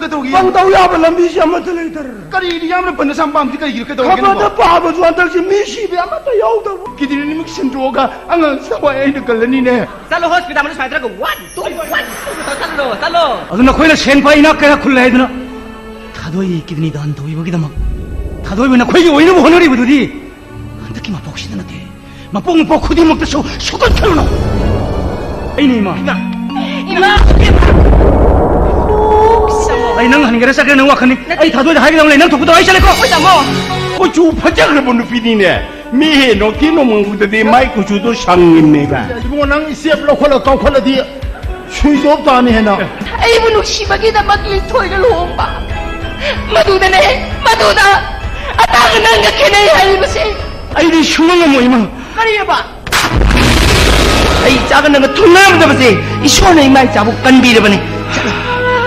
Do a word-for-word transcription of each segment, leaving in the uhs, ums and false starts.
ꯀꯩꯗꯧꯒꯦ? ꯄꯪꯇꯧ ꯌꯥꯕ ꯂꯝꯕꯤꯁꯤ ꯑꯃꯠꯇ ꯂꯩꯇꯔꯦ꯫ ꯀꯔꯤꯒꯤ ꯌꯥꯝꯅ ꯄꯟꯅ ꯁꯝ ꯄꯥꯝꯁꯤ ꯀꯩꯒꯤꯅꯣ? ꯀꯩꯗꯧꯔꯒꯦ ꯈꯕꯔꯗ ꯅꯪꯕꯣ? ꯄꯥꯕꯁꯨ ꯍꯟꯗꯛꯁꯤ ꯃꯤ ꯁꯤꯕ ꯑꯃꯠꯇ ꯌꯥꯎꯗꯕ꯫ ꯀꯤꯗꯅꯤꯃꯛ ꯁꯤꯟꯗꯣꯛꯑꯒ ꯑꯉꯥꯡꯁꯤ ꯊꯋꯥꯏ ꯑꯩꯅ ꯀꯜꯂꯅꯤꯅꯦ꯫ ꯆꯠꯂꯣ, ꯍꯣꯁꯄꯤꯇꯥꯜ ꯃꯅꯨꯡ ꯁꯨꯃꯥꯏꯅ ꯇꯧꯔꯒ ꯋꯥꯟ, ꯇꯨ, ꯋꯥꯟ, ꯇꯨ ꯇꯧꯔ ꯆꯠꯂꯣ, ꯆꯠꯂꯣ꯫ ꯑꯗꯨ ꯅꯈꯣꯏꯅ ꯁꯦꯟ ꯄꯥꯏ ꯏꯅꯥꯛ ꯀꯌꯥ ꯈꯨꯜꯂꯦ ꯍꯥꯏꯗꯨꯅ ꯊꯥꯗꯣꯏꯒꯤ ꯀꯤꯗꯅꯤ ꯗꯥꯟ ꯇꯧꯕꯤꯕꯒꯤꯗꯃꯛ ꯊꯥꯗꯣꯏꯕꯨ ꯅꯈꯣꯏꯒꯤ ꯑꯣꯏꯅꯕ ꯍꯣꯠꯅꯔꯤꯕꯗꯨꯗꯤ ꯍꯟꯗꯛꯀꯤ ꯃꯄꯣꯛꯁꯤꯗ ꯅꯠꯇꯦ, ꯃꯄꯣꯛ ꯃꯄꯣꯛ ꯈꯨꯗꯤꯡꯃꯛꯇꯁꯨ ꯁꯣꯛꯍꯟꯈ꯭ꯔꯅꯨ꯫ ꯑꯩꯅ ꯏꯃꯥ꯫ ꯏꯃꯥ! ꯑꯩ ꯅꯪ ꯍꯟꯒꯦꯔꯥ ꯆꯠꯀꯦꯔꯥ ꯅꯪ ꯋꯥꯈꯜꯅꯤ꯫ ꯅꯠꯇꯦ꯫ ꯑꯩ ꯊꯥꯗꯣꯏꯗ ꯍꯥꯏꯒꯗꯕ ꯂꯩ, ꯅꯪ ꯊꯣꯛꯄꯗꯣ ꯑꯩ ꯆꯠꯂꯦꯀꯣ꯫ ꯍꯣꯏ, ꯇꯥꯃꯣ꯫ ꯀꯨꯆꯨ ꯐꯖꯈ꯭ꯔꯕ ꯅꯨꯄꯤꯅꯤꯅꯦ꯫ ꯃꯤ ꯍꯦꯟꯅꯣꯛꯇꯤ ꯅꯣꯡꯃꯪꯕꯗꯗꯤ ꯃꯥꯏ ꯀꯨꯆꯨꯗꯣ ꯁꯪꯉꯤꯝꯅꯦꯕ꯫ ꯏꯕꯨꯡꯉꯣ, ꯅꯪ ꯏꯁꯇꯦꯞ ꯂꯧꯈꯠꯂ ꯀꯥꯎꯈꯠꯂꯗꯤ ꯁ꯭ꯋꯤꯆ ꯑꯣꯐ ꯇꯥꯅꯤ ꯍꯦꯟꯅ꯫ ꯑꯩꯕꯨ ꯅꯨꯡꯁꯤꯕꯒꯤꯗꯃꯛ ꯂꯤꯟꯊꯣꯏꯒ ꯂꯨꯍꯣꯡꯕ꯫ ꯃꯗꯨꯗꯅꯦ, ꯃꯗꯨꯗ ꯑꯇꯥꯡꯕ ꯅꯪꯒ ꯈꯦꯠꯅꯩ ꯍꯥꯏꯔꯤꯕꯁꯦ꯫ ꯑꯩꯗꯤ ꯁꯨꯡꯉꯝ ꯉꯝꯃꯣꯏ, ꯏꯃꯥ꯫ ꯀꯔꯤꯑꯕ? ꯑꯩ ꯏꯆꯥꯒ ꯅꯪꯒ ꯊꯨꯡꯅꯔꯝꯗꯕꯁꯦ ꯏꯁꯣꯔꯅ ꯏꯃꯥ ꯏꯆꯥꯕꯨ ꯀꯟꯕꯤꯔꯕꯅꯤ꯫ ꯆꯠꯂꯣ,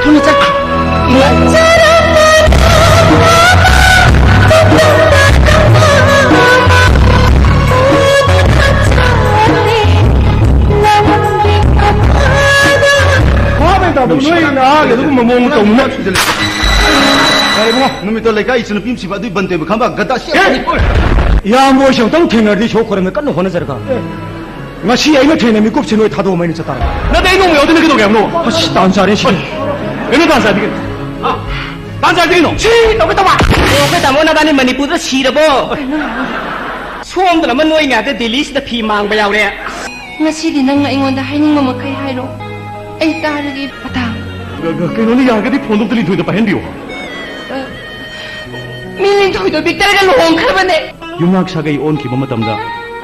ꯊꯨꯅ ꯆꯠꯈ꯭ꯔꯣ꯫ ꯏꯃꯥ꯫ ꯐꯥꯕꯩ ꯇꯥꯕ ꯅꯣꯏ ꯅꯍꯥꯒꯤ ꯑꯗꯨꯒꯨꯝꯕ ꯃꯑꯣꯡ ꯇꯧꯅꯨ꯫ ꯌꯥꯔꯦ ꯏꯕꯨꯡꯉꯣ, ꯅꯨꯃꯤꯠꯇꯣ ꯂꯩꯀꯥꯏ ꯏꯆꯟꯅꯨꯄꯤ ꯑꯃ ꯁꯤꯕ ꯑꯗꯨꯏ ꯕꯟ ꯇꯩꯕ ꯈꯪꯕ ꯒꯗꯥ ꯁꯤ꯫ ꯑꯦ! ꯏꯌꯥꯝꯕ ꯍꯣꯏꯁꯦ ꯑꯃꯨꯛꯇꯪ ꯊꯦꯡꯅꯔꯗꯤ ꯏꯁꯣꯔ ꯈꯣꯏꯔꯝꯗ ꯀꯟꯅ ꯍꯣꯠꯅꯖꯔꯒ꯫ ꯉꯁꯤ ꯑꯩꯅ ꯊꯦꯡꯅ ꯃꯤꯀꯨꯞꯁꯦ ꯅꯣꯏ ꯊꯥꯗꯣꯛꯑꯝꯃ ꯑꯩꯅ ꯆꯠꯇꯥꯔꯦ꯫ ꯅꯠꯇꯦ, ꯑꯩ ꯅꯣꯡꯃ ꯌꯥꯎꯗꯅ ꯀꯩꯗꯧꯒꯦ ꯍꯥꯏꯕꯅꯣ? ꯑꯁ, ꯇꯥꯟ ꯆꯥꯔꯦ ꯁꯤꯗꯤ꯫ ꯀꯩꯅꯣ ꯇꯥꯟ ꯆꯥꯔꯗꯤ ꯀꯩꯅꯣ? ꯍꯥ? ꯇꯥꯟ ꯆꯥꯔꯗꯤ ꯀꯩꯅꯣ? ꯁꯤ ꯇꯧꯒꯦ ꯇꯧꯕ꯫ ꯑꯣ, ꯑꯩꯈꯣꯏ ꯇꯥꯃꯣ ꯅꯕꯥꯅꯤ ꯃꯅꯤꯄꯨꯔꯗ ꯁꯤꯔꯕꯣ? ꯁꯣꯝꯗꯅ ꯑꯃ ꯅꯣꯏ ꯉꯥꯛꯇ ꯗꯦꯜꯂꯤꯁꯤꯗ ꯐꯤ ꯃꯥꯡꯕ ꯌꯥꯎꯔꯦ꯫ ꯉꯁꯤꯗꯤ ꯅꯪ ꯑꯩꯉꯣꯟꯗ ꯍꯥꯏꯅꯤꯡꯕ ꯃꯈꯩ ꯍꯥꯏꯔꯣ꯫ ꯑꯩ ꯇꯥꯔꯒꯦ, ꯄꯇꯥ꯫ ꯀ-, ꯀ-, ꯀꯩꯅꯣꯅꯦ, ꯌꯥꯔꯒꯗꯤ ꯐꯣꯟꯗꯣ ꯑꯝꯇ ꯂꯤꯟꯊꯣꯏꯗ ꯄꯥꯏꯍꯟꯕꯤꯌꯣ꯫ ꯑ, ꯃꯤ ꯂꯤꯟꯊꯣꯏꯗꯣ ꯕꯤꯛꯇꯔꯒ ꯂꯨꯍꯣꯡꯈ꯭ꯔꯕꯅꯦ꯫ ꯌꯨꯝꯅꯥꯛ ꯁꯥꯒꯩ ꯑꯣꯟꯈꯤꯕ ꯃꯇꯝꯗ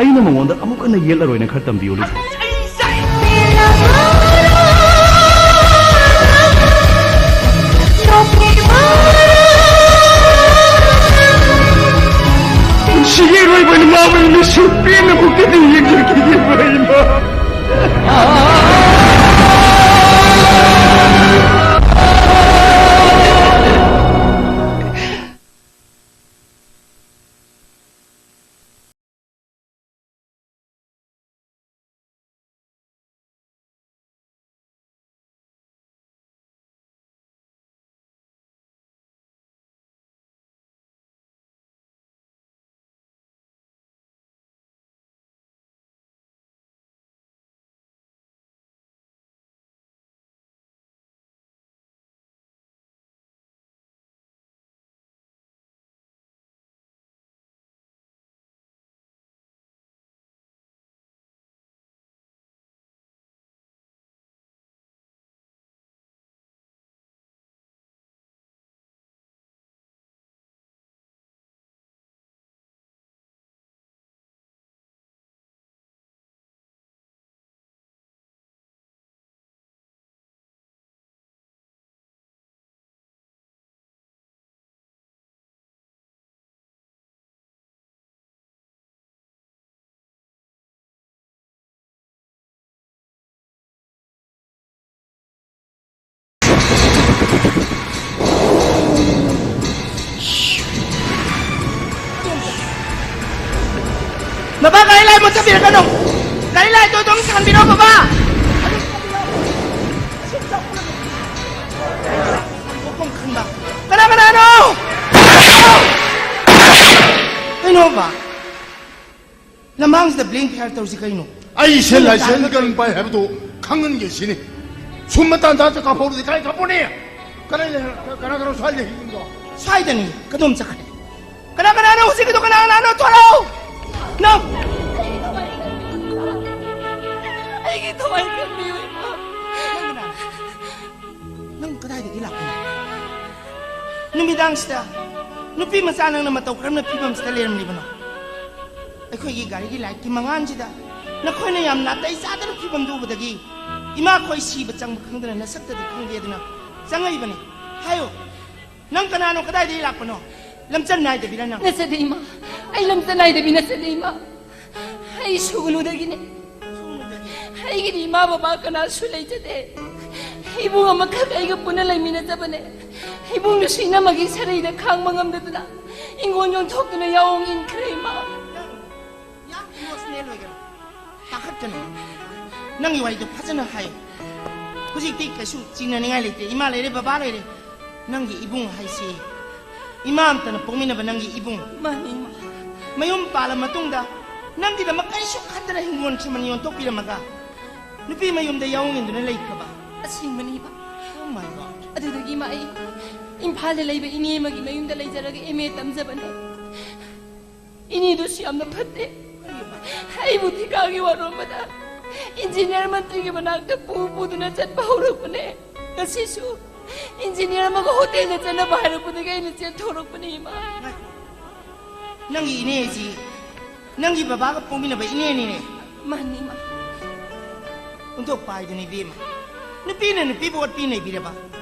ꯑꯩꯅ ꯃꯉꯣꯟꯗ ꯑꯃꯨꯛ ꯍꯟꯅ ꯌꯦꯠꯂꯔꯣꯏꯅ ꯈꯔ ꯇꯝꯕꯤꯌꯨ, ꯂꯤꯟꯊꯣꯏ꯫ ꯄꯨꯟꯁꯤꯒꯤ ꯑꯔꯣꯏꯕ ꯑꯣꯏꯅ ꯃꯥꯕꯨ ꯑꯩꯅ ꯁꯨꯛꯄꯦꯟꯅ ꯑꯃꯨꯛꯇꯗꯤ ꯌꯦꯡꯖꯈꯤꯒꯦ, ꯏꯃꯥ꯫ ꯄꯤꯔꯛꯀꯅꯨ꯫ ꯒꯥꯔꯤ ꯂꯥꯏꯠꯇꯣ ꯑꯗꯨꯝ ꯊꯥꯟꯕꯤꯔꯣ, ꯕꯕꯥ꯫ ꯀꯣꯛꯐꯝ ꯈꯪꯕ꯫ ꯀꯅꯥ ꯀꯅꯥꯅꯣ? ꯀꯩꯅꯣꯕ? ꯂꯝꯍꯥꯡꯁꯤꯗ blank fire ꯇꯧꯔꯤꯁꯤ ꯀꯩꯅꯣ? ꯑꯩꯁꯦ ꯀꯩꯅꯣ license ꯇꯥꯔꯒ gun ꯄꯥꯏ ꯍꯥꯏꯕꯗꯨ ꯈꯪꯍꯟꯒꯦ ꯁꯤꯅꯤ꯫ ꯁꯨꯝ ꯃꯇꯥꯟ ꯆꯥꯗ ꯀꯥꯞꯍꯧꯔꯗꯤ ꯀꯥꯏ ꯀꯥꯞꯄꯨꯅꯤ? ꯀꯅꯥ ꯂꯩ-, ꯀꯅꯥ ꯀꯅꯥ ꯁ꯭ꯋꯥꯏ ꯂꯩꯔꯤꯕꯗꯣ? ꯁ꯭ꯋꯥꯏꯗꯅꯤ꯫ ꯀꯗꯣꯝ ꯆꯠꯈ꯭ꯔꯦ? ꯀꯅꯥ ꯀꯅꯥꯅꯣ ꯍꯧꯖꯤꯛꯀꯤꯗꯣ? ꯀꯅꯥ ꯀꯅꯥꯅꯣ? ꯊꯣꯔꯛꯑꯣ! ꯅꯪ! ꯑꯩꯒꯤ ꯊꯋꯥꯏ ꯀꯟꯕꯤꯌꯨ, ꯏꯃꯥ꯫ ꯅꯪ ꯀꯅꯥꯅꯣ? ꯅꯪ ꯀꯗꯥꯏꯗꯒꯤ ꯂꯥꯛꯄꯅꯣ? ꯅꯨꯃꯤꯗꯥꯡꯁꯤꯗ ꯅꯨꯄꯤ ꯃꯆꯥ ꯅꯪꯅ ꯃꯇꯧ ꯀꯔꯝꯅ ꯐꯤꯕꯝꯁꯤꯗ ꯂꯩꯔꯝꯂꯤꯕꯅꯣ? ꯑꯩꯈꯣꯏꯒꯤ ꯒꯥꯔꯤꯒꯤ ꯂꯥꯏꯠꯀꯤ ꯃꯉꯥꯜꯁꯤꯗ ꯅꯈꯣꯏꯅ ꯌꯥꯝ ꯅꯥꯇꯩ ꯆꯥꯗꯅ ꯐꯤꯕꯝꯗꯨ ꯎꯕꯗꯒꯤ ꯏꯃꯥꯈꯣꯏ ꯁꯤꯕ ꯆꯪꯕ ꯈꯪꯗꯅ ꯅꯁꯛꯇꯗꯤ ꯈꯪꯗꯦ ꯑꯗꯨꯅ ꯆꯪꯉꯛꯏꯕꯅꯤ꯫ ꯍꯥꯏꯌꯨ, ꯅꯪ ꯀꯅꯥꯅꯣ? ꯀꯗꯥꯏꯗꯒꯤ ꯂꯥꯛꯄꯅꯣ? ꯂꯝꯆꯠ ꯅꯥꯏꯗꯕꯤꯔ ꯅꯪ? ꯅꯠꯆꯗꯦ, ꯏꯃꯥ꯫ ꯑꯩ ꯂꯝꯆꯠ ꯅꯥꯏꯗꯕꯤ ꯅꯠꯆꯗꯦ, ꯏꯃꯥ꯫ ꯑꯩ ꯁꯨꯒꯅꯨꯗꯒꯤꯅꯦ꯫ ꯑꯩꯒꯤꯗꯤ ꯏꯃꯥ ꯕꯕꯥ ꯀꯅꯥꯁꯨ ꯂꯩꯖꯗꯦ꯫ ꯏꯕꯨꯡ ꯑꯃꯈꯛ ꯑꯩꯒ ꯄꯨꯟꯅ ꯂꯩꯃꯤꯟꯅꯖꯕꯅꯦ꯫ ꯏꯕꯨꯡꯗꯨꯁꯨ ꯏꯅꯝꯃꯒꯤ ꯁꯔꯩꯗ ꯈꯥꯡꯕ ꯉꯝꯗꯗꯨꯅ ꯏꯪꯈꯣꯜ ꯌꯣꯟꯊꯣꯛꯇꯨꯅ ꯌꯥꯑꯣꯡ ꯏꯟꯈ꯭ꯔꯦ, ꯏꯃꯥ꯫ ꯌꯥꯝ emotional ꯑꯣꯏꯒꯅꯨ꯫ ꯄꯥꯈꯠꯀꯅꯨ꯫ ꯅꯪꯒꯤ ꯋꯥꯔꯤꯗꯣ ꯐꯖꯅ ꯍꯥꯏꯌꯨ꯫ ꯍꯧꯖꯤꯛꯇꯤ ꯀꯩꯁꯨ ꯆꯤꯡꯅꯅꯤꯡꯉꯥꯏ ꯂꯩꯇꯦ꯫ ꯏꯃꯥ ꯂꯩꯔꯦ, ꯕꯕꯥ ꯂꯩꯔꯦ꯫ ꯅꯪꯒꯤ ꯏꯕꯨꯡ ꯍꯥꯏꯁꯤ ꯏꯃꯥ ꯑꯝꯇꯅ ꯄꯣꯛꯃꯤꯟꯅꯕ ꯅꯪꯒꯤ ꯏꯕꯨꯡ꯫ ꯃꯥꯅꯤ, ꯏꯃꯥ꯫ ꯃꯌꯨꯝ ꯄꯥꯜꯂ ꯃꯇꯨꯡꯗ ꯅꯪꯒꯤꯗꯃꯛ ꯀꯔꯤꯁꯨ ꯈꯟꯗꯅ ꯍꯤꯡꯒꯣꯜ ꯁꯝꯕꯜ ꯌꯣꯟꯊꯣꯛꯄꯤꯔꯝꯃꯒ ꯅꯨꯄꯤ ꯃꯌꯨꯝꯗ ꯌꯥꯑꯣꯡ ꯏꯟꯗꯨꯅ ꯂꯩꯈ꯭ꯔꯕ꯫ ꯑꯁꯦꯡꯕꯅꯤ, ꯏꯃꯥ꯫ Oh my God꯫ ꯑꯗꯨꯗꯒꯤ, ꯏꯃꯥ, ꯑꯩ ꯏꯝꯐꯥꯜꯗ ꯂꯩꯕ ꯏꯅꯦ ꯑꯃꯒꯤ ꯃꯌꯨꯝꯗ ꯂꯩꯖꯔꯒ M A ꯇꯝꯖꯕꯅꯦ꯫ ꯏꯅꯦꯗꯨꯁꯨ ꯌꯥꯝꯅ ꯐꯠꯇꯦ꯫ ꯑꯩꯕꯨ ꯊꯤꯀꯥꯒꯤ ꯋꯥꯔꯣꯝꯕꯗ ꯏꯟꯖꯤꯅꯤꯌꯥꯔ ꯃꯟꯇ꯭ꯔꯤꯒꯤ ꯃꯅꯥꯛꯇ ꯄꯨ ꯄꯨꯗꯨꯅ ꯆꯠꯄ ꯍꯧꯔꯛꯄꯅꯦ꯫ ꯉꯁꯤꯁꯨ ꯏꯟꯖꯤꯅꯤꯌꯥꯔ ꯑꯃꯒ ꯍꯣꯇꯦꯜꯗ ꯆꯠꯅꯕ ꯍꯥꯏꯔꯛꯄꯗꯒꯤ ꯑꯩꯅ ꯆꯦꯟꯊꯣꯔꯛꯄꯅꯦ, ꯏꯃꯥ꯫ ꯅꯪꯒꯤ ꯏꯅꯦꯁꯤ ꯅꯪꯒꯤ ꯕꯕꯥꯒ ꯄꯣꯛꯃꯤꯟꯅꯕ ꯏꯅꯦꯅꯤꯅꯦ꯫ ꯃꯥꯅꯤ, ꯏꯃꯥ꯫ ꯑꯣꯟꯊꯣꯛꯄ ꯍꯥꯏꯗꯨꯅꯤ, ꯏꯕꯦꯝꯃ꯫ ꯅꯨꯄꯤꯅ ꯅꯨꯄꯤꯕꯨ ꯑꯣꯠꯄꯤ ꯅꯩꯕꯤꯔꯕ,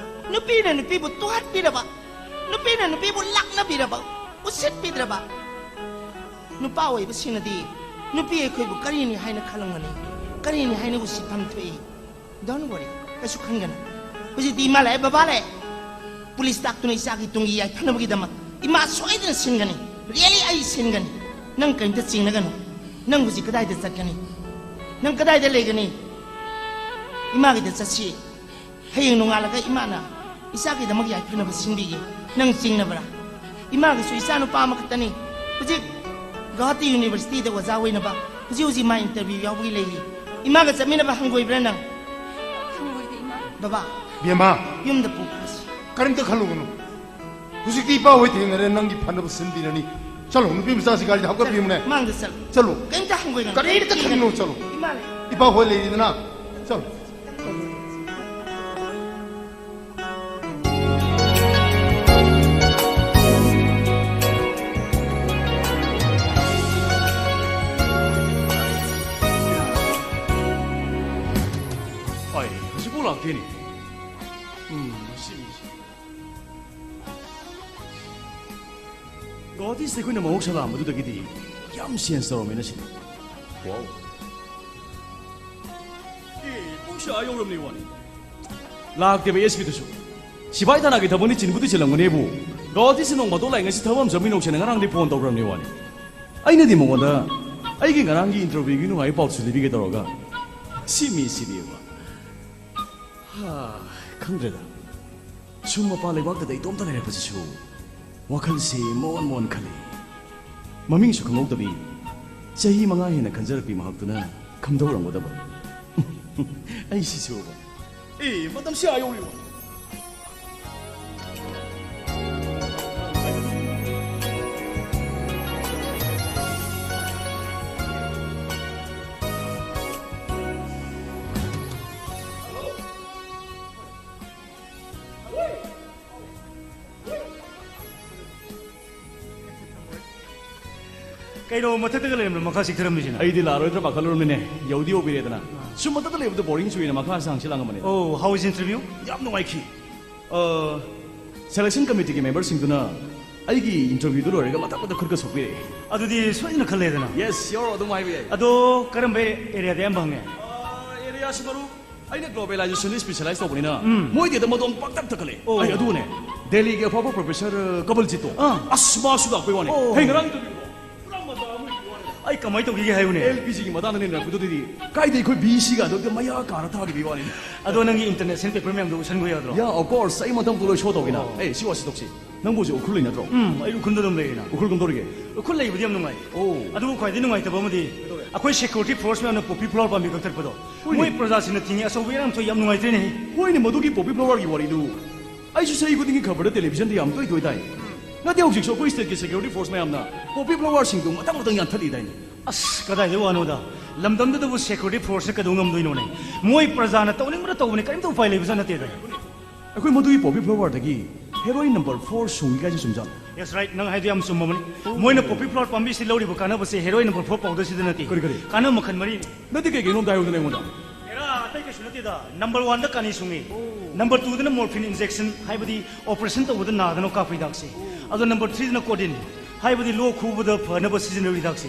ꯅꯨꯄꯤꯅ ꯅꯨꯄꯤꯕꯨ ꯇꯨꯍꯠꯄꯤꯔꯕ, ꯅꯨꯄꯤꯅ ꯅꯨꯄꯤꯕꯨ ꯂꯥꯛꯅꯕꯤꯔꯕ, ꯎꯁꯤꯠꯄꯤꯗ꯭ꯔꯕ꯫ ꯅꯨꯄꯥ ꯑꯣꯏꯕꯁꯤꯡꯅꯗꯤ ꯅꯨꯄꯤ ꯑꯩꯈꯣꯏꯕꯨ ꯀꯔꯤꯅꯤ ꯍꯥꯏꯅ ꯈꯜꯂꯝꯒꯅꯤ, ꯀꯔꯤꯅꯤ ꯍꯥꯏꯅ ꯎꯁꯤꯠꯐꯝ ꯊꯣꯛꯏ? Don't worry, ꯀꯩꯁꯨ ꯈꯟꯒꯅꯨ꯫ ꯍꯧꯖꯤꯛꯇꯤ ꯏꯃꯥ ꯂꯥꯛꯑꯦ, ꯕꯕꯥ ꯂꯥꯛꯑꯦ꯫ ꯄꯨꯂꯤꯁ ꯇꯥꯛꯇꯨꯅ ꯏꯆꯥꯒꯤ ꯇꯨꯡꯒꯤ ꯌꯥꯏꯐꯅꯕꯒꯤꯗꯃꯛ ꯏꯃꯥ ꯁꯣꯏꯗꯅ ꯁꯤꯟꯒꯅꯤ꯫ Really, ꯑꯩ ꯁꯤꯟꯒꯅꯤ꯫ ꯅꯪ ꯀꯔꯤꯝꯇ ꯆꯤꯡꯅꯒꯅꯨ꯫ ꯅꯪ ꯍꯧꯖꯤꯛ ꯀꯗꯥꯏꯗ ꯆꯠꯀꯅꯤ? ꯅꯪ ꯀꯗꯥꯏꯗ ꯂꯩꯒꯅꯤ? ꯏꯃꯥꯒꯤꯗ ꯆꯠꯁꯤ꯫ ꯍꯌꯦꯡ ꯅꯣꯡꯉꯥꯜꯂꯒ ꯏꯃꯥꯅ ꯏꯆꯥꯒꯤꯗꯃꯛ ꯌꯥꯏꯐꯅꯕ ꯁꯤꯟꯕꯤꯒꯦ꯫ ꯅꯪ ꯆꯤꯡꯅꯕ꯭ꯔꯥ? ꯏꯃꯥꯒꯤꯁꯨ ꯏꯆꯥ ꯅꯨꯄꯥ ꯑꯃꯈꯛꯇꯅꯤ꯫ ꯍꯧꯖꯤꯛ ꯒꯧꯍꯥꯇꯤ ꯌꯨꯅꯤꯚꯔꯁꯤꯇꯤꯗ ꯑꯣꯖꯥ ꯑꯣꯏꯅꯕ ꯍꯧꯖꯤꯛ ꯍꯧꯖꯤꯛ ꯃꯥ ꯏꯟꯇꯔꯚ꯭ꯌꯨ ꯌꯥꯎꯕꯒꯤ ꯂꯩꯔꯤ꯫ ꯏꯃꯥꯒ ꯆꯠꯃꯤꯟꯅꯕ ꯍꯪꯒꯣꯏꯕ꯭ꯔꯥ ꯅꯪ? ꯍꯪꯒꯣꯏꯗꯦ, ꯏꯃꯥ꯫ ꯕꯕꯥ, ꯕꯦꯝꯃ, ꯌꯨꯝꯗ ꯄꯨꯈ꯭ꯔꯁꯤ꯫ ꯀꯔꯤꯝꯇ ꯈꯜꯂꯨꯒꯅꯨ꯫ ꯍꯧꯖꯤꯛꯇꯤ ꯏꯄꯥ ꯍꯣꯏ ꯊꯦꯡꯅꯔꯦ, ꯅꯪꯒꯤ ꯐꯅꯕ ꯁꯤꯟꯕꯤꯔꯅꯤ꯫ ꯆꯠꯂꯣ, ꯅꯨꯄꯤ ꯃꯆꯥꯁꯤ ꯒꯥꯔꯤꯗ ꯍꯥꯞꯀꯠꯄꯤꯌꯨꯅꯦ꯫ ꯃꯥꯡꯗ ꯆꯠꯂꯨ꯫ ꯆꯠꯂꯣ꯫ ꯀꯩꯝꯇ ꯍꯪꯒꯣꯏꯒꯅꯨ꯫ ꯀꯔꯤꯝꯇ ꯈꯟꯒꯅꯨ, ꯆꯠꯂꯣ꯫ ꯏꯃꯥ ꯂꯩ꯫ ꯏꯄꯥ ꯍꯣꯏ ꯂꯩꯔꯤꯗꯅ꯫ ꯆꯠꯂꯣ꯫ ꯍꯣꯏ, ꯍꯧꯖꯤꯛꯐꯥꯎ ꯂꯥꯛꯇꯦꯅꯦ꯫ ꯎꯝ, ꯁꯤ ꯃꯤꯁꯦ꯫ ꯒꯧꯍꯥꯇꯤꯁꯤꯗ ꯑꯩꯈꯣꯏꯅ ꯃꯍꯧꯁꯥ ꯂꯥꯛꯑꯝꯕꯗꯨꯗꯒꯤꯗꯤ ꯌꯥꯝ ꯆꯦꯟꯖ ꯇꯧꯔꯝꯃꯦꯅ ꯁꯤꯗꯤ꯫ ꯋꯥꯎ꯫ ꯑꯦ, ꯄꯨꯡꯁꯦ ꯑꯥ ꯌꯧꯔꯝꯅꯤ ꯋꯥꯅꯤ꯫ ꯂꯥꯛꯇꯦꯕ ꯑꯦꯁ ꯄꯤꯗꯨꯁꯨ꯫ ꯁꯤꯐꯥꯏ ꯊꯥꯅꯥꯒꯤ ꯊꯕꯛꯅꯤ, ꯆꯤꯟꯕꯨꯗꯤ ꯆꯤꯜꯂꯝꯒꯅꯦꯕꯨ꯫ ꯒꯧꯍꯥꯇꯤꯁꯤ ꯅꯣꯡ ꯐꯥꯗꯣꯛ ꯂꯥꯛꯏ, ꯉꯁꯤ ꯊꯕꯛ ꯑꯃ ꯆꯠꯃꯤꯟꯅꯧꯁꯦꯅ ꯉꯔꯥꯡꯗꯤ ꯐꯣꯟ ꯇꯧꯈ꯭ꯔꯕꯅꯤ ꯋꯥꯅꯤ꯫ ꯑꯩꯅꯗꯤ ꯃꯉꯣꯟꯗ ꯑꯩꯒꯤ ꯉꯔꯥꯡꯒꯤ ꯏꯟꯇꯔꯚ꯭ꯌꯨꯒꯤ ꯅꯨꯡꯉꯥꯏꯕ ꯄꯥꯎꯁꯨ ꯂꯤꯕꯤꯒꯦ ꯇꯧꯔꯒ ꯁꯤ ꯃꯤꯁꯤꯗꯤꯕ꯫ ꯍꯥ, ꯈꯪꯗ꯭ꯔꯦꯗ꯫ ꯁꯨꯝ ꯃꯄꯥꯟ ꯂꯩꯕꯥꯛꯇꯗ ꯏꯇꯣꯝꯇ ꯂꯩꯔꯛꯄꯁꯤꯁꯨ ꯋꯥꯈꯜꯁꯤ ꯃꯣꯟ ꯃꯣꯟ ꯈꯜꯂꯤ꯫ ꯃꯃꯤꯡꯁꯨ ꯈꯪꯍꯧꯗꯕꯤ ꯆꯍꯤ ꯃꯉꯥ ꯍꯦꯟꯅ ꯈꯟꯖꯔꯛꯄꯤ ꯃꯍꯥꯛꯇꯨꯅ ꯀꯝꯗꯧꯔꯝꯒꯗꯕ? ꯑꯩ ꯁꯤꯁꯨꯕ꯫ ꯑꯦ, ꯃꯇꯝꯁꯤ ꯑꯥ ꯌꯧꯔꯤꯕ꯫ ꯀꯩꯅꯣ, ꯃꯊꯛꯇꯒ ꯂꯩꯔꯝꯕ ꯃꯈꯥ ꯆꯤꯛꯊꯔꯝꯃꯤꯁꯤꯅ? ꯑꯩꯗꯤ ꯂꯥꯛꯑꯔꯣꯏꯗ꯭ꯔꯥ ꯄꯥꯈꯠꯂꯨꯔꯃꯤꯅꯦ꯫ ꯌꯧꯗꯤ ꯌꯧꯕꯤꯔꯦꯗꯅ꯫ ꯑꯥ꯫ ꯁꯨꯝ ꯃꯊꯛꯇ ꯂꯩꯕꯗꯣ ꯕꯣꯔꯤꯡ ꯆꯨꯏꯅ ꯃꯈꯥꯁꯦ ꯍꯪꯆꯤꯠ ꯂꯥꯡꯉꯝꯕꯅꯦ꯫ ꯑꯣ, how is interview? ꯌꯥꯝ ꯅꯨꯡꯉꯥꯏꯈꯤ꯫ ꯑ, selection committeeꯒꯤ memberꯁꯤꯡꯗꯨꯅ ꯑꯩꯒꯤ interviewꯗꯨ ꯂꯣꯏꯔꯒ ꯃꯊꯛ ꯃꯊꯛ ꯈꯨꯠꯀ ꯁꯣꯛꯄꯤꯔꯛꯑꯦ꯫ ꯑꯗꯨꯗꯤ ꯁꯣꯏꯗꯅ ꯈꯜꯂꯦꯗꯅ? Yes, sure, ꯑꯗꯨꯝ ꯍꯥꯏꯕ ꯌꯥꯏ꯫ ꯑꯗꯣ ꯀꯔꯝꯕ areaꯗ ꯑꯌꯥꯝꯕ ꯍꯪꯉꯦ? ꯑ, areaꯁꯤ ꯃꯔꯨꯞ, ꯑꯩꯅ globalizationꯗ specialize ꯇꯧꯕꯅꯤꯅ, ꯎꯝ꯫ ꯃꯣꯏꯗꯤ ꯑꯗꯨꯝ ꯑꯗꯣꯝ ꯄꯥꯛꯇꯛ ꯇꯛꯀꯠꯂꯦ꯫ ꯑꯣ꯫ ꯑꯩ ꯑꯗꯨꯅꯦ, ꯗꯦꯜꯂꯤꯒꯤ ꯑꯐꯥꯎꯕ professor ꯀꯕꯜꯖꯤꯠꯇꯣ, ꯑꯥ꯫ ꯑꯁ, ꯃꯥꯁꯨ ꯂꯥꯛꯄꯩ ꯋꯥꯅꯦ꯫ ꯑꯣ꯫ ꯍꯌꯦꯡ ꯉꯔꯥꯡ interviewꯗꯣ ꯄꯨꯔꯥ ꯃꯇꯥ ꯑꯃ ꯑꯣꯏꯕ ꯋꯥꯅꯦ꯫ ꯑꯩ ꯀꯃꯥꯏꯅ ꯇꯧꯈꯤꯒꯦ ꯍꯥꯏꯌꯨꯅꯦ? ꯑꯦꯜ ꯄꯤ ꯖꯤꯒꯤ ꯃꯇꯥꯡꯗ ꯅꯩꯅꯔꯛꯄꯗꯨꯗꯤ ꯀꯥꯏꯗꯩ ꯑꯩꯈꯣꯏ ꯕꯤ ꯁꯤꯒ ꯑꯗꯨꯗ ꯃꯌꯥ ꯀꯥꯔ ꯊꯥꯈꯤꯕꯒꯤ ꯋꯥꯅꯤ꯫ ꯑꯗꯣ ꯅꯪꯒꯤ ꯏꯟꯇꯔꯅꯦꯁꯅꯦꯜ ꯄꯦꯄꯔ ꯃꯌꯥꯝꯗꯣ ꯎꯠꯁꯟꯈꯣ ꯌꯥꯗ꯭ꯔꯣ? ꯌꯥ, ꯑꯣꯐ ꯀꯣꯔꯁ, ꯑꯩ ꯃꯊꯪ ꯂꯣꯏ ꯁꯣ ꯇꯧꯒꯦꯅ꯫ ꯑꯦ, ꯁꯤ ꯋꯥꯁꯤ ꯇꯧꯁꯤ꯫ ꯅꯪꯕꯨ ꯍꯧꯖꯤꯛ ꯎꯈ꯭ꯔꯨꯜ ꯂꯩ ꯅꯠꯇ꯭ꯔꯣ? ꯎꯝ, ꯑꯩ ꯎꯈ꯭ꯔꯨꯜꯗ ꯑꯗꯨꯝ ꯂꯩꯔꯤꯅ꯫ ꯎꯈ꯭ꯔꯨꯜ ꯀꯝꯗꯧꯔꯤꯒꯦ? ꯎꯈ꯭ꯔꯨꯜ ꯂꯩꯕꯗꯤ ꯌꯥꯝ ꯅꯨꯡꯉꯥꯏ꯫ ꯑꯣ꯫ ꯑꯗꯨꯕꯨ ꯈ꯭ꯋꯥꯏꯗꯒꯤ ꯅꯨꯡꯉꯥꯏꯇꯕ ꯑꯃꯗꯤ ꯑꯩꯈꯣꯏ ꯁꯦꯀ꯭ꯌꯨꯔꯤꯇꯤ ꯐꯣꯔꯁ ꯃꯌꯥꯝꯅ ꯄꯣꯄꯤ ꯐ꯭ꯂꯥꯋꯔ ꯄꯥꯝꯕꯤ ꯀꯛꯊꯠꯄꯗꯣ꯫ ꯃꯣꯏ ꯄ꯭ꯔꯖꯥꯁꯤꯡꯅ ꯊꯤꯡꯉꯤ, ꯑꯆꯧꯕ ꯏꯔꯥꯡ ꯊꯣꯛꯏ, ꯌꯥꯝ ꯅꯨꯡꯉꯥꯏꯇ꯭ꯔꯦꯅꯦ꯫ ꯍꯣꯏꯅꯦ, ꯃꯗꯨꯒꯤ ꯄꯣꯄꯤ ꯐ꯭ꯂꯥꯋꯔꯒꯤ ꯋꯥꯔꯤꯗꯨ ꯑꯩꯁꯨ ꯆꯍꯤ ꯈꯨꯗꯤꯡꯒꯤ ꯈꯕꯔꯗ, ꯇꯦꯂꯤꯚꯤꯖꯟꯗ ꯌꯥꯝ ꯇꯣꯏ ꯇꯣꯏ ꯇꯥꯏ꯫ ꯅꯠꯇꯦ, ꯍꯧꯖꯤꯛꯁꯨ ꯑꯩꯈꯣꯏ ꯁ꯭ꯇꯦꯠꯀꯤ ꯁꯦꯀ꯭ꯌꯨꯔꯤꯇꯤ ꯐꯣꯔꯁ ꯃꯌꯥꯝꯅ ꯄꯣꯄꯤ ꯐ꯭ꯂꯥꯋꯔꯁꯤꯡꯗꯨ ꯃꯊꯪ ꯃꯊꯪ ꯌꯥꯟꯊꯠꯂꯤꯗꯥꯏꯅꯦ꯫ ꯑꯁ, ꯀꯗꯥꯏꯗꯩ ꯋꯥꯅꯣꯗ? ꯂꯝꯗꯝꯗꯨꯗꯕꯨ ꯁꯦꯀ꯭ꯌꯨꯔꯤꯇꯤ ꯐꯣꯔꯁꯅ ꯀꯩꯗꯧ ꯉꯝꯗꯣꯏꯅꯣꯅꯦ? ꯃꯣꯏ ꯄ꯭ꯔꯖꯥꯅ ꯇꯧꯅꯤꯡꯕꯗ ꯇꯧꯕꯅꯦ, ꯀꯔꯤꯝꯇ ꯎꯄꯥꯏ ꯂꯩꯕꯖꯥꯠ ꯅꯠꯇꯦꯗ꯫ ꯑꯩꯈꯣꯏ ꯃꯗꯨꯒꯤ ꯄꯣꯄꯤ ꯐ꯭ꯂꯥꯋꯔꯗꯒꯤ ꯍꯦꯔꯣꯏꯟ ꯅꯝꯕꯔ ꯐꯣꯔ ꯁꯨꯡꯉꯤ ꯀꯥꯏꯁꯦ ꯆꯨꯝꯖꯥꯠꯂꯣ? Yes, right, ꯅꯪ ꯍꯥꯏꯗꯣ ꯌꯥꯝ ꯆꯨꯝꯃꯕꯅꯤ꯫ ꯃꯣꯏꯅ ꯄꯣꯄꯤ ꯐ꯭ꯂꯥꯋꯔ ꯄꯥꯝꯕꯤꯁꯤ ꯂꯧꯔꯤꯕ ꯀꯥꯟꯅꯕꯁꯦ ꯍꯦꯔꯣꯏꯟ ꯅꯝꯕꯔ ꯐꯣꯔ ꯄꯥꯎꯗꯔꯁꯤꯗ ꯅꯠꯇꯦ꯫ ꯀꯔꯤ, ꯀꯔꯤ? ꯀꯥꯟꯅꯕ ꯃꯈꯜ ꯃꯔꯤꯅꯤ꯫ ꯅꯠꯇꯦ, ꯀꯩ ꯀꯩꯅꯣ ꯑꯝꯇ ꯍꯥꯏꯌꯨꯗꯅ ꯑꯩꯉꯣꯟꯗ꯫ ꯍꯦꯔꯥ, ꯑꯇꯩ ꯀꯩꯁꯨ ꯅꯠꯇꯦꯗ꯫ ꯅꯝꯕꯔ ꯋꯥꯟꯗ ꯀꯥꯅꯤ ꯁꯨꯡꯉꯤ꯫ ꯅꯝꯕꯔ ꯇꯨꯗꯅ ꯃꯣꯔꯐꯤꯟ ꯏꯟꯖꯦꯛꯁꯟ, ꯍꯥꯏꯕꯗꯤ ꯑꯣꯄꯔꯦꯁꯟ ꯇꯧꯕꯗ ꯅꯥꯗꯅꯕ ꯀꯥꯞꯄ ꯍꯤꯗꯥꯛꯁꯦ꯫ ꯑꯗꯣ ꯅꯝꯕꯔ ꯊ꯭ꯔꯤꯗꯅ ꯀꯣꯗꯤꯟ, ꯍꯥꯏꯕꯗꯤ ꯂꯣꯛ ꯈꯨꯕꯗ ꯐꯅꯕ ꯁꯤꯖꯤꯟꯅꯕ ꯍꯤꯗꯥꯛꯁꯦ꯫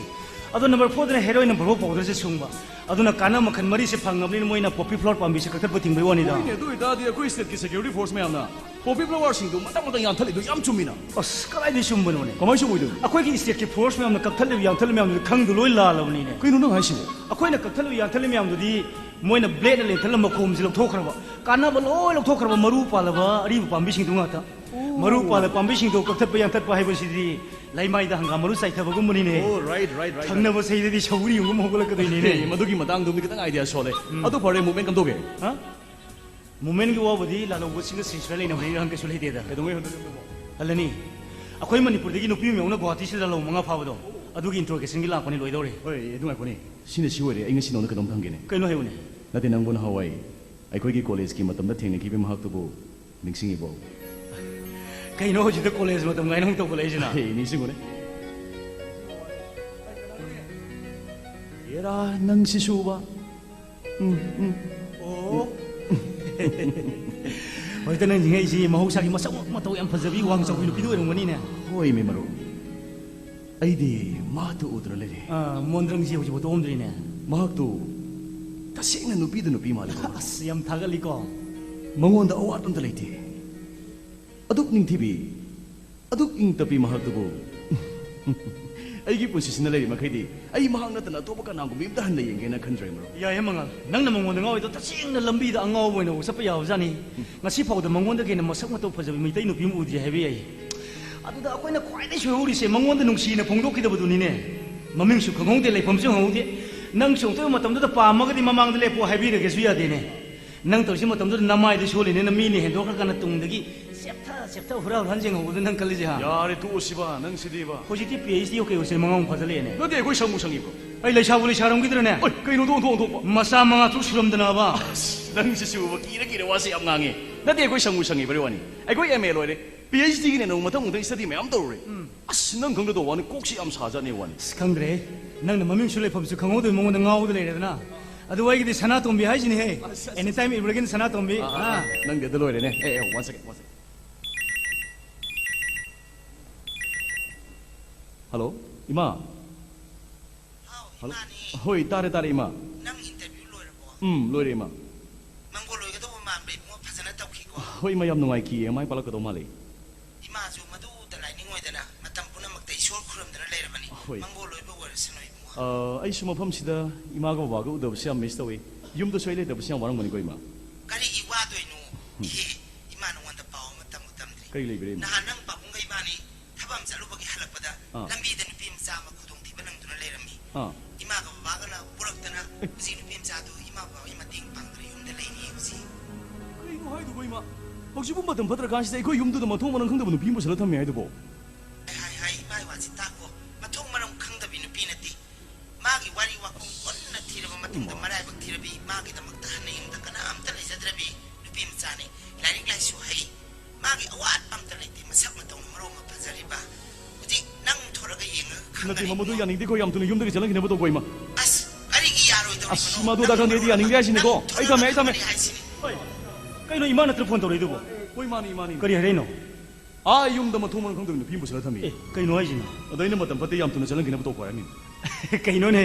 ꯑꯗꯣ ꯅꯝꯕꯔ ꯐꯣꯔꯗꯅ ꯍꯦꯔꯣꯏꯟ ꯅꯝꯕꯔ ꯐꯣꯔ ꯄꯥꯎꯗꯔꯁꯦ ꯁꯨꯡꯕ꯫ ꯑꯗꯨꯅ ꯀꯥꯟꯅꯕ ꯃꯈꯜ ꯃꯔꯤꯁꯦ ꯐꯪꯉꯕꯅꯤꯅ ꯃꯣꯏꯅ ꯄꯣꯄꯤ ꯐ꯭ꯂꯥꯋꯔ ꯄꯥꯝꯕꯤꯁꯦ ꯀꯛꯊꯠꯄ ꯊꯤꯡꯕꯩ ꯋꯥꯅꯤꯗ꯫ ꯍꯣꯏꯅꯦ, ꯑꯗꯨ ꯑꯣꯏꯇꯥꯔꯗꯤ ꯑꯩꯈꯣꯏ ꯁ꯭ꯇꯦꯠꯀꯤ ꯁꯦꯀ꯭ꯌꯨꯔꯤꯇꯤ ꯐꯣꯔꯁ ꯃꯌꯥꯝꯅ ꯄꯣꯄꯤ ꯐ꯭ꯂꯥꯋꯔꯁꯤꯡꯗꯨ ꯃꯊꯪ ꯃꯊꯪ ꯌꯥꯟꯊꯠꯂꯤꯗꯣ ꯌꯥꯝ ꯆꯨꯝꯃꯤꯅ꯫ ꯑꯁ, ꯀꯗꯥꯏꯗꯒꯤ ꯆꯨꯝꯕꯅꯣꯅꯦ? ꯀꯃꯥꯏꯅ ꯆꯨꯝꯃꯣꯏꯗꯣꯏꯅꯣ? ꯑꯩꯈꯣꯏꯒꯤ ꯁ꯭ꯇꯦꯠꯀꯤ ꯐꯣꯔꯁ ꯃꯌꯥꯝꯅ ꯀꯛꯊꯠꯂꯤꯕ ꯌꯥꯟꯊꯠꯂꯤꯕ ꯃꯌꯥꯝꯗꯨꯗꯤ ꯈꯪꯗꯨ ꯂꯣꯏ ꯂꯥꯜꯂꯕꯅꯤꯅꯦ꯫ ꯀꯩꯅꯣ ꯅꯪ ꯍꯥꯏꯁꯤꯕꯣ? ꯑꯩꯈꯣꯏꯅ ꯀꯛꯊꯠꯂꯤꯕ ꯌꯥꯟꯊꯠꯂꯤꯕ ꯃꯌꯥꯝꯗꯨꯗꯤ ꯃꯣꯏꯅ ꯕ꯭ꯂꯦꯗꯅ ꯂꯦꯟꯊꯠꯂꯝꯕ ꯃꯈꯣꯝꯁꯤ ꯂꯧꯊꯣꯛꯈ꯭ꯔꯕ, ꯀꯥꯟꯅꯕ ꯂꯣꯏ ꯂꯧꯊꯣꯛꯈ꯭ꯔꯕ, ꯃꯔꯨ ꯄꯥꯜꯂꯕ ꯑꯔꯤꯕ ꯄꯥꯝꯕꯤꯁꯤꯡꯗꯨ ꯉꯥꯛꯇ꯫ ꯃꯔꯨ ꯄꯥꯜꯂꯕ ꯄꯥꯝꯕꯤꯁꯤꯡꯗꯣ ꯀꯛꯊꯠꯄ ꯌꯥꯟꯊꯠꯄ ꯍꯥꯏꯕꯁꯤꯗꯤ ꯂꯩꯃꯥꯏꯗ ꯍꯪꯒꯥꯝ ꯃꯔꯨ ꯆꯥꯏꯊꯕꯒꯨꯝꯕꯅꯤꯅꯦ꯫ ꯑꯣ, right, right, right, right. ꯊꯪꯅꯕ ꯆꯍꯤꯗꯗꯤ ꯁꯧꯒ꯭ꯔꯤ ꯑꯃꯨꯛ ꯍꯧꯒꯠꯂꯛꯀꯗꯣꯏꯅꯤꯅꯦ꯫ ꯑꯦ, ꯃꯗꯨꯒꯤ ꯃꯇꯥꯡꯗꯨꯝꯗꯤ ꯈꯤꯇꯪ ꯑꯥꯏꯗꯤꯌꯥ ꯁꯣꯜꯂꯦ꯫ ꯑꯗꯨ ꯐꯔꯦ, ꯃꯨꯚꯃꯦꯟ ꯀꯝꯗꯧꯒꯦ? ꯍꯥ? ꯃꯨꯚꯃꯦꯟꯒꯤ ꯋꯥꯕꯨꯗꯤ ꯂꯥꯜꯍꯧꯕꯁꯤꯡꯒ ꯁꯤꯟꯁꯤꯔ ꯂꯩꯅꯕꯅꯤꯅ ꯀꯩꯁꯨ ꯂꯩꯇꯦꯗ꯫ ꯀꯩꯗꯧꯉꯩ ꯍꯧꯗꯣꯏꯅꯣ? ꯍꯜꯂꯅꯤ꯫ ꯑꯩꯈꯣꯏ ꯃꯅꯤꯄꯨꯔꯗꯒꯤ ꯅꯨꯄꯤ ꯑꯃ ꯌꯧꯅ ꯒꯨꯋꯥꯍꯥꯇꯤꯁꯤꯗ ꯂꯥꯜꯍꯧ ꯃꯉꯥ ꯐꯥꯕꯗꯣ, ꯑꯗꯨꯒꯤ ꯏꯟꯇ꯭ꯔꯣꯒꯦꯁꯟꯒꯤ ꯂꯥꯛꯄꯅꯤ, ꯂꯣꯏꯗꯧꯔꯦ꯫ ꯍꯣꯏ, ꯑꯗꯨ ꯉꯥꯏꯈꯣꯅꯦ꯫ ꯁꯤꯅ ꯁꯤ ꯑꯣꯏꯔꯦ, ꯑꯩ ꯉꯁꯤ ꯅꯉꯣꯟꯗ ꯀꯩꯅꯣꯝ ꯍꯪꯒꯦꯅꯦ꯫ ꯀꯩꯅꯣ ꯍꯥꯏꯌꯨꯅꯦ? ꯅꯠꯇꯦ, ꯅꯪꯕꯨ ꯅꯍꯥꯟꯋꯥꯏ ꯑꯩꯈꯣꯏꯒꯤ ꯀꯣꯂꯦꯖꯀꯤ ꯃꯇꯝꯗ ꯊꯦꯡꯅꯈꯤꯕ ꯃꯍꯥꯛꯇꯨꯕꯨ ꯅꯤꯡꯁꯤꯡꯉꯤꯕꯣ? ꯀꯩꯅꯣ ꯍꯧꯖꯤꯛꯇ ꯀꯣꯂꯦꯖ ꯃꯇꯝ ꯀꯥꯏꯅ ꯑꯃꯨꯛ ꯇꯧꯈꯠꯂꯛꯏꯁꯤꯅ? ꯍꯦ, ꯅꯤꯡꯁꯤꯡꯉꯨꯅꯦ꯫ ꯑꯦꯔꯥ, ꯅꯪꯁꯤꯁꯨꯕ꯫ ꯎꯝ, ꯎꯝ꯫ ꯑꯣ꯫ ꯍꯧꯖꯤꯛꯇ ꯅꯪ ꯅꯤꯡꯉꯛꯏꯁꯤ ꯃꯍꯧꯁꯥꯒꯤ ꯃꯁꯛ ꯃꯇꯧ ꯌꯥꯝ ꯐꯖꯕꯤ, ꯋꯥꯡ ꯆꯥꯎꯕꯤ ꯅꯨꯄꯤꯗꯨ ꯑꯣꯏꯔꯝꯒꯅꯤꯅꯦ꯫ ꯍꯣꯏ, ꯃꯦ ꯃꯔꯨꯞ꯫ ꯑꯩꯗꯤ ꯃꯍꯥꯛꯇꯨ ꯎꯗꯨꯅ ꯂꯩꯔꯦ꯫ ꯑꯥ, ꯃꯣꯟꯗ꯭ꯔꯪꯁꯤ ꯍꯧꯖꯤꯛꯐꯥꯎ ꯇꯣꯛꯑꯝꯗ꯭ꯔꯤꯅꯦ꯫ ꯃꯍꯥꯛꯇꯨ ꯇꯁꯦꯡꯅ ꯅꯨꯄꯤꯗ ꯅꯨꯄꯤ ꯃꯥꯜꯂꯤ꯫ ꯑꯁ, ꯌꯥꯝ ꯊꯥꯒꯠꯂꯤꯀꯣ꯫ ꯃꯉꯣꯟꯗ ꯑꯋꯥꯠꯄ ꯑꯝꯇ ꯂꯩꯇꯦ꯫ ꯑꯗꯨꯛ ꯅꯤꯡꯊꯤꯕꯤ, ꯑꯗꯨꯛ ꯏꯪ ꯇꯞꯄꯤ ꯃꯍꯥꯛꯇꯨꯕꯨ ꯑꯩꯒꯤ ꯄꯨꯟꯁꯤꯁꯤꯅ ꯂꯩꯔꯤ ꯃꯈꯩꯗꯤ ꯑꯩ ꯃꯍꯥꯛ ꯅꯠꯇꯅ ꯑꯇꯣꯞꯄ ꯀꯅꯥꯒꯨꯝꯕꯤ ꯑꯝꯇ ꯍꯟꯅ ꯌꯦꯡꯒꯦꯅ ꯈꯟꯗ꯭ꯔꯦ, ꯃꯔꯨꯞ꯫ ꯌꯥꯏꯌꯦ ꯃꯉꯥꯜ, ꯅꯪꯅ ꯃꯉꯣꯟꯗ ꯉꯥꯎꯔꯤꯗꯣ ꯇꯁꯦꯡꯅ ꯂꯝꯕꯤꯗ ꯑꯉꯥꯎꯕ ꯑꯣꯏꯅ ꯎ ꯆꯠꯄ ꯌꯥꯕꯖꯥꯠꯅꯤ꯫ ꯉꯁꯤ ꯐꯥꯎꯗ ꯃꯉꯣꯟꯗꯒꯤ ꯍꯦꯟꯅ ꯃꯁꯛ ꯃꯇꯧ ꯐꯖꯕ ꯃꯩꯇꯩ ꯅꯨꯄꯤ ꯑꯃ ꯎꯗ꯭ꯔꯤ ꯍꯥꯏꯕ ꯌꯥꯏ꯫ ꯑꯗꯨꯗ ꯑꯩꯈꯣꯏꯅ ꯈ꯭ꯋꯥꯏꯗꯒꯤ ꯁꯣꯏꯍꯧꯔꯤꯁꯦ ꯃꯉꯣꯟꯗ ꯅꯨꯡꯁꯤꯅ ꯐꯣꯡꯗꯣꯛꯈꯤꯗꯕꯗꯨꯅꯤꯅꯦ꯫ ꯃꯃꯤꯡꯁꯨ ꯈꯪꯍꯧꯗꯦ, ꯂꯩꯐꯝꯁꯨ ꯈꯪꯍꯧꯗꯦ꯫ ꯅꯪ ꯆꯣꯡꯊꯣꯛꯄ ꯃꯇꯝꯗꯨꯗ ꯄꯥꯝꯃꯒꯗꯤ ꯃꯃꯥꯡꯗ ꯂꯦꯞꯄꯣ ꯍꯥꯏꯕꯤꯔꯒꯦꯁꯨ ꯌꯥꯗꯦꯅꯦ꯫ ꯅꯪ ꯇꯧꯔꯤꯁꯤ ꯃꯇꯝꯗꯨꯗ ꯅꯃꯥꯏꯗꯨ ꯁꯣꯜꯂꯤꯅꯦꯅ ꯃꯤꯅ ꯍꯦꯟꯗꯣꯛꯈ꯭ꯔꯀꯥꯟꯗ ꯇꯨꯡꯗꯒꯤ ꯆꯦꯞꯊ ꯆꯦꯞꯊ ꯍꯨꯔꯥꯟ ꯍꯨꯔꯥꯟ ꯌꯦꯡꯍꯧꯕꯗ ꯅꯪ ꯈꯜꯂꯤꯁꯦ, ꯍꯥ? ꯌꯥꯔꯦ, ꯇꯣꯛꯑꯁꯤꯕ, ꯅꯪ ꯁꯤꯗꯤꯕ꯫ ꯍꯧꯖꯤꯛꯇꯤ ꯄꯤ ꯑꯩꯆ ꯗꯤ ꯌꯧꯈꯩ ꯌꯧꯁꯦ ꯃꯉꯥꯃꯨꯛ ꯐꯥꯖꯤꯜꯂꯛꯑꯦꯅꯦ꯫ ꯅꯠꯇꯦ, ꯑꯩꯈꯣꯏ ꯁꯪꯕꯨ ꯁꯪꯉꯤꯕ꯭ꯔꯣ? ꯑꯩ ꯂꯩꯁꯥꯕꯨ ꯂꯩꯁꯥꯔꯝꯈꯤꯗ꯭ꯔꯅꯦ? ꯑꯣꯏ, ꯀꯩꯅꯣꯗꯣ ꯑꯣꯟꯊꯣꯛ ꯑꯣꯟꯊꯣꯛꯄ꯫ ꯃꯆꯥ ꯃꯉꯥ ꯇꯔꯨꯛ ꯁꯨꯔꯝꯗꯅꯕ꯫ ꯑꯁ, ꯅꯪꯁꯤꯁꯨꯕ ꯀꯤꯔ ꯀꯤꯔ ꯋꯥꯁꯦ ꯌꯥꯝ ꯉꯥꯡꯉꯦ꯫ ꯅꯠꯇꯦ, ꯑꯩꯈꯣꯏ ꯁꯪꯕꯨ ꯁꯪꯉꯤꯕ꯭ꯔ ꯋꯥꯅꯤ꯫ ꯑꯩꯈꯣꯏ ꯑꯦꯝ ꯑꯦ ꯂꯣꯏꯔꯦ꯫ ꯄꯤ ꯑꯩꯆ ꯗꯤꯒꯤꯅꯦ ꯅꯣꯡ ꯃꯊꯪ ꯃꯊꯪ ꯁ꯭ꯇꯗꯤ ꯃꯌꯥꯝ ꯇꯧꯔꯨꯔꯦ꯫ ꯎꯝ꯫ ꯑꯁ, ꯅꯪ ꯈꯪꯒꯗꯧꯕ ꯋꯥꯅꯤ, ꯀꯣꯛꯁꯤ ꯌꯥꯝ ꯁꯥꯖꯥꯠꯅꯦ ꯋꯥꯅꯤ꯫ ꯑꯁ, ꯈꯪꯗ꯭ꯔꯦ꯫ ꯅꯪꯅ ꯃꯃꯤꯡꯁꯨ ꯂꯩꯐꯝꯁꯨ ꯈꯪꯍꯧꯗꯕ ꯃꯉꯣꯟꯗ ꯉꯥꯎꯗ ꯂꯩꯔꯦꯗꯅ꯫ ꯑꯗꯨ ꯑꯩꯒꯤꯗꯤ ꯁꯅꯥꯇꯣꯝꯕꯤ ꯍꯥꯏꯁꯤꯅꯤꯍꯦ꯫ ꯑꯁ, ꯑꯁ, ꯑꯦꯅꯤ ꯇꯥꯏꯝ ꯏꯕ꯭ꯔꯒꯤꯟ ꯁꯅꯥꯇꯣꯝꯕꯤ꯫ ꯑꯥ, ꯑꯥ, ꯑꯥ꯫ ꯑꯥ꯫ ꯅꯪꯗꯤ ꯑꯗꯨ ꯂꯣꯏꯔꯦꯅꯦ꯫ ꯑꯦ, ꯑꯦ, one second, one second. Hello, ꯏꯃꯥ꯫ ꯍꯥꯎ, ꯍꯜꯂꯣ꯫ ꯏꯃꯥꯅꯤ꯫ ꯍꯣꯏ, ꯇꯥꯔꯦ, ꯇꯥꯔꯦ, ꯏꯃꯥ꯫ ꯅꯪ ꯏꯟꯇꯔꯚ꯭ꯌꯨ ꯂꯣꯏꯔꯕꯣ? ꯎꯝ, ꯂꯣꯏꯔꯦ, ꯏꯃꯥ꯫ ꯃꯪꯒꯣꯜ ꯑꯣꯏꯒꯗꯧꯕ ꯃꯥꯟꯕ ꯏꯕꯨꯡꯉꯣ, ꯐꯖꯅ ꯇꯧꯈꯤꯀꯣ꯫ ꯍꯣꯏ, ꯏꯃꯥ, ꯌꯥꯝ ꯅꯨꯡꯉꯥꯏꯈꯤꯌꯦ, ꯃꯥꯏ ꯄꯥꯛꯂꯛꯀꯗꯧ ꯃꯥꯜꯂꯦ꯫ ꯏꯃꯥꯁꯨ ꯃꯗꯨꯗ ꯂꯥꯏꯅꯤꯡ ꯑꯣꯏꯗꯅ ꯃꯇꯝ ꯄꯨꯝꯅꯃꯛꯇ ꯏꯁꯣꯔ ꯈꯨꯔꯨꯝꯗꯨꯅ ꯂꯩꯔꯕꯅꯤ꯫ ꯍꯣꯏ꯫ ꯃꯪꯒꯣꯜ ꯑꯣꯏꯕ ꯑꯣꯏꯔꯁꯅꯨ ꯏꯕꯨꯡꯉꯣ꯫ ꯑ, ꯑꯩꯁꯨ ꯃꯐꯝꯁꯤꯗ ꯏꯃꯥꯒ ꯕꯕꯥꯒ ꯎꯗꯕꯁꯦ ꯌꯥꯝ ꯃꯤꯁ ꯇꯧꯋꯦ꯫ ꯌꯨꯝꯗꯁꯨ ꯑꯩ ꯂꯩꯇꯕꯁꯦ ꯌꯥꯝ ꯋꯥꯔꯝꯒꯅꯤꯀꯣ, ꯏꯃꯥ? ꯀꯔꯤꯒꯤ ꯋꯥꯗꯣꯏꯅꯣ? ꯎꯝ꯫ ꯏꯍꯦ, ꯏꯃꯥ ꯅꯉꯣꯟꯗ ꯄꯥꯎ ꯑꯃ ꯇꯝꯕꯨ ꯇꯝꯗ꯭ꯔꯤ꯫ ꯀꯔꯤ ꯂꯩꯕꯤꯔꯦ, ꯏꯃꯥ? ꯅꯍꯥꯟ ꯅꯪ ꯄꯥꯕꯨꯡꯒ ꯏꯕꯥꯅꯤ ꯊꯕꯛ ꯑꯃ ꯆꯠꯂꯨꯕꯒꯤ ꯍꯜꯂꯛꯄꯗ ꯑꯥ꯫ ꯂꯝꯕꯤꯗ ꯅꯨꯄꯤ ꯃꯆꯥ ꯑꯃ ꯈꯨꯗꯣꯡꯊꯤꯕ ꯅꯪꯗꯨꯅ ꯂꯩꯔꯝꯃꯤ꯫ ꯑꯥ꯫ ꯏꯃꯥꯒ ꯕꯕꯥꯒꯅ ꯄꯨꯔꯛꯇꯅ ꯑꯦ꯫ ꯍꯧꯖꯤꯛ ꯅꯨꯄꯤ ꯃꯆꯥꯗꯨ ꯏꯃꯥ ꯕꯕꯥꯒꯤ ꯃꯇꯦꯡ ꯄꯥꯡꯗꯅ ꯌꯨꯝꯗ ꯂꯩꯔꯤ ꯍꯧꯖꯤꯛ꯫ ꯀꯩꯅꯣ ꯍꯥꯏꯗꯨꯕꯣ, ꯏꯃꯥ? ꯍꯧꯖꯤꯛꯄꯨ ꯃꯇꯝ ꯐꯠꯇ꯭ꯔꯀꯥꯟꯁꯤꯗ ꯑꯩꯈꯣꯏ ꯌꯨꯝꯗꯨꯗ ꯃꯊꯣꯡ ꯃꯔꯝ ꯈꯪꯗꯕ ꯅꯨꯄꯤ ꯑꯃ ꯄꯨꯁꯜꯂ ꯊꯝꯃꯦ ꯍꯥꯏꯗꯨꯕꯣ? ꯍꯥꯏ, ꯍꯥꯏ, ꯍꯥꯏ, ꯏꯃꯥꯒꯤ ꯋꯥꯁꯤ ꯇꯥꯈꯣ꯫ ꯃꯊꯣꯡ ꯃꯔꯝ ꯈꯪꯗꯕꯤ ꯅꯨꯄꯤ ꯅꯠꯇꯦ꯫ ꯃꯥꯒꯤ ꯋꯥꯔꯤ ꯋꯥꯈꯨꯝ ꯄꯨꯟꯅ ꯊꯤꯔꯕ ꯃꯇꯨꯡꯗ ꯏꯃꯥ꯫ ꯃꯔꯥꯏꯕꯛ ꯊꯤꯔꯕꯤ, ꯃꯥꯒꯤꯗꯃꯛꯇ ꯍꯟꯅ ꯌꯨꯝꯗ ꯀꯅꯥꯝꯇ ꯂꯩꯖꯗ꯭ꯔꯕꯤ ꯅꯨꯄꯤ ꯃꯆꯥꯅꯤ꯫ ꯂꯥꯏꯔꯤꯛ ꯂꯥꯏꯁꯨ ꯍꯩ, ꯃꯥꯒꯤ ꯑꯋꯥꯠꯄ ꯑꯝꯇ ꯂꯩꯇꯦ꯫ ꯃꯁꯛ ꯃꯇꯧꯅ ꯃꯔꯣꯜ ꯑꯃ ꯐꯖꯔꯤꯕ꯫ ꯍꯧꯖꯤꯛ ꯅꯪ ꯊꯣꯔꯒ ꯌꯦꯡꯉꯒ ꯅꯠꯇꯦ, ꯈꯪꯒꯅꯤ꯫ ꯃꯗꯨ ꯌꯥꯅꯤꯡꯗꯦꯀꯣ, ꯌꯥꯝ ꯊꯨꯅ ꯌꯨꯝꯗꯒꯤ ꯆꯠꯍꯟꯈꯤꯅꯕ ꯇꯧꯀꯣ, ꯏꯃꯥ꯫ ꯑꯁ, ꯀꯔꯤꯒꯤ ꯌꯥꯔꯣꯏꯗꯧꯔꯤꯕꯅꯣ? ꯑꯁ, ꯃꯗꯨ ꯅꯪ ꯗꯔꯀꯥꯔ ꯂꯩꯇꯦ, ꯌꯥꯅꯤꯡꯗꯦ ꯍꯥꯏꯁꯤꯅꯤꯀꯣ꯫ ꯅꯪ ꯑꯩ ꯊꯝꯃꯦ, ꯑꯩ ꯊꯝꯃꯦ꯫ ꯊꯣꯔꯒ ꯈꯪꯒꯅꯤ ꯍꯥꯏꯁꯤꯅꯤ꯫ ꯍꯣꯏ꯫ ꯀꯩꯅꯣ ꯏꯃꯥ ꯅꯠꯇ꯭ꯔ ꯐꯣꯟ ꯇꯧꯔꯛꯏꯗꯨꯕꯣ? ꯍꯣꯏ, ꯃꯥꯅꯤ, ꯃꯥꯅꯤ꯫ ꯀꯔꯤ ꯍꯥꯏꯔꯛꯏꯅꯣ? ꯑꯥ, ꯌꯨꯝꯗ ꯃꯊꯣꯡ ꯃꯔꯝ ꯈꯪꯗꯕ ꯅꯨꯄꯤ ꯑꯃ ꯄꯨꯁꯜꯂ ꯊꯝꯃꯤ꯫ ꯑꯦ, ꯀꯩꯅꯣ ꯍꯥꯏꯁꯤꯅ? ꯑꯗ ꯑꯩꯅ ꯃꯇꯝ ꯐꯠꯇꯦ, ꯌꯥꯝ ꯊꯨꯅ ꯆꯠꯍꯟꯈꯤꯅꯕ ꯇꯧꯈꯣ ꯍꯥꯏꯔꯝꯃꯤꯅꯤ꯫ ꯀꯩꯅꯣꯅꯦ?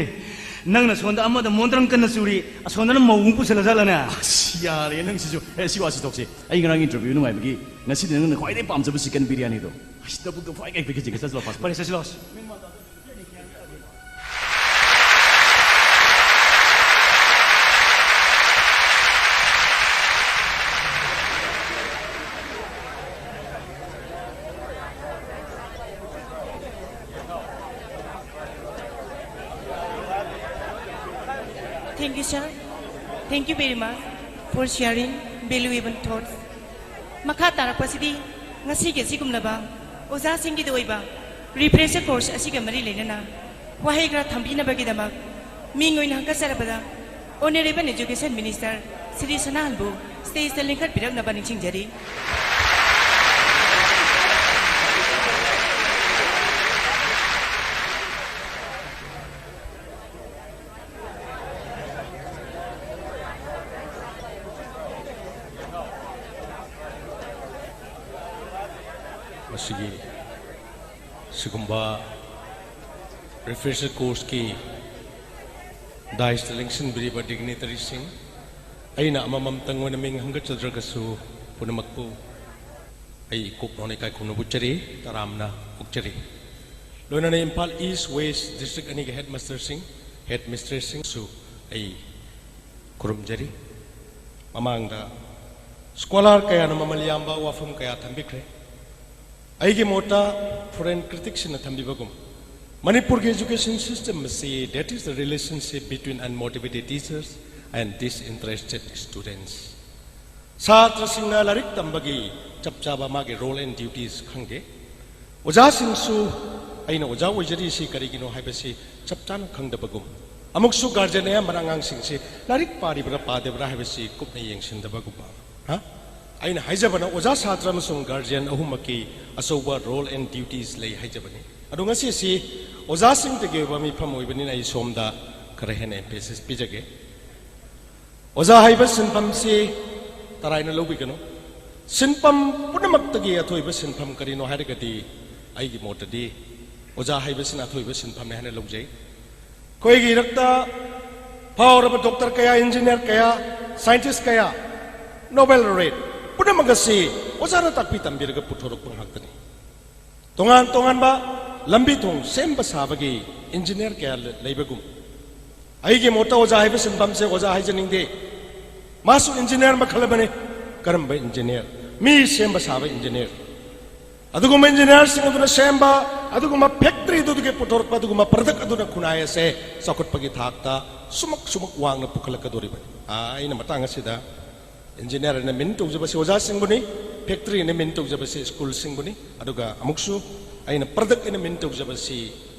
ꯅꯪꯅ ꯁꯣꯝꯗ ꯑꯃꯗ ꯃꯣꯟꯇ꯭ꯔꯪ ꯀꯟꯅ ꯆꯨꯔꯤ, ꯑꯁꯣꯝꯗꯅ ꯃꯧ ꯑꯃꯨꯛ ꯄꯨꯁꯜꯂ ꯆꯠꯂꯅꯦ? ꯑꯁ, ꯌꯥꯔꯦ ꯅꯪꯁꯤꯁꯨ꯫ ꯑꯦ, ꯁꯤ ꯋꯥꯁꯤ ꯇꯣꯛꯁꯤ꯫ ꯑꯩ ꯉꯔꯥꯡ ꯏꯟꯇꯔꯚ꯭ꯌꯨ ꯅꯨꯡꯉꯥꯏꯕꯒꯤ ꯉꯁꯤꯗꯤ ꯅꯪꯅ ꯈ꯭ꯋꯥꯏꯗꯒꯤ ꯄꯥꯝꯖꯕ ꯆꯤꯀꯟ ꯕꯤꯔꯌꯥꯅꯤꯗꯣ꯫ ꯑꯁ, ꯅꯕꯨꯛꯇꯣ ꯐ꯭ꯔꯥꯏ ꯀꯥꯏ ꯄꯤꯛꯀꯦ ꯆꯤꯛꯀꯦ ꯆꯠꯂꯣ, ꯐꯥꯁ ꯐꯨꯗ꯫ ꯐꯔꯦ, ꯆꯠꯁꯤ ꯂꯥꯛꯑꯣꯁꯤ꯫ Thank you, sir. Thank you very much for sharing valuable thoughts. ꯃꯈꯥ ꯇꯥꯔꯛꯄꯁꯤꯗꯤ ꯉꯁꯤꯒꯤ ꯑꯁꯤꯒꯨꯝꯂꯕ ꯑꯣꯖꯥꯁꯤꯡꯒꯤꯗ ꯑꯣꯏꯕ refresher course ꯑꯁꯤꯒ ꯃꯔꯤ ꯂꯩꯅꯅ ꯋꯥꯍꯩ ꯈꯔ ꯊꯝꯕꯤꯅꯕꯒꯤꯗꯃꯛ ꯃꯤꯡ ꯑꯣꯏꯅ ꯍꯪꯒꯠꯆꯔꯕꯗ Honourable Education Minister ꯁ꯭ꯔꯤ ꯁꯅꯥꯍꯟꯕꯨ stageꯇ ꯂꯤꯡꯈꯠꯄꯤꯔꯛꯅꯕ ꯅꯤꯡꯁꯤꯡꯖꯔꯤ꯫ ꯃꯁꯤꯒꯤ ꯁꯤꯒꯨꯝꯕ refresher courseꯀꯤ dais ꯂꯦꯡꯁꯤꯟꯕꯤꯔꯤꯕ dignitaryꯁꯤꯡ, ꯑꯩꯅ ꯑꯃꯃꯝꯇꯪ ꯑꯣꯏꯅ ꯃꯤꯡ ꯍꯪꯒꯠꯆꯗ꯭ꯔꯒꯁꯨ ꯄꯨꯝꯅꯃꯛꯄꯨ ꯑꯩ ꯏꯀꯣꯛ ꯅꯣꯟꯅ ꯏꯀꯥꯏ ꯈꯨꯝꯅꯕ ꯎꯠꯆꯔꯤ, ꯇꯔꯥꯝꯅ ꯑꯣꯛꯆꯔꯤ꯫ ꯂꯣꯏꯅꯅ ꯏꯝꯐꯥꯜ East West district ꯑꯅꯤꯒꯤ headmasterꯁꯤꯡ, headmistressꯁꯤꯡꯁꯨ ꯑꯩ ꯈꯨꯔꯨꯝꯖꯔꯤ꯫ ꯃꯃꯥꯡꯗ scholar ꯀꯌꯥꯅ ꯃꯃꯜ ꯌꯥꯝꯕ ꯋꯥꯐꯝ ꯀꯌꯥ ꯊꯝꯕꯤꯈ꯭ꯔꯦ꯫ ꯑꯩꯒꯤ ꯃꯣꯠꯇ foreign criticꯁꯤꯡꯅ ꯊꯝꯕꯤꯕꯒꯨꯝ, ꯃꯅꯤꯄꯨꯔꯒꯤ education system ꯑꯁꯤ, that is the relationship between unmotivated teachers and disinterested students꯫ ꯁꯥꯇ꯭ꯔꯁꯤꯡꯅ ꯂꯥꯏꯔꯤꯛ ꯇꯝꯕꯒꯤ ꯆꯞ ꯆꯥꯕ ꯃꯥꯒꯤ role and duties ꯈꯪꯗꯦ꯫ ꯑꯣꯖꯥꯁꯤꯡꯁꯨ ꯑꯩꯅ ꯑꯣꯖꯥ ꯑꯣꯏꯖꯔꯤꯁꯤ ꯀꯔꯤꯒꯤꯅꯣ ꯍꯥꯏꯕꯁꯤ ꯆꯞ ꯆꯥꯅ ꯈꯪꯗꯕꯒꯨꯝ, ꯑꯃꯨꯛꯁꯨ guardian ꯑꯌꯥꯝꯕꯅ ꯑꯉꯥꯡꯁꯤꯡꯁꯤ ꯂꯥꯏꯔꯤꯛ ꯄꯥꯔꯤꯕ꯭ꯔꯥ ꯄꯥꯗꯕ꯭ꯔꯥ ꯍꯥꯏꯕꯁꯤ ꯀꯨꯞꯅ ꯌꯦꯡꯁꯤꯟꯗꯕꯒꯨꯝꯕ꯫ ꯍꯥ? ꯑꯩꯅ ꯍꯥꯏꯖꯕꯅ ꯑꯣꯖꯥ ꯁꯥꯇ꯭ꯔ ꯑꯃꯁꯨꯡ guardian ꯑꯍꯨꯝꯃꯛꯀꯤ ꯑꯆꯧꯕ role and duties ꯂꯩ ꯍꯥꯏꯖꯕꯅꯤ꯫ ꯑꯗꯣ ꯉꯁꯤꯁꯤ ꯑꯣꯖꯥꯁꯤꯡꯇꯒꯤ ꯑꯣꯏꯕ ꯃꯤꯐꯝ ꯑꯣꯏꯕꯅꯤꯅ ꯑꯩ ꯁꯣꯝꯗ ꯈꯔ ꯍꯦꯟꯅ emphasis ꯄꯤꯖꯒꯦ꯫ ꯑꯣꯖꯥ ꯍꯥꯏꯕ ꯁꯤꯟꯐꯝꯁꯤ ꯇꯔꯥꯏꯅ ꯂꯧꯕꯤꯒꯅꯨ꯫ ꯁꯤꯟꯐꯝ ꯄꯨꯝꯅꯃꯛꯇꯒꯤ ꯑꯊꯣꯏꯕ ꯁꯤꯟꯐꯝ ꯀꯔꯤꯅꯣ ꯍꯥꯏꯔꯒꯗꯤ, ꯑꯩꯒꯤ ꯃꯣꯠꯇꯗꯤ ꯑꯣꯖꯥ ꯍꯥꯏꯕꯁꯤꯅ ꯑꯊꯣꯏꯕ ꯁꯤꯟꯐꯝꯅꯤ ꯍꯥꯏꯅ ꯂꯧꯖꯩ꯫ ꯑꯩꯈꯣꯏꯒꯤ ꯏꯔꯛꯇ ꯐꯥꯎꯔꯕ doctor ꯀꯌꯥ, engineer ꯀꯌꯥ, scientist ꯀꯌꯥ, Nobel laureate ꯄꯨꯝꯅꯃꯛ ꯑꯁꯤ ꯑꯣꯖꯥꯅ ꯇꯥꯛꯄꯤ ꯇꯝꯕꯤꯔꯒ ꯄꯨꯊꯣꯔꯛꯄ ꯉꯥꯛꯇꯅꯤ꯫ ꯇꯣꯉꯥꯟ ꯇꯣꯉꯥꯟꯕ ꯂꯝꯕꯤ ꯊꯣꯡ ꯁꯦꯝꯕ ꯁꯥꯕꯒꯤ engineer ꯀꯌꯥ ꯂꯩ-, ꯂꯩꯕꯒꯨꯝ, ꯑꯩꯒꯤ ꯃꯣꯠꯇ ꯑꯣꯖꯥ ꯍꯥꯏꯕ ꯁꯤꯟꯐꯝꯁꯦ ꯑꯣꯖꯥ ꯍꯥꯏꯖꯅꯤꯡꯗꯦ꯫ ꯃꯥꯁꯨ engineer ꯃꯈꯜ ꯑꯃꯅꯤ꯫ ꯀꯔꯝꯕ engineer? ꯃꯤ ꯁꯦꯝꯕ ꯁꯥꯕ engineer꯫ ꯑꯗꯨꯒꯨꯝꯕ engineerꯁꯤꯡ ꯑꯗꯨꯅ ꯁꯦꯝꯕ, ꯑꯗꯨꯒꯨꯝꯕ factoryꯗꯨꯗꯒꯤ ꯄꯨꯊꯣꯔꯛꯄ ꯑꯗꯨꯒꯨꯝꯕ product ꯑꯗꯨꯅ ꯈꯨꯟꯅꯥꯏ ꯑꯁꯦ ꯆꯥꯎꯈꯠꯄꯒꯤ ꯊꯥꯛꯇ ꯁꯨꯃꯛ ꯁꯨꯃꯛ ꯋꯥꯡꯅ ꯄꯨꯈꯠꯂꯛꯀꯗꯧꯔꯤꯕꯅꯤ꯫ ꯑꯥ, ꯑꯩꯅ ꯃꯇꯥꯡ ꯑꯁꯤꯗ engineer ꯑꯅ ꯃꯤꯡ ꯇꯧꯖꯕꯁꯤ ꯑꯣꯖꯥꯁꯤꯡꯕꯨꯅꯤ, factory ꯑꯅ ꯃꯤꯡ ꯇꯧꯖꯕꯁꯤ ꯁ꯭ꯀꯨꯜꯁꯤꯡꯕꯨꯅꯤ, ꯑꯗꯨꯒ ꯑꯃꯨꯛꯁꯨ ꯑꯩꯅ product ꯑꯅ ꯃꯤꯡ ꯇꯧꯖꯕꯁꯤ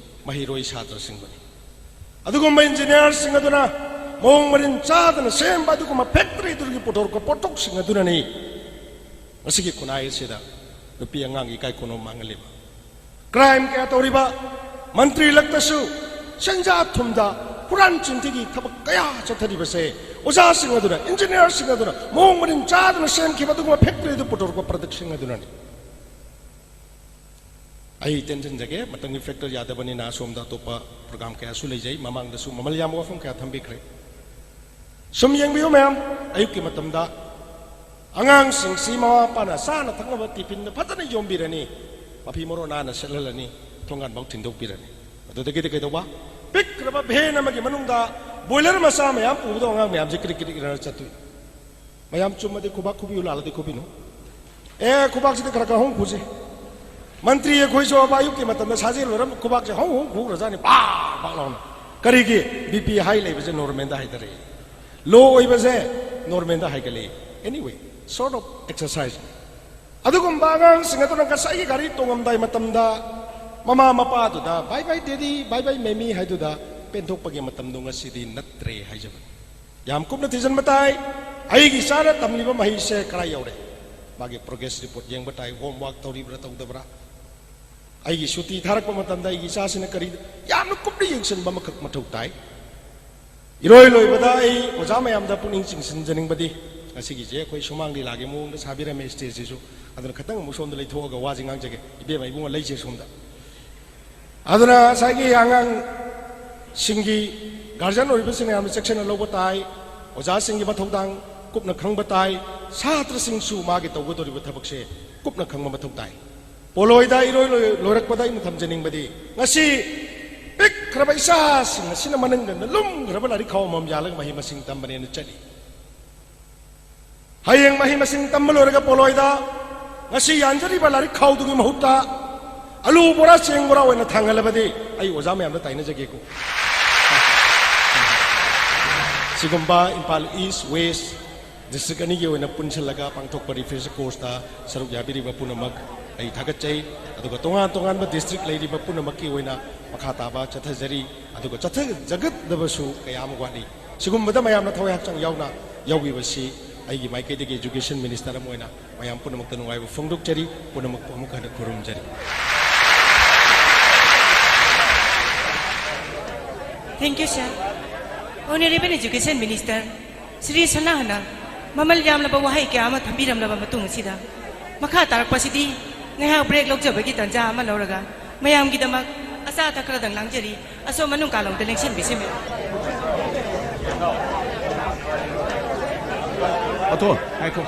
ꯃꯍꯩꯔꯣꯏ ꯁꯥꯇ꯭ꯔꯁꯤꯡꯕꯨꯅꯤ꯫ ꯑꯗꯨꯒꯨꯝꯕ engineerꯁꯤꯡ ꯑꯗꯨꯅ ꯃꯑꯣꯡ ꯃꯔꯤꯟ ꯆꯥꯗꯅ ꯁꯦꯝꯕ ꯑꯗꯨꯒꯨꯝꯕ factoryꯗꯨꯗꯒꯤ ꯄꯨꯊꯣꯔꯛꯄ ꯄꯣꯠꯊꯣꯛꯁꯤꯡ ꯑꯗꯨꯅꯅꯤ ꯉꯁꯤꯒꯤ ꯈꯨꯟꯅꯥꯏ ꯑꯁꯤꯗ ꯅꯨꯄꯤ ꯑꯉꯥꯡꯒꯤ ꯏꯀꯥꯏ ꯈꯨꯝꯅꯕ ꯃꯥꯡꯍꯜꯂꯤꯕ꯫ Crime ꯀꯌꯥ ꯇꯧꯔꯤꯕ, ꯃꯟꯇ꯭ꯔꯤ ꯂꯛꯇꯁꯨ ꯁꯦꯟꯖꯥ ꯊꯨꯝꯗ ꯍꯨꯔꯥꯟ ꯆꯤꯟꯊꯤꯒꯤ ꯊꯕꯛ ꯀꯌꯥ ꯆꯠꯊꯔꯤꯕꯁꯦ ꯑꯣꯖꯥꯁꯤꯡ ꯑꯗꯨꯅ, engineerꯁꯤꯡ ꯑꯗꯨꯅ ꯃꯑꯣꯡ ꯃꯔꯤꯟ ꯆꯥꯗꯅ ꯁꯦꯝꯈꯤꯕ ꯑꯗꯨꯒꯨꯝꯕ factoryꯗꯨ ꯄꯨꯊꯣꯔꯛꯄ productꯁꯤꯡ ꯑꯗꯨꯅꯅꯤ꯫ ꯑꯩ ꯇꯦꯟꯁꯤꯟꯖꯒꯦ, ꯃꯇꯝꯒꯤ factor ꯌꯥꯗꯕꯅꯤꯅ ꯑꯁꯣꯝꯗ ꯑꯇꯣꯞꯄ program ꯀꯌꯥꯁꯨ ꯂꯩꯖꯩ, ꯃꯃꯥꯡꯗꯁꯨ ꯃꯃꯜ ꯌꯥꯝꯕ ꯋꯥꯐꯝ ꯀꯌꯥ ꯊꯝꯕꯤꯈ꯭ꯔꯦ꯫ ꯁꯨꯝ ꯌꯦꯡꯕꯤꯌꯨ ꯃꯌꯥꯝ, ꯑꯌꯨꯛꯀꯤ ꯃꯇꯝꯗ ꯑꯉꯥꯡꯁꯤꯡꯁꯤ ꯃꯃꯥ ꯃꯄꯥꯅ ꯆꯥꯅ ꯊꯛꯅꯕ tiffinꯗ ꯐꯖꯅ ꯌꯣꯝꯕꯤꯔꯅꯤ, ꯃꯐꯤ ꯃꯔꯣꯟ ꯅꯥꯟꯅ ꯁꯦꯠꯍꯜꯂꯅꯤ, ꯊꯣꯡꯒꯥꯟꯐꯥꯎ ꯊꯤꯟꯗꯣꯛꯄꯤꯔꯅꯤ꯫ ꯑꯗꯨꯗꯒꯤꯗꯤ ꯀꯩꯗꯧꯕ? ꯄꯤꯛꯈ꯭ꯔꯕ van ꯑꯃꯒꯤ ꯃꯅꯨꯡꯗ boiler ꯃꯆꯥ ꯃꯌꯥꯝ ꯄꯨꯕꯗꯣ ꯑꯉꯥꯡ ꯃꯌꯥꯝꯁꯦ ꯀ꯭ꯔꯤꯛ ꯀ꯭ꯔꯤꯛ ꯏꯟꯅꯔ ꯆꯠꯇꯣꯏ꯫ ꯃꯌꯥꯝ ꯆꯨꯝꯃꯗꯤ ꯈꯨꯕꯥꯛ ꯈꯨꯕꯤꯌꯨ, ꯂꯥꯜꯂꯗꯤ ꯈꯨꯕꯤꯅꯨ꯫ ꯑꯦ, ꯈꯨꯕꯥꯛꯁꯤꯗꯤ ꯈꯔ ꯈꯔ ꯍꯣꯡ ꯈꯨꯁꯤ꯫ ꯃꯟꯇ꯭ꯔꯤ ꯑꯩꯈꯣꯏꯁꯨ ꯑꯌꯨꯛꯀꯤ ꯃꯇꯝꯗ ꯁꯥꯖꯦꯜ ꯂꯣꯏꯔꯝ ꯈꯨꯕꯥꯛꯁꯦ ꯍꯧ ꯍꯧ ꯈꯨꯈ꯭ꯔꯖꯥꯠꯅꯤ, ꯄꯥꯛ ꯄꯥꯛ ꯂꯥꯎꯅ꯫ ꯀꯔꯤꯒꯤ? BP high ꯂꯩꯕꯁꯦ normalꯗ ꯍꯥꯏꯊꯔꯛꯏ, low ꯑꯣꯏꯕꯁꯦ normalꯗ ꯍꯥꯏꯒꯠꯂꯛꯏ꯫ Anyway, sort of exercise꯫ ꯑꯗꯨꯒꯨꯝꯕ ꯑꯉꯥꯡꯁꯤꯡ ꯑꯗꯨꯅ ꯉꯁꯥꯏꯒꯤ ꯒꯥꯔꯤ ꯇꯣꯡꯉꯝꯗꯥꯏ ꯃꯇꯝꯗ ꯃꯃꯥ ꯃꯄꯥꯗꯨꯗ "Bye bye daddy, bye bye mammy" ꯍꯥꯏꯗꯨꯗ ꯄꯦꯟꯊꯣꯛꯄꯒꯤ ꯃꯇꯝꯗꯣ ꯉꯁꯤꯗꯤ ꯅꯠꯇ꯭ꯔꯦ ꯍꯥꯏꯖꯕꯅꯤ꯫ ꯌꯥꯝ ꯀꯨꯞꯅ ꯊꯤꯖꯤꯟꯕ ꯇꯥꯏ꯫ ꯑꯩꯒꯤ ꯏꯆꯥꯅ ꯇꯝꯂꯤꯕ ꯃꯍꯩꯁꯦ ꯀꯔꯥꯏ ꯌꯧꯔꯦ? ꯃꯥꯒꯤ progress report ꯌꯦꯡꯕ ꯇꯥꯏ, homework ꯇꯧꯔꯤꯕ꯭ꯔꯥ ꯇꯧꯗꯕ꯭ꯔꯥ? ꯑꯩꯒꯤ ꯁꯨꯇꯤ ꯊꯥꯔꯛꯄ ꯃꯇꯝꯗ ꯑꯩꯒꯤ ꯏꯆꯥꯁꯤꯅ ꯀꯔꯤ, ꯌꯥꯝꯅ ꯀꯨꯞꯅ ꯌꯦꯡꯁꯤꯟꯕ ꯑꯃꯈꯛ ꯃꯊꯧ ꯇꯥꯏ꯫ ꯏꯔꯣꯏ ꯂꯣꯏꯕꯗ ꯑꯩ ꯑꯣꯖꯥ ꯃꯌꯥꯝꯗ ꯄꯨꯛꯅꯤꯡ ꯆꯤꯡꯁꯤꯟꯖꯅꯤꯡꯕꯗꯤ, ꯉꯁꯤꯒꯤꯁꯦ ꯑꯩꯈꯣꯏ ꯁꯨꯃꯥꯡ ꯂꯤꯂꯥꯒꯤ ꯃꯑꯣꯡꯗ ꯁꯥꯕꯤꯔꯝꯃꯦ stageꯁꯤꯁꯨ, ꯑꯗꯨꯅ ꯈꯤꯇꯪ ꯑꯃꯨꯛ ꯁꯣꯝꯗ ꯂꯩꯊꯣꯛꯑꯒ ꯋꯥꯁꯤ ꯉꯥꯡꯖꯒꯦ꯫ ꯏꯕꯦꯝꯃ ꯏꯕꯨꯡꯉꯣ ꯂꯩꯁꯦ ꯁꯣꯝꯗ꯫ ꯑꯗꯨꯅ ꯉꯁꯥꯏꯒꯤ ꯑꯉꯥꯡꯁꯤꯡꯒꯤ guardian ꯑꯣꯏꯔꯤꯕꯁꯤꯡ ꯃꯌꯥꯝꯅ ꯆꯦꯛꯁꯤꯟꯅ ꯂꯧꯕ ꯇꯥꯏ, ꯑꯣꯖꯥꯁꯤꯡꯒꯤ ꯃꯊꯧꯗꯥꯡ ꯀꯨꯞꯅ ꯈꯪꯕ ꯇꯥꯏ, ꯁꯥꯇ꯭ꯔꯁꯤꯡꯁꯨ ꯃꯥꯒꯤ ꯇꯧꯒꯗꯧꯔꯤꯕ ꯊꯕꯛꯁꯦ ꯀꯨꯞꯅ ꯈꯪꯕ ꯃꯊꯧ ꯇꯥꯏ꯫ ꯄꯣꯂꯣꯏꯗ ꯏꯔꯣꯏ ꯂꯣꯏ-, ꯂꯣꯏꯔꯛꯄꯗ ꯑꯩꯅ ꯊꯝꯖꯅꯤꯡꯕꯗꯤ, ꯉꯁꯤ ꯄꯤꯛꯈ꯭ꯔꯕ ꯏꯆꯥꯁꯤꯡ ꯑꯁꯤꯅ ꯃꯅꯪꯒꯟꯗ ꯂꯨꯝꯈ꯭ꯔꯕ ꯂꯥꯏꯔꯤꯛ ꯈꯥꯎ ꯑꯃꯃꯝ ꯌꯥꯜꯂꯒ ꯃꯍꯩ ꯃꯁꯤꯡ ꯇꯝꯕꯅꯦꯅ ꯆꯠꯂꯤ꯫ ꯍꯌꯦꯡ ꯃꯍꯩ ꯃꯁꯤꯡ ꯇꯝꯕ ꯂꯣꯏꯔꯒ ꯄꯣꯂꯣꯏꯗ ꯉꯁꯤ ꯌꯥꯟꯖꯔꯤꯕ ꯂꯥꯏꯔꯤꯛ ꯈꯥꯎꯗꯨꯒꯤ ꯃꯍꯨꯠꯇ ꯑꯂꯨ ꯕꯣꯔꯥ, ꯆꯦꯡ ꯕꯣꯔꯥ ꯑꯣꯏꯅ ꯊꯥꯡꯍꯜꯂꯕꯗꯤ ꯑꯩ ꯑꯣꯖꯥ ꯃꯌꯥꯝꯗ ꯇꯥꯏꯅꯖꯒꯦꯀꯣ꯫ ꯁꯤꯒꯨꯝꯕ ꯏꯝꯐꯥꯜ ꯏꯁ, ꯋꯦꯁ ꯗꯤꯁꯇ꯭ꯔꯤꯛ ꯑꯅꯤꯒꯤ ꯑꯣꯏꯅ ꯄꯨꯟꯁꯤꯜꯂꯒ ꯄꯥꯡꯊꯣꯛꯄ ꯔꯤꯐ꯭ꯔꯦꯁꯔ ꯀꯣꯔꯁꯇ ꯁꯔꯨꯛ ꯌꯥꯕꯤꯔꯤꯕ ꯄꯨꯝꯅꯃꯛ ꯑꯩ ꯊꯥꯒꯠꯆꯩ꯫ ꯑꯗꯨꯒ ꯇꯣꯉꯥꯟ ꯇꯣꯉꯥꯟꯕ ꯗꯤꯁꯇ꯭ꯔꯤꯛ ꯂꯩꯔꯤꯕ ꯄꯨꯝꯅꯃꯛꯀꯤ ꯑꯣꯏꯅ ꯃꯈꯥ ꯇꯥꯕ ꯆꯠꯊꯖꯔꯤ꯫ ꯑꯗꯨꯒ ꯆꯠꯊꯖꯒꯗꯕꯁꯨ ꯀꯌꯥ ꯑꯃ ꯋꯥꯠꯂꯤ꯫ ꯁꯤꯒꯨꯝꯕꯗ ꯃꯌꯥꯝꯅ ꯊꯋꯥꯏ ꯍꯛꯆꯥꯡ ꯌꯥꯎꯅ ꯌꯥꯎꯕꯤꯕꯁꯤ ꯑꯩꯒꯤ ꯃꯥꯏꯀꯩꯗꯒꯤ ꯏꯖꯨꯀꯦꯁꯟ ꯃꯤꯅꯤꯁꯇꯔ ꯑꯃ ꯑꯣꯏꯅ ꯃꯌꯥꯝ ꯄꯨꯝꯅꯃꯛꯇ ꯅꯨꯡꯉꯥꯏꯕ ꯐꯣꯡꯗꯣꯛꯆꯔꯤ꯫ ꯄꯨꯝꯅꯃꯛꯄꯨ ꯑꯃꯨꯛ ꯍꯟꯅ ꯈꯨꯔꯨꯝꯖꯔꯤ꯫ Thank you, sir. Honorable Education Minister, Shri ꯁꯅꯥꯍꯅ ꯃꯃꯜ ꯌꯥꯝꯂꯕ ꯋꯥꯍꯩ ꯀꯌꯥ ꯑꯃ ꯊꯝꯕꯤꯔꯝꯂꯕ ꯃꯇꯨꯡ ꯑꯁꯤꯗ, ꯃꯈꯥ ꯇꯥꯔꯛꯄꯁꯤꯗꯤ ꯉꯥꯏꯍꯥꯛ ꯕ꯭ꯔꯦꯛ ꯂꯧꯖꯕꯒꯤ ꯇꯥꯟꯖꯥ ꯑꯃ ꯂꯧꯔꯒ ꯃꯌꯥꯝꯒꯤꯗꯃꯛ ꯑꯆꯥ ꯑꯊꯛ ꯈꯔꯗꯪ ꯂꯥꯡꯖꯔꯤ꯫ ꯑꯁꯣꯝ ꯃꯅꯨꯡ ꯀꯥꯂꯣꯝꯗ ꯂꯦꯡꯁꯤꯟꯕꯤꯁꯤ, ꯃꯦꯝ꯫ ꯑꯇꯣꯟ, ꯉꯥꯏꯈꯣ꯫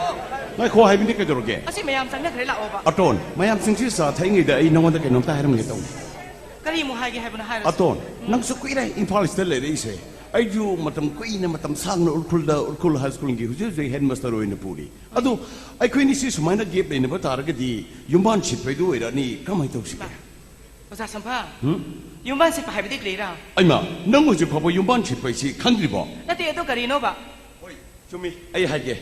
ꯉꯥꯏꯈꯣ ꯍꯥꯏꯕꯅꯤ, ꯀꯩꯗꯧꯔꯒꯦ? ꯑꯁꯤ ꯃꯌꯥꯝ ꯆꯪꯅꯈ꯭ꯔꯦ, ꯂꯥꯛꯑꯣꯕ꯫ ꯑꯇꯣꯟ, ꯃꯌꯥꯝꯁꯤꯡꯁꯤ ꯆꯥ ꯊꯛꯏꯉꯩꯗ ꯑꯩ ꯅꯉꯣꯟꯗ ꯀꯩꯅꯣꯝꯇ ꯍꯥꯏꯔꯝꯒꯦ ꯇꯧꯅꯤ꯫ ꯀꯔꯤ ꯑꯃꯨꯛ ꯍꯥꯏꯒꯦ ꯍꯥꯏꯕꯅꯣ, ꯍꯥꯏꯔꯣ꯫ ꯑꯇꯣꯟ, ꯅꯪꯁꯨ ꯀꯨꯏꯔꯦ ꯏꯝꯐꯥꯜꯁꯤꯗ ꯂꯩꯔꯛꯏꯁꯦ꯫ ꯑꯩꯁꯨ ꯃꯇꯝ ꯀꯨꯏꯅ, ꯃꯇꯝ ꯁꯥꯡꯅ ꯎꯔꯈꯨꯜꯗ, ꯎꯔꯈꯨꯜ ꯍꯥꯏ ꯁ꯭ꯀꯨꯜꯒꯤ ꯍꯧꯖꯤꯛ ꯍꯧꯖꯤꯛ ꯍꯦꯗ ꯃꯥꯁꯇꯔ ꯑꯣꯏꯅ ꯄꯨꯔꯤ꯫ ꯑꯗꯣ ꯑꯩꯈꯣꯏꯅꯤꯁꯤ ꯁꯨꯃꯥꯏꯅ ꯒꯦꯞ ꯂꯩꯅꯕ ꯇꯥꯔꯒꯗꯤ ꯌꯨꯝꯕꯥꯟ ꯁꯤꯠꯄ ꯍꯥꯏꯗꯨ ꯑꯣꯏꯔꯛꯑꯅꯤ꯫ ꯀꯃꯥꯏꯅ ꯇꯧꯁꯤꯒꯦ? ꯏꯃꯥ, ꯑꯣꯖꯥ ꯁꯝꯐꯥ, ꯍꯨꯝ? ꯌꯨꯝꯕꯥꯟ ꯁꯤꯠꯄ ꯍꯥꯏꯕꯗꯤ ꯀꯔꯤꯔꯥ? ꯑꯩꯃ, ꯅꯪ ꯍꯧꯖꯤꯛ ꯐꯥꯎꯕ ꯌꯨꯝꯕꯥꯟ ꯁꯤꯠꯄ ꯍꯥꯏꯁꯤ ꯈꯪꯗ꯭ꯔꯤꯕꯣ? ꯅꯠꯇꯦ, ꯑꯗꯨ ꯀꯔꯤꯅꯣꯕ? ꯍꯣꯏ, ꯆꯨꯝꯃꯤ, ꯑꯩ ꯍꯥꯏꯒꯦ꯫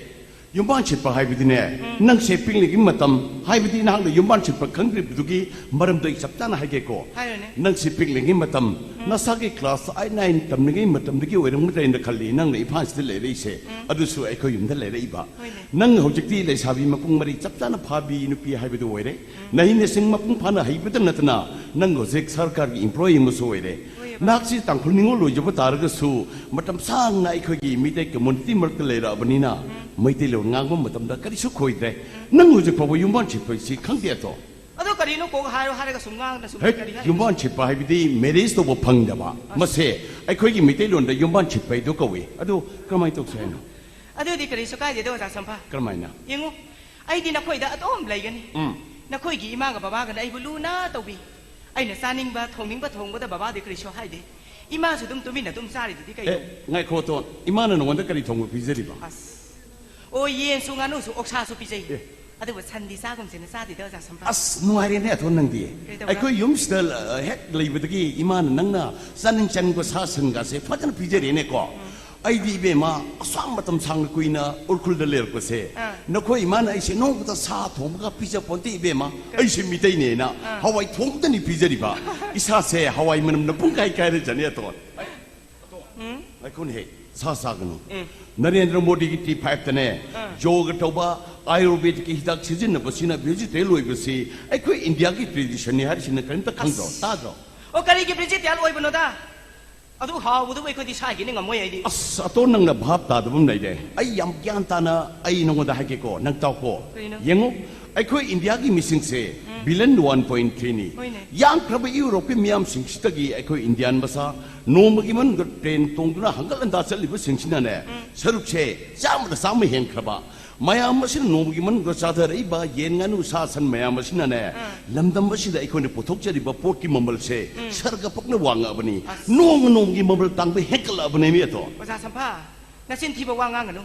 ꯌꯨꯝꯕꯥꯟ ꯁꯤꯠꯄ ꯍꯥꯏꯕꯗꯤꯅꯦ, ꯎꯝ꯫ ꯅꯪꯁꯦ ꯄꯤꯛꯂꯤꯉꯩꯒꯤ ꯃꯇꯝ, ꯍꯥꯏꯕꯗꯤ ꯅꯍꯥꯛꯅ ꯌꯨꯝꯕꯥꯟ ꯁꯤꯠꯄ ꯈꯪꯗ꯭ꯔꯤꯕꯗꯨꯒꯤ ꯃꯔꯝꯗꯣ ꯑꯩ ꯆꯞ ꯆꯥꯅ ꯍꯥꯏꯒꯦꯀꯣ꯫ ꯍꯥꯏꯔꯣꯅꯦ꯫ ꯅꯪꯁꯦ ꯄꯤꯛꯂꯤꯉꯩꯒꯤ ꯃꯇꯝ, ꯎꯝ꯫ ꯅꯁꯥꯒꯤ ꯀ꯭ꯂꯥꯁ ꯑꯥꯏꯠ, ꯅꯥꯏꯟ ꯇꯝꯂꯤꯉꯩ ꯃꯇꯝꯗꯒꯤ ꯑꯣꯏꯔꯝꯒꯗ꯭ꯔꯥ ꯍꯥꯏꯅ ꯈꯜꯂꯤ, ꯅꯪꯅ ꯏꯝꯐꯥꯜꯁꯤꯗ ꯂꯩꯔꯛꯏꯁꯦ꯫ ꯎꯝ꯫ ꯑꯗꯨꯁꯨ ꯑꯩꯈꯣꯏ ꯌꯨꯝꯗ ꯂꯩꯔꯛꯏꯕ꯫ ꯍꯣꯏꯅꯦ꯫ ꯅꯪ ꯍꯧꯖꯤꯛꯇꯤ ꯂꯩꯁꯥꯕꯤ ꯃꯄꯨꯡ ꯃꯔꯩ ꯆꯞ ꯆꯥꯅ ꯐꯥꯕꯤ ꯅꯨꯄꯤ ꯍꯥꯏꯕꯗꯨ ꯑꯣꯏꯔꯦ꯫ ꯎꯝ꯫ ꯅꯍꯩ ꯅꯁꯤꯡ ꯃꯄꯨꯡ ꯐꯥꯅ ꯍꯩꯕꯇ ꯅꯠꯇꯅ, ꯅꯪ ꯍꯧꯖꯤꯛ ꯁꯔꯀꯥꯔꯒꯤ ꯏꯝꯄ꯭ꯂꯣꯌꯤ ꯑꯃꯁꯨ ꯑꯣꯏꯔꯦ꯫ ꯍꯣꯏ, ꯕꯕꯥ꯫ ꯅꯍꯥꯛꯁꯤ ꯇꯥꯡꯈꯨꯜ ꯅꯤꯉꯣꯜ ꯑꯣꯏꯖꯕ ꯇꯥꯔꯒꯁꯨ, ꯃꯇꯝ ꯁꯥꯡꯅ ꯑꯩꯈꯣꯏꯒꯤ ꯃꯤꯇꯩ ꯀꯝꯃꯨꯅꯤꯇꯤ ꯃꯔꯛꯇ ꯂꯩꯔꯛꯑꯕꯅꯤꯅ, ꯎꯝ꯫ ꯃꯩꯇꯩꯂꯣꯟ ꯉꯥꯡꯕ ꯃꯇꯝꯗ ꯀꯔꯤꯁꯨ ꯈꯣꯏꯗ꯭ꯔꯦ꯫ ꯎꯝ꯫ ꯅꯪ ꯍꯧꯖꯤꯛ ꯐꯥꯎꯕ ꯌꯨꯝꯕꯥꯟ ꯁꯤꯠꯄ ꯍꯥꯏꯁꯤ ꯈꯪꯗꯦ ꯑꯇꯣ? ꯑꯗꯣ ꯀꯔꯤꯅꯣ ꯀꯣꯛ ꯍꯥꯏꯔꯣ ꯍꯥꯏꯔꯒ ꯁꯨꯝ ꯉꯥꯡꯗ ꯁꯨꯝ ꯍꯦꯛ ꯀꯔꯤ ꯍꯥꯏ-, ꯌꯨꯝꯕꯥꯟ ꯁꯤꯠꯄ ꯍꯥꯏꯕꯗꯤ ꯃꯦꯔꯦꯖ ꯇꯧꯕ ꯐꯪꯗꯕ꯫ ꯑꯁ꯫ ꯃꯁꯦ ꯑꯩꯈꯣꯏꯒꯤ ꯃꯤꯇꯩꯂꯣꯟꯗ ꯌꯨꯝꯕꯥꯟ ꯁꯤꯠꯄ ꯍꯥꯏꯗꯣ ꯀꯧꯏ꯫ ꯑꯗꯨ ꯀꯃꯥꯏꯅ ꯇꯧꯁꯦ ꯍꯥꯏꯅꯣ? ꯑꯗꯨꯗꯤ ꯀꯔꯤꯁꯨ ꯀꯥꯏꯗꯦꯗ, ꯑꯣꯖꯥ ꯁꯝꯐꯥ꯫ ꯀꯔꯝꯍꯥꯏꯅ? ꯌꯦꯡꯉꯨ, ꯑꯩꯗꯤ ꯅꯈꯣꯏꯗ ꯑꯗꯨꯝ ꯂꯩꯒꯅꯤ꯫ ꯎꯝ꯫ ꯅꯈꯣꯏꯒꯤ ꯏꯃꯥꯒ ꯕꯕꯥꯒꯅ ꯑꯩꯕꯨ ꯂꯨꯅ ꯇꯧꯕꯤ꯫ ꯑꯩꯅ ꯆꯥꯅꯤꯡꯕ, ꯊꯣꯡꯅꯤꯡꯕ ꯊꯣꯡꯕꯗ ꯕꯕꯥꯗꯤ ꯀꯔꯤꯁꯨ ꯍꯥꯏꯗꯦ꯫ ꯏꯃꯥꯁꯨ ꯑꯗꯨꯝ ꯇꯨꯃꯤꯟꯅ ꯑꯗꯨꯝ ꯆꯥꯔꯤꯗꯨꯗꯤ ꯀꯩꯅꯣ? ꯑꯦ, ꯉꯥꯏꯈꯣ, ꯇꯣꯟ꯫ ꯏꯃꯥꯅ ꯅꯉꯣꯟꯗ ꯀꯔꯤ ꯊꯣꯡꯕ ꯄꯤꯖꯔꯤꯕ? ꯑꯁ꯫ ꯑꯣ, ꯌꯦꯟꯁꯨ, ꯉꯥꯅꯨꯁꯨ, ꯑꯣꯛꯁꯥꯁꯨ ꯄꯤꯖꯩ꯫ ꯑꯦ꯫ ꯑꯗꯨꯕꯨ ꯁꯟꯗꯤ ꯆꯥꯒꯨꯝꯁꯦꯅ ꯆꯥꯗꯦꯗ, ꯑꯣꯖꯥ ꯁꯝꯐꯥ꯫ ꯑꯁ, ꯅꯨꯡꯉꯥꯏꯔꯦꯅꯦ, ꯑꯇꯣꯟ, ꯅꯪꯗꯤ꯫ ꯀꯩꯗꯧꯕ? ꯑꯩꯈꯣꯏ ꯌꯨꯝꯁꯤꯗ, ꯑ, ꯍꯦꯛ ꯂꯩꯕꯗꯒꯤ ꯏꯃꯥꯅ ꯅꯪꯅ ꯆꯥꯅꯤꯡ ꯆꯥꯅꯤꯡꯕ ꯁꯥ ꯁꯟꯒꯥꯁꯦ ꯐꯖꯅ ꯄꯤꯖꯔꯦꯅꯦꯀꯣ꯫ ꯎꯝ꯫ ꯑꯩꯗꯤ ꯏꯕꯦꯝꯃ, ꯑꯁꯨꯛ ꯃꯇꯝ ꯁꯥꯡꯅ ꯀꯨꯏꯅ ꯎꯔꯈꯨꯜꯗ ꯂꯩꯔꯛꯄꯁꯦ, ꯑꯥ꯫ ꯅꯈꯣꯏ ꯏꯃꯥꯅ ꯑꯩꯁꯦ ꯅꯣꯡꯃꯇ ꯁꯥ ꯊꯣꯡꯕꯒ ꯄꯤꯖ ꯄꯣꯟꯇꯦ ꯏꯕꯦꯝꯃ꯫ ꯀꯔꯤ? ꯑꯩꯁꯦ ꯃꯤꯇꯩꯅꯦꯅ ꯑꯥ꯫ ꯍꯋꯥꯏ ꯊꯣꯡꯕꯗꯅꯤ ꯄꯤꯖꯔꯤꯕ꯫ ꯏꯁꯥꯁꯦ ꯍꯋꯥꯏ ꯃꯅꯝꯅ ꯄꯨꯡ ꯀꯥꯏ ꯀꯥꯏꯔꯖꯥꯠꯅꯤ ꯑꯇꯣꯟ꯫ ꯎꯝ꯫ ꯉꯥꯏꯈꯣꯅꯦꯍꯦ, ꯁꯥ ꯆꯥꯒꯅꯨ꯫ ꯎꯝ꯫ ꯅꯔꯦꯟꯗ꯭ꯔ ꯃꯣꯗꯤꯒꯤ ꯇꯤ ꯐꯥꯏꯚꯇꯅꯦ, ꯑꯥ꯫ ꯌꯣꯒ ꯇꯧꯕ, ꯑꯥꯌꯨꯔꯕꯦꯗꯤꯛꯀꯤ ꯍꯤꯗꯥꯛ ꯁꯤꯖꯤꯟꯅꯕꯁꯤꯅ ꯚꯦꯖꯤꯇꯦꯔꯤꯌꯟ ꯑꯣꯏꯕꯁꯤ ꯑꯩꯈꯣꯏ ꯏꯟꯗꯤꯌꯥꯒꯤ ꯇ꯭ꯔꯦꯗꯤꯁꯟꯅꯤ ꯍꯥꯏꯔꯤꯁꯤꯅ ꯀꯔꯤꯝꯇ ꯈꯪꯗ꯭ꯔꯣ? ꯑꯁ꯫ ꯇꯥꯗ꯭ꯔꯣ? ꯑꯣ, ꯀꯔꯤꯒꯤ ꯚꯦꯖꯤꯇꯦꯔꯤꯌꯟ ꯑꯣꯏꯕꯅꯣꯗ? ꯑꯗꯨ ꯍꯥꯎꯕꯗꯨꯕꯨ ꯑꯩꯈꯣꯏꯗꯤ ꯁꯥꯏꯒꯤꯅꯤ ꯉꯝꯃꯣꯏ ꯑꯩꯗꯤ꯫ ꯑꯁ, ꯑꯇꯣꯟ, ꯅꯪꯅ ꯚꯥꯞ ꯇꯥꯗꯕ ꯑꯃ ꯂꯩꯔꯦ꯫ ꯑꯩ ꯌꯥꯝ ꯒ꯭ꯌꯥꯟ ꯇꯥꯅ ꯑꯩ ꯅꯉꯣꯟꯗ ꯍꯥꯏꯒꯦꯀꯣ, ꯅꯪ ꯇꯥꯎꯀꯣ꯫ ꯀꯔꯤꯅꯣ? ꯌꯦꯡꯉꯨ, ꯑꯩꯈꯣꯏ ꯏꯟꯗꯤꯌꯥꯒꯤ ꯃꯤꯁꯤꯡꯁꯦ ꯎꯝ꯫ ꯕꯤꯂꯤꯌꯟ ꯋꯥꯟ ꯄꯣꯏꯟ ꯊ꯭ꯔꯤꯅꯤ꯫ ꯍꯣꯏꯅꯦ꯫ ꯌꯥꯝꯈ꯭ꯔꯕ ꯌꯨꯔꯣꯞꯀꯤ ꯃꯤꯌꯥꯝꯁꯤꯡꯁꯤꯗꯒꯤ ꯑꯩꯈꯣꯏ ꯏꯟꯗꯤꯌꯥꯟ ꯃꯆꯥ ꯅꯣꯡꯃꯒꯤ ꯃꯅꯨꯡꯗ ꯇ꯭ꯔꯦꯟ ꯇꯣꯡꯗꯨꯅ ꯍꯪꯒꯠ ꯍꯟꯗꯥ ꯆꯠꯂꯤꯕꯁꯤꯡꯁꯤꯅꯅꯦ, ꯎꯝ꯫ ꯁꯔꯨꯛꯁꯦ ꯆꯥꯝꯃꯗ ꯆꯥꯝꯃ ꯍꯦꯟꯈ꯭ꯔꯕ꯫ ꯃꯌꯥꯝ ꯑꯁꯤꯅ ꯅꯣꯡꯃꯒꯤ ꯃꯅꯨꯡꯗ ꯆꯥꯊꯔꯛꯏꯕ ꯌꯦꯟ, ꯉꯥꯅꯨ, ꯁꯥ, ꯁꯟ ꯃꯌꯥꯝ ꯑꯁꯤꯅꯅꯦ, ꯑꯥ꯫ ꯂꯝꯗꯝ ꯑꯁꯤꯗ ꯑꯩꯈꯣꯏꯅ ꯄꯨꯊꯣꯛꯆꯔꯤꯕ ꯄꯣꯠꯀꯤ ꯃꯃꯜꯁꯦ ꯎꯝ꯫ ꯁꯔꯒ ꯄꯛꯅ ꯋꯥꯡꯉꯛꯑꯕꯅꯤ꯫ ꯑꯁ꯫ ꯅꯣꯡꯃ ꯅꯣꯡꯃꯒꯤ ꯃꯃꯜ ꯇꯥꯡꯕ ꯍꯦꯟꯒꯠꯂꯛꯑꯕꯅꯦ, ꯃꯤ ꯑꯗꯣ꯫ ꯑꯣꯖꯥ ꯁꯝꯐꯥ, ꯅꯆꯤꯟ ꯊꯤꯕ ꯋꯥ ꯉꯥꯡꯒꯅꯨ꯫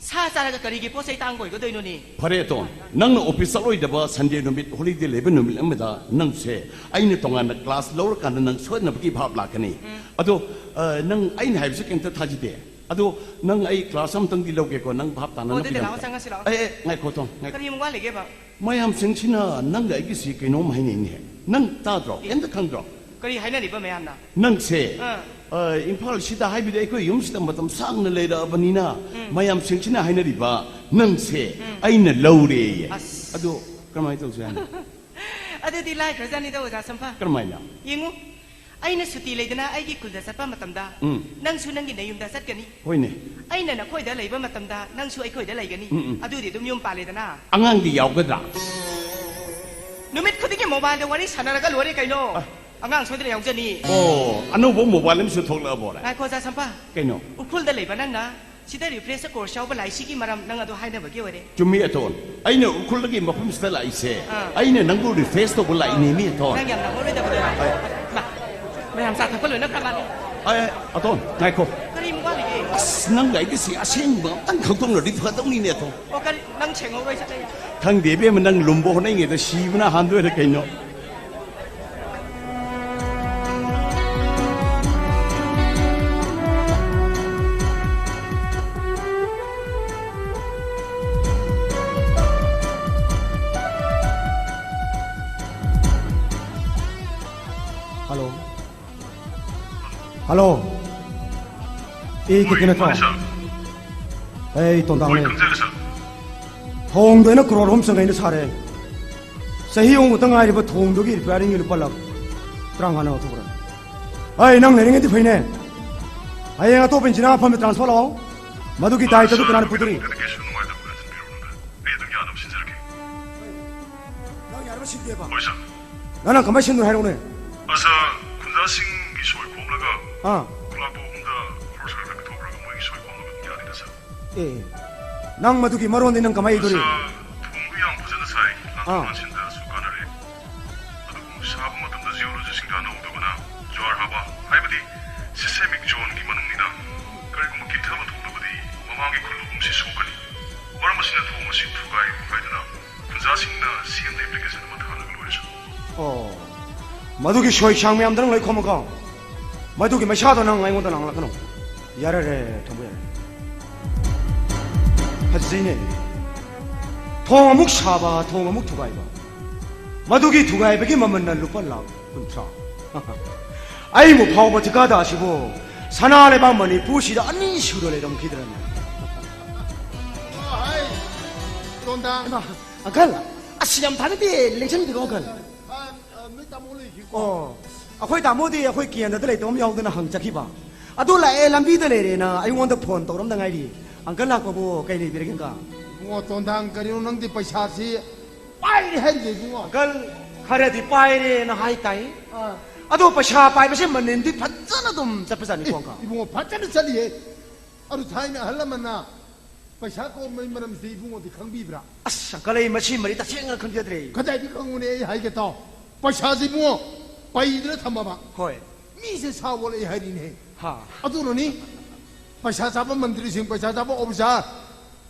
ꯁꯥ ꯆꯥꯔꯒ ꯀꯔꯤꯒꯤ ꯄꯣꯠ ꯆꯩ ꯇꯥꯡꯕ ꯑꯣꯏꯒꯗꯣꯏꯅꯣꯅꯦ? ꯐꯔꯦ, ꯑꯇꯣꯟ, ꯅꯪꯅ ꯑꯣꯐꯤꯁ ꯆꯠꯂꯣꯏꯗꯕ ꯁꯟꯗꯦ ꯅꯨꯃꯤꯠ, ꯍꯣꯂꯤꯗꯦ ꯂꯩꯕ ꯅꯨꯃꯤꯠ ꯑꯃꯗ ꯅꯪꯁꯦ ꯑꯩꯅ ꯇꯣꯉꯥꯟꯅ ꯀ꯭ꯂꯥꯁ ꯂꯧꯔꯀꯥꯟꯗ ꯅꯪ ꯁꯣꯏꯗꯅꯕꯒꯤ ꯚꯥꯞ ꯂꯥꯛꯀꯅꯤ꯫ ꯎꯝ꯫ ꯑꯗꯣ, ꯑ, ꯅꯪ ꯑꯩꯅ ꯍꯥꯏꯕꯁꯦ ꯀꯩꯝꯇ ꯊꯥꯖꯗꯦ꯫ ꯑꯗꯣ ꯅꯪ ꯑꯩ ꯀ꯭ꯂꯥꯁ ꯑꯃꯇꯪꯗꯤ ꯂꯧꯒꯦꯀꯣ, ꯅꯪ ꯚꯥꯞ ꯇꯥꯅ ꯑꯣ, ꯑꯗꯨꯗꯤ ꯅꯞꯄꯤꯔꯝꯃꯨ꯫ ꯂꯥꯛꯑꯣ, ꯆꯪꯉꯁꯤ ꯂꯥꯛꯑꯣ꯫ ꯑꯦ, ꯑꯦ, ꯉꯥꯏꯈꯣ, ꯇꯣꯝ, ꯉꯥꯏꯈꯣ꯫ ꯀꯔꯤ ꯑꯃꯨꯛ ꯋꯥꯠꯂꯤꯒꯦꯕ? ꯃꯌꯥꯝꯁꯤꯡꯁꯤꯅ ꯅꯪꯒ ꯑꯩꯒꯤꯁꯤ ꯀꯩꯅꯣꯝ ꯍꯥꯏꯅꯩꯅꯦ꯫ ꯅꯪ ꯇꯥꯗ꯭ꯔꯣ? ꯑꯦ꯫ ꯀꯩꯝꯇ ꯈꯪꯗ꯭ꯔꯣ? ꯀꯔꯤ ꯍꯥꯏꯅꯔꯤꯕ ꯃꯌꯥꯝꯅ? ꯅꯪꯁꯦ, ꯑꯥ꯫ ꯑ, ꯏꯝꯐꯥꯜꯁꯤꯗ, ꯍꯥꯏꯕꯗꯤ ꯑꯩꯈꯣꯏ ꯌꯨꯝꯁꯤꯗ ꯃꯇꯝ ꯁꯥꯡꯅ ꯂꯩꯔꯛꯑꯕꯅꯤꯅ, ꯎꯝ꯫ ꯃꯌꯥꯝꯁꯤꯡꯁꯤꯅ ꯍꯥꯏꯅꯔꯤꯕ ꯅꯪꯁꯦ ꯎꯝ꯫ ꯑꯩꯅ ꯂꯧꯔꯦꯌꯦ꯫ ꯑꯁ꯫ ꯑꯗꯣ ꯀꯃꯥꯏꯅ ꯇꯧꯁꯦ ꯍꯥꯏꯅꯣ? ꯑꯗꯨꯗꯤ ꯂꯥꯏꯈ꯭ꯔꯖꯥꯠꯅꯤꯗ, ꯑꯣꯖꯥ ꯁꯝꯐꯥ꯫ ꯀꯔꯝꯍꯥꯏꯅ? ꯌꯦꯡꯉꯨ, ꯑꯩꯅ ꯁꯨꯇꯤ ꯂꯩꯗꯅ ꯑꯩꯒꯤ ꯈꯨꯜꯗ ꯆꯠꯄ ꯃꯇꯝꯗ, ꯎꯝ꯫ ꯅꯪꯁꯨ ꯅꯪꯒꯤ ꯅꯌꯨꯝꯗ ꯆꯠꯀꯅꯤ꯫ ꯍꯣꯏꯅꯦ꯫ ꯑꯩꯅ ꯅꯈꯣꯏꯗ ꯂꯩꯕ ꯃꯇꯝꯗ, ꯅꯪꯁꯨ ꯑꯩꯈꯣꯏꯗ ꯂꯩꯒꯅꯤ꯫ ꯎꯝ, ꯎꯝ꯫ ꯑꯗꯨꯗꯤ ꯑꯗꯨꯝ ꯌꯨꯝ ꯄꯥꯜꯂꯦꯗꯅ꯫ ꯑꯉꯥꯡꯗꯤ ꯌꯥꯎꯒꯗ꯭ꯔꯥ? ꯅꯨꯃꯤꯠ ꯈꯨꯗꯤꯡꯒꯤ ꯃꯣꯕꯥꯏꯜꯗ ꯋꯥꯔꯤ ꯁꯥꯟꯅꯔꯒ ꯂꯣꯏꯔꯦ ꯀꯩꯅꯣ꯫ ꯑ꯫ ꯑꯉꯥꯡ ꯁꯣꯏꯗꯅ ꯌꯥꯎꯖꯅꯤ꯫ ꯑꯣ, ꯑꯅꯧꯕ ꯃꯣꯕꯥꯏꯜ ꯑꯃꯁꯨ ꯊꯣꯛꯂꯛꯑꯕꯣꯔꯦ? ꯉꯥꯏꯈꯣ, ꯑꯣꯖꯥ ꯁꯝꯐꯥ꯫ ꯀꯩꯅꯣ? ꯎꯈ꯭ꯔꯨꯜꯗ ꯂꯩꯕ ꯅꯪꯅ ꯁꯤꯗ ꯔꯤꯐ꯭ꯔꯦꯁ ꯀꯣꯔꯁ ꯌꯥꯎꯕ ꯂꯥꯛꯏꯁꯤꯒꯤ ꯃꯔꯝ ꯅꯪ ꯑꯗꯨ ꯍꯥꯏꯅꯕꯒꯤ ꯑꯣꯏꯔꯦ꯫ ꯆꯨꯝꯃꯤ, ꯑꯇꯣꯟ꯫ ꯑꯩꯅ ꯎꯈ꯭ꯔꯨꯜꯗꯒꯤ ꯃꯐꯝꯁꯤꯗ ꯂꯥꯛꯏꯁꯦ, ꯑꯥ꯫ ꯑꯩꯅ ꯅꯪꯕꯨ ꯔꯤꯐ꯭ꯔꯦꯁ ꯇꯧꯕ ꯂꯥꯛꯏꯅꯦ, ꯃꯤ ꯑꯇꯣꯟ꯫ ꯅꯪ ꯌꯥꯝ ꯅꯪꯉꯔꯣꯏꯗꯕꯗꯣ꯫ ꯍꯣꯏ꯫ ꯃꯥ, ꯃꯌꯥꯝ ꯆꯥ ꯊꯛꯄ ꯂꯣꯏꯅꯈ꯭ꯔ ꯃꯥꯜꯂꯦ꯫ ꯑꯦ, ꯑꯇꯣꯟ, ꯉꯥꯏꯈꯣ꯫ ꯀꯔꯤ ꯑꯃꯨꯛ ꯋꯥꯠꯂꯤꯒꯦ? ꯑꯁ, ꯅꯪꯒ ꯑꯩꯒꯤꯁꯤ ꯑꯁꯦꯡꯕ ꯑꯝꯇꯪ ꯈꯪꯗꯣꯛꯅꯔꯗꯤ ꯐꯗꯧꯅꯤꯅꯦ, ꯑꯇꯣꯟ꯫ ꯑꯣ, ꯀꯔꯤ? ꯅꯪ ꯁꯦꯡꯍꯧꯔꯣꯏ ꯆꯠꯂꯦ꯫ ꯈꯪꯗꯦ, ꯏꯕꯦꯝꯃ, ꯅꯪ ꯂꯨꯝꯕ ꯍꯣꯠꯅꯔꯤꯉꯩꯗ ꯁꯤꯕꯅ ꯍꯥꯟꯗꯣꯏꯔ ꯀꯩꯅꯣ? ꯍꯜꯂꯣ꯫ ꯑꯦ, ꯀꯦ ꯀꯦ ꯅꯠꯇ꯭ꯔꯣ? ꯃꯥꯅꯤ, ꯁꯥꯔ꯫ ꯑꯩ ꯇꯣꯟꯗꯥꯡꯅꯦ꯫ ꯍꯣꯏ, ꯈꯪꯖꯔꯦ, ꯁꯥꯔ꯫ ꯊꯣꯡꯗꯣ ꯑꯩꯅ ꯀ꯭ꯔꯣꯔ ꯑꯍꯨꯝ ꯆꯪꯉꯩꯅ ꯁꯥꯔꯦ꯫ ꯆꯍꯤ ꯑꯍꯨꯝ ꯈꯛꯇ ꯉꯥꯏꯔꯤꯕ ꯊꯣꯡꯗꯨꯒꯤ ꯔꯤꯄꯤꯌꯥꯔꯤꯡꯒꯤ ꯂꯨꯄꯥ ꯂꯥꯈ ꯇꯔꯥꯃꯉꯥꯅ ꯂꯧꯊꯣꯛꯈ꯭ꯔꯦ꯫ ꯑꯩ ꯅꯪ ꯂꯩꯔꯤꯉꯩꯗꯤ ꯐꯩꯅꯦ꯫ ꯍꯌꯦꯡ ꯑꯇꯣꯞꯄ ꯏꯟꯖꯤꯅꯤꯌꯥꯔ ꯑꯐꯝꯕ ꯇ꯭ꯔꯥꯟꯁꯐꯔ ꯂꯥꯛꯑꯣ꯫ ꯃꯗꯨꯒꯤ ꯗꯥꯏꯇꯗꯨ ꯀꯅꯥꯅ ꯄꯨꯗꯣꯔꯤ? ꯀꯩꯁꯨ ꯅꯨꯡꯉꯥꯏꯇꯕ ꯈꯟꯖꯤꯟꯕꯤꯔꯨꯅꯨꯗ꯫ ꯑꯩ ꯑꯗꯨꯝ ꯌꯥꯅꯕ ꯁꯤꯟꯖꯔꯒꯦ꯫ ꯅꯪ ꯌꯥꯅꯕ ꯁꯤꯟꯒꯦꯕ? ꯍꯣꯏ, ꯁꯥꯔ꯫ ꯅꯪ, ꯅꯪ ꯀꯃꯥꯏꯅ ꯁꯤꯟꯗꯣꯏꯅꯣ ꯍꯥꯏꯔꯛꯎꯅꯦ꯫ ꯑꯁ, ꯈꯨꯟꯖꯥꯁꯤꯡꯒꯤ ꯁꯣꯏ ꯈꯣꯝꯂꯒ ꯑꯥ꯫ ꯈꯨꯂꯥꯛꯄ ꯑꯍꯨꯝꯗ ꯐꯣꯔꯁ ꯈꯔ ꯄꯤꯊꯣꯛꯈ꯭ꯔꯒ ꯃꯣꯏꯒꯤ ꯁꯣꯏ ꯈꯣꯝꯅꯕ ꯑꯗꯨꯝ ꯌꯥꯅꯤꯗ, ꯁꯥꯔ꯫ ꯑꯦ, ꯅꯪ ꯃꯗꯨꯒꯤ ꯃꯔꯣꯟꯗꯤ ꯅꯪ ꯀꯃꯥꯏꯅ ꯏꯗꯣꯔꯤ? ꯑꯁ, ꯊꯣꯡꯗꯨ ꯌꯥꯝ ꯐꯖꯅ ꯁꯥꯏ꯫ ꯂꯥꯟꯊꯣꯛ ꯑꯥ꯫ ꯂꯥꯟꯁꯤꯟꯗꯁꯨ ꯀꯥꯟꯅꯔꯦ꯫ ꯑꯗꯨꯕꯨ ꯁꯥꯕ ꯃꯇꯝꯗ ꯖꯤꯑꯣꯂꯣꯖꯤꯁꯁꯤꯡꯗ ꯑꯅꯧꯕꯗꯧꯅ ꯖ꯭ꯋꯥꯔ ꯍꯥꯕ, ꯍꯥꯏꯕꯗꯤ ꯁꯤꯁꯃꯤꯛ ꯖꯣꯟꯒꯤ ꯃꯅꯨꯡꯅꯤꯅ ꯀꯔꯤꯒꯨꯝꯕ ꯀꯤꯊꯕ ꯊꯣꯛꯂꯕꯗꯤ ꯃꯃꯥꯡꯒꯤ ꯈꯨꯜꯂꯨꯒꯨꯝꯁꯤ ꯁꯣꯛꯀꯅꯤ꯫ ꯃꯔꯝ ꯑꯁꯤꯅ ꯊꯣꯡ ꯑꯁꯤ ꯊꯨꯒꯥꯏꯌꯨ ꯍꯥꯏꯗꯨꯅ ꯈꯨꯟꯖꯥꯁꯤꯡꯅ ꯁꯤ ꯑꯦꯝꯗ ꯑꯦꯄ꯭ꯂꯤꯀꯦꯁꯟ ꯑꯃ ꯊꯥꯔꯒ ꯂꯣꯏꯔꯁꯨ꯫ ꯑꯣ, ꯃꯗꯨꯒꯤ ꯁꯣꯏ ꯁꯥꯡ ꯃꯌꯥꯝꯗꯣ ꯅꯪ ꯂꯣꯏ ꯈꯣꯝꯃꯨꯀꯣ꯫ ꯃꯗꯨꯒꯤ ꯃꯩꯁꯥꯗꯣ ꯅꯪ ꯑꯩꯉꯣꯟꯗ ꯂꯥꯡꯂꯛꯀꯅꯨ꯫ ꯌꯥꯔꯦ, ꯌꯥꯔꯦ, ꯊꯝꯕ ꯌꯥꯔꯦ꯫ ꯐꯖꯩꯅꯦ꯫ ꯊꯣꯡ ꯑꯃꯨꯛ ꯁꯥꯕ, ꯊꯣꯡ ꯑꯃꯨꯛ ꯊꯨꯒꯥꯏꯕ꯫ ꯃꯗꯨꯒꯤ ꯊꯨꯒꯥꯏꯕꯒꯤ ꯃꯃꯜꯅ ꯂꯨꯄꯥ ꯂꯥꯈ ꯀꯨꯟꯊ꯭ꯔꯥ꯫ ꯑꯩꯕꯨ ꯐꯥꯎꯕ ꯊꯤꯀꯥꯗꯥꯔꯁꯤꯕꯨ ꯁꯅꯥ ꯂꯩꯕꯥꯛ ꯃꯅꯤꯄꯨꯔꯁꯤꯗ ꯑꯅꯤ ꯁꯨꯔ ꯂꯩꯔꯝꯈꯤꯗ꯭ꯔꯅꯦ? ꯍꯥꯏ, ꯇꯣꯟꯗꯥ꯫ ꯍꯩꯃꯥ, ꯑꯪꯀꯜ, ꯑꯁ, ꯌꯥꯝ ꯊꯥꯖꯗꯦ, ꯂꯦꯡꯁꯟꯕꯤꯔꯣ, ꯑꯪꯀꯜ꯫ ꯑ, ꯑ, ꯅꯣꯏ ꯇꯥꯃꯣ ꯂꯩꯈꯤꯀꯣ? ꯑꯣ, ꯑꯩꯈꯣꯏ ꯇꯥꯃꯣꯗꯤ ꯑꯩꯈꯣꯏ ꯀꯦꯟꯗ꯭ꯔꯗ ꯂꯩꯇꯕ ꯑꯃ ꯌꯥꯎꯗꯅ ꯍꯪ ꯆꯠꯈꯤꯕ꯫ ꯑꯗꯨ ꯂꯥꯛꯑꯦ, ꯂꯝꯕꯤꯗ ꯂꯩꯔꯦꯅ ꯑꯩꯉꯣꯟꯗ ꯐꯣꯟ ꯇꯧꯔꯝꯗ ꯉꯥꯏꯔꯤ꯫ ꯑꯪꯀꯜ ꯂꯥꯛꯄꯕꯨ ꯀꯩ ꯂꯩꯕꯤꯔꯒꯦ, ꯑꯪꯀꯜ? ꯏꯕꯨꯡꯉꯣ ꯇꯣꯟꯗꯥꯡ, ꯀꯔꯤꯅꯣ ꯅꯪꯗꯤ ꯄꯩꯁꯥꯁꯤ ꯄꯥꯏꯔꯦ ꯍꯥꯏꯔꯤꯁꯦ, ꯏꯕꯨꯡꯉꯣ? ꯑꯪꯀꯜ, ꯈꯔꯗꯤ ꯄꯥꯏꯔꯦꯅ ꯍꯥꯏ ꯇꯥꯏ꯫ ꯑꯥ꯫ ꯑꯗꯣ ꯄꯩꯁꯥ ꯄꯥꯏꯕꯁꯦ ꯃꯅꯤꯟꯗꯤ ꯐꯖꯅ ꯑꯗꯨꯝ ꯆꯠꯄꯖꯥꯠꯅꯤꯀꯣ, ꯑꯦ, ꯑꯪꯀꯜ? ꯏꯕꯨꯡꯉꯣ, ꯐꯖꯅ ꯆꯠꯂꯤꯍꯦ꯫ ꯑꯗꯨ ꯊꯥꯏꯅ ꯑꯍꯜ ꯂꯃꯟꯅ ꯄꯩꯁꯥ ꯀꯣꯝꯕꯒꯤ ꯃꯔꯝꯁꯤ ꯏꯕꯨꯡꯉꯣꯗꯤ ꯈꯪꯕꯤꯕ꯭ꯔꯥ? ꯑꯁ, ꯑꯪꯀꯜ, ꯑꯩ ꯃꯁꯤ ꯃꯔꯤ ꯇꯁꯦꯡꯅ ꯈꯪꯖꯗ꯭ꯔꯦ꯫ ꯀꯗꯥꯏꯗꯒꯤ ꯈꯪꯉꯨꯅꯦ, ꯑꯩ ꯍꯥꯏꯒꯦ ꯇꯥꯎ꯫ ꯄꯩꯁꯥꯁꯤ ꯏꯕꯨꯡꯉꯣ ꯄꯩꯗꯅ ꯊꯝꯃꯕ꯫ ꯍꯣꯏ꯫ ꯃꯤꯁꯦ ꯁꯥ ꯑꯣꯜꯂꯛꯑꯦ ꯍꯥꯏꯔꯤꯅꯦ꯫ ꯍꯥ꯫ ꯑꯗꯨꯅꯅꯤ ꯄꯩꯁꯥ ꯆꯥꯕ ꯃꯟꯇ꯭ꯔꯤꯁꯤꯡ, ꯄꯩꯁꯥ ꯆꯥꯕ ꯑꯣꯐꯤꯁꯥꯔ,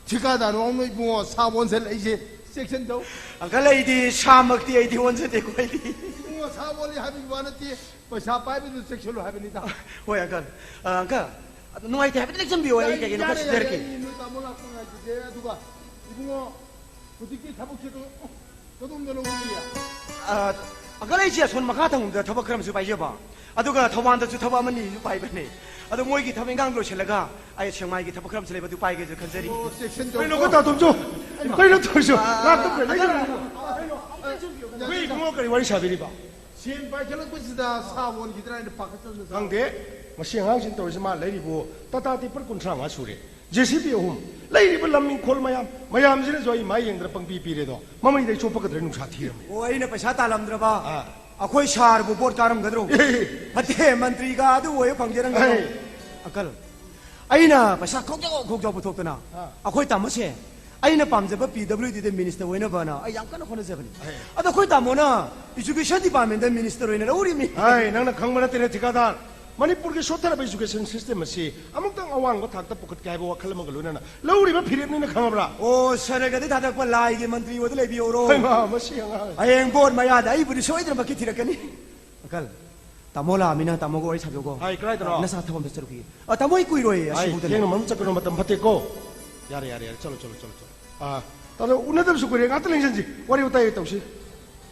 ꯊꯤꯀꯥꯗꯥꯔ ꯋꯥꯡꯅ ꯏꯕꯨꯡꯉꯣ ꯁꯥ ꯑꯣꯟꯁꯤꯜꯂꯛꯏꯁꯦ꯫ ꯆꯦꯛꯁꯤꯟꯗꯧ꯫ ꯑꯪꯀꯜ, ꯑꯩꯗꯤ ꯁꯥꯃꯛꯇꯤ ꯑꯩꯗꯤ ꯑꯣꯟꯖꯗꯦꯀꯣ, ꯑꯩꯗꯤ꯫ ꯏꯕꯨꯡꯉꯣ ꯁꯥ ꯑꯣꯜꯂꯤ ꯍꯥꯏꯕꯒꯤ ꯋꯥ ꯅꯠꯇꯦ, ꯄꯩꯁꯥ ꯄꯥꯏꯕꯗꯨ ꯆꯦꯛꯁꯤꯜꯂꯨ ꯍꯥꯏꯕꯅꯤꯗ꯫ ꯍꯣꯏ, ꯑꯪꯀꯜ꯫ ꯑ, ꯑꯪꯀꯜ, ꯑꯗꯨ ꯅꯨꯡꯉꯥꯏꯇꯦ ꯍꯥꯏꯕꯗꯤ ꯂꯦꯞꯆꯟꯕꯤꯌꯣ, ꯑꯩ ꯌꯥꯔꯦ, ꯀꯩ ꯀꯩꯅꯣ ꯈꯔ ꯌꯥꯔꯦ, ꯌꯥꯔꯦ, ꯁꯤꯟꯖꯔꯛꯀꯦ꯫ ꯑꯩ ꯅꯣꯏ ꯇꯥꯃꯣ ꯂꯥꯛꯄ ꯉꯥꯏꯈꯤꯒꯦ, ꯑꯗꯨꯒ ꯏꯕꯨꯡꯉꯣ, ꯍꯧꯖꯤꯛꯇꯤ ꯊꯕꯛꯁꯦ ꯀ-, ꯀꯗꯣꯝꯗꯅꯣ ꯎꯠꯂꯤꯌꯦ? ꯑ, ꯑꯪꯀꯜ, ꯑꯩꯁꯦ ꯑꯁꯣꯝ ꯃꯈꯥ ꯊꯪꯕꯗ ꯊꯕꯛ ꯈꯔ ꯑꯃꯁꯨ ꯄꯥꯏꯖꯕ, ꯑꯗꯨꯒ ꯊꯧꯕꯥꯜꯗꯁꯨ ꯊꯕꯛ ꯑꯃꯅꯤꯁꯨ ꯄꯥꯏꯕꯅꯦ꯫ ꯑꯗꯣ ꯃꯣꯏꯒꯤ ꯊꯕꯛ ꯏꯪꯈꯥꯡ ꯂꯣꯏꯁꯤꯜꯂꯒ ꯑꯩ ꯁꯦꯛꯃꯥꯏꯒꯤ ꯊꯕꯛ ꯈꯔ ꯑꯃꯁꯨ ꯂꯩꯕ, ꯑꯗꯨ ꯄꯥꯏꯒꯦꯁꯨ ꯈꯟꯖꯔꯤ꯫ ꯑꯣ, ꯆꯦꯛꯁꯤꯟꯖꯧꯀꯣ꯫ ꯀꯩꯅꯣ, ꯀꯣ ꯇꯥꯇꯣꯝꯁꯨ? ꯀꯩꯅꯣ ꯇꯧꯔꯤꯁꯨ? ꯑꯥ, ꯉꯥꯛꯇ ꯄꯨꯔꯦ, ꯂꯩ꯫ ꯑꯥ, ꯑꯩꯈꯣꯏ ꯏꯕꯨꯡꯉꯣ ꯀꯔꯤ ꯋꯥꯔꯤ ꯁꯥꯕꯤꯔꯤꯕ? ꯁꯦꯟ ꯄꯥꯏꯈꯠꯂꯛꯄꯁꯤꯗ ꯁꯥ ꯑꯣꯟꯈꯤꯗ꯭ꯔꯥ ꯍꯥꯏꯅ ꯄꯥꯈꯠꯆꯗꯅ꯫ ꯈꯪꯗꯦ, ꯃꯁꯤ ꯑꯉꯥꯡꯁꯤꯅ ꯇꯧꯔꯤꯁꯤ꯫ ꯃꯥ ꯂꯩꯔꯤꯕꯨ ꯇꯥꯇꯥ ꯇꯤꯄꯔ ꯀꯨꯟꯊ꯭ꯔꯥ ꯃꯉꯥ ꯁꯨꯔꯦ, ꯖꯦ ꯁꯤ ꯕꯤ ꯑꯍꯨꯝ, ꯂꯩꯔꯤꯕ ꯂꯝ ꯏꯪꯈꯣꯜ ꯃꯌꯥꯝ, ꯃꯌꯥꯝꯁꯤꯅꯁꯨ ꯑꯩ ꯃꯥꯏ ꯌꯦꯡꯗꯅ ꯄꯪꯄꯤ ꯄꯤꯔꯦꯗꯣ꯫ ꯃꯃꯩꯗ ꯑꯩ ꯆꯣꯞꯄꯒꯗ꯭ꯔꯦ, ꯅꯨꯡꯁꯥ ꯊꯤꯔꯝꯃꯤ꯫ ꯑꯣ, ꯑꯩꯅ ꯄꯩꯁꯥ ꯇꯥꯜꯂꯝꯗ꯭ꯔꯕ? ꯑꯥ꯫ ꯑꯩꯈꯣꯏ ꯁꯥꯔꯕꯨ ꯚꯣꯠ ꯀꯥꯔꯝꯒꯗ꯭ꯔꯣ? ꯑꯦ꯫ ꯅꯠꯇꯦ, ꯃꯟꯇ꯭ꯔꯤꯒ ꯑꯗꯨ ꯑꯣꯏꯕ ꯐꯪꯖꯔꯝꯒꯗ꯭ꯔꯣ? ꯑꯦ꯫ ꯑꯪꯀꯜ, ꯑꯩꯅ ꯄꯩꯁꯥ ꯈꯣꯡꯖꯥꯎ ꯈꯣꯡꯖꯥꯎ ꯄꯨꯊꯣꯛꯇꯅ, ꯑꯥ꯫ ꯑꯩꯈꯣꯏ ꯇꯥꯃꯣꯁꯦ ꯑꯩꯅ ꯄꯥꯝꯖꯕ ꯄꯤ ꯗꯕ꯭ꯂꯤꯎ ꯗꯤꯗ ꯃꯤꯅꯤꯁꯇꯔ ꯑꯣꯏꯅꯕꯅ ꯑꯩ ꯌꯥꯝ ꯀꯟꯅ ꯍꯣꯠꯅꯖꯕꯅꯤ꯫ ꯑꯦ꯫ ꯑꯗꯣ ꯑꯩꯈꯣꯏ ꯇꯥꯃꯣꯅ ꯏꯖꯨꯀꯦꯁꯟ ꯗꯤꯄꯥꯔꯠꯃꯦꯟꯗ ꯃꯤꯅꯤꯁꯇꯔ ꯑꯣꯏꯅ ꯂꯧꯔꯤꯃꯤ꯫ ꯑꯦ, ꯅꯪꯅ ꯈꯪꯕ ꯅꯠꯇꯦꯅꯦ, ꯊꯤꯀꯥꯗꯥꯔ꯫ ꯃꯅꯤꯄꯨꯔꯒꯤ ꯁꯣꯠꯊꯔꯕ ꯏꯖꯨꯀꯦꯁꯟ ꯁꯤꯁꯇꯦꯝ ꯑꯁꯤ ꯑꯃꯨꯛꯇꯪ ꯑꯋꯥꯡꯕ ꯊꯥꯛꯇ ꯄꯨꯈꯠꯀꯦ ꯍꯥꯏꯕ ꯋꯥꯈꯜ ꯑꯃꯒ ꯂꯣꯏꯅꯅ ꯂꯧꯔꯤꯕ ꯐꯤꯔꯦꯞꯅꯤꯅ, ꯈꯪꯉꯕ꯭ꯔꯥ? ꯑꯣ, ꯁꯔꯒꯗ ꯊꯥꯗꯔꯛꯄ ꯂꯥꯏꯒꯤ ꯃꯟꯇ꯭ꯔꯤ ꯑꯣꯏꯗ ꯂꯩꯕꯤꯍꯧꯔꯣ꯫ ꯍꯩꯃꯥ, ꯃꯁꯤ ꯑꯉꯥꯡ꯫ ꯍꯌꯦꯡ ꯚꯣꯠ ꯃꯌꯥꯗ ꯑꯩꯕꯨꯗꯤ ꯁꯣꯏꯗꯅꯃꯛꯀꯤ ꯊꯤꯔꯛꯀꯅꯤ꯫ ꯑꯀꯜ, ꯇꯥꯃꯣ ꯂꯥꯛꯑꯃꯤꯅ ꯇꯥꯃꯣꯒ ꯋꯥꯔꯤ ꯁꯥꯕꯤꯌꯨꯀꯣ꯫ ꯍꯥꯏ, ꯀꯗꯥꯏꯗꯅꯣ? ꯅꯁꯥ ꯊꯕꯛ ꯑꯝꯇ ꯆꯠꯂꯨꯈꯤꯒꯦ꯫ ꯑ, ꯇꯥꯃꯣ, ꯑꯩ ꯀꯨꯏꯔꯣꯏꯌꯦ, ꯍꯥꯏ, ꯑꯁꯤꯐꯥꯎꯗꯅꯦ꯫ ꯊꯦꯡꯅ ꯃꯔꯝ ꯆꯠꯀꯅꯨ, ꯃꯇꯝ ꯐꯠꯇꯦꯀꯣ꯫ ꯌꯥꯔꯦ, ꯌꯥꯔꯦ, ꯌꯥꯔꯦ, ꯆꯠꯂꯣ, ꯆꯠꯂꯣ, ꯆꯠꯂꯣ, ꯆꯠꯂꯣ꯫ ꯑꯥ, ꯇꯥꯃꯣ, ꯎꯅꯗꯕꯁꯨ ꯀꯨꯏꯔꯦ, ꯉꯥꯛꯇ ꯂꯦꯡꯁꯟꯁꯤ, ꯋꯥꯔꯤ ꯋꯥꯇꯥꯏ ꯇꯧꯁꯤ꯫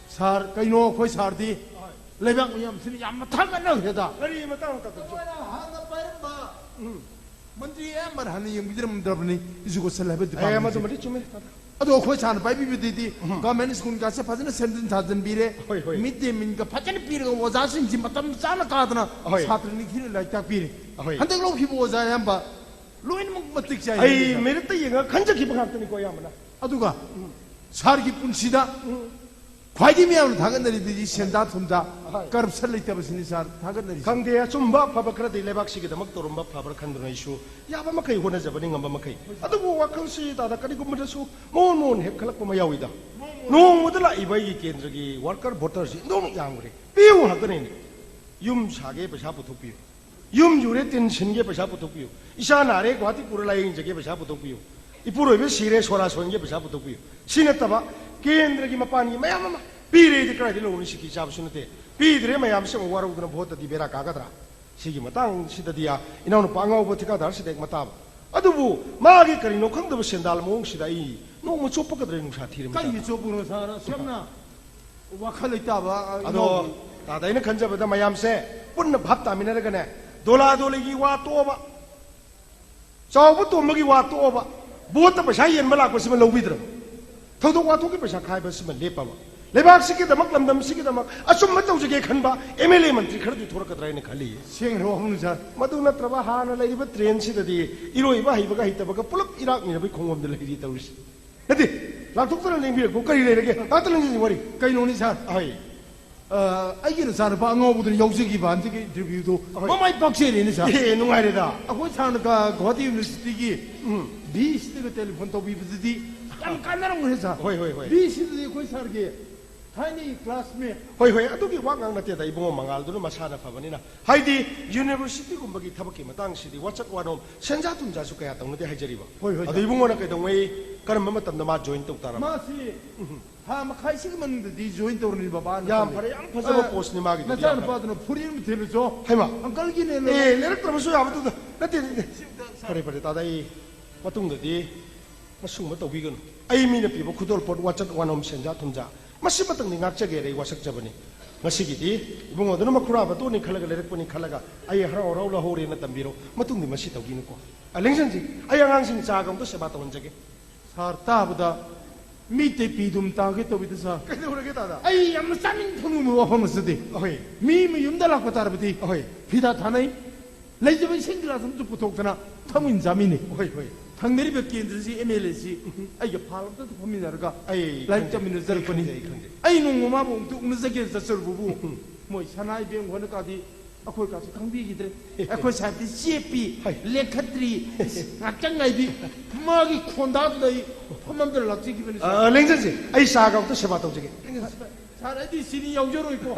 ꯁꯥꯔ, ꯀꯩꯅꯣ ꯑꯩꯈꯣꯏ ꯁꯥꯔꯗꯤ ꯂꯩꯕꯥꯛ ꯃꯤꯌꯥꯝꯁꯤꯅ ꯌꯥꯝ ꯃꯊꯥꯒꯠꯅꯈ꯭ꯔꯦꯗ꯫ ꯀꯔꯤ ꯃꯇꯥꯡ ꯇꯥꯇꯣꯟꯁꯨ? ꯃꯣꯏꯅ ꯍꯥꯟꯅ ꯄꯥꯏꯔꯝꯕ ꯎꯝ꯫ ꯃꯟꯇ꯭ꯔꯤ ꯑꯌꯥꯝꯕꯅ ꯍꯥꯟꯅ ꯌꯦꯡꯕꯤꯔꯝꯗ꯭ꯔꯕꯅꯤ ꯏꯖꯨꯀꯦꯁꯟ ꯍꯥꯏꯕ ꯑꯦ, ꯗꯤꯄꯥꯔꯠꯃꯦꯟꯁꯦ꯫ ꯃꯗꯨꯃꯗꯤ ꯆꯨꯝꯃꯤ꯫ ꯑꯗꯣ ꯑꯩꯈꯣꯏ ꯁꯥꯔꯅ ꯄꯥꯏꯕꯤꯕꯗꯩꯗꯤ ꯎꯝ꯫ ꯒꯚꯔꯟꯃꯦꯟꯠ ꯁ꯭ꯀꯨꯜꯒꯥꯁꯦ ꯐꯖꯅ ꯁꯦꯝꯖꯤꯟ ꯁꯥꯖꯤꯟꯕꯤꯔꯦ꯫ ꯍꯣꯏ, ꯍꯣꯏ꯫ ꯃꯤꯗ ꯗꯦ ꯃꯤꯜꯒ ꯐꯖꯅ ꯄꯤꯔꯒ ꯑꯣꯖꯥꯁꯤꯡꯁꯤ ꯃꯇꯝ ꯆꯥꯅ ꯀꯥꯗꯅ ꯍꯣꯏ꯫ ꯁꯥꯇ꯭ꯔ ꯅꯤꯡꯊꯤꯅ ꯂꯥꯏꯔꯤꯛ ꯇꯥꯛꯄꯤꯔꯦ꯫ ꯍꯣꯏ꯫ ꯍꯟꯗꯛ ꯂꯧꯈꯤꯕ ꯑꯣꯖꯥ ꯑꯌꯥꯝꯕ ꯂꯣꯏꯅꯃꯛ ꯃꯇꯤꯛ ꯆꯥꯏ ꯑꯩ ꯍꯥꯏꯕꯅꯤꯗ꯫ ꯃꯦꯔꯤꯠꯇ ꯌꯦꯡꯉꯒ ꯈꯟꯖꯈꯤꯕ ꯉꯥꯛꯇꯅꯤꯀꯣ ꯑꯌꯥꯝꯕꯅ꯫ ꯑꯗꯨꯒ ꯎꯝ꯫ ꯁꯥꯔꯒꯤ ꯄꯨꯟꯁꯤꯗ ꯎꯝ꯫ ꯈ꯭ꯋꯥꯏꯗꯒꯤ ꯃꯌꯥꯝꯅ ꯊꯥꯒꯠꯅꯔꯤꯕꯗꯤ ꯁꯦꯟꯖꯥ ꯊꯨꯝꯖꯥ ꯍꯣꯏ꯫ ꯀꯔꯞꯁꯟ ꯂꯩꯇꯕꯁꯤꯅꯤ ꯁꯥꯔ ꯊꯥꯒꯠꯅꯔꯤꯁꯦ꯫ ꯈꯪꯗꯦ, ꯑꯆꯨꯝꯕ ꯑꯐꯕ ꯈꯔꯗꯤ ꯂꯩꯕꯥꯛꯁꯤꯒꯤꯗꯃꯛ ꯇꯧꯔꯝꯕ ꯐꯕ꯭ꯔꯥ ꯈꯟꯗꯨꯅ ꯑꯩꯁꯨ ꯌꯥꯕ ꯃꯈꯩ ꯍꯣꯠꯅꯖꯕꯅꯤ, ꯉꯝꯕ ꯃꯈꯩ꯫ ꯑꯗꯨꯕꯨ ꯋꯥꯈꯜꯁꯤ ꯇꯥꯗ ꯀꯔꯤꯒꯨꯝꯕꯗꯁꯨ ꯃꯣꯟ ꯃꯣꯟ ꯍꯦꯛ ꯈꯜꯂꯛꯄ ꯑꯃ ꯌꯥꯎꯏꯗ꯫ ꯅꯣꯡꯃꯗ ꯂꯥꯛꯏꯕ ꯑꯩꯒꯤ ꯀꯦꯟꯗ꯭ꯔꯒꯤ ꯋꯥꯔꯀꯔ ꯚꯣꯇꯔꯁꯤ ꯏꯟꯊꯣꯛꯅ ꯌꯥꯝꯈ꯭ꯔꯦ꯫ ꯄꯤꯌꯨ ꯉꯥꯛꯇꯅꯦꯅꯦ꯫ ꯌꯨꯝ ꯁꯥꯒꯦ, ꯄꯩꯁꯥ ꯄꯨꯊꯣꯛꯄꯤꯌꯨ꯫ ꯌꯨꯝ ꯌꯨꯔꯦ, ꯇꯤꯟ ꯁꯤꯟꯒꯦ, ꯄꯩꯁꯥ ꯄꯨꯊꯣꯛꯄꯤꯌꯨ꯫ ꯏꯆꯥ ꯅꯥꯔꯦ, ꯒꯨꯍꯥꯇꯤ ꯄꯨꯔ ꯂꯥꯌꯦꯡꯖꯒꯦ, ꯄꯩꯁꯥ ꯄꯨꯊꯣꯛꯄꯤꯌꯨ꯫ ꯏꯄꯨꯔꯣꯏꯕ ꯁꯤꯔꯦ, ꯁꯣꯔꯥ ꯁꯣꯟꯒꯦ, ꯄꯩꯁꯥ ꯄꯨꯊꯣꯛꯄꯤꯌꯨ꯫ ꯁꯤ ꯅꯠꯇꯕ ꯀꯦꯟꯗ꯭ꯔꯒꯤ ꯃꯄꯥꯟꯒꯤ ꯃꯌꯥꯝ ꯑꯃ ꯄꯤꯔꯦꯗꯤ ꯀꯗꯥꯏꯗ ꯂꯧꯔꯨꯅꯤ? ꯁꯤꯀꯤ ꯆꯥꯕꯁꯨ ꯅꯠꯇꯦ꯫ ꯄꯤꯗ꯭ꯔꯦ, ꯃꯌꯥꯝꯁꯦ ꯑꯃꯨꯛ ꯋꯥꯔꯧꯗꯅ ꯚꯣꯠꯇꯗꯤ ꯕꯦꯔꯥ ꯀꯥꯒꯗ꯭ꯔꯥ? ꯁꯤꯒꯤ ꯃꯇꯥꯡꯁꯤꯗꯗꯤ, ꯑ, ꯏꯅꯥꯎꯅꯨꯄꯥ ꯑꯉꯥꯎꯕ ꯊꯤꯀꯥꯗꯥꯔꯁꯤꯗ ꯍꯦꯛ ꯃꯇꯥꯕ꯫ ꯑꯗꯨꯕꯨ ꯃꯥꯒꯤ ꯀꯔꯤꯅꯣ ꯈꯪꯗꯕ ꯁꯦꯟꯗꯥꯜ ꯃꯑꯣꯡꯁꯤꯗ ꯑꯩ ꯅꯣꯡꯃ ꯆꯣꯞꯄꯒꯗ꯭ꯔꯥ, ꯅꯨꯡꯁꯥ ꯊꯤꯔꯦ ꯃꯇꯥ꯫ ꯀꯔꯤꯒꯤ ꯆꯣꯞꯄꯅꯣ ꯁꯥꯔ? ꯁꯝꯅ ꯋꯥꯈꯜ ꯂꯩꯇꯥꯕ, ꯑ, ꯑꯗꯣ ꯏꯅꯥꯎ꯫ ꯇꯥꯗ, ꯑꯩꯅ ꯈꯟꯖꯕꯗ ꯃꯌꯥꯝꯁꯦ ꯄꯨꯟꯅ ꯚꯥꯞ ꯇꯥꯃꯤꯟꯅꯔꯒꯅꯦ, ꯗꯣꯂꯥ ꯗꯣꯂꯤꯒꯤ ꯋꯥ ꯇꯣꯛꯑꯕ, ꯆꯥꯎꯕ ꯇꯣꯝꯕꯒꯤ ꯋꯥ ꯇꯣꯛꯑꯕ, ꯚꯣꯠꯇ ꯄꯩꯁꯥ ꯌꯦꯟꯕ ꯂꯥꯛꯄꯁꯤꯃ ꯂꯧꯕꯤꯗ꯭ꯔꯕ, ꯊꯧꯗꯣꯛ ꯋꯥꯊꯣꯛꯀꯤ ꯄꯩꯁꯥ ꯈꯥꯏꯕꯁꯤꯃ ꯂꯦꯞꯄꯕ, ꯂꯩꯕꯥꯛꯁꯤꯒꯤꯗꯃꯛ, ꯂꯝꯗꯝꯁꯤꯒꯤꯗꯃꯛ ꯑꯆꯨꯝꯕ ꯇꯧꯖꯒꯦ ꯈꯟꯕ ꯑꯦꯝ ꯑꯦꯜ ꯑꯦ ꯃꯟꯇ꯭ꯔꯤ ꯈꯔꯗꯤ ꯊꯣꯔꯛꯀꯗ꯭ꯔꯥ ꯍꯥꯏꯅ ꯈꯜꯂꯤ꯫ ꯁꯦꯡꯅ ꯋꯥꯐꯝꯅꯤ ꯁꯥꯔ꯫ ꯃꯗꯨ ꯅꯠꯇ꯭ꯔꯕ ꯍꯥꯟꯅ ꯂꯩꯔꯤꯕ ꯇ꯭ꯔꯦꯟꯁꯤꯗꯗꯤ ꯏꯔꯣꯏꯕ ꯍꯩꯕꯒ ꯍꯩꯇꯕꯒ ꯄꯨꯂꯞ ꯏꯔꯥꯛꯅꯔꯕꯒꯤ ꯈꯣꯡꯂꯣꯝꯗ ꯂꯩꯔꯤ ꯇꯧꯔꯤꯁꯤ꯫ ꯅꯠꯇꯦ, ꯂꯥꯛꯊꯣꯛꯇꯅ ꯂꯦꯡꯕꯤꯔꯛꯄ ꯀꯔꯤ ꯂꯩꯔꯒꯦ? ꯉꯥꯛꯇ ꯂꯦꯡꯁꯤꯟꯁꯤ ꯋꯥꯔꯤ꯫ ꯀꯩꯅꯣꯅꯤ ꯁꯥꯔ꯫ ꯑꯍꯣꯏ꯫ ꯑ, ꯑꯩꯒꯤ ꯅꯆꯥꯅꯨꯄꯥ ꯑꯉꯥꯎꯕꯗꯨꯅ ꯌꯥꯎꯖꯈꯤꯕ ꯍꯟꯗꯛꯀꯤ ꯏꯟꯇꯔꯚꯤꯌꯨꯗꯣ ꯑꯍꯣꯏ꯫ ꯃꯃꯥꯏ ꯄꯥꯛꯆꯔꯦꯅꯦ ꯁꯥꯔ꯫ ꯑꯦ, ꯅꯨꯡꯉꯥꯏꯔꯦꯗ꯫ ꯑꯩꯈꯣꯏ ꯁꯥꯔꯅ ꯀ-, ꯒꯨꯋꯥꯍꯥꯇꯤ ꯌꯨꯅꯤꯚꯔꯁꯤꯇꯤꯒꯤ ꯎꯝ꯫ ꯚꯤ ꯁꯤꯗꯒ ꯇꯦꯂꯤꯐꯣꯟ ꯇꯧꯕꯤꯕꯗꯨꯗꯤ ꯌꯥꯝ ꯀꯥꯟꯅꯔꯝꯒꯅꯤ ꯁꯥꯔ꯫ ꯍꯣꯏ, ꯍꯣꯏ, ꯍꯣꯏ꯫ ꯚꯤ ꯁꯤꯗꯨꯗꯤ ꯑꯩꯈꯣꯏ ꯁꯥꯔꯒꯤ ꯊꯥꯏꯅꯒꯤ ꯀ꯭ꯂꯥꯁꯃꯦꯠ꯫ ꯍꯣꯏ, ꯍꯣꯏ, ꯑꯗꯨꯒꯤ ꯋꯥ ꯉꯥꯡ ꯅꯠꯇꯦꯗ, ꯏꯕꯨꯡꯉꯣ ꯃꯉꯥꯜꯗꯨꯅ ꯃꯁꯥꯅ ꯐꯕꯅꯤꯅ꯫ ꯍꯥꯏꯗꯤ, ꯌꯨꯅꯤꯚꯔꯁꯤꯇꯤꯒꯨꯝꯕꯒꯤ ꯊꯕꯛꯀꯤ ꯃꯇꯥꯡꯁꯤꯗꯤ ꯋꯥꯆꯠ ꯋꯥꯅꯣꯝ, ꯁꯦꯟꯖꯥ ꯊꯨꯝꯖꯥꯁꯨ ꯀꯌꯥ ꯇꯧꯅꯗꯦ ꯍꯥꯏꯖꯔꯤꯕ꯫ ꯍꯣꯏ, ꯍꯣꯏ, ꯑꯗꯣ ꯁꯥꯔ꯫ ꯏꯕꯨꯡꯉꯣꯅ ꯀꯩꯗꯧꯉꯩ, ꯀꯔꯝꯕ ꯃꯇꯝꯗ ꯃꯥ ꯖꯣꯏꯟ ꯇꯧ ꯇꯥꯔꯕ? ꯃꯥꯁꯤ ꯊꯥ ꯃꯈꯥꯏꯁꯤꯒꯤ ꯃꯅꯨꯡꯗꯗꯤ ꯖꯣꯏꯟ ꯇꯧꯔꯅꯤ ꯕꯕꯥꯅ ꯌꯥꯝ ꯈꯜꯂꯤ꯫ ꯐꯔꯦ, ꯌꯥꯝ ꯐꯖꯕ ꯑ, ꯄꯣꯁꯅꯤ ꯃꯥꯒꯤꯗꯨꯗꯤ, ꯌꯥꯝ ꯐꯔꯦ꯫ ꯅꯆꯥꯅꯨꯄꯥꯗꯨꯅ ꯐꯨꯔꯤꯠ ꯑꯃ ꯊꯤꯜꯂꯨꯆꯣ꯫ ꯍꯩꯃꯥ꯫ ꯑꯪꯀꯜꯒꯤꯅꯦꯅ꯫ ꯑꯦ, ꯂꯩꯔꯛꯇ꯭ꯔꯕꯁꯨ ꯌꯥꯕꯗꯨꯗ ꯅꯠꯇꯦ, ꯅꯠꯇꯦ꯫ ꯐꯔꯦ, ꯐꯔꯦ, ꯇꯥꯗ, ꯑꯩ ꯃꯇꯨꯡꯗꯗꯤ ꯃꯁꯨꯝꯕ ꯇꯧꯕꯤꯒꯅꯨ꯫ ꯑꯩ ꯃꯤꯅ ꯄꯤꯕ ꯈꯨꯗꯣꯜꯄꯣꯠ, ꯋꯥꯆꯠ ꯋꯥꯅꯣꯝ, ꯁꯦꯟꯖꯥ ꯊꯨꯝꯖꯥ, ꯃꯁꯤꯃꯇꯪꯗꯤ ꯉꯥꯛꯆꯒꯦꯅ ꯑꯩ ꯋꯥꯁꯛꯆꯕꯅꯤ꯫ ꯉꯁꯤꯒꯤꯗꯤ ꯏꯕꯨꯡꯉꯣꯗꯨꯅ ꯃꯈꯨꯔꯥꯕ ꯇꯣꯟꯅꯤ ꯈꯜꯂꯒ ꯂꯩꯔꯛꯄꯅꯤ ꯈꯜꯂꯒ ꯑꯩ ꯍꯔꯥꯎ ꯍꯔꯥꯎ ꯂꯧꯍꯧꯔꯦꯅ ꯇꯝꯕꯤꯔꯣ꯫ ꯃꯇꯨꯡꯗꯤ ꯃꯁꯤ ꯇꯧꯈꯤꯅꯨꯀꯣ꯫ ꯑ, ꯂꯦꯡꯁꯟꯁꯤ, ꯑꯩ ꯑꯉꯥꯡꯁꯤꯡ ꯆꯥꯒ ꯑꯃꯨꯛꯇ ꯁꯦꯕꯥ ꯇꯧꯍꯟꯖꯒꯦ꯫ ꯁꯥꯔ, ꯇꯥꯕꯗ ꯃꯤꯠꯇꯩ ꯄꯤꯗꯨꯝ ꯇꯥꯒꯦ ꯇꯧꯏꯗ ꯁꯥꯔ꯫ ꯀꯩꯗꯧꯔꯒꯦ ꯇꯥꯗ? ꯑꯩ ꯌꯥꯝꯅ ꯆꯥꯅꯤꯡ ꯊꯛꯅꯤꯡꯕ ꯋꯥꯐꯝ ꯑꯁꯤꯗꯤ, ꯑꯍꯣꯏ꯫ ꯃꯤ ꯃꯌꯨꯝꯗ ꯂꯥꯛꯄ ꯇꯥꯔꯕꯗꯤ, ꯑꯍꯣꯏ꯫ ꯐꯤꯗꯥ ꯊꯥꯅꯩ, ꯂꯩꯖꯕ ꯏꯁꯤꯡ ꯒꯤꯂꯥꯁ ꯑꯃꯁꯨ ꯄꯨꯊꯣꯛꯇꯅ ꯊꯛꯃꯤꯟ ꯆꯥꯃꯤꯟꯅꯩ꯫ ꯍꯣꯏ, ꯍꯣꯏ꯫ ꯊꯪꯅꯔꯤꯕ ꯀꯦꯟꯗ꯭ꯔꯁꯤ ꯑꯦꯝ ꯑꯦꯜ ꯑꯦꯁꯤ ꯑꯩꯒ ꯐꯥꯜ ꯑꯝꯇ ꯐꯝꯃꯤꯟꯅꯔꯒ ꯑꯩ ꯂꯥꯏꯔꯤꯛ ꯈꯪꯖꯩ, ꯇꯝꯃꯤꯟꯅꯖꯔꯛꯄꯅꯤ꯫ ꯑꯩ ꯈꯪꯖꯩ, ꯑꯩ ꯈꯪꯖꯩ꯫ ꯑꯩ ꯅꯣꯡꯃ ꯃꯥꯕꯨ ꯑꯃꯨꯛꯇ ꯎꯅꯖꯒꯦ ꯆꯠꯆꯔꯨꯕꯕꯨ ꯃꯣꯏ ꯁꯅꯥ ꯏꯕꯦꯝ ꯍꯣꯏꯅ ꯀꯥꯗꯤ ꯑꯩꯈꯣꯏ ꯀꯥꯁꯨ ꯈꯪꯕꯤꯈꯤꯗ꯭ꯔꯦ꯫ ꯑꯩꯈꯣꯏ ꯁꯥꯍꯦꯕꯇꯤ ꯆꯦꯞꯄꯤ, ꯍꯣꯏ꯫ ꯂꯦꯡꯈꯠꯇ꯭ꯔꯤ, ꯉꯥꯛꯇꯪ ꯉꯥꯏꯕꯤ꯫ ꯃꯥꯒꯤ ꯈꯣꯟꯗꯥꯗꯨꯗ ꯑꯩ ꯐꯝꯐꯝꯗꯨꯗ ꯂꯥꯛꯆꯈꯤꯕꯅꯤ, ꯑ, ꯁꯥꯔ꯫ ꯂꯦꯡꯖꯟꯁꯤ, ꯑꯩ ꯆꯥꯒ ꯑꯃꯨꯛꯇ ꯁꯦꯕꯥ ꯇꯧꯖꯒꯦ꯫ ꯁꯥꯔ, ꯑꯩꯗꯤ ꯆꯤꯅꯤ ꯌꯥꯎꯖꯔꯣꯏꯀꯣ꯫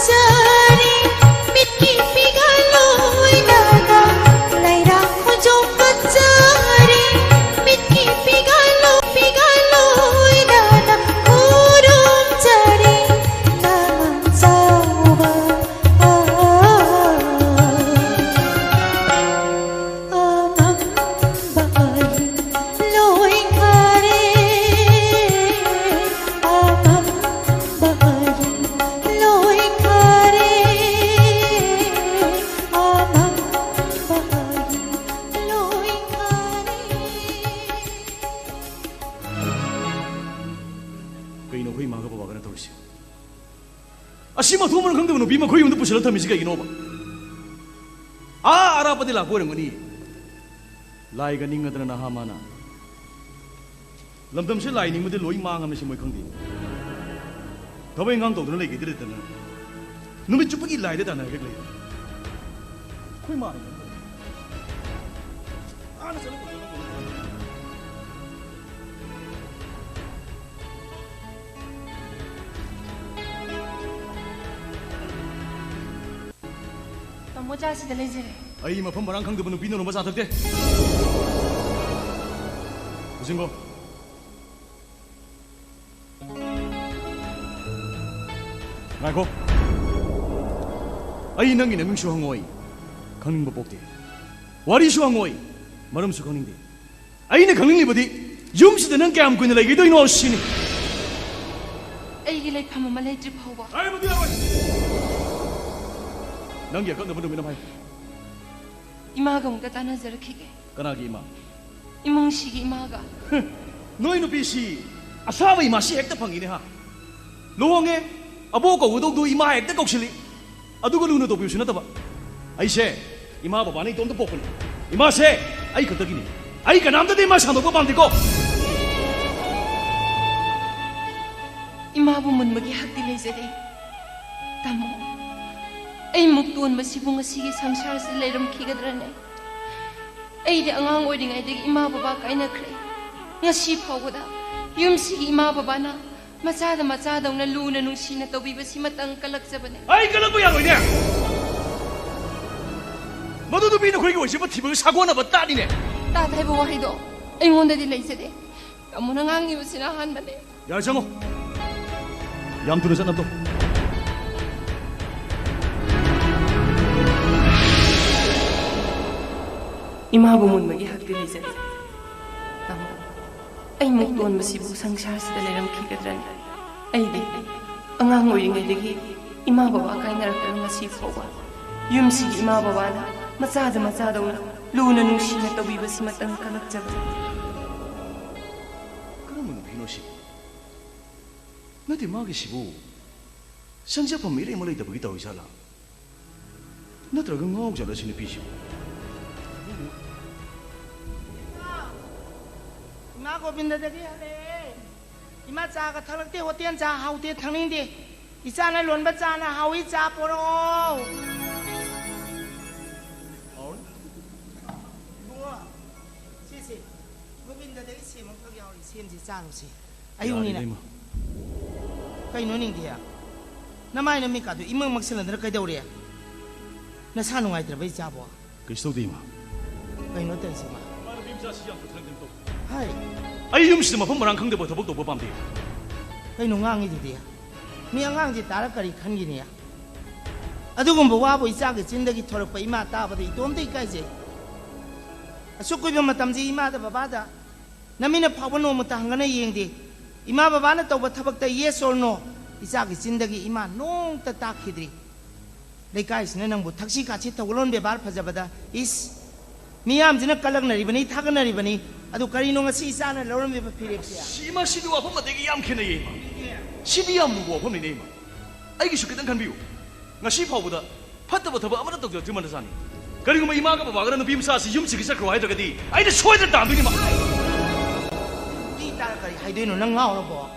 ꯆꯥꯔꯤ, ꯃꯤꯠꯀꯤ ꯄꯤꯒꯜꯂꯣꯏꯗꯅ ꯂꯩꯔꯥꯡ ꯈꯣꯟꯖꯣꯝ ꯀꯠꯆꯔꯤ, ꯃꯤꯠꯀꯤ ꯄꯤꯒꯜꯂꯣꯏ, ꯄꯤꯒꯜꯂꯣꯏꯗꯅ ꯈꯨꯔꯨꯝꯖꯔꯤ, ꯅꯃꯟ ꯆꯥꯎꯕ꯫ ꯑ, ꯑꯃꯝꯕ ꯑꯍꯤꯡ ꯂꯣꯏꯈꯔꯦ, ꯑꯃꯝꯕ ꯑꯍꯤꯡ ꯂꯣꯏꯈꯔꯦ, ꯑꯃꯝꯕ ꯑꯍꯤꯡ ꯂꯣꯏꯈꯔꯦ꯫ ꯀꯩꯅꯣ ꯑꯩꯈꯣꯏ ꯏꯃꯥꯒ ꯕꯕꯥꯒꯅ ꯇꯧꯔꯤꯁꯦ? ꯑꯁꯤ ꯃꯊꯣꯡ ꯃꯔꯝ ꯈꯪꯗꯕ ꯅꯨꯄꯤ ꯃꯈꯣꯏ ꯌꯨꯝꯗ ꯄꯨꯁꯤꯜꯂ ꯊꯝꯃꯤꯁꯤ ꯀꯩꯒꯤꯅꯣꯕ? ꯑꯥ ꯑꯔꯥꯞꯄꯗꯤ ꯂꯥꯛꯄ ꯑꯣꯏꯔꯝꯒꯅꯤ꯫ ꯂꯥꯏꯒ ꯅꯤꯡꯉꯗꯅ ꯅꯍꯥ ꯃꯥꯅ꯫ ꯂꯝꯗꯝꯁꯦ ꯂꯥꯏ ꯅꯤꯡꯕꯗꯤ ꯂꯣꯏ ꯃꯥꯡꯉꯝꯃꯦ ꯁꯤ ꯃꯣꯏ ꯈꯪꯗꯦ꯫ ꯊꯕꯛ ꯏꯪꯈꯥꯡ ꯇꯧꯗꯅ ꯂꯩꯒꯦꯗꯤ ꯂꯩꯇꯅ꯫ ꯅꯨꯃꯤꯠ ꯆꯨꯞꯄꯒꯤ ꯂꯥꯏꯗ ꯇꯥꯟꯅꯔꯒ ꯂꯩ꯫ ꯑꯩꯈꯣꯏ ꯃꯥꯅ ꯑꯥꯅ ꯆꯠꯂꯨ꯫ ꯇꯥꯃꯣ, ꯆꯥꯁꯤꯗ ꯂꯩꯖꯔꯦ꯫ ꯑꯩ ꯃꯐꯝ ꯃꯔꯥꯡ ꯈꯪꯗꯕ ꯅꯨꯄꯤ ꯅꯣꯡꯃ ꯆꯥ ꯊꯛꯇꯦ꯫ ꯄꯨꯁꯤꯟꯈꯣ꯫ ꯉꯥꯏꯈꯣ꯫ ꯑꯩ ꯅꯪꯒꯤ ꯅꯃꯤꯡꯁꯨ ꯍꯪꯉꯣꯏ꯫ ꯈꯪꯅꯤꯡꯕ ꯄꯣꯛꯇꯦ꯫ ꯋꯥꯔꯤꯁꯨ ꯍꯪꯉꯣꯏ꯫ ꯃꯔꯝꯁꯨ ꯈꯪꯅꯤꯡꯗꯦ꯫ ꯑꯩꯅ ꯈꯪꯅꯤꯡꯂꯤꯕꯗꯤ ꯌꯨꯝꯁꯤꯗ ꯅꯪ ꯀꯌꯥꯝ ꯀꯨꯏꯅ ꯂꯩꯈꯤꯗꯣꯏꯅꯣ ꯁꯤꯅꯤ꯫ ꯑꯩꯒꯤ ꯂꯩꯐꯝ ꯑꯃ ꯂꯩꯇ꯭ꯔꯤ ꯐꯥꯎꯕ꯫ ꯍꯥꯏꯕꯗꯤ ꯌꯥꯔꯣꯏ꯫ ꯅꯪꯒꯤ ꯑꯀꯛꯅꯕ ꯅꯨꯃꯤꯠ ꯑꯃ ꯍꯥꯏꯌꯨ꯫ ꯏꯃꯥꯒ ꯑꯃꯨꯛꯇ ꯇꯥꯟꯅꯖꯔꯛꯈꯤꯒꯦ꯫ ꯀꯅꯥꯒꯤ ꯏꯃꯥ? ꯏꯃꯨꯡꯁꯤꯒꯤ ꯏꯃꯥꯒ꯫ ꯅꯣꯏ ꯅꯨꯄꯤꯁꯤ ꯑꯁꯥꯕ ꯏꯃꯥꯁꯤ ꯍꯦꯛꯇ ꯐꯪꯉꯤꯅꯦ ꯍꯥ? ꯂꯨꯍꯣꯡꯉꯦ, ꯑꯕꯣꯛ ꯀꯧꯒꯗꯧꯗꯣ ꯏꯃꯥ ꯍꯦꯛꯇ ꯀꯧꯁꯤꯜꯂꯤ꯫ ꯑꯗꯨꯒ ꯂꯨꯅ ꯇꯧꯕꯤꯕꯁꯨ ꯅꯠꯇꯕ꯫ ꯑꯩꯁꯦ ꯏꯃꯥ ꯕꯕꯥꯅ ꯏꯇꯣꯝꯇ ꯄꯣꯛꯄꯅꯤ꯫ ꯏꯃꯥꯁꯦ ꯑꯩ ꯈꯛꯇꯒꯤꯅꯤ꯫ ꯑꯩ ꯀꯅꯥꯝꯇꯗꯤ ꯏꯃꯥ ꯁꯥꯟꯗꯣꯛꯄ ꯄꯥꯝꯗꯦꯀꯣ꯫ ꯏꯃꯥꯕꯨ ꯃꯨꯟꯕꯒꯤ ꯍꯛꯇꯤ ꯂꯩꯖꯗꯦ꯫ ꯇꯥꯃꯣ, ꯑꯩꯃꯨꯛ ꯇꯣꯟꯕꯁꯤꯕꯨ ꯉꯁꯤꯒꯤ ꯁꯪꯁꯥꯔꯁꯤꯗ ꯂꯩꯔꯝꯈꯤꯒꯗ꯭ꯔꯅꯦ? ꯑꯩꯗꯤ ꯑꯉꯥꯡ ꯑꯣꯏꯔꯤꯉꯩꯗꯒꯤ ꯏꯃꯥ ꯕꯕꯥ ꯀꯥꯏꯅꯈ꯭ꯔꯦ꯫ ꯉꯁꯤ ꯐꯥꯎꯕꯗ ꯌꯨꯝꯁꯤꯒꯤ ꯏꯃꯥ ꯕꯕꯥꯅ ꯃꯆꯥꯗ ꯃꯆꯥꯗꯧꯅ ꯂꯨꯅ ꯅꯨꯡꯁꯤꯅ ꯇꯧꯕꯤꯕꯁꯤꯃꯇꯪ ꯀꯜꯂꯛꯆꯕꯅꯦ꯫ ꯑꯩ ꯀꯜꯂꯛꯄ ꯌꯥꯔꯣꯏꯅꯦ꯫ ꯃꯗꯨ ꯅꯨꯄꯤ ꯅꯈꯣꯏꯒꯤ ꯑꯣꯏꯖꯕ ꯊꯤꯕꯒ ꯁꯥꯒꯣꯟꯅꯕ ꯇꯥꯅꯤꯅꯦ꯫ ꯇꯥꯗ ꯍꯥꯏꯕ ꯋꯥꯍꯩꯗꯣ ꯑꯩꯉꯣꯟꯗꯗꯤ ꯂꯩꯖꯗꯦ꯫ ꯇꯥꯃꯣꯅ ꯉꯥꯡꯉꯤꯕꯁꯤꯅ ꯑꯍꯥꯟꯕꯅꯦ꯫ ꯌꯥꯔꯦ, ꯆꯪꯉꯣ꯫ ꯌꯥꯝ ꯊꯨꯅ ꯆꯠꯅꯕꯗꯣ꯫ ꯏꯃꯥꯕꯨ ꯃꯨꯟꯕꯒꯤ ꯍꯛꯇꯤ ꯂꯩꯖꯗꯦ꯫ ꯇꯥꯃꯣ, ꯑꯩ ꯃꯨꯛꯇꯣꯟꯕꯁꯤꯕꯨ ꯁꯪꯁꯥꯔꯁꯤꯗ ꯂꯩꯔꯝꯈꯤꯒꯗ꯭ꯔꯅꯦ? ꯑꯩꯗꯤ ꯑꯉꯥꯡ ꯑꯣꯏꯔꯤꯉꯩꯗꯒꯤ ꯏꯃꯥ ꯕꯕꯥ ꯀꯥꯏꯅꯔꯛꯇꯅ ꯉꯁꯤ ꯐꯥꯎꯕ ꯌꯨꯝꯁꯤꯒꯤ ꯏꯃꯥ ꯕꯕꯥꯅ ꯃꯆꯥꯗ ꯃꯆꯥꯗꯧꯅ ꯂꯨꯅ ꯅꯨꯡꯁꯤꯅ ꯇꯧꯕꯤꯕꯁꯤꯃꯇꯪ ꯀꯜꯂꯛꯆꯕꯅꯤ꯫ ꯀꯔꯝꯕ ꯅꯨꯄꯤꯅꯣ ꯁꯤ? ꯅꯠꯇꯦ, ꯃꯥꯒꯤꯁꯤꯕꯨ ꯆꯪꯖꯐꯝ ꯏꯔꯩ ꯑꯃ ꯂꯩꯇꯕꯒꯤ ꯇꯧꯔꯤꯖꯥꯠꯂꯥ? ꯅꯠꯇ꯭ꯔꯒ ꯉꯥꯎꯖꯥꯠꯂ ꯁꯤ ꯅꯨꯄꯤꯁꯤꯕꯨ? ꯏꯃꯥ ꯒꯣꯕꯤꯟꯗꯗꯒꯤ ꯍꯜꯂꯛꯑꯦ꯫ ꯏꯃꯥ ꯆꯥꯒ ꯊꯛꯂꯛꯇꯦ, ꯍꯣꯇꯦꯜ ꯆꯥ ꯍꯥꯎꯇꯦ, ꯊꯛꯅꯤꯡꯗꯦ꯫ ꯏꯆꯥꯅ ꯂꯣꯟꯕ ꯆꯥꯅ ꯍꯥꯎꯏ, ꯆꯥ ꯄꯣꯔꯛꯑꯣ꯫ ꯏꯕꯨꯡꯉꯣ, ꯁꯤꯁꯦ ꯒꯣꯕꯤꯟꯗꯗꯒꯤ ꯁꯦꯝ ꯑꯃꯈꯛ ꯌꯥꯎꯔꯤ, ꯁꯦꯝꯁꯦ ꯆꯥꯔꯨꯁꯦ꯫ ꯑꯌꯨꯛꯅꯤꯅ꯫ ꯌꯥꯔꯦꯗ, ꯏꯃꯥ꯫ ꯀꯩꯅꯣ ꯅꯤꯡꯗꯤ? ꯅꯃꯥꯏ ꯅꯃꯤꯠꯀꯥꯗꯣ ꯏꯃꯪ ꯃꯛꯁꯤꯜꯂꯗꯅ ꯀꯩꯗꯧꯔꯦ? ꯅꯁꯥ ꯅꯨꯡꯉꯥꯏꯇ꯭ꯔꯕ ꯏꯆꯥꯕꯣ? ꯀꯩꯁꯨ ꯇꯧꯗꯦ, ꯏꯃꯥ꯫ ꯀꯩꯅꯣ ꯇꯧꯔꯤꯁꯤꯕꯣ? ꯏꯃꯥ, ꯅꯨꯄꯤ ꯃꯆꯥꯁꯤ ꯌꯥꯝ ꯈꯨꯊꯥꯡ ꯈꯤꯇꯪ ꯇꯧ꯫ ꯍꯥꯏ, ꯑꯩ ꯌꯨꯝꯁꯤꯗ ꯃꯐꯝ ꯃꯔꯥꯡ ꯈꯪꯗꯕ ꯊꯕꯛ ꯇꯧꯕ ꯄꯥꯝꯗꯦ꯫ ꯀꯩꯅꯣ ꯉꯥꯡꯉꯤꯗꯨꯗꯤ? ꯃꯤ ꯑꯉꯥꯡꯁꯤ ꯇꯥꯔ ꯀꯔꯤ ꯈꯟꯒꯤꯅꯤ? ꯑꯗꯨꯒꯨꯝꯕ ꯋꯥꯕꯨ ꯏꯆꯥꯒꯤ ꯆꯤꯟꯗꯒꯤ ꯊꯣꯔꯛꯄ ꯏꯃꯥ ꯇꯥꯕꯗ ꯏꯇꯣꯝꯇ ꯏꯀꯥꯏꯖꯩ꯫ ꯑꯁꯨꯛ ꯀꯨꯏꯕ ꯃꯇꯝꯁꯤ ꯏꯃꯥꯗ ꯕꯕꯥꯗ ꯅꯃꯤꯅ ꯐꯥꯎꯕ ꯅꯣꯡꯃꯇ ꯍꯪꯒꯅ ꯌꯦꯡꯗꯦ꯫ ꯏꯃꯥ ꯕꯕꯥꯅ ꯇꯧꯕ ꯊꯕꯛꯇ yes or no ꯏꯆꯥꯒꯤ ꯆꯤꯟꯗꯒꯤ ꯏꯃꯥ ꯅꯣꯡꯇ ꯇꯥꯛꯈꯤꯗ꯭ꯔꯤ꯫ ꯂꯩꯀꯥꯏꯁꯤꯅ ꯅꯪꯕꯨ ꯊꯛꯁꯤ ꯈꯥꯁꯤ ꯊꯧꯒꯜꯂꯣꯟ ꯕꯦꯕꯥꯔ ꯐꯖꯕꯗ ꯏꯁ ꯃꯤꯌꯥꯝꯁꯤꯅ ꯀꯜꯂꯛꯅꯔꯤꯕꯅꯤ, ꯊꯥꯒꯠꯅꯔꯤꯕꯅꯤ꯫ ꯑꯗꯨ ꯀꯔꯤꯅꯣ ꯉꯁꯤ ꯏꯆꯥꯅ ꯂꯧꯔꯝꯂꯤꯕ ꯐꯤꯔꯦꯞꯁꯦ? ꯁꯤ, ꯏꯃꯥ, ꯁꯤꯗꯤ ꯋꯥꯐꯝ ꯑꯇꯩꯒ ꯌꯥꯝ ꯈꯦꯠꯅꯩꯌꯦ, ꯏꯃꯥ꯫ ꯁꯤꯗꯤ ꯌꯥꯝ ꯂꯨꯕ ꯋꯥꯐꯝꯅꯤꯅꯦ, ꯏꯃꯥ꯫ ꯑꯩꯒꯤꯁꯨ ꯈꯤꯇꯪ ꯈꯟꯕꯤꯌꯨ꯫ ꯉꯁꯤ ꯐꯥꯎꯕꯗ ꯐꯠꯇꯕ ꯊꯕꯛ ꯑꯃꯠꯇ ꯇꯧꯖꯔꯛꯇ꯭ꯔꯤꯕ ꯅꯆꯥꯅꯤ꯫ ꯀꯔꯤꯒꯨꯝꯕ ꯏꯃꯥꯒ ꯕꯕꯥꯒꯅ ꯅꯨꯄꯤ ꯃꯆꯥ ꯑꯁꯤ ꯌꯨꯝꯁꯤꯒꯤ ꯆꯠꯈ꯭ꯔꯣ ꯍꯥꯏꯗ꯭ꯔꯒꯗꯤ ꯑꯩꯅ ꯁꯣꯏꯗꯅ ꯇꯥꯟꯗꯣꯏꯅꯤ, ꯏꯃꯥ꯫ ꯃꯤ ꯇꯥꯔ ꯀꯔꯤ ꯍꯥꯏꯗꯣꯏꯅꯣ? ꯅꯪ ꯉꯥꯎꯔꯕꯣ?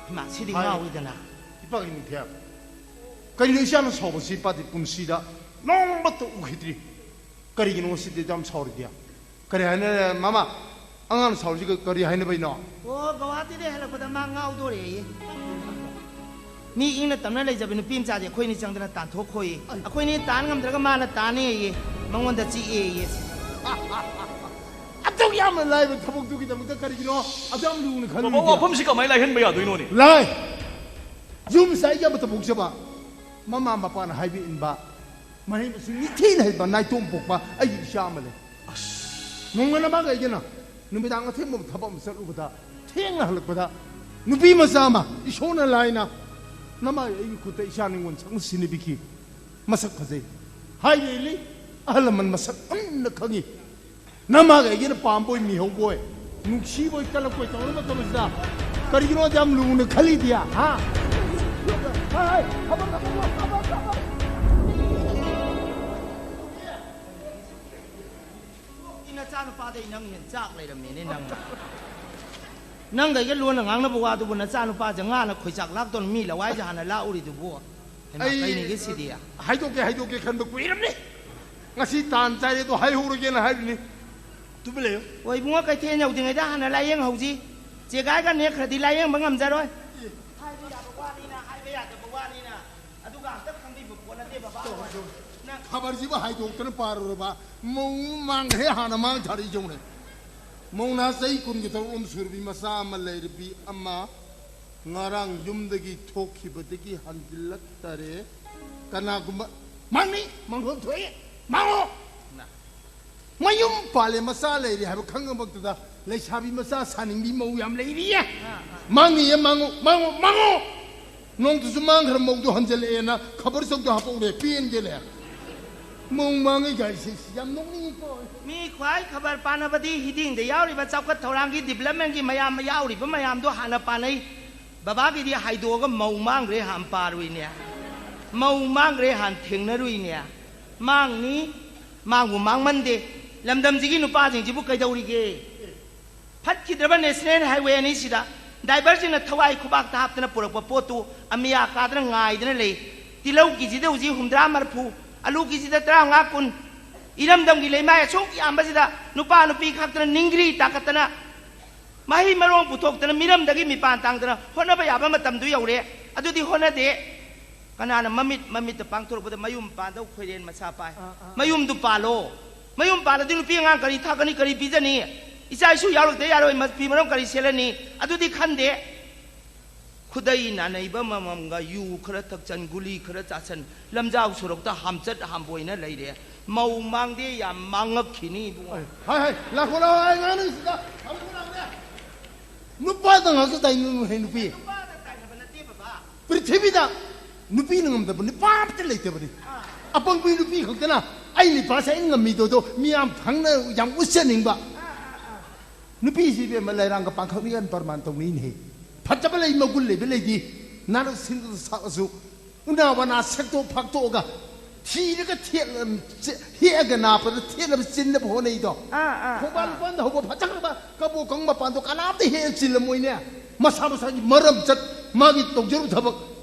ꯏꯃꯥ, ꯁꯤꯗꯤ ꯉꯥꯎꯏꯗꯅ꯫ ꯏꯄꯥꯒꯤ ꯅꯤꯡꯊꯤꯌꯥ, ꯀꯔꯤꯅꯣ ꯏꯆꯥꯅ ꯁꯥꯎꯕꯁꯤ? ꯏꯄꯥꯗꯤ ꯄꯨꯟꯁꯤꯗ ꯅꯣꯡꯃꯇ ꯎꯈꯤꯗ꯭ꯔꯤ꯫ ꯀꯔꯤꯒꯤꯅꯣ ꯉꯁꯤꯗꯤ ꯌꯥꯝ ꯁꯥꯎꯔꯤꯗꯤ? ꯀꯔꯤ ꯍꯥꯏꯅꯔꯦ ꯃꯃꯥ? ꯑꯉꯥꯡꯅ ꯁꯥꯎꯔꯤꯁꯤ ꯀꯔꯤ ꯍꯥꯏꯅꯕꯩꯅꯣ? ꯑꯣ, ꯒꯧꯍꯥꯇꯤꯗꯩ ꯍꯜꯂꯛꯄꯗ ꯃꯥ ꯉꯥꯎꯗꯣꯔꯦꯌꯦ꯫ ꯃꯤ ꯏꯪꯅ ꯇꯞꯅ ꯂꯩꯖꯕ ꯅꯨꯄꯤ ꯃꯆꯥꯁꯦ ꯑꯩꯈꯣꯏꯅꯤ ꯆꯪꯗꯅ ꯇꯥꯟꯊꯣꯛꯈꯣꯌꯦ꯫ ꯑꯩꯈꯣꯏꯅꯤ ꯇꯥꯟ ꯉꯝꯗ꯭ꯔꯒ ꯃꯥꯅ ꯇꯥꯟꯅꯦꯌꯦ꯫ ꯃꯉꯣꯟꯗ ꯆꯤꯛꯑꯦꯌꯦ꯫ ꯑꯗꯨꯛ ꯌꯥꯝꯅ ꯂꯥꯏꯕ ꯊꯕꯛꯇꯨꯒꯤꯗꯃꯛꯇ ꯀꯔꯤꯒꯤꯅꯣ ꯑꯗꯨꯛ ꯌꯥꯝ ꯂꯨꯅ ꯈꯜꯂꯨꯔꯤꯗꯤ? ꯕꯥꯕꯥ, ꯋꯥꯐꯝꯁꯤ ꯀꯃꯥꯏꯅ ꯂꯥꯏꯍꯟꯕ ꯌꯥꯗꯣꯏꯅꯣꯅꯦ? ꯂꯥꯏ꯫ ꯌꯨꯝ ꯁꯥꯏꯒꯤ ꯑꯃ ꯊꯕꯛ ꯆꯕ꯫ ꯃꯃꯥ ꯃꯄꯥꯅ ꯍꯥꯏꯕ ꯏꯟꯕ, ꯃꯍꯩ ꯃꯁꯤꯡ ꯅꯤꯡꯊꯤꯅ ꯍꯩꯕ, ꯅꯥꯏꯇꯣꯝ ꯄꯣꯛꯄ ꯑꯩꯒꯤ ꯏꯆꯥ ꯑꯃ ꯂꯩ꯫ ꯅꯣꯡꯃ ꯅꯃꯥꯒ ꯑꯩꯒꯅ ꯅꯨꯃꯤꯗꯥꯡ ꯑꯊꯦꯡꯕ ꯊꯕꯛ ꯑꯃ ꯆꯠꯂꯨꯕꯗ ꯊꯦꯡꯅ ꯍꯜꯂꯛꯄꯗ ꯅꯨꯄꯤ ꯃꯆꯥ ꯑꯃ ꯏꯁꯣꯔꯅ ꯂꯥꯏꯅ ꯅꯃꯥꯒ ꯑꯩꯒꯤ ꯈꯨꯠꯇ ꯏꯆꯥ ꯅꯤꯉꯣꯜ ꯁꯛꯅ ꯁꯤꯟꯅꯕꯤꯈꯤ꯫ ꯃꯁꯛ ꯐꯖꯩ꯫ ꯍꯥꯏ ꯂꯩꯂꯤ ꯑꯍꯜ ꯂꯃꯟ ꯃꯁꯛ ꯃꯨꯟꯅ ꯈꯪꯉꯤ꯫ ꯅꯃꯥꯒ ꯑꯩꯒꯅ ꯄꯥꯝꯕꯣꯏ ꯃꯤꯍꯧꯕꯣꯏ, ꯅꯨꯡꯁꯤꯕꯣꯏ ꯀꯜꯂꯛꯄꯣꯏ ꯇꯧꯔ ꯃꯇꯝꯁꯤꯗ ꯀꯔꯤꯒꯤꯅꯣ ꯑꯗꯨ ꯌꯥꯝ ꯂꯨꯅ ꯈꯜꯂꯤꯗꯤ, ꯍꯥ? ꯍꯥꯏ, ꯈꯕꯔ, ꯈꯕꯔ, ꯈꯕꯔ, ꯈꯕꯔ꯫ ꯏ ꯅꯆꯥꯅꯨꯄꯥꯗꯩ ꯅꯪ ꯍꯦꯟ ꯆꯥꯛ ꯂꯩꯔꯝꯃꯦꯅꯦ ꯅꯪ꯫ ꯅꯪꯒ ꯑꯩꯒ ꯂꯣꯟꯅ ꯉꯥꯡꯅꯕ ꯋꯥꯗꯨꯕꯨ ꯅꯆꯥꯅꯨꯄꯥꯁꯦ ꯉꯥꯅ ꯈꯣꯏꯆꯥꯛ ꯂꯥꯛꯇꯧꯅ ꯃꯤ ꯂꯋꯥꯏꯁꯦ ꯍꯥꯟꯅ ꯂꯥꯛꯎꯔꯤꯗꯨꯕꯨ꯫ ꯍꯩꯃꯥ, ꯑꯩ ꯀꯩꯅꯤꯒꯦ ꯁꯤꯗꯤ? ꯍꯥꯏꯗꯣꯛꯀꯦ, ꯍꯥꯏꯗꯣꯛꯀꯦ ꯈꯟꯕ ꯀꯨꯏꯔꯕꯅꯤ꯫ ꯉꯁꯤ ꯇꯥꯟ ꯆꯥꯔꯦ ꯑꯗꯣ ꯍꯥꯏꯍꯧꯔꯒꯦꯅ ꯍꯥꯏꯔꯤꯅꯤ꯫ ꯇꯨꯃꯤꯟ ꯂꯩꯌꯨ꯫ ꯍꯣꯏ ꯏꯕꯨꯡꯉꯣ, ꯀꯩꯊꯦꯜ ꯌꯧꯗ꯭ꯔꯤꯉꯩꯗ ꯍꯥꯟꯅ ꯂꯥꯏꯌꯦꯡ ꯍꯧꯁꯤ꯫ ꯆꯦꯒꯥꯏꯒ ꯅꯦꯛꯈ꯭ꯔꯗꯤ ꯂꯥꯏꯌꯦꯡꯕ ꯉꯝꯖꯔꯣꯏ꯫ ꯍꯥꯏꯕ ꯌꯥꯕ ꯋꯥꯅꯤꯅ, ꯍꯥꯏꯕ ꯌꯥꯗꯕ ꯋꯥꯅꯤꯅ꯫ ꯑꯗꯨꯒ ꯑꯝꯇ ꯈꯪꯕꯤꯕ ꯄꯣꯠ ꯅꯠꯇꯦ ꯕꯕꯥ꯫ ꯅꯪ ꯈꯕꯔꯁꯤꯕꯨ ꯍꯥꯏꯗꯣꯛꯇꯅ ꯄꯥꯔꯨꯔꯕ? ꯃꯧ ꯃꯥꯡꯈ꯭ꯔꯦ, ꯍꯥꯟꯅ ꯃꯥꯡ ꯊꯥꯔꯛꯏ ꯌꯦꯡꯉꯨꯅꯦ꯫ ꯃꯧꯅꯥ ꯆꯍꯤ ꯀꯨꯟꯒ ꯇꯔꯨꯛ ꯂꯣꯝ ꯁꯨꯔꯕꯤ ꯃꯆꯥ ꯑꯃ ꯂꯩꯔꯕꯤ ꯑꯃ ꯉꯔꯥꯡ ꯌꯨꯝꯗꯒꯤ ꯊꯣꯛꯈꯤꯕꯗꯒꯤ ꯍꯟꯖꯤꯜꯂꯛꯇꯔꯦ꯫ ꯀꯅꯥꯒꯨꯝꯕ ꯃꯥꯡꯅꯤ, ꯃꯥꯡꯐꯝ ꯊꯣꯛꯏ, ꯃꯥꯡꯉꯣ꯫ ꯃꯌꯨꯝ ꯄꯥꯜꯂꯦ, ꯃꯆꯥ ꯂꯩꯔꯦ ꯍꯥꯏꯕ ꯈꯪꯉꯃꯛꯇꯗ ꯂꯩꯁꯥꯕꯤ ꯃꯆꯥ ꯁꯥꯅꯤꯡꯕꯤ ꯃꯧ ꯌꯥꯝ ꯂꯩꯔꯤꯌꯦ꯫ ꯃꯥꯡꯉꯤꯌꯦ, ꯃꯥꯡꯉꯣ, ꯃꯥꯡꯉꯣ, ꯃꯥꯡꯉꯣ꯫ ꯅꯣꯡꯇꯁꯨ ꯃꯥꯡꯈ꯭ꯔ ꯃꯧꯗꯣ ꯍꯟꯖꯜꯂꯛꯑꯦꯅ ꯈꯕꯔ ꯆꯧꯗ ꯍꯥꯄꯛꯎꯔꯦ, ꯄꯦꯟꯗꯦꯅꯦ꯫ ꯃꯧ ꯃꯥꯡꯉꯤ ꯀꯥꯏꯁꯦ ꯌꯥꯝ ꯅꯣꯛꯅꯤꯡꯉꯤꯀꯣ꯫ ꯃꯤ ꯈ꯭ꯋꯥꯏ ꯈꯕꯔ ꯄꯥꯅꯕꯗꯤ ꯍꯤꯗꯤꯡꯗ ꯌꯥꯎꯔꯤꯕ ꯆꯥꯎꯈꯠ ꯊꯧꯔꯥꯡꯒꯤ developmentꯀꯤ ꯃꯌꯥꯝ ꯌꯥꯎꯔꯤꯕ ꯃꯌꯥꯝꯗꯣ ꯍꯥꯟꯅ ꯄꯥꯅꯩ꯫ ꯕꯕꯥꯒꯤꯗꯤ ꯍꯥꯏꯗꯣꯛꯑꯒ ꯃꯧ ꯃꯥꯡꯈ꯭ꯔꯦ ꯍꯥꯟꯅ ꯄꯥꯔꯨꯏꯅꯦ꯫ ꯃꯧ ꯃꯥꯡꯈ꯭ꯔꯦ ꯍꯥꯟꯅ ꯊꯦꯡꯅꯔꯨꯏꯅꯦ꯫ ꯃꯥꯡꯅꯤ, ꯃꯥꯡꯕꯨ ꯃꯥꯡꯃꯟꯗꯦ꯫ ꯂꯝꯗꯝꯁꯤꯒꯤ ꯅꯨꯄꯥꯁꯤꯡꯁꯤꯕꯨ ꯀꯩꯗꯧꯔꯤꯒꯦ? ꯐꯠꯈꯤꯗ꯭ꯔꯕ national highway ꯑꯅꯤꯁꯤꯗ driverꯁꯤꯡꯅ ꯊꯋꯥꯏ ꯈꯨꯕꯥꯛꯇ ꯍꯥꯞꯇꯅ ꯄꯨꯔꯛꯄ ꯄꯣꯠꯇꯨ ꯑꯃꯤꯌꯥ ꯀꯥꯗꯅ ꯉꯥꯏꯗꯅ ꯂꯩ꯫ ꯇꯤꯜꯍꯧ ꯀꯦꯖꯤꯗ ꯍꯧꯖꯤꯛ ꯍꯨꯝꯗ꯭ꯔꯥ ꯃꯔꯤꯐꯨ, ꯑꯂꯨ ꯀꯦꯖꯤꯗ ꯇꯔꯥꯃꯉꯥ ꯀꯨꯟ꯫ ꯏꯔꯝꯗꯝꯒꯤ ꯂꯩꯃꯥꯏ ꯑꯁꯨꯛ ꯌꯥꯝꯕꯁꯤꯗ ꯅꯨꯄꯥ ꯅꯨꯄꯤ ꯈꯛꯇꯅ ꯅꯤꯡꯒ꯭ꯔꯤ ꯇꯥꯈꯠꯇꯅ ꯃꯍꯩ ꯃꯔꯣꯡ ꯄꯨꯊꯣꯛꯇꯅ, ꯃꯤꯔꯝꯗꯒꯤ ꯃꯤꯄꯥꯟ ꯇꯥꯡꯗꯅ ꯍꯣꯠꯅꯕ ꯌꯥꯕ ꯃꯇꯝꯗꯨ ꯌꯧꯔꯦ꯫ ꯑꯗꯨꯗꯤ ꯍꯣꯠꯅꯗꯦ꯫ ꯀꯅꯥꯅ ꯃꯃꯤꯠ ꯃꯃꯤꯠꯇ ꯄꯥꯡꯊꯣꯔꯛꯄꯗ ꯃꯌꯨꯝ ꯄꯥꯟꯗꯧ ꯈꯣꯏꯔꯦꯟ ꯃꯁꯥ ꯄꯥꯏ? ꯑꯥ, ꯑꯥ, ꯑꯥ꯫ ꯃꯌꯨꯝꯗꯨ ꯄꯥꯜꯂꯣ꯫ ꯃꯌꯨꯝ ꯄꯥꯜꯂꯗꯤ ꯅꯨꯄꯤ ꯑꯉꯥꯡ ꯀꯔꯤ ꯊꯥꯛꯀꯅꯤ, ꯀꯔꯤ ꯄꯤꯖꯅꯤ? ꯏꯆꯥ ꯏꯁꯨ ꯌꯥꯎꯔꯛꯇ ꯌꯥꯔꯣꯏ, ꯃ-, ꯐꯤ ꯃꯔꯣꯟ ꯀꯔꯤ ꯁꯦꯠꯂꯅꯤ? ꯑꯗꯨꯗꯤ ꯈꯟꯗꯦ꯫ ꯈꯨꯗꯩ ꯅꯥꯅꯩꯕ ꯑꯃꯃꯝꯒ ꯌꯨ ꯈꯔ ꯊꯛꯆꯟ, ꯒꯨꯂꯤ ꯈꯔ ꯆꯥꯁꯟ, ꯂꯝꯖꯥꯎ ꯁꯣꯔꯣꯛꯇ ꯍꯥꯝꯆꯠ ꯍꯥꯝꯕꯣꯏꯅ ꯂꯩꯔꯦ꯫ ꯃꯧ ꯃꯥꯡꯗꯦ ꯌꯥꯝ ꯃꯥꯡꯉꯛꯈꯤꯅꯤ ꯏꯕꯨꯡꯉꯣ꯫ ꯍꯥꯏ, ꯍꯥꯏ, ꯍꯥꯏ, ꯂꯥꯛꯈꯣ, ꯂꯥꯛꯑꯣ, ꯑꯩ ꯉꯥꯡꯅꯁꯤꯗ꯫ ꯂꯥꯛꯈꯣ, ꯂꯥꯛꯑꯣꯅꯦ꯫ ꯅꯨꯄꯥꯗ ꯉꯥꯛꯇ ꯇꯥꯏꯅꯅꯨ ꯍꯦ, ꯅꯨꯄꯤ꯫ ꯅꯨꯄꯥꯗ ꯇꯥꯏꯅꯕ ꯅꯠꯇꯦ, ꯕꯕꯥ꯫ ꯄ꯭ꯔꯤꯊꯤꯕꯤꯗ ꯅꯨꯄꯤꯅ ꯉꯝꯗꯕ ꯅꯨꯄꯥ ꯑꯝꯇ ꯂꯩꯇꯕꯅꯤ꯫ ꯑꯥ꯫ ꯑꯄꯪꯕꯤ ꯅꯨꯄꯤ ꯈꯛꯇꯅ ꯑꯩ ꯅꯨꯄꯥꯁꯦ ꯑꯩ ꯉꯝꯃꯤꯗꯣꯗꯣ ꯃꯤꯌꯥꯝ ꯈꯪꯅ ꯌꯥꯝ ꯎꯠꯆꯅꯤꯡꯕ꯫ ꯑꯥ, ꯑꯥ, ꯑꯥ꯫ ꯅꯨꯄꯤꯁꯤ ꯏꯕꯦꯝꯃ ꯂꯩꯔꯥꯡꯒ ꯄꯥꯡꯈꯛꯅꯤꯒ ꯄ꯭ꯔꯃꯥꯟ ꯇꯧꯅꯩꯅꯦꯍꯦ꯫ ꯐꯖꯕ ꯂꯩ, ꯃꯒꯨꯟ ꯂꯩꯕ ꯂꯩꯗꯤ꯫ ꯅꯥꯔꯛ ꯁꯤꯡꯗꯨꯗ ꯁꯥꯠꯂꯁꯨ ꯎꯅꯥ ꯋꯥꯅꯥ ꯁꯦꯛꯇꯣꯛ ꯐꯥꯛꯇꯣꯛꯑꯒ ꯊꯤꯔꯒ ꯊꯦꯠꯂ-, ꯆꯦ-, ꯍꯦꯛꯑꯒ ꯅꯥꯄꯗ ꯊꯦꯠꯅꯕ ꯆꯤꯟꯅꯕ ꯍꯣꯠꯅꯩꯗꯣ꯫ ꯑꯥ, ꯑꯥ, ꯈꯣꯡꯕꯥꯟ ꯑꯥ꯫ ꯂꯨꯄꯥꯟꯗ ꯍꯧꯕ ꯐꯖꯈ꯭ꯔꯕ ꯀꯕꯣꯀꯪ ꯃꯄꯥꯟꯗꯣ ꯀꯅꯥꯝꯇ ꯍꯦꯛꯑ ꯆꯤꯜꯂꯝꯃꯣꯏꯅꯦ꯫ ꯃꯁꯥ ꯃꯁꯥꯒꯤ ꯃꯔꯝ ꯆꯠ, ꯃꯥꯒꯤ ꯇꯧꯖꯔꯨ ꯊꯕꯛ꯫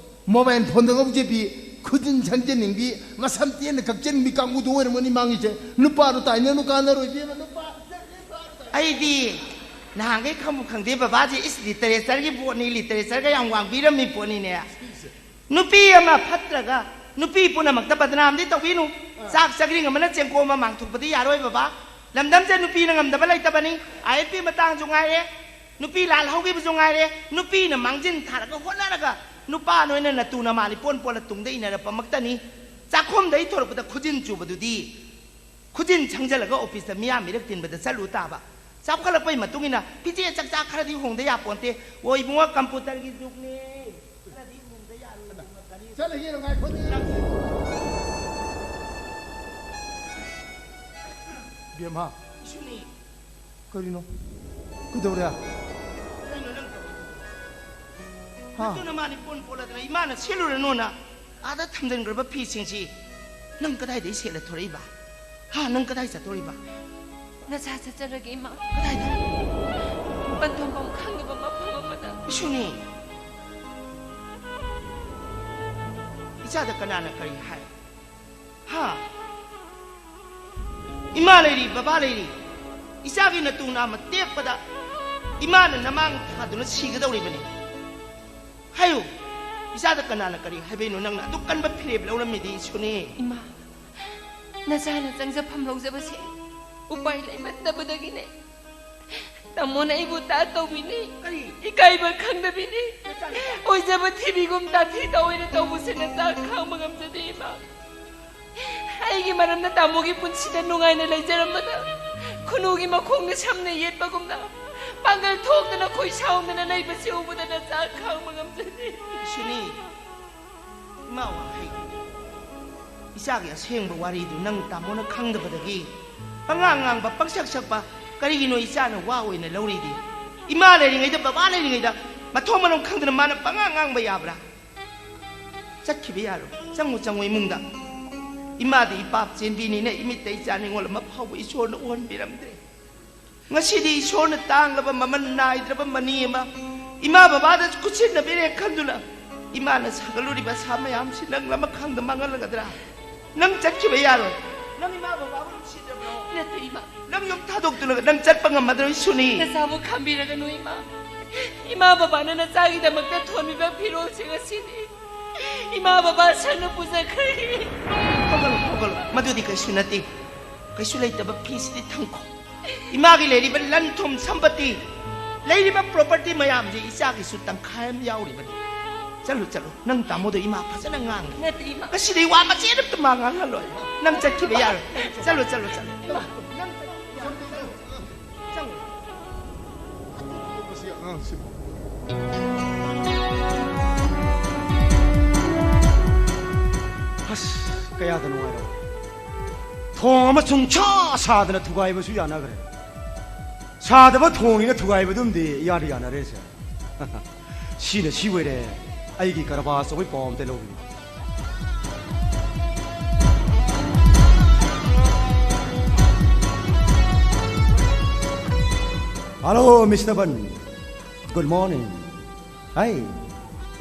ꯃꯣꯕꯥꯏꯜ ꯐꯣꯟꯗ ꯉꯥꯎꯖꯕꯤ, ꯈꯨꯖꯤꯟ ꯁꯪꯖꯅꯤꯡꯕꯤ, ꯃꯁꯝ ꯇꯦꯟꯅ ꯀꯛꯆꯅꯤꯡꯕꯤ ꯀꯥꯡꯕꯨꯗꯨ ꯑꯣꯏꯔꯝꯒꯅꯤ ꯃꯥꯡꯉꯤꯁꯦ꯫ ꯅꯨꯄꯥꯗꯣ ꯇꯥꯏꯅꯅꯨ, ꯀꯥꯟꯅꯔꯣꯏ ꯏꯕꯦꯝꯃ, ꯅꯨꯄꯥ꯫ ꯑꯩꯗꯤ ꯅꯍꯥꯟꯈꯩ ꯈꯪꯕꯨ ꯈꯪꯗꯦ, ꯕꯕꯥꯁꯦ ꯏꯁ ꯂꯤꯇꯔꯦꯆꯔꯒꯤ ꯕꯣꯠꯅꯤ, ꯂꯤꯇꯔꯦꯆꯔꯒ ꯌꯥꯝ ꯋꯥꯡꯕꯤꯔꯝꯃꯤ ꯄꯣꯠꯅꯤꯅꯦ꯫ ꯅꯨꯄꯤ ꯑꯃ ꯐꯠꯇ꯭ꯔꯒ ꯅꯨꯄꯤ ꯄꯨꯝꯅꯃꯛꯇ ꯕꯗꯅꯥꯝꯗꯤ ꯇꯧꯕꯤꯅꯨ꯫ ꯑꯥ꯫ ꯆꯥꯛ ꯆꯒ꯭ꯔꯤꯡ ꯑꯃꯅ ꯆꯦꯡꯀꯣꯝ ꯑꯃ ꯃꯥꯡꯊꯣꯛꯄꯗꯤ ꯌꯥꯔꯣꯏ ꯕꯕꯥ꯫ ꯂꯝꯗꯝꯁꯦ ꯅꯨꯄꯤꯅ ꯉꯝꯗꯕ ꯂꯩꯇꯕꯅꯤ꯫ ꯑꯥꯏ ꯑꯦꯜ ꯄꯤ ꯃꯇꯥꯡꯁꯨ ꯉꯥꯏꯔꯦ, ꯅꯨꯄꯤ ꯂꯥꯜ ꯍꯧꯈꯤꯕꯁꯨ ꯉꯥꯏꯔꯦ꯫ ꯅꯨꯄꯤꯅ ꯃꯥꯡꯖꯤꯟ ꯊꯥꯔꯒ ꯍꯣꯠꯅꯔꯒ ꯅꯨꯄꯥ ꯅꯣꯏꯅ ꯅꯇꯨ ꯅꯃꯥ ꯂꯤꯄꯣꯟ ꯄꯣꯜꯂ ꯇꯨꯡꯗ ꯏꯟꯅꯔꯛꯄꯃꯛꯇꯅꯤ꯫ ꯆꯥꯛꯈꯨꯝꯗꯒꯤ ꯊꯣꯔꯛꯄꯗ ꯈꯨꯖꯤꯟ ꯆꯨꯕꯗꯨꯗꯤ ꯈꯨꯖꯤꯟ ꯁꯪꯖꯜꯂꯒ ꯑꯣꯐꯤꯁꯇ ꯃꯤꯌꯥꯝ ꯃꯤꯔꯛ ꯇꯤꯟꯕꯗ ꯆꯠꯂꯨ ꯇꯥꯕ꯫ ꯆꯥꯎꯈꯠꯂꯛꯄꯩ ꯃꯇꯨꯡ ꯏꯟꯅ ꯐꯤꯖꯦꯠ ꯆꯥꯛꯆꯥ ꯈꯔꯗꯤ ꯍꯣꯡꯗ ꯌꯥꯄꯣꯟꯇꯦ꯫ ꯑꯣ ꯏꯕꯨꯡꯉꯣ, ꯀꯝꯄ꯭ꯌꯨꯇꯔꯒꯤ ꯖꯨꯒꯅꯦ꯫ ꯈꯔꯗꯤ ꯍꯣꯡꯗ ꯌꯥꯔꯣꯏ, ꯍꯣꯡꯉꯛꯀꯅꯤ꯫ ꯆꯠꯂꯒꯦ, ꯉꯥꯏꯈꯣꯅꯦ꯫ ꯕꯦꯝꯃ꯫ ꯏꯁꯨꯅꯤ꯫ ꯀꯔꯤꯅꯣ? ꯀꯩꯗꯧꯔꯦ? ꯀꯩꯅꯣ ꯅꯪ ꯇꯧꯔꯤꯗꯨꯕꯣ? ꯍꯥ? ꯅꯠꯇꯨꯅ ꯃꯥꯅꯤ ꯄꯣꯟ ꯄꯣꯜꯂꯗꯅ ꯏꯃꯥꯅ ꯁꯦꯠꯂꯨꯔꯅꯨꯅ ꯑꯥꯗ ꯊꯝꯖꯤꯟꯈ꯭ꯔꯕ ꯐꯤꯁꯤꯡꯁꯤ ꯅꯪ ꯀꯗꯥꯏꯗꯒꯤ ꯁꯦꯠꯂ ꯊꯣꯔꯛꯏꯕ? ꯍꯥ, ꯅꯪ ꯀꯗꯥꯏ ꯆꯠꯇꯣꯔꯤꯕ? ꯅꯆꯥ ꯆꯠꯆꯔꯒꯦ, ꯏꯃꯥ꯫ ꯀꯗꯥꯏꯗ? ꯄꯟꯊꯨꯡꯐꯝ ꯈꯪꯗꯕ ꯃꯐꯝ ꯑꯃꯗ꯫ ꯏꯁꯨꯅꯤ꯫ ꯏꯆꯥꯗ ꯀꯅꯥꯅ ꯀꯔꯤ ꯍꯥꯏ? ꯍꯥ? ꯏꯃꯥ ꯂꯩꯔꯤ, ꯕꯕꯥ ꯂꯩꯔꯤ꯫ ꯏꯆꯥꯒꯤ ꯅꯇꯨ ꯅꯥꯝꯃ ꯇꯦꯛꯄꯗ ꯏꯃꯥꯅ ꯅꯃꯥꯡ ꯊꯥꯗꯨꯅ ꯁꯤꯒꯗꯧꯔꯤꯕꯅꯤ꯫ ꯍꯥꯏꯌꯨ, ꯏꯆꯥꯗ ꯀꯅꯥꯅ ꯀꯔꯤ ꯍꯥꯏꯕꯩꯅꯣ? ꯅꯪꯅ ꯑꯗꯨꯛ ꯀꯟꯕ ꯐꯤꯔꯦꯞ ꯂꯧꯔꯝꯃꯤꯗꯤ ꯏꯁꯨꯅꯤ꯫ ꯏꯃꯥ, ꯅꯆꯥꯅ ꯆꯪꯖꯐꯝ ꯂꯧꯖꯕꯁꯦ ꯎꯄꯥꯏ ꯂꯩꯃꯟꯗꯕꯗꯒꯤꯅꯦ꯫ ꯇꯥꯃꯣꯅ ꯑꯩꯕꯨ ꯇꯥ ꯇꯧꯕꯤꯅꯤ꯫ ꯀꯔꯤ? ꯏꯀꯥꯏꯕ ꯈꯪꯗꯕꯤꯅꯤ꯫ ꯅꯆꯥꯅ ꯑꯣꯏꯖꯕ ꯊꯤꯕꯤꯒꯨꯝ ꯇꯥꯊꯤ ꯇꯧꯑꯣꯏꯅ ꯇꯧꯕꯁꯦ ꯅꯆꯥ ꯈꯥꯡꯕ ꯉꯝꯖꯗꯦ ꯏꯃꯥ꯫ ꯑꯩꯒꯤ ꯃꯔꯝꯅ ꯇꯥꯃꯣꯒꯤ ꯄꯨꯟꯁꯤꯗ ꯅꯨꯡꯉꯥꯏꯅ ꯂꯩꯖꯔꯝꯕꯗ ꯈꯨꯅꯨꯒꯤ ꯃꯈꯣꯡꯗ ꯁꯝꯅ ꯌꯦꯠꯄꯒꯨꯝꯅ ꯄꯥꯡꯒꯜ ꯊꯣꯛꯇꯅ ꯈꯣꯏ ꯁꯥꯎꯗꯅ ꯂꯩꯕꯁꯤ ꯎꯕꯗ ꯅꯆꯥ ꯈꯥꯡꯕ ꯉꯝꯖꯗꯦ꯫ ꯏꯁꯨꯅꯤ, ꯏꯃꯥ ꯋꯥꯍꯩ, ꯏꯆꯥꯒꯤ ꯑꯁꯦꯡꯕ ꯋꯥꯔꯤꯗꯨ ꯅꯪ ꯇꯥꯃꯣꯅ ꯈꯪꯗꯕꯗꯒꯤ ꯄꯉꯥꯡ ꯉꯥꯡꯕ, ꯄꯪꯁꯛ ꯁꯛꯄ ꯀꯔꯤꯒꯤꯅꯣ ꯏꯆꯥꯅ ꯋꯥ ꯑꯣꯏꯅ ꯂꯧꯔꯤꯗꯤ? ꯏꯃꯥ ꯂꯩꯔꯤꯉꯩꯗ, ꯕꯕꯥ ꯂꯩꯔꯤꯉꯩꯗ ꯃꯊꯣꯡ ꯃꯔꯝ ꯈꯪꯗꯅ ꯃꯥꯅ ꯄꯉꯥꯡ ꯉꯥꯡꯕ ꯌꯥꯕ꯭ꯔꯥ? ꯆꯠꯈꯤꯕ ꯌꯥꯔꯣꯏ꯫ ꯆꯪꯉꯨ, ꯆꯪꯉꯨ ꯏꯃꯨꯡꯗ꯫ ꯏꯃꯥꯗꯤ ꯏꯄꯥꯞ ꯆꯦꯟꯕꯤꯅꯤꯅ ꯏꯃꯤꯠꯇ ꯏꯆꯥ ꯅꯤꯉꯣꯜ ꯑꯃ ꯐꯥꯎꯕ ꯏꯁꯣꯔꯅ ꯎꯍꯟꯕꯤꯔꯝꯗ꯭ꯔꯦ꯫ ꯉꯁꯤꯗꯤ ꯏꯁꯣꯔꯅ ꯇꯥꯡꯂꯕ ꯃꯃꯜ ꯅꯥꯏꯗ꯭ꯔꯕ ꯃꯅꯤ ꯑꯃ ꯏꯃꯥ ꯕꯕꯥꯗ ꯈꯨꯠꯁꯤꯟꯅꯕꯤꯔꯦ ꯈꯟꯗꯨꯅ ꯏꯃꯥꯅ ꯁꯥꯒꯠꯂꯨꯔꯤꯕ ꯑꯁꯥ ꯃꯌꯥꯝꯁꯤ ꯅꯪ ꯂꯃꯈꯥꯡꯗ ꯃꯥꯡꯍꯜꯂꯒꯗ꯭ꯔꯥ? ꯅꯪ ꯆꯠꯈꯤꯕ ꯌꯥꯔꯣꯏ꯫ ꯅꯪ ꯏꯃꯥ ꯕꯕꯥꯕꯨ ꯅꯨꯡꯁꯤꯗ꯭ꯔꯕ꯭ꯔꯣ? ꯅꯠꯇꯦ, ꯏꯃꯥ꯫ ꯅꯪ ꯌꯨꯝ ꯊꯥꯗꯣꯛꯇꯨꯅ ꯅꯪ ꯆꯠꯄ ꯉꯝꯃꯗ꯭ꯔꯣ, ꯏꯁꯨꯅꯤ? ꯅꯆꯥꯕꯨ ꯈꯥꯝꯕꯤꯔꯒꯅꯨ, ꯏꯃꯥ꯫ ꯏꯃꯥ ꯕꯕꯥꯅ ꯅꯆꯥꯒꯤꯗꯃꯛꯇ ꯊꯣꯟꯕꯤꯕ ꯐꯤꯔꯣꯜꯁꯤꯡ ꯑꯁꯤꯅꯤ꯫ ꯏꯃꯥ ꯕꯕꯥ ꯁꯪꯅ ꯄꯨꯖꯈ꯭ꯔꯦ꯫ ꯊꯣꯛꯀꯅꯨ, ꯊꯣꯛꯀꯅꯨ꯫ ꯃꯗꯨꯗꯤ ꯀꯩꯁꯨ ꯅꯠꯇꯦ꯫ ꯀꯩꯁꯨ ꯂꯩꯇꯕ ꯐꯤꯁꯤꯗꯤ ꯊꯝꯈꯣ꯫ ꯏꯃꯥꯒꯤ ꯂꯩꯔꯤꯕ ꯂꯟ ꯊꯨꯝ ꯁꯝꯄꯇꯤ, ꯂꯩꯔꯤꯕ property ꯃꯌꯥꯝꯁꯦ ꯏꯆꯥꯒꯤꯁꯨ ꯇꯪꯈꯥꯏ ꯑꯃ ꯌꯥꯎꯔꯤꯕꯅꯤ꯫ ꯆꯠꯂꯨ, ꯆꯠꯂꯨ꯫ ꯅꯪ ꯇꯥꯃꯣꯗꯣ ꯏꯃꯥ ꯐꯖꯅ ꯉꯥꯡꯉꯦ꯫ ꯅꯠꯇꯦ, ꯏꯃꯥ꯫ ꯉꯁꯤꯗꯤ ꯋꯥ ꯃꯆꯦꯠ ꯑꯃꯇ ꯃꯥ ꯉꯥꯡꯍꯜꯂꯣꯏ꯫ ꯅꯪ ꯆꯠꯈꯤꯕ ꯌꯥꯔꯣꯏ꯫ ꯆꯠꯂꯨ, ꯆꯠꯂꯨ, ꯆꯠꯂꯨ꯫ ꯆꯪꯉꯨ꯫ ꯃꯁꯤ ꯑꯉꯥꯡꯁꯤꯕꯨ꯫ ꯑꯁ, ꯀꯌꯥꯗ ꯅꯨꯡꯉꯥꯏꯔꯕ꯫ ꯊꯣꯡ ꯑꯃ ꯁꯨꯡꯁꯥ ꯁꯥꯗꯅ ꯊꯨꯒꯥꯏꯕꯁꯨ ꯌꯥꯅꯈ꯭ꯔꯦ꯫ ꯁꯥꯗꯕ ꯊꯣꯡꯁꯤꯅ ꯊꯨꯒꯥꯏꯕꯗꯨꯝꯗꯤ ꯏꯌꯥꯗ ꯌꯥꯅꯔꯦꯁꯦ꯫ ꯁꯤꯅ ꯁꯤ ꯑꯣꯏꯔꯦ, ꯑꯩꯒꯤ ꯀꯔꯕꯥꯔ ꯑꯆꯧꯕꯒꯤ ꯄꯥꯎ ꯑꯝꯇ ꯂꯧꯕꯤꯌꯨ꯫ Hello, Mister ꯕꯟ꯫ Good morning꯫ ꯍꯥꯏ,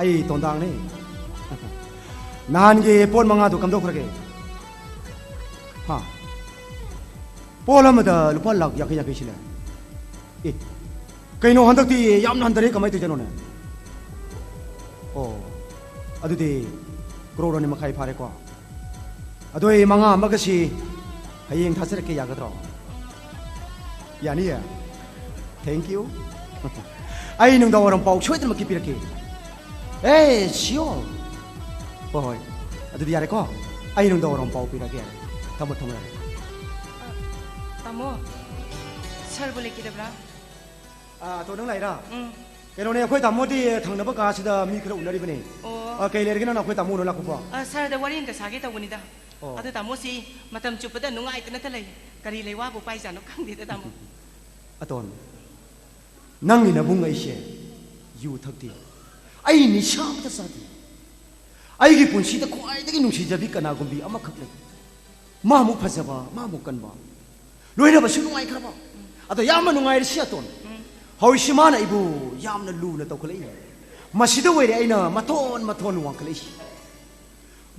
ꯑꯩ ꯇꯣꯟꯗꯥꯡꯅꯦ꯫ ꯅꯍꯥꯟꯒꯤ ꯄꯣꯠ ꯃꯉꯥꯗꯨ ꯀꯝꯗꯧꯈ꯭ꯔꯒꯦ? ꯍꯥ? ꯄꯣꯠ ꯑꯃꯗ ꯂꯨꯄꯥ ꯂꯥꯛ ꯌꯥꯡꯈꯩ ꯌꯥꯡꯈꯩ ꯁꯤꯜꯂꯦ꯫ ꯑꯦ, ꯀꯩꯅꯣ, ꯍꯟꯗꯛꯇꯤ ꯌꯥꯝꯅ ꯍꯟꯊꯔꯦ, ꯀꯃꯥꯏꯅ ꯇꯧꯗꯣꯏꯅꯣꯅꯦ? ꯑꯣ, ꯑꯗꯨꯗꯤ ꯀ꯭ꯔꯣꯔ ꯑꯅꯤ ꯃꯈꯥꯏ ꯐꯥꯔꯦꯀꯣ꯫ ꯑꯗꯣ ꯑꯩ ꯃꯉꯥ ꯑꯃꯒꯁꯤ ꯍꯌꯦꯡ ꯊꯥꯖꯔꯛꯀꯦ, ꯌꯥꯒꯗ꯭ꯔꯣ? ꯌꯥꯅꯤꯌꯦ? Thank you. ꯑꯩ ꯅꯨꯡꯗꯥꯡ ꯋꯥꯏꯔꯝ ꯄꯥꯎ ꯁꯣꯏꯗꯅꯃꯛꯀꯤ ꯄꯤꯔꯛꯀꯦ꯫ ꯑꯦ, sure. ꯍꯣꯏ, ꯍꯣꯏ꯫ ꯑꯗꯨꯗꯤ ꯌꯥꯔꯦꯀꯣ? ꯑꯩ ꯅꯨꯡꯗꯥꯡ ꯋꯥꯏꯔꯝ ꯄꯥꯎ ꯄꯤꯔꯛꯑꯒꯦ꯫ ꯊꯝꯃꯣ, ꯊꯝꯃꯣ, ꯌꯥꯔꯦ꯫ ꯑ, ꯇꯥꯃꯣ, ꯁꯥꯔꯕꯨ ꯂꯩꯈꯤꯗꯕ꯭ꯔꯥ? ꯑ, ꯑꯇꯣ, ꯅꯪ ꯂꯥꯛꯏꯔꯥ? ꯎꯝ꯫ ꯀꯩꯅꯣꯅꯦ, ꯑꯩꯈꯣꯏ ꯇꯥꯃꯣꯗꯤ ꯊꯪꯅꯕ ꯀꯥꯁꯤꯗ ꯃꯤ ꯈꯔ ꯎꯅꯔꯤꯕꯅꯦ꯫ ꯑꯣ꯫ ꯑ, ꯀꯩ ꯂꯩꯔꯒꯦ ꯅꯪꯅ ꯑꯩꯈꯣꯏ ꯇꯥꯃꯣ ꯎꯅ ꯂꯥꯛꯄꯕꯣ? ꯑ, ꯁꯥꯔꯗ ꯋꯥꯔꯤ ꯑꯝꯇ ꯁꯥꯒꯦ ꯇꯧꯕꯅꯤꯗ꯫ ꯑꯣ꯫ ꯑꯗꯨ ꯇꯥꯃꯣꯁꯤ ꯃꯇꯝ ꯆꯨꯞꯄꯗ ꯅꯨꯡꯉꯥꯏꯇꯅꯇ ꯂꯩ꯫ ꯀꯔꯤ ꯂꯩꯋꯥꯕꯨ ꯄꯥꯏꯖꯥꯠꯅꯣ ꯈꯪꯗꯦꯗ, ꯇꯥꯃꯣ꯫ ꯑꯇꯣꯟ, ꯅꯪꯒꯤ ꯅꯕꯨꯡ ꯑꯩꯁꯦ ꯌꯨ ꯊꯛꯇꯦ꯫ ꯑꯩ ꯅꯤꯁꯥ ꯑꯃꯇ ꯆꯥꯗꯦ꯫ ꯑꯩꯒꯤ ꯄꯨꯟꯁꯤꯗ ꯈ꯭ꯋꯥꯏꯗꯒꯤ ꯅꯨꯡꯁꯤꯖꯕꯤ ꯀꯅꯥꯒꯨꯝꯕꯤ ꯑꯃꯈꯛ ꯂꯩ꯫ ꯃꯥꯃꯨꯛ ꯐꯖꯕ, ꯃꯥꯃꯨꯛ ꯀꯟꯕ꯫ ꯂꯣꯏꯅꯕꯁꯨ ꯅꯨꯡꯉꯥꯏꯈ꯭ꯔꯕ꯫ ꯑꯗꯣ ꯌꯥꯝꯅ ꯅꯨꯡꯉꯥꯏꯔꯤꯁꯤ, ꯑꯇꯣꯟ꯫ ꯎꯝ꯫ ꯍꯧꯖꯤꯛꯁꯤ ꯃꯥꯅ ꯑꯩꯕꯨ ꯌꯥꯝꯅ ꯂꯨꯅ ꯇꯧꯈꯠꯂꯛꯏ꯫ ꯃꯁꯤꯗ ꯑꯣꯏꯔꯦ ꯑꯩꯅ ꯃꯊꯣꯟ ꯃꯊꯣꯟ ꯋꯥꯡꯈꯠꯂꯛꯏꯁꯤ꯫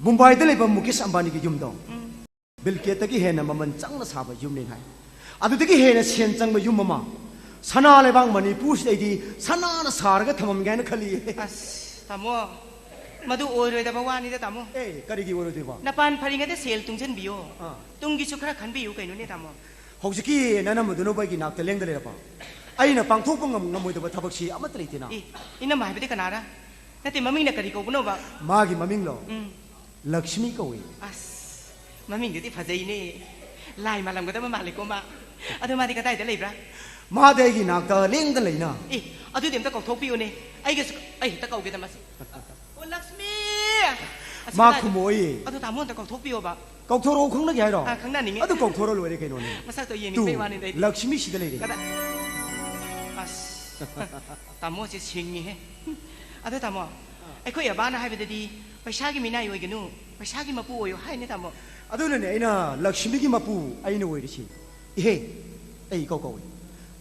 ꯃꯨꯝꯕꯥꯏꯗ ꯂꯩꯕ ꯃꯨꯀꯦꯁ ꯑꯝꯕꯥꯅꯤꯒꯤ ꯌꯨꯝꯗꯣ꯫ ꯎꯝ꯫ ꯕꯤꯜ ꯒꯦꯠꯇꯒꯤ ꯍꯦꯟꯅ ꯃꯃꯜ ꯆꯪꯅ ꯁꯥꯕ ꯌꯨꯝꯅꯦ ꯍꯥꯏ꯫ ꯑꯗꯨꯗꯒꯤ ꯍꯦꯟꯅ ꯁꯦꯟ ꯆꯪꯕ ꯌꯨꯝ ꯑꯃ ꯁꯅꯥ ꯂꯩꯕꯥꯛ ꯃꯅꯤꯄꯨꯔꯁꯤꯗꯩꯗꯤ ꯁꯅꯥꯅ ꯁꯥꯔꯒ ꯊꯝꯃꯝꯒꯦ ꯍꯥꯏꯅ ꯈꯜꯂꯤ꯫ ꯑꯁ, ꯇꯥꯃꯣ, ꯃꯗꯨ ꯑꯣꯏꯔꯣꯏꯗꯕ ꯋꯥꯅꯤꯗ, ꯇꯥꯃꯣ꯫ ꯑꯦ, ꯀꯔꯤꯒꯤ ꯑꯣꯏꯔꯣꯏꯗꯣꯏꯕ? ꯅꯄꯥꯟ ꯐꯔꯤꯉꯩꯗ ꯁꯦꯜ ꯇꯨꯡꯁꯤꯟꯕꯤꯌꯣ꯫ ꯑꯥ꯫ ꯇꯨꯡꯒꯤꯁꯨ ꯈꯔ ꯈꯟꯕꯤꯌꯨ ꯀꯩꯅꯣꯅꯦ, ꯇꯥꯃꯣ꯫ ꯍꯧꯖꯤꯛꯀꯤ ꯅꯅꯝꯃꯗꯨꯅꯕꯨ ꯑꯩꯒꯤ ꯅꯥꯛꯇ ꯂꯦꯡꯗ ꯂꯩꯔꯕ? ꯑꯩꯅ ꯄꯥꯡꯊꯣꯛꯄ ꯉꯝ-, ꯉꯝꯃꯣꯏꯗꯕ ꯊꯕꯛꯁꯤ ꯑꯃꯠꯇ ꯂꯩꯇꯦꯅ꯫ ꯑꯦ, ꯏꯅꯝꯃ ꯍꯥꯏꯕꯗꯤ ꯀꯅꯥꯔ? ꯅꯠꯇꯦ, ꯃꯃꯤꯡꯅ ꯀꯔꯤ ꯀꯧꯕꯅꯣꯕ? ꯃꯥꯒꯤ ꯃꯃꯤꯡꯂꯣ? ꯎꯝ꯫ ꯂꯛꯁꯃꯤ ꯀꯧꯏ꯫ ꯑꯁ, ꯃꯃꯤꯡꯗꯨꯗꯤ ꯐꯖꯩꯅꯦ꯫ ꯂꯥꯏ ꯃꯥꯜꯂꯝꯒꯗꯕ ꯃꯥꯜꯂꯦꯀꯣ ꯃꯥ꯫ ꯑꯗꯣ ꯃꯥꯗꯤ ꯀꯗꯥꯏꯗ ꯂꯩꯕ꯭ꯔꯥ? ꯃꯥꯗꯤ ꯑꯩꯒꯤ ꯅꯥꯛꯇ ꯂꯦꯡꯗꯅ ꯂꯩꯅ꯫ ꯑꯦ, ꯑꯗꯨꯗꯤ ꯑꯝꯇ ꯀꯧꯊꯣꯛꯄꯤꯌꯨꯅꯦ꯫ ꯑꯩꯒꯁꯨ, ꯑꯩ ꯍꯦꯛꯇ ꯀꯧꯒꯦꯗ ꯃꯁꯤ꯫ ꯑꯣ, ꯂꯛꯁꯃꯤ! ꯑꯁ, ꯃꯥ ꯀꯗꯥꯏꯗ? ꯈꯨꯝꯃꯛꯑꯣꯏꯌꯦ꯫ ꯑꯗꯨ ꯇꯥꯃꯣ ꯑꯝꯇ ꯀꯧꯊꯣꯛꯄꯤꯌꯣꯕ꯫ ꯀꯧꯊꯣꯔꯛꯑꯣ, ꯈꯪꯅꯒꯦ ꯍꯥꯏꯔꯣ? ꯑꯥ, ꯈꯪꯅꯅꯤꯡꯉꯦ꯫ ꯑꯗꯨ ꯀꯧꯊꯣꯔꯛꯑꯣ, ꯂꯣꯏꯔꯦ ꯀꯩꯅꯣꯅꯦ꯫ ꯃꯁꯛꯇꯣ ꯌꯦꯡꯅꯤꯡꯕꯩ ꯇꯨ, ꯋꯥꯅꯤꯗ ꯑꯩꯗꯤ꯫ ꯂꯛꯁꯃꯤ ꯁꯤꯗ ꯂꯩꯔꯦ꯫ ꯀꯗꯥꯏ? ꯑꯁ, ꯇꯥꯃꯣꯁꯦ ꯁꯤꯡꯉꯤꯍꯦ꯫ ꯑꯗꯣ ꯇꯥꯃꯣ, ꯑꯩꯈꯣꯏ ꯑꯕꯥꯅ ꯍꯥꯏꯕꯗꯗꯤ ꯄꯩꯁꯥꯒꯤ ꯃꯤꯅꯥꯏ ꯑꯣꯏꯒꯅꯨ, ꯄꯩꯁꯥꯒꯤ ꯃꯄꯨ ꯑꯣꯏꯌꯨ ꯍꯥꯏꯅꯦ ꯇꯥꯃꯣ꯫ ꯑꯗꯨꯅꯅꯦ ꯑꯩꯅ ꯂꯛꯁꯃꯤꯒꯤ ꯃꯄꯨ ꯑꯩꯅ ꯑꯣꯏꯔꯤꯁꯤ꯫ ꯏꯍꯦ, ꯑꯩ ꯏꯀꯧ ꯀꯧꯏ꯫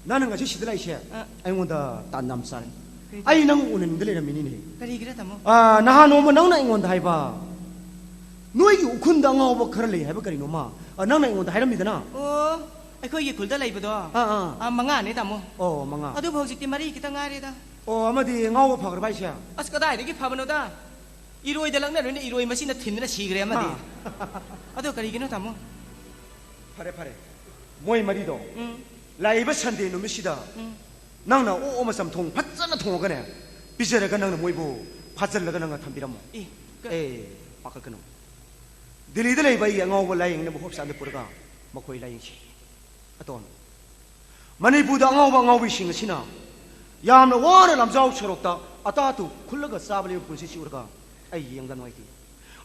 ꯅꯪꯅ ꯉꯁꯤ ꯁꯤꯗ ꯂꯥꯛꯏꯁꯦ ꯑ꯫ ꯑꯩꯉꯣꯟꯗ ꯇꯥꯟ ꯌꯥꯝ ꯆꯥꯔꯦ꯫ ꯀꯩ? ꯑꯩ ꯅꯪ ꯎꯅꯅꯤꯡꯗ ꯂꯩꯔꯝꯃꯤꯅꯤꯅꯦ꯫ ꯀꯔꯤꯒꯤꯔ ꯇꯥꯃꯣ? ꯑ, ꯅꯍꯥꯟ ꯅꯣꯡꯃ ꯅꯪꯅ ꯑꯩꯉꯣꯟꯗ ꯍꯥꯏꯕ, ꯅꯣꯏꯒꯤ ꯎꯈ꯭ꯔꯨꯜꯗ ꯑꯉꯥꯎꯕ ꯈꯔ ꯂꯩ ꯍꯥꯏꯕ ꯀꯔꯤꯅꯣꯃ, ꯑ, ꯅꯪꯅ ꯑꯩꯉꯣꯟꯗ ꯍꯥꯏꯔꯝꯃꯤꯗꯅ? ꯑꯣ, ꯑꯩꯈꯣꯏꯒꯤ ꯈꯨꯜꯗ ꯂꯩꯕꯗꯣ ꯑꯥ, ꯑꯥ꯫ ꯑꯥ, ꯃꯉꯥꯅꯦ, ꯇꯥꯃꯣ꯫ ꯑꯣ, ꯃꯉꯥ꯫ ꯑꯗꯨꯕꯨ ꯍꯧꯖꯤꯛꯇꯤ ꯃꯔꯤ ꯈꯤꯇ ꯉꯥꯏꯔꯦꯗ꯫ ꯑꯣ, ꯑꯃꯗꯤ ꯉꯥꯎꯕ ꯐꯈ꯭ꯔꯕ ꯍꯥꯏꯁꯦ? ꯑꯁ, ꯀꯗꯥꯏꯗꯒꯤ ꯐꯕꯅꯣꯗ? ꯏꯔꯣꯏꯗ ꯂꯛꯅꯔꯨꯅꯦ, ꯏꯔꯣꯏ ꯃꯁꯤꯅ ꯊꯤꯟꯗꯅ ꯁꯤꯈ꯭ꯔꯦ ꯑꯃꯗꯤ꯫ ꯃꯥ꯫ ꯑꯗꯣ ꯀꯔꯤꯒꯤꯅꯣ, ꯇꯥꯃꯣ? ꯐꯔꯦ, ꯐꯔꯦ꯫ ꯃꯣꯏ ꯃꯔꯤꯗꯣ ꯎꯝ꯫ ꯂꯥꯛꯏꯕ ꯁꯟꯗꯦ ꯅꯨꯃꯤꯠꯁꯤꯗ ꯎꯝ꯫ ꯅꯪꯅ ꯑꯣꯛ ꯑꯃ ꯆꯝꯊꯣꯡ ꯐꯖꯅ ꯊꯣꯡꯉꯒꯅꯦ, ꯄꯤꯖꯔꯒ ꯅꯪꯅ ꯃꯣꯏꯕꯨ ꯐꯥꯖꯤꯜꯂꯒ ꯅꯪꯅ ꯊꯝꯕꯤꯔꯝꯃꯣ꯫ ꯑꯦ, ꯀ- ꯑꯦ, ꯄꯥꯈꯠꯀꯅꯨ꯫ ꯗꯤꯜꯂꯤꯗ ꯂꯩꯕ ꯑꯩꯒꯤ ꯑꯉꯥꯎꯕ ꯂꯥꯌꯦꯡꯅꯕ ꯍꯣꯞꯁꯥꯟꯗ ꯄꯨꯔꯒ ꯃꯈꯣꯏ ꯂꯥꯌꯦꯡꯁꯤ꯫ ꯑꯇꯣꯟ, ꯃꯅꯤꯄꯨꯔꯗ ꯑꯉꯥꯎꯕ ꯑꯉꯥꯎꯕꯤꯁꯤꯡ ꯑꯁꯤꯅ ꯌꯥꯝꯅ ꯋꯥꯅ ꯂꯝꯖꯥꯎ ꯁꯣꯔꯣꯛꯇ ꯑꯇꯥ ꯑꯇꯨ ꯈꯨꯜꯂꯒ ꯆꯥꯕ ꯂꯩꯕ ꯄꯨꯟꯁꯤꯁꯤ ꯎꯔꯒ ꯑꯩ ꯌꯦꯡꯗ ꯅꯨꯡꯉꯥꯏꯇꯦ꯫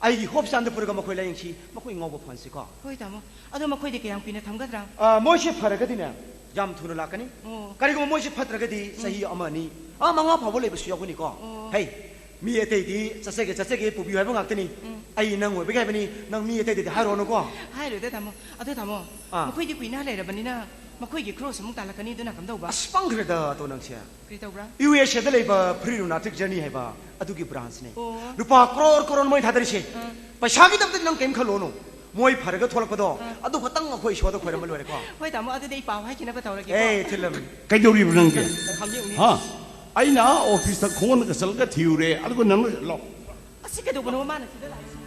ꯑꯩꯒꯤ ꯍꯣꯞꯁꯥꯟꯗ ꯄꯨꯔꯒ ꯃꯈꯣꯏ ꯂꯥꯌꯦꯡꯁꯤ, ꯃꯈꯣꯏ ꯉꯥꯎꯕ ꯐꯍꯟꯁꯤꯀꯣ꯫ ꯍꯣꯏ, ꯇꯥꯃꯣ꯫ ꯑꯗꯣ ꯃꯈꯣꯏꯗꯤ ꯀꯌꯥꯝ ꯀꯨꯏꯅ ꯊꯝꯒꯗ꯭ꯔꯥ? ꯑꯥ, ꯃꯣꯏꯁꯦ ꯐꯔꯒꯗꯤꯅꯦ, ꯌꯥꯝ ꯊꯨꯅ ꯂꯥꯛꯀꯅꯤ꯫ ꯑꯣ꯫ ꯀꯔꯤꯒꯨꯝꯕ ꯃꯣꯏꯁꯦ ꯐꯠꯇ꯭ꯔꯒꯗꯤ ꯆꯍꯤ ꯑꯃ ꯑꯅꯤ, ꯑꯥ, ꯃꯉꯥ ꯐꯥꯎꯕ ꯂꯩꯕꯁꯨ ꯌꯥꯎꯒꯅꯤꯀꯣ꯫ ꯑꯣ꯫ ꯍꯩ, ꯃꯤ ꯑꯇꯩꯗꯤ "ꯆꯠꯆꯒꯦ, ꯆꯠꯆꯒꯦ, ꯄꯨꯕꯤꯌꯨ" ꯍꯥꯏꯕ ꯉꯥꯛꯇꯅꯤ꯫ ꯎꯝ꯫ ꯑꯩ ꯅꯪ ꯑꯣꯏꯕꯒꯤ ꯍꯥꯏꯕꯅꯤ, ꯅꯪ ꯃꯤ ꯑꯇꯩꯗꯗꯤ ꯍꯥꯏꯔꯨꯔꯅꯨꯀꯣ꯫ ꯍꯥꯏꯔꯣꯏꯗ, ꯇꯥꯃꯣ꯫ ꯑꯗꯣ, ꯇꯥꯃꯣ, ꯑꯥ꯫ ꯃꯈꯣꯏꯗꯤ ꯀꯨꯏꯅ ꯂꯩꯔꯕꯅꯤꯅ ꯃꯈꯣꯏꯒꯤ ꯈ꯭ꯔꯣꯁ ꯑꯃꯨꯛ ꯇꯥꯜꯂꯛꯀꯅꯤ, ꯑꯗꯨꯅ ꯀꯝꯗꯧꯕ? ꯑꯁ, ꯄꯪꯈ꯭ꯔꯦꯗ ꯑꯇꯣ ꯅꯪꯁꯦ꯫ ꯀꯔꯤ ꯇꯧꯕ꯭ꯔꯥ? ꯌꯨ ꯑꯦꯁ ꯑꯦꯗ ꯂꯩꯕ ꯐ꯭ꯔꯤ ꯂꯨꯅꯥꯇꯤꯛ ꯖꯔꯅꯤ ꯍꯥꯏꯕ ꯑꯗꯨꯒꯤ ꯕ꯭ꯔꯥꯟꯁꯅꯦ꯫ ꯑꯣ꯫ ꯂꯨꯄꯥ ꯀ꯭ꯔꯣꯔ ꯀ꯭ꯔꯣꯔ ꯃꯣꯏ ꯊꯥꯗꯔꯤꯁꯦ꯫ ꯑꯥ꯫ ꯄꯩꯁꯥꯒꯤꯗꯃꯛꯇꯗꯤ ꯅꯪ ꯀꯔꯤꯝ ꯈꯜꯂꯨꯅꯨ꯫ ꯃꯣꯏ ꯐꯔꯒ ꯊꯣꯛꯂꯛꯄꯗꯣ, ꯑꯥ꯫ ꯑꯗꯨ ꯈꯛꯇꯪ ꯑꯩꯈꯣꯏ ꯏꯁꯣꯔꯗ ꯈꯣꯏꯔꯝꯕ ꯂꯣꯏꯔꯦꯀꯣ꯫ ꯍꯣꯏ, ꯇꯥꯃꯣ, ꯑꯗꯨꯗꯤ ꯑꯩ ꯄꯥꯎ ꯍꯥꯏꯈꯤꯅꯕ ꯇꯧꯔꯒꯦꯀꯣ꯫ ꯑꯦ, ꯊꯤꯜꯂꯝꯃꯤ꯫ ꯀꯩꯗꯧꯔꯤꯕ ꯅꯪꯗꯤ? ꯈꯪꯗꯦ, ꯎꯅꯤ꯫ ꯍꯥ? ꯑꯩꯅ ꯑꯣꯐꯤꯁꯇ ꯈꯣꯡꯅꯒ ꯆꯠꯂꯒ ꯊꯤꯔꯨꯔꯦ, ꯑꯗꯨꯒ ꯅꯪꯅ ꯂꯥꯛ- ꯑꯁꯤ ꯀꯩꯗꯧꯕꯅꯣ ꯃꯥꯅ ꯁꯤꯗ ꯂꯥꯛꯏꯁꯤ?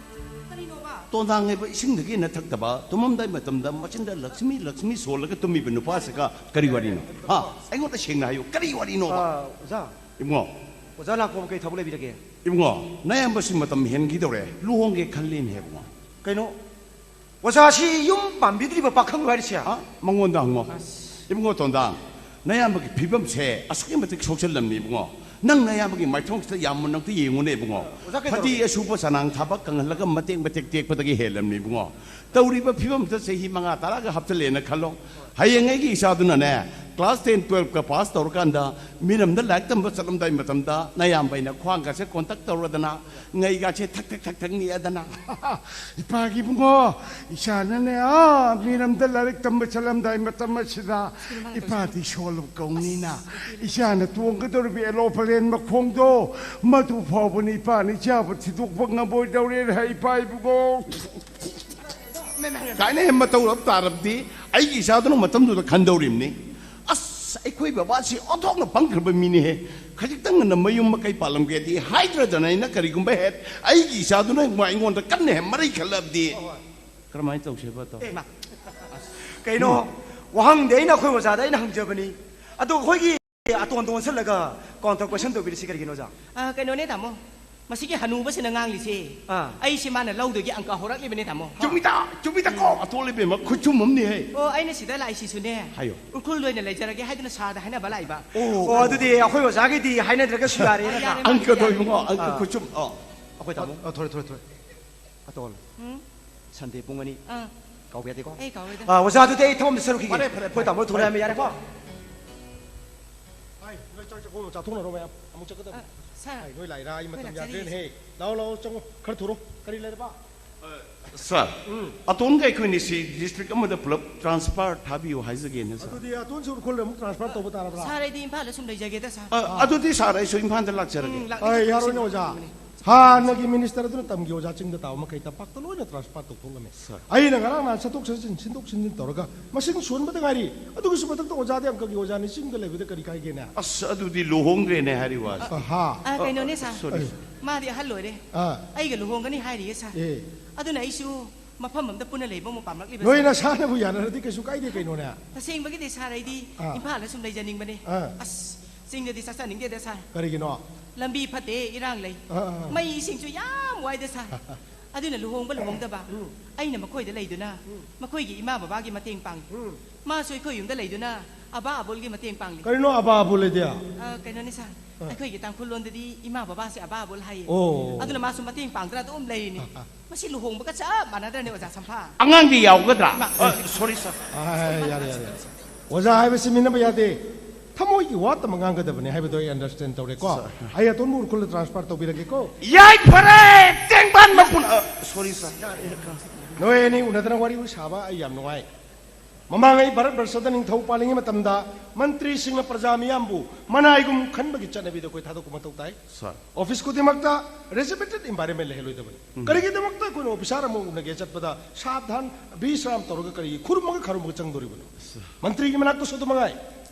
ꯀꯔꯤꯅꯣꯕ? ꯇꯣꯟꯗꯥꯡ ꯍꯥꯏꯕ ꯏꯁꯤꯡꯗꯒꯤ ꯍꯦꯟꯅ ꯊꯛꯇꯕ, ꯇꯨꯝꯃꯝꯗꯥꯏ ꯃꯇꯝꯗ ꯃꯆꯤꯟꯗ "ꯂꯛꯁꯃꯤ, ꯂꯛꯁꯃꯤ" ꯁꯣꯜꯂꯒ ꯇꯨꯝꯃꯤꯕ ꯅꯨꯄꯥꯁꯤꯒ ꯀꯔꯤ ꯋꯥꯔꯤꯅꯣ? ꯍꯥ? ꯑꯩꯉꯣꯟꯗ ꯁꯦꯡꯅ ꯍꯥꯏꯌꯨ, ꯀꯔꯤ ꯋꯥꯔꯤꯅꯣꯕ? ꯑꯥ, ꯑꯣꯖꯥ꯫ ꯏꯕꯨꯡꯉꯣ꯫ ꯑꯣꯖꯥ ꯂꯥꯛꯄꯕꯨ ꯀꯩ ꯊꯕꯛ ꯂꯩꯕꯤꯔꯒꯦ? ꯏꯕꯨꯡꯉꯣ, ꯅꯌꯥꯝꯕꯁꯤ ꯃꯇꯝ ꯍꯦꯟꯈꯤꯗꯧꯔꯦ, ꯂꯨꯍꯣꯡꯒꯦ ꯈꯜꯂꯤꯅꯦ ꯏꯕꯨꯡꯉꯣ꯫ ꯀꯩꯅꯣ? ꯑꯣꯖꯥꯁꯤ ꯌꯨꯝ ꯄꯥꯟꯕꯤꯗ꯭ꯔꯤꯕ ꯄꯥꯈꯪꯂꯣ ꯍꯥꯏꯔꯤꯁꯦ? ꯑ? ꯃꯉꯣꯟꯗ ꯍꯪꯉꯣ꯫ ꯑꯁ꯫ ꯏꯕꯨꯡꯉꯣ ꯇꯣꯟꯗꯥ, ꯅꯌꯥꯝꯕꯒꯤ ꯐꯤꯕꯝꯁꯦ ꯑꯁꯨꯛꯀꯤ ꯃꯇꯤꯛ ꯁꯣꯛꯆꯜꯂꯝꯅꯤ ꯏꯕꯨꯡꯉꯣ꯫ ꯅꯪ ꯅꯌꯥꯝꯕꯒꯤ ꯃꯥꯏꯊꯣꯡꯁꯤꯗ ꯌꯥꯝ ꯃꯨꯟꯅ ꯑꯝꯇ ꯌꯦꯡꯉꯨꯅꯦ ꯏꯕꯨꯡꯉꯣ꯫ ꯑꯣꯖꯥ, ꯀꯩꯗꯧꯔꯒꯦ? ꯐꯗꯤ ꯑꯁꯨꯕ ꯆꯅꯥꯡ ꯊꯥꯕ ꯀꯪꯍꯜꯂꯒ ꯃꯇꯦꯛ ꯃꯇꯦꯛ ꯇꯦꯛꯄꯗꯒꯤ ꯍꯦꯜꯂꯝꯅꯤ ꯏꯕꯨꯡꯉꯣ꯫ ꯇꯧꯔꯤꯕ ꯐꯤꯕꯝꯁꯤꯗ ꯆꯍꯤ ꯃꯉꯥ ꯇꯔꯥꯒ ꯍꯥꯞꯆꯜꯂꯦꯅ ꯈꯜꯂꯣ꯫ ꯍꯌꯦꯡ ꯑꯩꯒꯤ ꯏꯆꯥꯗꯨꯅꯅꯦ, ꯀ꯭ꯂꯥꯁ ꯇꯦꯟ, ꯇꯨꯌꯦꯜꯐꯀ ꯄꯥꯁ ꯇꯧꯔꯀꯥꯟꯗ ꯃꯤꯔꯝꯗ ꯂꯥꯏꯔꯤꯛ ꯇꯝꯕ ꯆꯠꯂꯝꯗꯥꯏ ꯃꯇꯝꯗ ꯅꯌꯥꯝꯕ ꯑꯩꯅ ꯈ꯭ꯋꯥꯡꯒꯁꯦ ꯀꯣꯟꯇꯛ ꯇꯧꯔꯗꯅ, ꯉꯩꯒꯥꯁꯦ ꯊꯛ ꯊꯛ ꯊꯛ ꯊꯛ ꯅꯤꯛꯑꯗꯅ꯫ ꯏꯄꯥꯒꯤ ꯏꯕꯨꯡꯉꯣ, ꯏꯆꯥꯅꯅꯦ, ꯑꯥ, ꯃꯤꯔꯝꯗ ꯂꯥꯏꯔꯤꯛ ꯇꯝꯕ ꯆꯠꯂꯝꯗꯥꯏ ꯃꯇꯝ ꯑꯁꯤꯗ ꯏꯄꯥꯗꯤ ꯁꯣꯜꯂꯕ ꯀꯧꯅꯤꯅ, ꯏꯆꯥꯅ ꯇꯣꯡꯒꯗꯧꯔꯤꯕ ꯑꯦꯂꯣꯄ꯭ꯂꯦꯟ ꯃꯈꯣꯡꯗꯣ, ꯃꯗꯨ ꯐꯥꯎꯕꯅꯤ ꯏꯄꯥꯅ ꯏꯆꯥꯕꯨ ꯊꯤꯗꯣꯛꯄ ꯉꯝꯃꯣꯏꯗꯧꯔꯦ ꯍꯥꯏ, ꯏꯄꯥ ꯏꯕꯨꯡꯉꯣ꯫ ꯀꯥꯏꯅ ꯍꯦꯟꯕ ꯇꯧꯔꯕ ꯇꯥꯔꯕꯗꯤ ꯑꯩꯒꯤ ꯏꯆꯥꯗꯨꯅ ꯃꯇꯝꯗꯨꯗ ꯈꯟꯗꯧꯔꯤꯕꯅꯤ, "ꯑꯁ, ꯑꯩꯈꯣꯏ ꯕꯕꯥꯁꯤ ꯑꯣꯟꯊꯣꯛꯅ ꯄꯪꯈ꯭ꯔꯕ ꯃꯤꯅꯤꯍꯦ, ꯈꯖꯤꯛꯇꯪ ꯉꯟꯅ ꯃꯌꯨꯝ ꯃꯀꯩ ꯄꯥꯜꯂꯝꯒꯦꯗꯤ" ꯍꯥꯏꯗ꯭ꯔꯗꯅ ꯑꯩꯅ ꯀꯔꯤꯒꯨꯝꯕ ꯍꯦꯛ ꯑꯩꯒꯤ ꯏꯆꯥꯗꯨꯅ ꯑꯩꯉꯣꯟꯗ ꯀꯟꯅ ꯍꯦꯛ ꯃꯔꯩ ꯈꯜꯂꯕꯗꯤ ꯀꯔꯝꯍꯥꯏꯅ ꯇꯧꯁꯦꯕ ꯇꯧ? ꯑꯦ, ꯃꯥ, ꯀꯩꯅꯣ, ꯋꯥꯍꯪꯗꯤ ꯑꯩꯅ ꯑꯩꯈꯣꯏ ꯑꯣꯖꯥꯗ ꯑꯩꯅ ꯍꯪꯖꯕꯅꯤ, ꯑꯗꯣ ꯑꯩꯈꯣꯏꯒꯤ ꯑꯇꯣꯟꯗꯣ ꯑꯣꯟꯁꯜꯂꯒ counter question ꯇꯧꯕꯤꯔꯤꯁꯤ ꯀꯔꯤꯒꯤꯅꯣ, ꯑꯣꯖꯥ? ꯑ, ꯀꯩꯅꯣꯅꯦ, ꯇꯥꯃꯣ, ꯃꯁꯤꯒꯤ ꯍꯅꯨꯕꯁꯤꯅ ꯉꯥꯡꯂꯤꯁꯦ, ꯑꯥ꯫ ꯑꯩꯁꯦ ꯃꯥꯅ ꯂꯧꯗꯣꯏꯒꯤ ꯑꯪꯀ ꯍꯧꯔꯛꯂꯤꯕꯅꯦ, ꯇꯥꯃꯣ꯫ ꯆꯨꯝꯃꯤꯗ, ꯆꯨꯝꯃꯤꯗꯀꯣ, ꯑꯇꯣꯜ ꯏꯕꯦꯝꯃ, ꯈꯨꯆꯨꯝ ꯑꯃꯅꯤꯍꯦ꯫ ꯑꯣ, ꯑꯩꯅ ꯁꯤꯗ ꯂꯥꯛꯏꯁꯤꯁꯨꯅꯦ, ꯍꯥꯏꯌꯣ꯫ ꯎꯈ꯭ꯔꯨꯜꯗ ꯑꯣꯏꯅ ꯂꯩꯖꯔꯒꯦ ꯍꯥꯏꯗꯨꯅ ꯁꯥꯔꯗ ꯍꯥꯏꯅꯕ ꯂꯥꯛꯏꯕ꯫ ꯑꯣ, ꯑꯣ, ꯑꯗꯨꯗꯤ ꯑꯩꯈꯣꯏ ꯑꯣꯖꯥꯒꯤꯗꯤ ꯍꯥꯏꯅꯗ꯭ꯔꯒꯁꯨ ꯌꯥꯔꯦ, ꯑ, ꯅꯠꯇ꯭ꯔꯥ? ꯌꯥꯔꯦ, ꯃꯥ ꯑꯪꯀꯗꯣ ꯌꯥꯔꯦ꯫ ꯏꯕꯨꯡꯉꯣ, ꯑꯪꯀ ꯑꯥ꯫ ꯈꯨꯆꯨꯝ, ꯑꯣ꯫ ꯑꯩꯈꯣꯏ ꯇꯥꯃꯣ꯫ ꯑ, ꯊꯣꯔꯦ, ꯊꯣꯔꯦ, ꯊꯣꯔꯦ꯫ ꯑꯇꯣꯜ꯫ ꯎꯝ? ꯁꯟꯗꯦ ꯄꯨꯡ ꯑꯅꯤ꯫ ꯑꯥ꯫ ꯀꯥꯎꯕ ꯌꯥꯗꯦꯀꯣ? ꯑꯩ ꯀꯥꯎꯔꯣꯏꯗ꯫ ꯑ, ꯑꯣꯖꯥ, ꯑꯗꯨꯗꯤ ꯑꯩ ꯊꯕꯛ ꯑꯝꯇ ꯆꯠꯂꯨꯈꯤꯒꯦ꯫ ꯐꯔꯦ, ꯐꯔꯦ, ꯐꯔꯦ꯫ ꯑꯩꯈꯣꯏ ꯇꯥꯃꯣ ꯊꯣꯔꯛꯑꯝꯃꯦ, ꯌꯥꯔꯦꯀꯣ? ꯑꯩ, ꯅꯣꯏ ꯆꯥꯛ ꯆꯥꯛꯈꯣꯝ ꯆꯥꯊꯣꯛꯅꯔꯣ ꯃꯌꯥꯝ꯫ ꯑꯃꯨꯛ ꯆꯠꯀꯗꯕꯅꯤ꯫ ꯑ, ꯁꯥꯔ꯫ ꯑꯩ, ꯅꯣꯏ ꯂꯥꯛꯏꯔꯥ? ꯑꯩ ꯑꯩꯈꯣꯏ ꯃꯇꯝ ꯂꯥꯛꯆꯔꯤꯁꯦ꯫ ꯌꯥꯗ꯭ꯔꯦꯅꯦꯍꯦ꯫ ꯂꯥꯛꯑꯣ, ꯂꯥꯛꯑꯣ, ꯆꯪꯉꯣ꯫ ꯈꯔ ꯊꯨꯔꯣ꯫ ꯀꯔꯤ ꯂꯩꯔꯕ? ꯁꯥꯔ, ꯎꯝ꯫ ꯑꯇꯣꯟꯒ ꯑꯩꯈꯣꯏꯅꯤꯁꯤ district ꯑꯃꯗ ꯄꯨꯂꯞ transfer ꯊꯥꯕꯤꯌꯨ ꯍꯥꯏꯖꯒꯦꯅ, ꯁꯥꯔ꯫ ꯑꯗꯨꯗꯤ ꯑꯇꯣꯟꯁꯨ ꯎꯈ꯭ꯔꯨꯜꯗ ꯑꯃꯨꯛ transfer ꯇꯧꯕ ꯇꯥꯔꯕ꯭ꯔꯥ? ꯁꯥꯔ, ꯑꯩꯗꯤ ꯏꯝꯐꯥꯜꯗ ꯁꯨꯝ ꯂꯩꯖꯒꯦꯗ, ꯁꯥꯔ꯫ ꯑ, ꯑꯗꯨꯗꯤ ꯁꯥꯔ, ꯑꯩꯁꯨ ꯏꯝꯐꯥꯜꯗ ꯂꯥꯛꯆꯔꯒꯦ꯫ ꯎꯝ, ꯂꯥꯛꯅꯤꯡꯗꯦ, ꯑꯩ ꯌꯥꯔꯣꯏꯅꯦ, ꯁꯥꯔ꯫ ꯑꯣꯖꯥ꯫ ꯍꯥꯟꯅꯒꯤ minister ꯑꯗꯨꯅ ꯇꯝꯒꯤ ꯑꯣꯖꯥ ꯆꯤꯡꯗ ꯇꯥꯕ ꯃꯈꯩ ꯇꯝꯄꯥꯛꯇ ꯂꯣꯏꯅ transfer ꯇꯧꯊꯣꯛꯂꯝꯃꯦ꯫ ꯁꯥꯔ꯫ ꯑꯩꯅ ꯉꯔꯥꯡ ꯅꯍꯥꯟ ꯆꯠꯊꯣꯛ ꯆꯠꯁꯤꯟ, ꯁꯤꯟꯗꯣꯛ ꯁꯤꯟꯖꯤꯟ ꯇꯧꯔꯒ ꯃꯁꯤꯡ ꯁꯨꯍꯟꯕꯗ ꯉꯥꯏꯔꯤ꯫ ꯑꯗꯨꯒꯤꯁꯨ ꯃꯊꯛꯇ ꯑꯣꯖꯥꯗꯤ ꯑꯪꯀꯒꯤ ꯑꯣꯖꯥꯅꯤ, ꯆꯤꯡꯗ ꯂꯩꯕꯗ ꯀꯔꯤ ꯀꯥꯏꯒꯦꯅꯦ? ꯑꯁ, ꯑꯗꯨꯗꯤ ꯂꯨꯍꯣꯡꯈ꯭ꯔꯦꯅꯦ ꯍꯥꯏꯔꯤ ꯋꯥꯁꯦ꯫ ꯑꯍꯥ꯫ ꯑ, ꯀꯩꯅꯣꯅꯦ, ꯁꯥꯔ꯫ Sorry꯫ ꯃꯥꯗꯤ ꯑꯍꯜ ꯑꯣꯏꯔꯦ꯫ ꯑꯥ꯫ ꯑꯩꯒ ꯂꯨꯍꯣꯡꯒꯅꯤ ꯍꯥꯏꯔꯤꯌꯦ, ꯁꯥꯔ꯫ ꯑꯦ꯫ ꯑꯗꯨꯅ ꯑꯩꯁꯨ ꯃꯐꯝ ꯑꯃꯗ ꯄꯨꯟꯅ ꯂꯩꯕ ꯑꯃꯨꯛ ꯄꯥꯝꯂꯛꯂꯤꯕ, ꯅꯣꯏ ꯁꯥꯔ꯫ ꯅꯁꯥꯅꯕꯨ ꯌꯥꯅꯔꯗꯤ ꯀꯩꯁꯨ ꯀꯥꯏꯗꯦ ꯀꯩꯅꯣꯅꯦ꯫ ꯇꯁꯦꯡꯕꯒꯤꯗꯤ, ꯁꯥꯔ, ꯑꯩꯗꯤ ꯑꯥ꯫ ꯏꯝꯐꯥꯜꯗ ꯁꯨꯝ ꯂꯩꯖꯅꯤꯡꯕꯅꯦ꯫ ꯑꯥ꯫ ꯑꯁ, ꯆꯤꯡꯗꯗꯤ ꯆꯠꯆꯅꯤꯡꯗꯦꯗ, ꯁꯥꯔ꯫ ꯀꯔꯤꯒꯤꯅꯣ? ꯂꯝꯕꯤ ꯐꯠꯇꯦ, ꯏꯔꯥꯡ ꯂꯩ꯫ ꯑꯥ, ꯑꯥ, ꯑꯥ꯫ ꯃꯩ ꯏꯁꯤꯡꯁꯨ ꯌꯥꯝ ꯋꯥꯏꯗ, ꯁꯥꯔ꯫ ꯑꯗꯨꯅ ꯂꯨꯍꯣꯡꯕ ꯂꯨꯍꯣꯡꯗꯕ, ꯎꯝ꯫ ꯑꯩꯅ ꯃꯈꯣꯏꯗ ꯂꯩꯗꯨꯅ, ꯎꯝ꯫ ꯃꯈꯣꯏꯒꯤ ꯏꯃꯥ ꯕꯕꯥꯒꯤ ꯃꯇꯦꯡ ꯄꯥꯡꯉꯤ꯫ ꯎꯝ꯫ ꯃꯥꯁꯨ ꯑꯩꯈꯣꯏ ꯌꯨꯝꯗ ꯂꯩꯗꯨꯅ ꯑꯕꯥ ꯑꯕꯣꯜꯒꯤ ꯃꯇꯦꯡ ꯄꯥꯡꯂꯤ꯫ ꯀꯔꯤꯅꯣ ꯑꯕꯥ ꯑꯕꯣꯜ ꯍꯥꯏꯗꯤ? ꯑ, ꯀꯩꯅꯣꯅꯤ, ꯁꯥꯔ꯫ ꯑ꯫ ꯑꯩꯈꯣꯏꯒꯤ ꯇꯥꯡꯈꯨꯜ ꯂꯣꯟꯗꯗꯤ ꯏꯃꯥ ꯕꯕꯥꯁꯦ ꯑꯕꯥ ꯑꯕꯣꯜ ꯍꯥꯏꯌꯦ꯫ ꯑꯣ꯫ ꯑꯗꯨꯅ ꯃꯥꯁꯨ ꯃꯇꯦꯡ ꯄꯥꯡꯗꯅ ꯑꯗꯨꯝ ꯂꯩꯔꯤꯅꯤ꯫ ꯃꯁꯤ ꯂꯨꯍꯣꯡꯕꯒ ꯆꯞ ꯃꯥꯟꯅꯗ꯭ꯔꯅꯦ, ꯑꯣꯖꯥ ꯁꯝꯐꯥ? ꯑꯉꯥꯡꯗꯤ ꯌꯥꯎꯒꯗ꯭ꯔꯥ? ꯏꯃꯥ꯫ ꯑ, sorry, sir꯫ ꯑ, ꯌꯥꯔꯦ, ꯌꯥꯔꯦ, ꯌꯥꯔꯦ꯫ ꯑꯣꯖꯥ ꯍꯥꯏꯕꯁꯤ ꯃꯤꯅꯕ ꯌꯥꯗꯦ꯫ ꯊꯃꯣꯏꯒꯤ ꯋꯥꯠꯇꯕ ꯉꯥꯡꯒꯗꯕꯅꯤ ꯍꯥꯏꯕꯗꯣ ꯑꯩ understand ꯇꯧꯔꯦꯀꯣ꯫ Sir꯫ ꯑꯩ ꯑꯇꯣꯟꯕ ꯎꯈ꯭ꯔꯨꯜꯗ transfer ꯇꯧꯕꯤꯔꯒꯦꯀꯣ꯫ ꯌꯥꯏꯐꯔꯦ, ꯇꯦꯡꯕꯥꯟ ꯃꯄꯨꯟ-, ꯑ, sorry, sir꯫ ꯅꯣꯏ ꯑꯅꯤ ꯎꯅꯗꯅ ꯋꯥꯔꯤ ꯁꯥꯕ ꯑꯩ ꯌꯥꯝ ꯅꯨꯡꯉꯥꯏ꯫ ꯃꯃꯥꯡꯉꯩ ꯚꯥꯔꯠ ꯕꯔꯁꯗ ꯅꯤꯡꯊꯧ ꯄꯥꯜꯂꯤꯉꯩ ꯃꯇꯝꯗ ꯃꯟꯇ꯭ꯔꯤꯁꯤꯡꯅ ꯄ꯭ꯔꯖꯥ ꯃꯤꯌꯥꯝꯕꯨ ꯃꯅꯥꯏꯒꯨꯝ ꯈꯟꯕꯒꯤ ꯆꯠꯅꯕꯤꯗ ꯑꯩꯈꯣꯏ ꯊꯥꯗꯣꯛꯄ ꯃꯊꯧ ꯇꯥꯏ꯫ ꯁꯥꯔ꯫ ꯑꯣꯐꯤꯁ ꯈꯨꯗꯤꯡꯃꯛꯇ regimented environment ꯂꯩꯍꯜꯂꯣꯏꯗꯕꯅꯤ꯫ ꯎꯝ꯫ ꯀꯔꯤꯒꯤꯗꯃꯛꯇ ꯑꯩꯈꯣꯏꯅ ꯑꯣꯐꯤꯁꯥꯔ ꯑꯃ ꯎꯅꯒꯦ ꯆꯠꯄꯗ ꯁꯥꯕꯙꯥꯟ, ꯕꯤꯁ꯭ꯔꯥꯝ ꯇꯧꯔꯒ ꯀꯔꯤꯒꯤ ꯈꯨꯔꯨꯝꯃꯒ ꯈꯥꯔꯨꯝꯃꯒ ꯆꯪꯗꯣꯔꯤꯕꯅꯣ? ꯁꯥꯔ꯫ ꯃꯟꯇ꯭ꯔꯤꯒꯤ ꯃꯅꯥꯛꯇꯁꯨ ꯑꯗꯨ ꯃꯉꯥꯏ꯫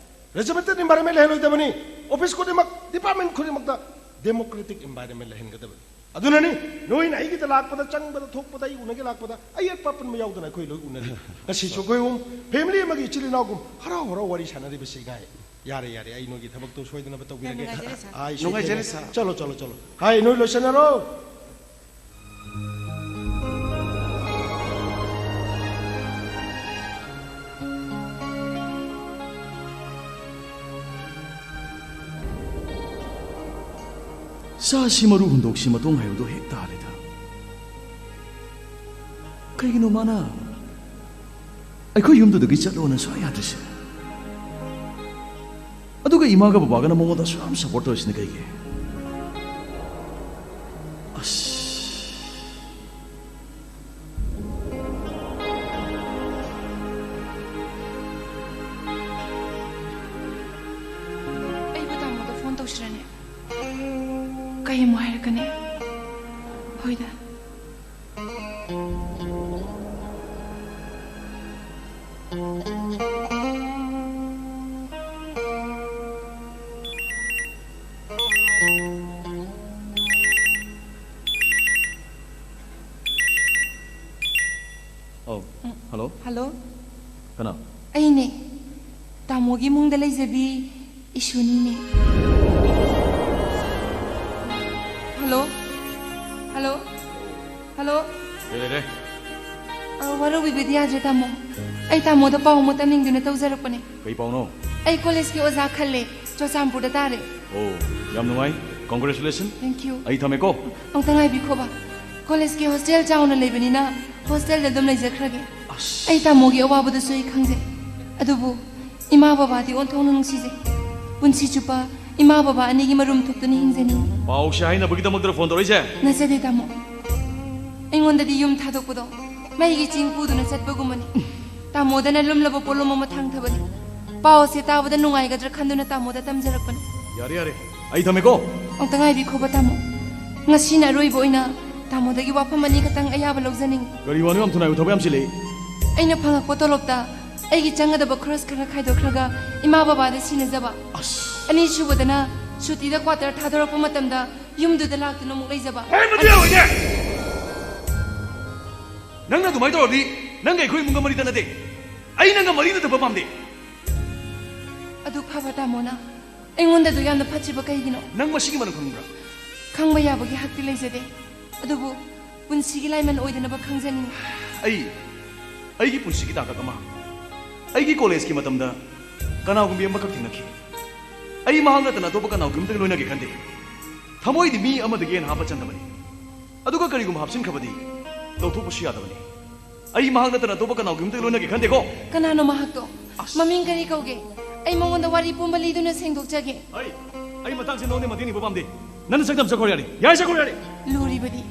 Regimented environment ꯂꯩꯍꯜꯂꯣꯏꯗꯕꯅꯤ꯫ ꯑꯣꯐꯤꯁ ꯈꯨꯗꯤꯡꯃꯛ, department ꯈꯨꯗꯤꯡꯃꯛꯇ democratic environment ꯂꯩꯍꯟꯒꯗꯕꯅꯤ꯫ ꯑꯗꯨꯅꯅꯤ ꯅꯣꯏꯅ ꯑꯩꯒꯤꯗ ꯂꯥꯛꯄꯗ, ꯆꯪꯕꯗ, ꯊꯣꯛꯄꯗ, ꯑꯩ ꯎꯅꯒꯦ ꯂꯥꯛꯄꯗ ꯑꯌꯦꯠꯄ ꯑꯄꯟꯕ ꯌꯥꯎꯗꯅ ꯑꯩꯈꯣꯏ ꯂꯣꯏ ꯎꯅꯔꯤ꯫ ꯉꯁꯤꯁꯨ ꯑꯩꯈꯣꯏ ꯑꯍꯨꯝ family ꯑꯃꯒꯤ ꯏꯆꯤꯜ ꯏꯅꯥꯎꯒꯨꯝ ꯍꯔꯥꯎ ꯍꯔꯥꯎ ꯋꯥꯔꯤ ꯁꯥꯟꯅꯔꯤꯕꯁꯤ ꯉꯥꯏ꯫ ꯌꯥꯔꯦ, ꯌꯥꯔꯦ, ꯑꯩ ꯅꯣꯏꯒꯤ ꯊꯕꯛꯇꯣ ꯁꯣꯏꯗꯅꯕ ꯇꯧꯕꯤꯔꯒꯦ꯫ ꯌꯥꯝ ꯅꯨꯡꯉꯥꯏꯖꯔꯦ, ꯁꯥꯔ꯫ ꯑꯥꯏ, ꯅꯨꯡꯉꯥꯏꯖꯔꯦ, ꯁꯣꯏꯗꯅ꯫ ꯁꯥꯔ꯫ ꯆꯠꯂꯣ, ꯆꯠꯂꯣ, ꯆꯠꯂꯣ꯫ ꯍꯥꯏ, ꯅꯣꯏ ꯂꯣꯏꯁꯟꯅꯔꯣ꯫ ꯁꯥꯁꯤ ꯃꯔꯨ ꯍꯨꯟꯗꯣꯛꯁꯤ ꯃꯇꯣꯡ ꯍꯥꯏꯕꯗꯣ ꯍꯦꯛ ꯇꯥꯔꯦꯗ꯫ ꯀꯩꯒꯤꯅꯣ ꯃꯥꯅ ꯑꯩꯈꯣꯏ ꯌꯨꯝꯗꯨꯗꯒꯤ ꯆꯠꯂꯣꯅ ꯁꯨꯡꯌꯥ ꯌꯥꯗ꯭ꯔꯤꯁꯦ? ꯑꯗꯨꯒ ꯏꯃꯥꯒ ꯕꯕꯥꯒꯅ ꯃꯉꯣꯟꯗ ꯑꯁꯨꯛ ꯌꯥꯝ support ꯇꯧꯔꯤꯁꯤꯅ ꯀꯩꯒꯤ? ꯑꯁ꯫ ꯑꯩꯕꯨ ꯇꯥꯃꯣꯗ phone ꯇꯧꯁꯤꯔꯅꯦ? ꯀꯩ ꯑꯃꯨꯛ ꯍꯥꯏꯔꯛꯀꯅꯤ? ꯍꯣꯏꯗ꯫ ꯑꯧ, ꯎꯝ꯫ Hello? Hello? ꯀꯅꯥ? ꯑꯩꯅꯦ꯫ ꯇꯥꯃꯣꯒꯤ ꯏꯃꯨꯡꯗ ꯂꯩꯖꯕꯤ ꯏꯁꯨꯅꯤꯅꯦ꯫ Hello? Hello? Hello? ꯀꯩ ꯂꯩꯔꯦ? ꯑ, ꯋꯥꯔꯧꯕꯤꯕꯗꯤ ꯌꯥꯗ꯭ꯔꯦ, ꯇꯥꯃꯣ꯫ ꯑꯩ ꯇꯥꯃꯣꯗ ꯄꯥꯎ ꯑꯃ ꯇꯝꯅꯤꯡꯗꯨꯅ ꯇꯧꯖꯔꯛꯄꯅꯦ꯫ ꯀꯩ ꯄꯥꯎꯅꯣ? ꯑꯩ college ꯀꯤ ꯑꯣꯖꯥ ꯈꯜꯂꯦ, ꯆꯨꯔꯆꯥꯟꯄꯨꯔꯗ ꯇꯥꯔꯦ꯫ ꯑꯣ, ꯌꯥꯝ ꯅꯨꯡꯉꯥꯏ꯫ Congratulations꯫ Thank you꯫ ꯑꯩ ꯊꯝꯃꯦꯀꯣ꯫ ꯑꯃꯨꯛꯇ ꯉꯥꯏꯕꯤꯈꯣꯕ꯫ College ꯀꯤ hostel ꯆꯥꯎꯅ ꯂꯩꯕꯅꯤꯅ hostel ꯗ ꯑꯗꯨꯝ ꯂꯩꯖꯈ꯭ꯔꯒꯦ꯫ ꯑꯁ꯫ ꯑꯩ ꯇꯥꯃꯣꯒꯤ ꯑꯋꯥꯕꯗꯨꯁꯨ ꯑꯩ ꯈꯪꯖꯩ꯫ ꯑꯗꯨꯕꯨ ꯏꯃꯥ ꯕꯕꯥꯗꯤ ꯑꯣꯟꯊꯣꯛꯅ ꯅꯨꯡꯁꯤꯖꯩ꯫ ꯄꯨꯟꯁꯤ ꯆꯨꯞꯄ ꯏꯃꯥ ꯕꯕꯥ ꯑꯅꯤꯒꯤ ꯃꯔꯨꯝ ꯊꯨꯞꯇꯨꯅ ꯍꯤꯡꯖꯅꯤꯡꯏ꯫ ꯄꯥꯎꯁꯦ ꯍꯥꯏꯅꯕꯒꯤꯗꯃꯛꯇꯔ phone ꯇꯧꯔꯛꯏꯁꯦ? ꯅꯠꯆꯗꯦ, ꯇꯥꯃꯣ꯫ ꯑꯩꯉꯣꯟꯗꯗꯤ ꯌꯨꯝ ꯊꯥꯗꯣꯛꯄꯗꯣ ꯃꯩꯒꯤ ꯆꯤꯡ ꯄꯨꯗꯨꯅ ꯆꯠꯄꯒꯨꯝꯕꯅꯤ꯫ ꯇꯥꯃꯣꯗꯅ ꯂꯨꯝꯂꯕ ꯄꯣꯠꯂꯨꯝ ꯑꯃ ꯊꯥꯡꯊꯕꯅꯤ꯫ ꯄꯥꯎ ꯑꯁꯦ ꯇꯥꯕꯗ ꯅꯨꯡꯉꯥꯏꯒꯗ꯭ꯔꯥ ꯈꯟꯗꯨꯅ ꯇꯥꯃꯣꯗ ꯇꯝꯖꯔꯛꯄꯅꯤ꯫ ꯌꯥꯔꯦ, ꯌꯥꯔꯦ, ꯑꯩ ꯊꯝꯃꯦꯀꯣ꯫ ꯑꯃꯨꯛꯇ ꯉꯥꯏꯕꯤꯈꯣꯕ ꯇꯥꯃꯣ꯫ ꯉꯁꯤꯅ ꯑꯔꯣꯏꯕ ꯑꯣꯏꯅ ꯇꯥꯃꯣꯗꯒꯤ ꯋꯥꯐꯝ ꯑꯅꯤ ꯈꯛꯇꯪ ꯑꯌꯥꯕ ꯂꯧꯖꯅꯤꯡꯏ꯫ ꯀꯔꯤ ꯋꯥꯅꯣ ꯌꯥꯝ ꯊꯨꯅ ꯍꯥꯏꯌꯨ, ꯊꯕꯛ ꯌꯥꯝ ꯆꯤꯜꯂꯤ꯫ ꯑꯩꯅ ꯐꯪꯉꯛꯄ ꯇꯣꯂꯣꯞꯇ ꯑꯩꯒꯤ ꯆꯪꯒꯗꯕ ꯈꯔꯁ ꯈꯔ ꯈꯥꯏꯗꯣꯛꯈ꯭ꯔꯒ ꯏꯃꯥ ꯕꯕꯥꯗ ꯁꯤꯟꯅꯖꯕ꯫ ꯑꯁ꯫ ꯑꯅꯤꯁꯨꯕꯗꯅ ꯁꯨꯇꯤꯗ ꯀ꯭ꯋꯥꯇꯔ ꯊꯥꯗꯣꯔꯛꯄ ꯃꯇꯝꯗ ꯌꯨꯝꯗꯨꯗ ꯂꯥꯛꯇꯨꯅ ꯑꯃꯨꯛ ꯂꯩꯖꯕ꯫ ꯍꯦ, ꯃꯗꯨ ꯌꯥꯔꯣꯏꯅꯦ! ꯅꯪꯅ ꯑꯗꯨꯃꯥꯏꯅ ꯇꯧꯔꯗꯤ ꯅꯪꯒ ꯑꯩꯈꯣꯏ ꯏꯃꯨꯡꯒ ꯃꯔꯤ ꯇꯠꯅꯗꯦ꯫ ꯑꯩ ꯅꯪꯒ ꯃꯔꯤ ꯅꯠꯇꯕ ꯄꯥꯝꯗꯦ꯫ ꯑꯗꯨ ꯐꯕ ꯇꯥꯃꯣꯅ ꯑꯩꯉꯣꯟꯗ ꯑꯗꯨ ꯌꯥꯝꯅ ꯐꯠꯇ꯭ꯔꯤꯕ ꯀꯩꯒꯤꯅꯣ? ꯅꯪ ꯃꯁꯤꯒꯤ ꯃꯔꯝ ꯈꯪꯕ꯭ꯔꯥ? ꯈꯪꯕ ꯌꯥꯕꯒꯤ ꯍꯛꯇꯤ ꯂꯩꯖꯗꯦ꯫ ꯑꯗꯨꯕꯨ ꯄꯨꯟꯁꯤꯒꯤ ꯂꯥꯏꯃꯟ ꯑꯣꯏꯗꯅꯕ ꯈꯪꯖꯅꯤꯡꯏ꯫ ꯑꯩ ꯑꯩꯒꯤ ꯄꯨꯟꯁꯤꯒꯤ ꯇꯥꯡꯀꯛ ꯑꯃ ꯑꯩꯒꯤ ꯀꯣꯂꯦꯖꯀꯤ ꯃꯇꯝꯗ ꯀꯅꯥꯒꯨꯝꯕꯤ ꯑꯃꯈꯛ ꯊꯦꯡꯅꯈꯤ꯫ ꯑꯩ ꯃꯍꯥꯛ ꯅꯠꯇꯅ ꯑꯇꯣꯞꯄ ꯀꯅꯥꯒꯨꯝꯕꯤ ꯑꯃꯇꯒ ꯂꯣꯏꯅꯒꯦ ꯈꯟꯗꯦ꯫ ꯊꯃꯣꯏꯗꯤ ꯃꯤ ꯑꯃꯗꯒꯤ ꯍꯦꯟꯅ ꯍꯥꯞꯄ ꯆꯟꯗꯕꯅꯤ꯫ ꯑꯗꯨꯒ ꯀꯔꯤꯒꯨꯝꯕ ꯍꯥꯞꯆꯤꯟꯈ꯭ꯔꯕꯗꯤ ꯂꯧꯊꯣꯛꯄꯁꯨ ꯌꯥꯗꯕꯅꯤ꯫ ꯑꯩ ꯃꯍꯥꯛ ꯅꯠꯇꯅ ꯑꯇꯣꯞꯄ ꯀꯅꯥꯒꯨꯝꯕꯤ ꯑꯃꯇꯒ ꯂꯣꯏꯅꯒꯦ ꯈꯟꯗꯦꯀꯣ꯫ ꯀꯅꯥꯅꯣ ꯃꯍꯥꯛꯇꯣ? ꯃꯃꯤꯡ ꯀꯔꯤ ꯀꯧꯒꯦ? ꯑꯩ ꯃꯉꯣꯟꯗ ꯋꯥꯔꯤ ꯄꯨꯝꯕ ꯂꯤꯗꯨꯅ ꯁꯦꯡꯗꯣꯛꯆꯒꯦ꯫ ꯑꯩ ꯑꯩ ꯃꯇꯥꯡꯁꯦ ꯅꯉꯣꯟꯗ ꯃꯇꯦꯡ ꯅꯤꯕ ꯄꯥꯝꯗꯦ꯫ ꯅꯪ ꯅꯁꯛꯇ ꯑꯃ ꯆꯠꯈ꯭ꯔꯣ ꯌꯥꯔꯦ꯫ ꯌꯥꯔꯦ, ꯆꯠꯈ꯭ꯔꯣ ꯌꯥꯔꯦ꯫ ꯂꯨꯔꯤꯕꯗꯤ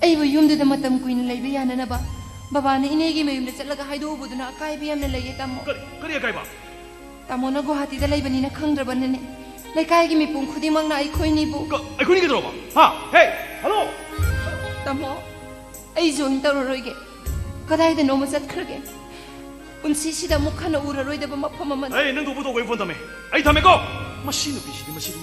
ꯑꯩꯕꯨ ꯌꯨꯝꯗꯨꯗ ꯃꯇꯝ ꯀꯨꯏꯅ ꯂꯩꯕ ꯌꯥꯅꯅꯕ ꯕꯕꯥꯅ ꯏꯅꯦꯒꯤ ꯃꯌꯨꯝꯗ ꯆꯠꯂꯒ ꯍꯥꯏꯗꯣꯛꯎꯕꯗꯨꯅ ꯑꯀꯥꯏꯕ ꯌꯥꯝꯅ ꯂꯩꯌꯦ ꯇꯥꯃꯣ꯫ ꯀꯔꯤ ꯀꯔꯤ ꯑꯀꯥꯏꯕ? ꯇꯥꯃꯣꯅ ꯒꯨꯋꯥꯍꯥꯇꯤꯗ ꯂꯩꯕꯅꯤꯅ ꯈꯪꯗ꯭ꯔꯕꯅꯅꯦ꯫ ꯂꯩꯀꯥꯏꯒꯤ ꯃꯤꯄꯨꯝ ꯈꯨꯗꯤꯡꯃꯛꯅ ꯑꯩꯈꯣꯏꯅꯤꯕꯨ꯫ ꯀ- ꯑꯩꯈꯣꯏꯅꯤ ꯀꯩꯗꯧꯔꯕ? ꯍꯥ? ꯍꯦ, ꯍꯜꯂꯣ! ꯇꯥꯃꯣ, ꯑꯩ ꯖꯣꯏꯟ ꯇꯧꯔꯔꯣꯏꯒꯦ꯫ ꯀꯗꯥꯏꯗꯅꯣꯃ ꯆꯠꯈ꯭ꯔꯒꯦ꯫ ꯄꯨꯟꯁꯤꯁꯤꯗ ꯑꯃꯨꯛ ꯍꯟꯅ ꯎꯔꯔꯣꯏꯗꯕ ꯃꯐꯝ ꯑꯃꯗ꯫ ꯑꯩ ꯅꯪ ꯊꯣꯛꯄ ꯇꯧꯕ, ꯑꯩ ꯐꯣꯟ ꯊꯝꯃꯦ꯫ ꯑꯩ ꯊꯝꯃꯦꯀꯣ꯫ ꯃꯁꯤ ꯅꯨꯄꯤꯁꯤꯗꯤ, ꯃꯁꯤꯗꯤ꯫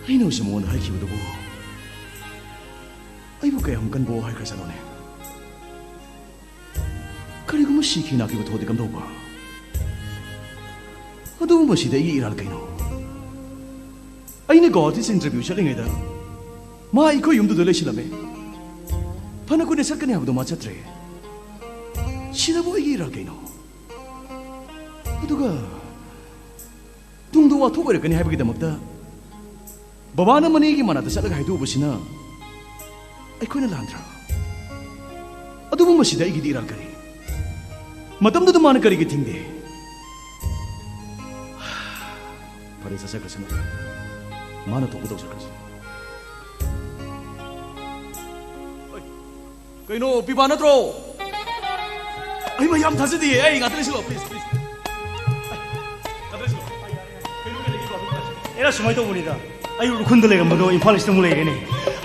ꯑꯩꯅ ꯍꯧꯖꯤꯛ ꯃꯉꯣꯟꯗ ꯍꯥꯏꯈꯤꯕꯗꯨꯕꯨ ꯑꯩꯕꯨ ꯀꯌꯥꯝ ꯀꯟꯕ ꯍꯥꯏꯈ꯭ꯔꯖꯥꯠꯅꯣꯅꯦ? ꯀꯔꯤꯒꯨꯝꯕ ꯁꯤꯈꯤ ꯅꯥꯈꯤꯕ ꯊꯣꯛꯑꯗꯤ ꯀꯝꯗꯧꯕ? ꯑꯗꯨꯒꯨꯝꯕꯁꯤꯗ ꯑꯩꯒꯤ ꯏꯔꯥꯜ ꯀꯩꯅꯣ? ꯑꯩꯅ ꯒꯧꯍꯥꯇꯤꯁ ꯏꯟꯇꯔꯚ꯭ꯌꯨ ꯆꯠꯂꯤꯉꯩꯗ ꯃꯥ ꯑꯩꯈꯣꯏ ꯌꯨꯝꯗꯨꯗ ꯂꯩꯁꯤꯜꯂꯝꯃꯦ꯫ ꯐꯅ ꯀꯨꯏꯅ ꯆꯠꯀꯅꯤ ꯍꯥꯏꯕꯗꯣ ꯃꯥ ꯆꯠꯇ꯭ꯔꯦ꯫ ꯁꯤꯗꯕꯨ ꯑꯩꯒꯤ ꯏꯔꯥꯜ ꯀꯩꯅꯣ? ꯑꯗꯨꯒ ꯇꯨꯡꯗ ꯋꯥꯊꯣꯛ ꯑꯣꯏꯔꯛꯀꯅꯤ ꯍꯥꯏꯕꯒꯤꯗꯃꯛꯇ ꯕꯕꯥꯅ ꯃꯅꯦꯒꯤ ꯃꯅꯥꯛꯇ ꯆꯠꯂꯒ ꯍꯥꯏꯗꯣꯛꯎꯕꯁꯤꯅ ꯑꯩꯈꯣꯏꯅ ꯂꯥꯟꯗ꯭ꯔꯥ? ꯑꯗꯨꯕꯨ ꯃꯁꯤꯗ ꯑꯩꯒꯤꯗꯤ ꯏꯔꯥꯜ ꯀꯔꯤ? ꯃꯇꯝꯗꯨꯗ ꯃꯥꯅ ꯀꯔꯤꯒꯤ ꯊꯤꯡꯗꯦ? ꯆꯠꯆꯈ꯭ꯔꯁꯅꯨ꯫ ꯃꯥꯅ ꯊꯣꯛꯄ ꯇꯧꯖꯈ꯭ꯔꯁꯅꯨ꯫ ꯀꯩꯅꯣ, ꯄꯤꯕꯥ ꯅꯠꯇ꯭ꯔꯣ? ꯑꯩ ꯃꯌꯥꯝ ꯊꯥꯖꯗꯤꯌꯦ꯫ ꯑꯩ ꯉꯥꯛꯇ ꯂꯩꯁꯤꯜꯂꯣ, please, please꯫ ꯑꯦꯔꯥ, ꯁꯨꯃꯥꯏꯅ ꯇꯧꯕꯅꯤꯗ, ꯑꯩ ꯎꯈ꯭ꯔꯨꯜꯗ ꯂꯩꯔꯝꯕꯗꯣ ꯏꯝꯐꯥꯜ ꯏꯁꯇ ꯑꯃꯨꯛ ꯂꯩꯔꯦꯅꯦ꯫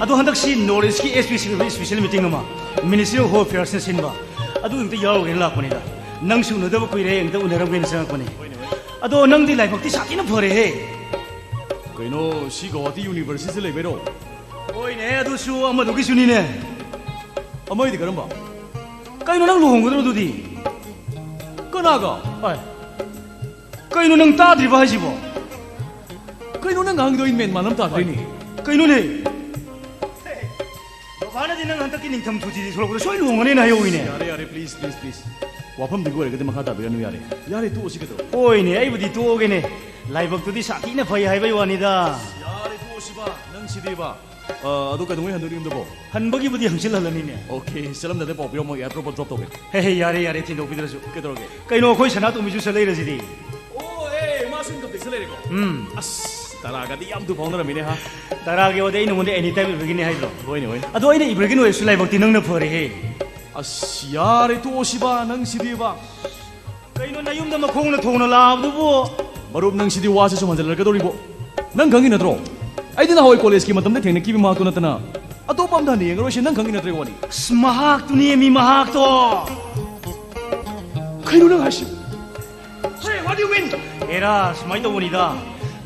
ꯑꯗꯣ ꯍꯟꯗꯛꯁꯤ ꯅꯣꯔꯠ ꯏꯁꯀꯤ ꯑꯦꯁ ꯄꯤ ꯁꯤ ꯑꯣꯏꯕ ꯏꯁꯄꯤꯁꯦꯜ ꯃꯤꯇꯤꯡ ꯑꯃ, ꯃꯤꯅꯤꯁꯇ꯭ꯔꯤ ꯑꯣꯐ ꯍꯣꯝ ꯑꯦꯐꯤꯌꯔꯁꯅ ꯁꯤꯟꯕ, ꯑꯗꯨ ꯑꯝꯇ ꯌꯥꯎꯔꯨꯒꯦꯅ ꯂꯥꯛꯄꯅꯤꯗ꯫ ꯅꯪꯁꯨ ꯎꯅꯗꯕ ꯀꯨꯏꯔꯦ, ꯑꯝꯇ ꯎꯅꯔꯝꯒꯦꯅ ꯆꯪꯉꯛꯄꯅꯦ꯫ ꯑꯗꯣ ꯅꯪꯗꯤ ꯂꯥꯏꯕꯛꯇꯤ ꯁꯥꯊꯤꯅ ꯐꯔꯦꯍꯦ꯫ ꯀꯩꯅꯣ, ꯁꯤ ꯒꯧꯍꯥꯇꯤ ꯌꯨꯅꯤꯚꯔꯁꯤꯇꯤꯗ ꯂꯩꯕꯩꯔꯣ? ꯍꯣꯏꯅꯦ, ꯑꯗꯨꯁꯨ ꯑꯃꯗꯨꯒꯤꯁꯨꯅꯤꯅꯦ꯫ ꯑꯃꯒꯤꯗꯤ ꯀꯔꯝꯕ? ꯀꯩꯅꯣ, ꯅꯪ ꯂꯨꯍꯣꯡꯒꯗ꯭ꯔꯣ ꯑꯗꯨꯗꯤ? ꯀꯅꯥꯒ? ꯍꯣꯏ꯫ ꯀꯩꯅꯣ, ꯅꯪ ꯇꯥꯗ꯭ꯔꯤꯕ ꯍꯥꯏꯁꯤꯕꯣ? ꯀꯩꯅꯣ ꯅꯪ ꯉꯥꯡꯉꯤꯗꯣ? ꯑꯩ ꯃꯦꯟ ꯃꯥꯟ ꯑꯃ ꯇꯥꯗ꯭ꯔꯦꯅꯦ꯫ ꯀꯩꯅꯣꯅꯦ? ꯕꯕꯥꯅꯗꯤ ꯅꯪ ꯍꯟꯗꯛꯀꯤ ꯅꯤꯡꯊꯝ ꯁꯨꯇꯤꯁꯤ ꯊꯣꯛꯂꯛꯄꯗ ꯁꯣꯏ ꯂꯨꯍꯣꯡꯒꯅꯦꯅ ꯍꯥꯏꯍꯧꯋꯤꯅꯦ꯫ ꯌꯥꯔꯦ, ꯌꯥꯔꯦ, please, please, please꯫ ꯋꯥꯐꯝꯗꯨꯒꯤ ꯑꯣꯏꯔꯒꯗꯤ ꯃꯈꯥ ꯇꯥꯕꯤꯔꯅꯨ, ꯌꯥꯔꯦ꯫ ꯌꯥꯔꯦ, ꯇꯣꯛꯑꯁꯤ ꯀꯩꯗꯧꯔꯒꯦ? ꯍꯣꯏꯅꯦ, ꯑꯩꯕꯨꯗꯤ ꯇꯣꯛꯑꯒꯦꯅꯦ꯫ ꯂꯥꯏꯕꯛꯇꯨꯗꯤ ꯁꯥꯊꯤꯅ ꯐꯩ ꯍꯥꯏꯕꯩ ꯋꯥꯅꯤꯗ꯫ ꯌꯥꯔꯦ, ꯇꯣꯛꯑꯁꯤꯕ, ꯅꯪꯁꯤꯗꯤꯕ꯫ ꯑ, ꯑꯗꯨ ꯀꯩꯗꯧꯉꯩ ꯍꯟꯗꯣꯏꯅꯣ ꯌꯨꯝꯗꯕꯣ? ꯍꯟꯕꯒꯤꯕꯨꯗꯤ ꯍꯪꯆꯤꯠ ꯍꯜꯂꯅꯤꯅꯦ꯫ Okay, ꯆꯠꯂꯝꯗꯥꯏꯗ ꯄꯥꯎ ꯄꯤꯔꯝꯃꯣ, ꯑꯦꯌꯥꯔꯄꯣꯔꯠꯇ ꯗ꯭ꯔꯣꯞ ꯇꯧꯒꯦ꯫ ꯍꯦ, ꯍꯦ, ꯌꯥꯔꯦ, ꯌꯥꯔꯦ, ꯊꯤꯟꯗꯣꯛꯄꯤꯗ꯭ꯔꯁꯨ꯫ ꯀꯩꯗꯧꯔꯒꯦ? ꯀꯩꯅꯣ, ꯑꯩꯈꯣꯏ ꯁꯅꯥꯇꯣꯝꯕꯤꯁꯨ ꯆꯠꯂꯛꯏꯔꯁꯤꯗꯤ꯫ ꯑꯣ, ꯑꯦ, ꯃꯥꯁꯨ ꯏꯟꯀꯝ ꯇꯦꯛꯁꯇ ꯂꯩꯔꯦꯀꯣ? ꯎꯝ꯫ ꯑꯁ, ꯇꯔꯥꯒꯗꯤ ꯌꯥꯝ ꯊꯨ ꯐꯥꯎꯅꯔꯝꯃꯤꯅꯦ, ꯍꯥ? ꯇꯔꯥꯒꯤ ꯋꯥꯗꯤ ꯑꯩ ꯅꯉꯣꯟꯗ ꯑꯦꯅꯤ ꯇꯥꯏꯝ ꯑꯣꯏꯕꯒꯤꯅꯦ ꯍꯥꯏꯗ꯭ꯔꯣ? ꯍꯣꯏꯅꯦ, ꯍꯣꯏꯅꯦ꯫ ꯑꯗꯣ ꯑꯩꯅ ꯏꯕ꯭ꯔꯒꯤꯟ ꯑꯣꯏꯔꯁꯨ ꯂꯥꯏꯕꯛꯇꯤ ꯅꯪꯅ ꯐꯔꯦꯍꯦ꯫ ꯑꯁ, ꯌꯥꯔꯦ, ꯇꯣꯛꯑꯁꯤꯕ, ꯅꯪꯁꯤꯗꯤꯕ꯫ ꯀꯩꯅꯣ, ꯅꯌꯨꯝꯗ ꯃꯈꯣꯡꯅ ꯊꯣꯡꯅ ꯂꯥꯛꯑꯕꯗꯨꯕꯨ? ꯃꯔꯨꯞ, ꯅꯪ ꯁꯤꯗꯤ ꯋꯥꯁꯦ ꯁꯨꯝ ꯍꯟꯖꯤꯜꯂꯛꯀꯗꯧꯔꯤꯕꯣ꯫ ꯅꯪ ꯈꯪꯉꯤ ꯅꯠꯇ꯭ꯔꯣ? ꯑꯩꯗꯤ ꯅꯍꯥꯟꯋꯥꯏ ꯀꯣꯂꯦꯖꯀꯤ ꯃꯇꯝꯗ ꯊꯦꯡꯅꯈꯤꯕ ꯃꯍꯥꯛꯇꯨ ꯅꯠꯇꯅ ꯑꯇꯣꯞꯄ ꯑꯝꯗ ꯍꯟꯅ ꯌꯦꯡꯉꯔꯣꯏꯁꯦ, ꯅꯪ ꯈꯪꯉꯤ ꯅꯠꯇ꯭ꯔꯣ, ꯋꯥꯅꯤ? ꯑꯁ, ꯃꯍꯥꯛꯇꯨꯅꯦ ꯃꯤ, ꯃꯍꯥꯛꯇꯣ꯫ ꯀꯩꯅꯣ ꯅꯪ ꯍꯥꯏꯁꯤ? Hey, what do you mean? ꯑꯦꯔꯥ, ꯁꯨꯃꯥꯏꯅ ꯇꯧꯕꯅꯤꯗ꯫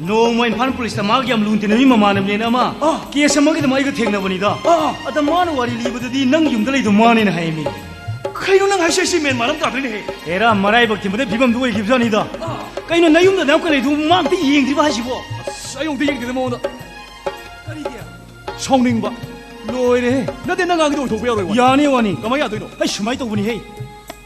ꯅꯣꯡꯃ ꯏꯝꯐꯥꯜ ꯄꯨꯂꯤꯁꯇ ꯃꯍꯥꯛ ꯌꯥꯝ ꯂꯨꯅ ꯇꯤꯟꯅꯕ ꯃꯃꯥꯟꯅꯕꯅꯦꯅ ꯑꯃ ꯑꯥ꯫ ꯀꯦꯁ ꯑꯃꯒꯤꯗꯃꯛ ꯑꯩꯒ ꯊꯦꯡꯅꯕꯅꯤꯗ꯫ ꯑꯥ꯫ ꯑꯗ ꯃꯥꯅ ꯋꯥꯔꯤ ꯂꯤꯕꯗꯗꯤ ꯅꯪ ꯌꯨꯝꯗ ꯂꯩꯗꯧ ꯃꯥꯅꯦꯅ ꯍꯥꯏꯃꯤ꯫ ꯀꯩꯅꯣ ꯅꯪ ꯍꯥꯏꯁꯦ? ꯑꯩꯁꯤ ꯃꯦꯟ ꯃꯥꯟ ꯑꯃ ꯇꯥꯗ꯭ꯔꯦꯅꯦꯍꯦ꯫ ꯑꯦꯔꯥ, ꯃꯔꯥꯏꯕꯛ ꯊꯤꯕꯗ ꯐꯤꯕꯝꯗꯨ ꯑꯣꯏꯈꯤꯕꯖꯥꯠꯅꯤꯗ꯫ ꯑꯥ꯫ ꯀꯩꯅꯣ, ꯅꯌꯨꯝꯗ ꯅꯪ ꯀꯔꯤꯗꯨ ꯃꯥ ꯑꯝꯇ ꯌꯦꯡꯗ꯭ꯔꯤꯕ ꯍꯥꯏꯁꯤꯕꯣ? ꯑꯁ, ꯑꯩ ꯑꯃꯨꯛꯇ ꯌꯦꯡꯗꯦꯗ ꯃꯉꯣꯟꯗ꯫ ꯀꯔꯤꯒꯤ? ꯁꯥꯎꯅꯤꯡꯕ꯫ ꯂꯣꯏꯔꯦꯍꯦ꯫ ꯅꯠꯇꯦ, ꯅꯪ ꯉꯥꯡꯒꯤꯗꯣ ꯑꯣꯏꯊꯣꯛꯄ ꯌꯥꯔꯣꯏ, ꯋꯥꯅꯤ꯫ ꯌꯥꯅꯤ, ꯋꯥꯅꯤ꯫ ꯀꯃꯥꯏ ꯌꯥꯗꯣꯏꯅꯣ? ꯑꯩ ꯁꯨꯃꯥꯏ ꯇꯧꯕꯅꯤꯍꯦ꯫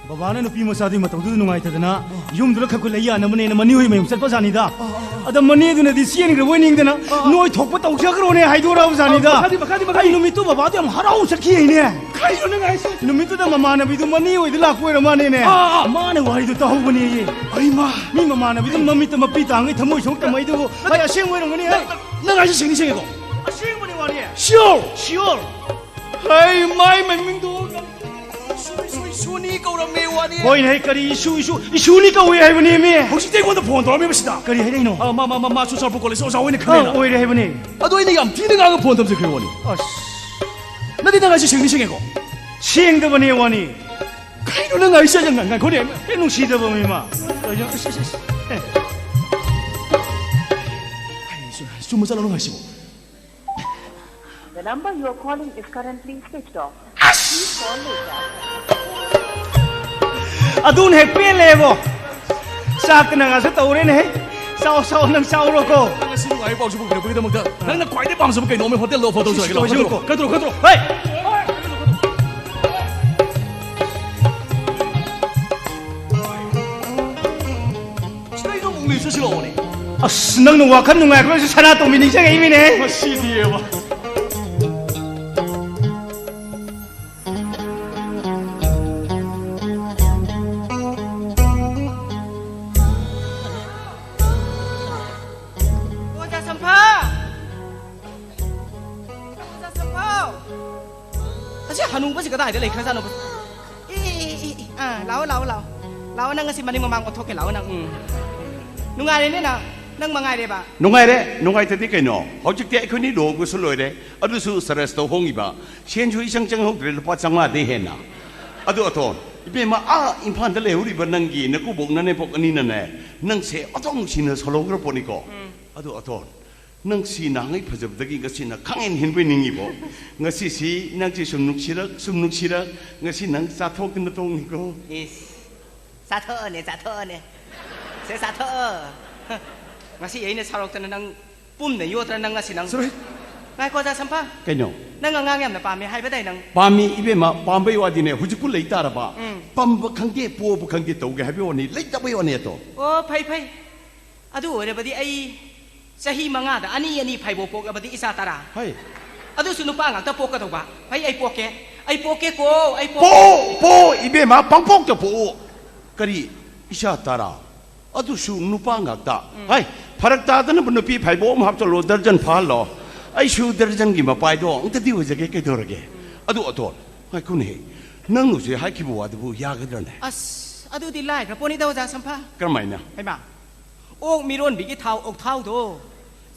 ꯕꯕꯥꯅ ꯅꯨꯄꯤ ꯃꯆꯥꯗꯨꯒꯤ ꯃꯇꯧꯗꯨꯗ ꯅꯨꯡꯉꯥꯏꯇꯗꯅ, ꯑꯥ꯫ ꯌꯨꯝꯗꯨꯗ ꯈꯔ ꯈꯨꯠ ꯂꯩ ꯌꯥꯅꯕꯅꯦꯅ ꯃꯅꯦ ꯍꯣꯏ ꯃꯌꯨꯝ ꯆꯠꯄ ꯖꯥꯠꯅꯤꯗ꯫ ꯑꯥ, ꯑꯥ, ꯑꯥ꯫ ꯑꯗ ꯃꯅꯦꯗꯨꯅꯗꯤ ꯆꯦꯟꯈ꯭ꯔꯕꯣꯏ ꯅꯤꯡꯗꯅ, ꯑꯥ, ꯑꯥ꯫ ꯅꯣꯏ ꯊꯣꯛꯄ ꯇꯧꯖꯈ꯭ꯔꯣꯅꯦ ꯍꯥꯏꯗꯣꯔꯛꯑꯕ ꯖꯥꯠꯅꯤꯗ꯫ ꯑꯥ, ꯃꯈꯥꯗꯤ, ꯃꯈꯥꯗꯤ, ꯃꯈꯥꯗꯤ? ꯑꯩ ꯅꯨꯃꯤꯠꯇꯨ ꯕꯕꯥꯗꯣ ꯌꯥꯝ ꯍꯔꯥꯎ ꯆꯠꯈꯤ ꯍꯥꯏꯅꯦ꯫ ꯀꯩꯅꯣ ꯅꯪ ꯍꯥꯏꯁꯦ? ꯅꯨꯃꯤꯠꯇꯨꯗ ꯃꯃꯥꯟꯅꯕꯤꯗꯨ ꯃꯅꯤ ꯑꯣꯏꯗ ꯂꯥꯛꯄ ꯑꯣꯏꯔ ꯃꯥꯅꯦꯅꯦ꯫ ꯑꯥ, ꯑꯥ꯫ ꯃꯥꯅ ꯋꯥꯔꯤꯗꯨ ꯇꯥꯍꯧꯕꯅꯦꯌꯦ꯫ ꯑꯩꯃꯥ! ꯃꯤ ꯃꯃꯥꯟꯅꯕꯤꯗꯨ ꯃꯃꯤꯠꯇ ꯃꯄꯤ ꯇꯥꯡꯒꯩ ꯊꯃꯣꯏ ꯁꯣꯛ ꯇꯝꯃꯩꯗꯨꯕꯨ꯫ ꯑꯩ ꯑꯁꯦꯡꯕ ꯑꯣꯏꯔꯝꯒꯅꯤ꯫ ꯅꯪ, ꯅꯪ ꯍꯥꯏꯁꯦ ꯁꯦꯡꯗꯤ ꯁꯦꯡꯉꯦꯀꯣ? ꯑꯁꯦꯡꯕꯅꯤ ꯋꯥꯅꯤ꯫ Sure! Sure! ꯍꯩ, ꯃꯥꯏ ꯃꯃꯤꯡꯗꯣ ꯏꯁꯨ, ꯏꯁꯨ, ꯏꯁꯨꯅꯤ ꯀꯧꯔꯝꯃꯦ ꯋꯥꯅꯤ꯫ ꯍꯣꯏꯅꯦ, ꯍꯩ, ꯀꯔꯤ ꯏꯁꯨ, ꯏꯁꯨ, ꯏꯁꯨꯅꯤ ꯀꯧꯏ ꯍꯥꯏꯕꯅꯦꯃꯤ꯫ ꯍꯧꯖꯤꯛꯇꯤ ꯑꯩꯉꯣꯟꯗ ꯐꯣꯟ ꯇꯧꯔꯝꯃꯤꯕꯁꯤꯗ꯫ ꯀꯔꯤ ꯍꯥꯏꯔꯛꯏꯅꯣ? ꯑꯥ, ꯃꯥ, ꯃꯥ, ꯃꯥ, ꯃꯥꯁꯨ ꯆꯨꯔꯆꯥꯟꯄꯨꯔ ꯀꯣꯂꯦꯖ ꯑꯣꯖꯥ ꯑꯣꯏꯅ ꯑꯥ, ꯈꯪꯅꯩꯅ꯫ ꯑꯣꯏꯔꯦ ꯍꯥꯏꯕꯅꯦ꯫ ꯑꯗꯣ ꯑꯩꯅ ꯌꯥꯝ ꯊꯤꯅ ꯉꯥꯡꯉ ꯐꯣꯟ ꯊꯝꯖꯈ꯭ꯔꯦ ꯋꯥꯅꯤ꯫ ꯑꯁ꯫ ꯅꯠꯇꯦ, ꯅꯪ ꯍꯥꯏꯁꯦ ꯁꯦꯡꯗꯤ ꯁꯦꯡꯉꯦꯀꯣ? ꯁꯦꯡꯗꯕꯅꯦ ꯋꯥꯅꯤ꯫ ꯀꯩꯅꯣ ꯅꯪ ꯍꯥꯏꯁꯦ? ꯉꯥꯏ-, ꯉꯥꯏꯈꯣꯅꯦ꯫ ꯍꯦꯛ ꯅꯨꯡꯁꯤꯗꯕ ꯃꯤꯃ꯫ ꯑꯁ, ꯑꯁ, ꯑꯁ꯫ ꯆꯨꯝꯕ ꯆꯠꯂꯣ ꯅꯪ ꯍꯥꯏꯁꯤꯕꯣ? The number you are calling is currently switched off. ꯑꯁ! Please call later. ꯑꯗꯨꯅ ꯍꯦꯛ ꯄꯦꯜꯂꯦꯕꯣ꯫ ꯆꯥꯛꯇꯅ ꯉꯥꯁꯨ ꯇꯧꯔꯦꯅꯦꯍꯦ꯫ ꯆꯥꯎ, ꯆꯥꯎ, ꯅꯪ ꯆꯥꯎꯔꯣꯀꯣ꯫ ꯅꯪ ꯉꯁꯤ ꯅꯨꯡꯉꯥꯏꯕ ꯄꯥꯎꯁꯨ ꯄꯨꯕꯤꯔꯛꯄꯒꯤꯗꯃꯛꯇ ꯅꯪꯅ ꯈ꯭ꯋꯥꯏꯗꯒꯤ ꯄꯥꯝꯖꯕ ꯀꯩꯅꯣꯝꯃ ꯍꯣꯇꯦꯜꯗ ꯑꯣꯐꯔ ꯇꯧꯖꯔꯒꯦ꯫ ꯂꯥꯛꯑꯣ, ꯁꯤ ꯀꯩꯅꯣ, ꯀꯩꯅꯣ, ꯀꯩꯅꯣ, ꯀꯩꯅꯣ, ꯍꯩ! ꯁꯤꯗꯩꯗ ꯑꯃꯨꯛ ꯂꯤꯁꯨ ꯁꯤꯜꯂꯛꯑꯣꯅꯦ꯫ ꯑꯁ, ꯅꯪꯅ ꯋꯥꯈꯜ ꯅꯨꯡꯉꯥꯏꯈ꯭ꯔꯁꯨ ꯁꯅꯥꯇꯣꯝꯕꯤ ꯅꯤꯡꯁꯤꯡꯉꯛꯏꯃꯤꯅꯦ꯫ ꯉꯁꯤꯗꯤꯕ꯫ ꯑꯣꯖꯥ ꯁꯝꯐꯥ! ꯑꯣꯖꯥ ꯁꯝꯐꯥ! ꯑꯁꯤ ꯍꯅꯨꯕꯁꯤ ꯀꯗꯥꯏꯗ ꯂꯩꯈ꯭ꯔꯖꯥꯠꯅꯣ? ꯏ, ꯏ, ꯏ, ꯏ, ꯑꯥ, ꯂꯥꯛꯑꯣ, ꯂꯥꯛꯑꯣ, ꯂꯥꯛꯑꯣ꯫ ꯂꯥꯛꯑꯣ, ꯅꯪ ꯉꯁꯤ ꯃꯅꯤꯡ ꯃꯃꯥꯡ ꯑꯣꯟꯊꯣꯛꯀꯦ, ꯂꯥꯛꯑꯣ ꯅꯪ꯫ ꯎꯝ꯫ ꯅꯨꯡꯉꯥꯏꯔꯦꯅꯦ ꯅꯪ? ꯅꯪ ꯃꯉꯥꯏꯔꯦꯕ? ꯅꯨꯡꯉꯥꯏꯔꯦ, ꯅꯨꯡꯉꯥꯏꯇꯗꯤ ꯀꯩꯅꯣ? ꯍꯧꯖꯤꯛꯇꯤ ꯑꯩꯈꯣꯏꯅꯤ ꯂꯨꯍꯣꯡꯕꯁꯨ ꯂꯣꯏꯔꯦ, ꯑꯗꯨꯁꯨ ꯁꯔꯁꯇ ꯍꯣꯡꯉꯤꯕ꯫ ꯁꯦꯟꯁꯨ ꯏꯆꯪ ꯆꯪꯍꯧꯗ꯭ꯔꯦ, ꯂꯨꯄꯥ ꯆꯥꯝꯃꯉꯥꯗꯩ ꯍꯦꯟꯅ꯫ ꯑꯗꯨ ꯑꯇꯣꯟ, ꯏꯕꯦꯝꯃ, ꯑꯥ ꯏꯝꯐꯥꯜꯗ ꯂꯩꯍꯧꯔꯤꯕ ꯅꯪꯒꯤ ꯅꯀꯨꯕꯣꯛ ꯅꯅꯦꯝꯄꯣꯛ ꯑꯅꯤꯅꯅꯦ, ꯅꯪꯁꯦ ꯑꯣꯟꯊꯣꯛ ꯅꯨꯡꯁꯤꯅ ꯁꯣꯜꯍꯧꯈ꯭ꯔ ꯄꯣꯠꯅꯤꯀꯣ꯫ ꯎꯝ꯫ ꯑꯗꯨ ꯑꯇꯣꯟ, ꯅꯪꯁꯤ ꯅꯍꯥꯟꯉꯩ ꯐꯖꯕꯗꯒꯤ ꯉꯁꯤꯅ ꯈꯪꯍꯦꯟ ꯍꯦꯟꯕꯣꯏ ꯅꯤꯡꯉꯤꯕꯣ꯫ ꯉꯁꯤꯁꯤ ꯅꯪꯁꯤ ꯁꯨꯝ ꯅꯨꯡꯁꯤꯔꯛ, ꯁꯨꯝ ꯅꯨꯡꯁꯤꯔꯛ, ꯉꯁꯤ ꯅꯪ ꯆꯥꯊꯣꯛꯇꯅ ꯇꯣꯡꯅꯤꯀꯣ꯫ ꯏꯁ, ꯆꯥꯊꯣꯛꯑꯅꯦ, ꯆꯥꯊꯣꯛꯑꯅꯦ꯫ ꯁꯦ, ꯆꯥꯊꯣꯛꯑꯣ꯫ ꯉꯁꯤ ꯑꯩꯅ ꯁꯥꯎꯔꯛꯇꯅ ꯅꯪ ꯄꯨꯝꯅ ꯌꯣꯠꯇ꯭ꯔꯥ ꯅꯪ ꯉꯁꯤ ꯅꯪ? ꯆꯠꯂꯣꯍꯦ꯫ ꯉꯥꯏꯈꯣ, ꯑꯣꯖꯥ ꯁꯝꯐꯥ꯫ ꯀꯩꯅꯣ? ꯅꯪ ꯑꯉꯥꯡ ꯌꯥꯝꯅ ꯄꯥꯝꯃꯦ ꯍꯥꯏꯕꯗꯥꯏ ꯅꯪ? ꯄꯥꯝꯃꯤ ꯏꯕꯦꯝꯃ, ꯄꯥꯝꯕꯩ ꯋꯥꯗꯤꯅꯦ, ꯍꯧꯖꯤꯛꯄꯨ ꯂꯩ ꯇꯥꯔꯕ꯫ ꯎꯝ꯫ ꯄꯥꯝꯕ ꯈꯪꯗꯦ, ꯄꯣꯕ ꯈꯪꯗꯦ ꯇꯧꯒꯦ ꯍꯥꯏꯕꯩ ꯋꯥꯅꯤ, ꯂꯩꯇꯕꯩ ꯋꯥꯅꯤ ꯑꯗꯣ꯫ ꯑꯣ, ꯐꯩ, ꯐꯩ꯫ ꯑꯗꯨ ꯑꯣꯏꯔꯕꯗꯤ ꯑꯩ ꯆꯍꯤ ꯃꯉꯥꯗ ꯑꯅꯤ ꯑꯅꯤ ꯐꯥꯏꯕꯣꯛ ꯄꯣꯛꯂꯕꯗꯤ ꯏꯆꯥ ꯇꯔꯥ꯫ ꯍꯩ꯫ ꯑꯗꯨꯁꯨ ꯅꯨꯄꯥ ꯉꯥꯛꯇ ꯄꯣꯛꯀꯗꯧꯕ꯫ ꯐꯩ, ꯑꯩ ꯄꯣꯛꯀꯦ꯫ ꯑꯩ ꯄꯣꯛꯀꯦꯀꯣ, ꯑꯩ ꯄꯣꯛꯀꯦ꯫ ꯄꯣꯛꯑꯣ, ꯄꯣꯛꯑꯣ, ꯏꯕꯦꯝꯃ, ꯄꯪꯄꯣꯛꯇ ꯄꯣꯛꯑꯣ꯫ ꯀꯔꯤ, ꯏꯆꯥ ꯇꯔꯥ? ꯑꯗꯨꯁꯨ ꯅꯨꯄꯥ ꯉꯥꯛꯇ꯫ ꯎꯝ꯫ ꯍꯥꯏ, ꯐꯔꯛ ꯇꯥꯗꯅꯕ ꯅꯨꯄꯤ ꯐꯥꯏꯕꯣꯛ ꯑꯃ ꯍꯥꯞꯆꯜꯂꯣ, ꯗꯔꯖꯟ ꯐꯥꯍꯜꯂꯣ꯫ ꯑꯩꯁꯨ ꯗꯔꯖꯟꯒꯤ ꯃꯄꯥꯏꯗꯣ ꯑꯝꯇꯗꯤ ꯑꯣꯏꯖꯒꯦ, ꯀꯩꯗꯧꯔꯒꯦ? ꯑꯗꯨ ꯑꯇꯣꯟ, ꯉꯥꯏꯈꯣꯅꯦꯍꯦ, ꯅꯪꯅ ꯍꯧꯖꯤꯛ ꯍꯥꯏꯈꯤꯕ ꯋꯥꯗꯨꯕꯨ ꯌꯥꯒꯗ꯭ꯔꯅꯦ? ꯑꯁ, ꯑꯗꯨꯗꯤ ꯂꯥꯏꯈ꯭ꯔ ꯄꯣꯠꯅꯤꯗ, ꯑꯣꯖꯥ ꯁꯝꯐꯥ꯫ ꯀꯔꯝꯍꯥꯏꯅ? ꯍꯩꯃꯥ, ꯑꯣꯛ ꯃꯤꯔꯣꯟꯕꯤꯒꯤ ꯊꯥꯎ, ꯑꯣꯛꯊꯥꯎꯗꯣ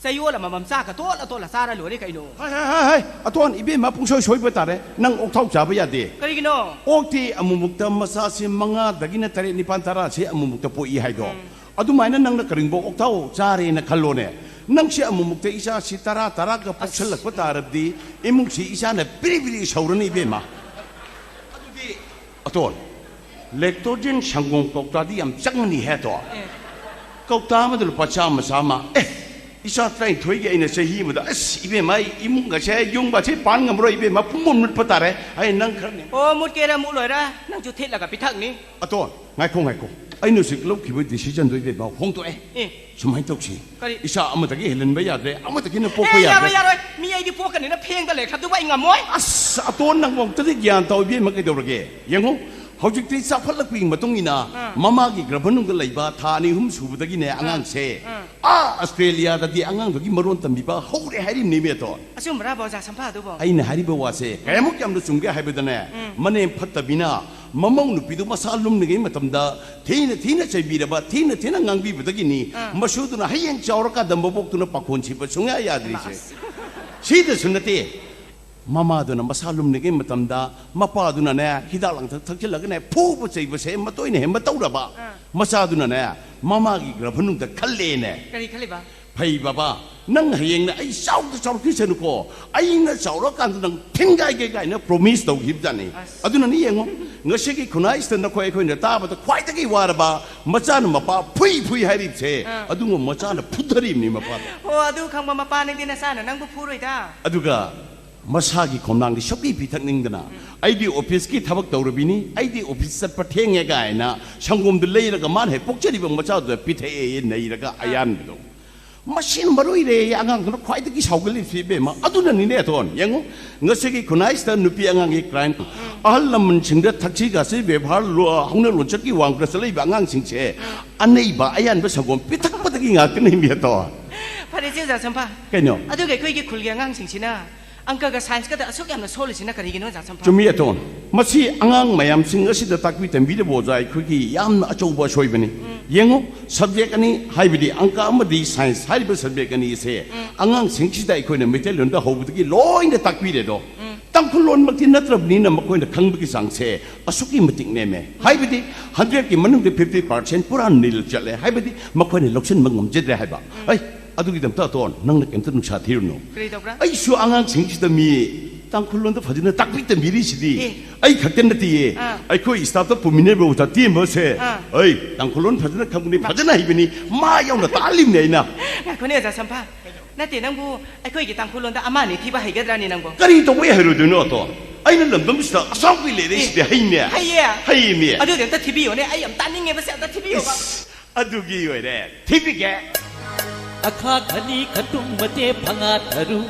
ꯆꯌꯣꯜ ꯑꯃꯃꯝ ꯆꯥꯛꯀ ꯇꯣꯠꯂ ꯇꯣꯠꯂ ꯆꯥꯔ ꯂꯣꯏꯔꯦ ꯀꯩꯅꯣ꯫ ꯍꯥꯏ, ꯍꯥꯏ, ꯍꯥꯏ, ꯍꯥꯏ, ꯑꯇꯣꯟ, ꯏꯕꯦꯝꯃ ꯄꯨꯡꯁꯣꯏ ꯁꯣꯏꯕ ꯇꯥꯔꯦ꯫ ꯅꯪ ꯑꯣꯛꯊꯥꯎ ꯆꯥꯕ ꯌꯥꯗꯦ꯫ ꯀꯔꯤꯒꯤꯅꯣ? ꯑꯣꯛꯇꯤ ꯑꯃꯨꯛꯃꯨꯛꯇ ꯃꯆꯥꯁꯤ ꯃꯉꯥꯗꯒꯤꯅ ꯇꯔꯦꯠ, ꯅꯤꯄꯥꯟ, ꯇꯔꯥꯁꯤ ꯑꯃꯨꯛꯃꯨꯛꯇ ꯄꯣꯛꯏ ꯍꯥꯏꯗꯣ꯫ ꯎꯝ꯫ ꯑꯗꯨꯃꯥꯏꯅ ꯅꯪꯅ ꯀꯔꯤꯒꯨꯝꯕ ꯑꯣꯛꯊꯥꯎ ꯆꯥꯔꯦꯅ ꯈꯜꯂꯣꯅꯦ꯫ ꯅꯪꯁꯤ ꯑꯃꯨꯛꯃꯨꯛꯇ ꯏꯆꯥꯁꯤ ꯇꯔꯥ, ꯇꯔꯥꯒ ꯑꯁ꯫ ꯄꯣꯛꯁꯜꯂꯛꯄ ꯇꯥꯔꯕꯗꯤ ꯏꯃꯨꯡꯁꯤ ꯏꯆꯥꯅ ꯄꯤꯔꯤ ꯄꯤꯔꯤ ꯁꯧꯔꯅꯤ ꯏꯕꯦꯝꯃ꯫ ꯑꯗꯨꯗꯤ ꯑꯇꯣꯟ, ꯂꯦꯛꯇꯣꯖꯦꯟ ꯁꯪꯒꯣꯝ ꯀꯧꯇꯥꯗꯤ ꯌꯥꯝ ꯆꯪꯉꯅꯤ ꯍꯦ, ꯑꯇꯣꯟ꯫ ꯑꯦ꯫ ꯀꯧꯇꯥ ꯑꯃꯗ ꯂꯨꯄꯥ ꯆꯥꯝꯃ, ꯆꯥꯝꯃ꯫ ꯑꯦ, ꯏꯆꯥ ꯇꯔꯥꯅꯤꯊꯣꯏꯒꯤ ꯑꯩꯅ ꯆꯍꯤ ꯑꯃꯗ, ꯑꯁ, ꯏꯕꯦꯝꯃ, ꯑꯩ ꯏꯃꯨꯡꯒꯁꯦ, ꯌꯨꯝꯒꯁꯦ ꯄꯥꯟ ꯉꯝꯃꯔꯣꯏ, ꯏꯕꯦꯝꯃ, ꯄꯨꯝꯃꯝ ꯂꯨꯠꯄ ꯇꯥꯔꯦ꯫ ꯑꯩ ꯅꯪ ꯈꯔꯅꯦ꯫ ꯑꯣ, ꯃꯨꯠꯀꯦꯔꯥ ꯃꯨꯠꯂꯣꯏꯔꯥ, ꯅꯪꯁꯨ ꯊꯤꯠꯂꯒ ꯄꯤꯊꯛꯅꯤ꯫ ꯑꯇꯣꯟ, ꯉꯥꯏꯈꯣ, ꯉꯥꯏꯈꯣ꯫ ꯑꯩꯅ ꯍꯧꯖꯤꯛ ꯂꯧꯈꯤꯕ decisionꯗꯣ, ꯏꯕꯦꯝꯃ, ꯍꯣꯡꯗꯣꯛꯑꯦ꯫ ꯑꯦ꯫ ꯁꯨꯃꯥꯏꯅ ꯇꯧꯁꯤ꯫ ꯀꯔꯤ? ꯏꯆꯥ ꯑꯃꯗꯒꯤ ꯍꯦꯜꯍꯟꯕ ꯌꯥꯗ꯭ꯔꯦ, ꯑꯃꯗꯒꯤꯅ ꯄꯣꯛꯄ ꯑꯦ, ꯌꯥꯗ꯭ꯔꯦ꯫ ꯌꯥꯔꯣꯏ, ꯌꯥꯔꯣꯏ꯫ ꯃꯤ ꯑꯩꯗꯤ ꯄꯣꯛꯀꯅꯤꯅ ꯐꯦꯡꯗ ꯂꯩꯈ꯭ꯔꯗꯨꯕꯨ ꯑꯩ ꯉꯝꯃꯣꯏ꯫ ꯑꯁ, ꯑꯇꯣꯟ, ꯅꯪꯕꯨ ꯑꯃꯨꯛꯇꯗꯤ ꯒ꯭ꯌꯥꯟ ꯇꯧ, ꯏꯕꯦꯝꯃ, ꯀꯩꯗꯧꯔꯒꯦ? ꯌꯦꯡꯉꯨ, ꯍꯧꯖꯤꯛꯇꯤ ꯆꯥꯎꯈꯠꯂꯛꯄꯒꯤ ꯃꯇꯨꯡ ꯏꯟꯅ ꯑꯥ꯫ ꯃꯃꯥꯒꯤ ꯒꯔꯚꯅꯨꯡꯗ ꯂꯩꯕ ꯊꯥ ꯑꯅꯤ ꯑꯍꯨꯝ ꯁꯨꯕꯗꯒꯤꯅꯦ ꯑꯥ꯫ ꯑꯉꯥꯡꯁꯦ ꯑꯥ꯫ ꯑꯥ, ꯑꯁꯇ꯭ꯔꯦꯂꯤꯌꯥꯗꯗꯤ ꯑꯉꯥꯡꯗꯨꯒꯤ ꯃꯔꯣꯟ ꯇꯝꯕꯤꯕ ꯍꯧꯔꯦ ꯍꯥꯏꯔꯤꯕꯅꯦꯃꯤ, ꯑꯇꯣꯟ꯫ ꯑꯆꯨꯝꯕ꯭ꯔꯥꯕ, ꯑꯣꯖꯥ ꯁꯝꯐꯥ, ꯑꯗꯨꯕꯣ? ꯑꯩꯅ ꯍꯥꯏꯔꯤꯕ ꯋꯥꯁꯦ ꯀꯌꯥꯃꯨꯛ ꯌꯥꯝꯅ ꯆꯨꯝꯒꯦ ꯍꯥꯏꯕꯗꯅꯦ, ꯎꯝ꯫ ꯃꯅꯦꯝ ꯐꯠꯇꯕꯤꯅ ꯃꯃꯧ ꯅꯨꯄꯤꯗꯨ ꯃꯁꯥ ꯂꯨꯝꯂꯤꯉꯩ ꯃꯇꯝꯗ ꯊꯤꯅ ꯊꯤꯅ ꯆꯩꯕꯤꯔꯕ, ꯊꯤꯅ ꯊꯤꯅ ꯉꯥꯡꯕꯤꯕꯗꯒꯤꯅꯤ꯫ ꯑꯥ꯫ ꯃꯁꯨꯗꯨꯅ ꯍꯌꯦꯡ ꯆꯥꯎꯔꯀꯥꯟꯗ ꯃꯕꯣꯛꯇꯨꯅ ꯄꯥꯈꯣꯟ ꯁꯤꯕ ꯁꯨꯡꯌꯥ ꯌꯥꯗ꯭ꯔꯤꯁꯦ꯫ ꯑꯁ꯫ ꯁꯤꯗꯁꯨ ꯅꯠꯇꯦ, ꯃꯃꯥꯗꯨꯅ ꯃꯁꯥ ꯂꯨꯝꯂꯤꯉꯩ ꯃꯇꯝꯗ ꯃꯄꯥꯗꯨꯅꯅꯦ ꯍꯤꯗꯥꯛ ꯂꯥꯡꯊꯛ ꯊꯛꯆꯤꯜꯂꯒꯅꯦ ꯐꯨꯕ ꯆꯩꯕꯁꯦ ꯃꯇꯣꯏꯅ ꯍꯦꯟꯕ ꯇꯧꯔꯕ꯫ ꯑꯥ꯫ ꯃꯆꯥꯗꯨꯅꯅꯦ ꯃꯃꯥꯒꯤ ꯒꯔꯚꯅꯨꯡꯗ ꯈꯜꯂꯦꯅꯦ꯫ ꯀꯔꯤ ꯈꯜꯂꯤꯕ? ꯐꯩ ꯕꯕꯥ, ꯅꯪ ꯍꯌꯦꯡꯅ ꯑꯩ ꯆꯥꯎꯗ ꯆꯥꯎꯔꯛꯈꯤꯁꯅꯨꯀꯣ, ꯑꯩꯅ ꯆꯥꯎꯔꯀꯥꯟꯗ ꯅꯪ ꯊꯤꯡꯒꯥꯏꯒꯦ ꯀꯥꯏꯅ promise ꯇꯧꯈꯤꯕꯖꯥꯠꯅꯤ꯫ ꯑꯁ꯫ ꯑꯗꯨꯅꯅꯤ ꯌꯦꯡꯉꯣ, ꯉꯁꯤꯒꯤ ꯈꯨꯟꯅꯥꯏꯁꯤꯗ ꯅꯈꯣꯏ ꯑꯩꯈꯣꯏꯅ ꯇꯥꯕꯗ ꯈ꯭ꯋꯥꯏꯗꯒꯤ ꯋꯥꯔꯕ ꯃꯆꯥꯅ ꯃꯄꯥ ꯐꯨꯏ ꯐꯨꯏ ꯍꯥꯏꯔꯤꯕꯁꯦ, ꯑꯥ꯫ ꯑꯗꯨꯒꯨꯝꯕ ꯃꯆꯥꯅ ꯐꯨꯊꯔꯤꯕꯅꯤ ꯃꯄꯥꯗ꯫ ꯑꯣ, ꯑꯗꯨ ꯈꯪꯕ ꯃꯄꯥꯅꯗꯤ ꯅꯆꯥꯅ ꯅꯪꯕꯨ ꯐꯨꯔꯣꯏꯗ꯫ ꯑꯗꯨꯒ ꯃꯁꯥꯒꯤ ꯈꯣꯝꯂꯥꯡꯗꯤ ꯁꯨꯛꯄꯤ ꯄꯤꯊꯛꯅꯤꯡꯗꯅ, ꯎꯝ꯫ "ꯑꯩꯗꯤ ꯑꯣꯐꯤꯁꯀꯤ ꯊꯕꯛ ꯇꯧꯔꯕꯤꯅꯤ, ꯑꯩꯗꯤ ꯑꯣꯐꯤꯁ ꯆꯠꯄ ꯊꯦꯡꯉꯦ" ꯀꯥꯏꯅ ꯁꯪꯒꯣꯝꯗꯨ ꯂꯩꯔꯒ ꯃꯥꯅ ꯍꯦꯛ ꯄꯣꯛꯆꯔꯤꯕ ꯃꯆꯥꯗꯨꯗ ꯄꯤꯊꯛꯑꯦ ꯅꯩꯔꯒ ꯑꯥ꯫ ꯑꯌꯥꯟꯕꯗꯣ꯫ ꯃꯁꯤꯅ ꯃꯔꯨ ꯑꯣꯏꯔꯦ ꯑꯉꯥꯡꯗꯨꯅ ꯈ꯭ꯋꯥꯏꯗꯒꯤ ꯁꯥꯎꯒꯜꯂꯤꯕꯁꯤ, ꯏꯕꯦꯝꯃ꯫ ꯑꯗꯨꯅꯅꯤꯅꯦ, ꯑꯇꯣꯟ, ꯌꯦꯡꯉꯨ, ꯉꯁꯤꯒꯤ ꯈꯨꯟꯅꯥꯏꯁꯤꯗ ꯅꯨꯄꯤ ꯑꯉꯥꯡꯒꯤ ꯀ꯭ꯔꯥꯏꯝ, ꯑꯍꯜ ꯂꯃꯟꯁꯤꯡꯗ ꯊꯛꯁꯤ ꯈꯥꯁꯤ ꯕꯦꯕꯥꯔ, ꯂꯣ-, ꯍꯧꯅ ꯂꯣꯟꯆꯠꯀꯤ ꯋꯥꯡꯃꯗ ꯆꯠꯂꯛꯏꯕ ꯑꯉꯥꯡꯁꯤꯡꯁꯦ ꯑꯅꯩꯕ ꯑꯌꯥꯟꯕ ꯁꯪꯒꯣꯝ ꯄꯤꯊꯛꯄꯗꯒꯤ ꯉꯥꯛꯇꯅꯤ, ꯃꯤ ꯑꯇꯣꯟ꯫ ꯐꯔꯦꯁꯦ, ꯑꯣꯖꯥ ꯁꯝꯐꯥ꯫ ꯀꯩꯅꯣ? ꯑꯗꯨꯒ ꯑꯩꯈꯣꯏꯒꯤ ꯈꯨꯜꯒꯤ ꯑꯉꯥꯡꯁꯤꯡꯁꯤꯅ ꯑꯪꯀꯒ ꯁꯥꯏꯟꯁꯀꯗ ꯑꯁꯨꯛ ꯌꯥꯝꯅ ꯁꯣꯜꯂꯤꯁꯤꯅ ꯀꯔꯤꯒꯤꯅꯣ, ꯑꯣꯖꯥ ꯁꯝꯐꯥ? ꯆꯨꯝꯃꯤ, ꯑꯇꯣꯟ꯫ ꯃꯁꯤ ꯑꯉꯥꯡ ꯃꯌꯥꯝꯁꯤꯡ ꯑꯁꯤꯗ ꯇꯥꯛꯄꯤ ꯇꯝꯕꯤꯗꯕ, ꯑꯣꯖꯥ, ꯑꯩꯈꯣꯏꯒꯤ ꯌꯥꯝꯅ ꯑꯆꯧꯕ ꯑꯁꯣꯏꯕꯅꯤ꯫ ꯌꯦꯡꯉꯨ, ꯁꯕꯖꯦꯛ ꯑꯅꯤ, ꯍꯥꯏꯕꯗꯤ ꯑꯪꯀ ꯑꯃꯗꯤ ꯁꯥꯏꯟꯁ ꯍꯥꯏꯔꯤꯕ ꯁꯕꯖꯦꯛ ꯑꯅꯤ ꯑꯁꯦ ꯑꯉꯥꯡꯁꯤꯡꯁꯤꯗ ꯑꯩꯈꯣꯏꯅ ꯃꯩꯇꯩꯂꯣꯟꯗ ꯍꯧꯕꯗꯒꯤ ꯂꯣꯏꯅ ꯇꯥꯛꯄꯤꯔꯦꯗꯣ꯫ ꯇꯥꯡꯈꯨꯜꯂꯣꯟꯃꯛꯇꯤ ꯅꯠꯇ꯭ꯔꯕꯅꯤꯅ ꯃꯈꯣꯏꯅ ꯈꯪꯕꯒꯤ ꯆꯥꯡꯁꯦ ꯑꯁꯨꯛꯀꯤ ꯃꯇꯤꯛ ꯅꯦꯝꯃꯦ꯫ ꯍꯥꯏꯕꯗꯤ ꯍꯟꯗ꯭ꯔꯦꯠꯀꯤ ꯃꯅꯨꯡꯗ ꯐꯤꯐꯇꯤ ꯄꯥꯔꯁꯦꯟ ꯄꯨꯔꯥ ꯅꯤꯜ ꯆꯠꯂꯦ꯫ ꯍꯥꯏꯕꯗꯤ ꯃꯈꯣꯏꯅ ꯂꯧꯁꯤꯟꯕ ꯉꯝꯖꯗ꯭ꯔꯦ ꯍꯥꯏꯕ꯫ ꯑꯩ, ꯑꯗꯨꯒꯤꯗꯃꯛꯇ, ꯑꯇꯣꯟ, ꯅꯪꯅ ꯀꯩꯝꯇ ꯅꯨꯡꯁꯥ ꯊꯤꯔꯨꯅꯨ꯫ ꯀꯔꯤ ꯇꯧꯕ꯭ꯔꯥ? ꯑꯩꯁꯨ ꯑꯉꯥꯡꯁꯤꯡꯁꯤꯗ ꯃꯤ ꯇꯥꯡꯈꯨꯜꯂꯣꯟꯗ ꯐꯖꯅ ꯇꯥꯛꯄꯤ ꯇꯝꯕꯤꯔꯤꯁꯤꯗꯤ꯫ ꯑꯦ꯫ ꯑꯩ ꯈꯛꯇ ꯅꯠꯇꯤꯌꯦ꯫ ꯑꯥ꯫ ꯑꯩꯈꯣꯏ ꯁ꯭ꯇꯥꯐꯇ ꯄꯨꯃꯤꯟꯅꯔꯤꯕ ꯑꯣꯖꯥ ꯇꯦꯝꯕꯁꯦ, ꯑꯥ, ꯑꯩ ꯇꯥꯡꯈꯨꯜꯂꯣꯟ ꯐꯖꯅ ꯈꯪꯕꯅꯤ, ꯐꯖꯅ ꯍꯩꯕꯅꯤ, ꯃꯥ ꯌꯥꯎꯅ ꯇꯥꯛꯍꯜꯂꯤꯕꯅꯤ ꯑꯩꯅ꯫ ꯉꯥꯏꯈꯣꯅꯦ, ꯑꯣꯖꯥ ꯁꯝꯐꯥ꯫ ꯅꯠꯇꯦ, ꯅꯪꯕꯨ ꯑꯩꯈꯣꯏꯒꯤ ꯇꯥꯡꯈꯨꯜꯂꯣꯟꯗ ꯑꯃ ꯑꯅꯤ ꯊꯤꯕ ꯍꯩꯒꯗ꯭ꯔꯥꯅꯦ ꯅꯪꯕꯨ? ꯀꯔꯤ ꯇꯧꯕꯩ ꯍꯩꯔꯣꯏꯗꯣꯏꯅꯣ, ꯑꯇꯣꯟ? ꯑꯩꯅ ꯂꯝꯗꯝꯁꯤꯗ ꯑꯁꯥꯎ ꯀꯨꯏ ꯂꯩꯔꯛꯏꯁꯤꯗꯤ꯫ ꯑꯦ꯫ ꯍꯩꯅꯦ꯫ ꯍꯩꯌꯦ꯫ ꯍꯩꯅꯦ꯫ ꯑꯗꯨꯗꯤ ꯑꯝꯇ ꯊꯤꯕꯤꯌꯣꯅꯦ, ꯑꯩ ꯌꯥꯝ ꯇꯥꯅꯤꯡꯉꯦꯕ, ꯁꯦ, ꯑꯝꯇ ꯊꯤꯕꯤꯌꯣꯕ꯫ ꯏꯁ, ꯑꯗꯨꯒꯤ ꯑꯣꯏꯔꯦ꯫ ꯊꯤꯕꯤꯒꯦ꯫ ꯑꯈꯥ ꯈꯅꯤ ꯈꯇꯨꯝ ꯃꯇꯦ ꯐꯉꯥ ꯊꯔꯨ꯫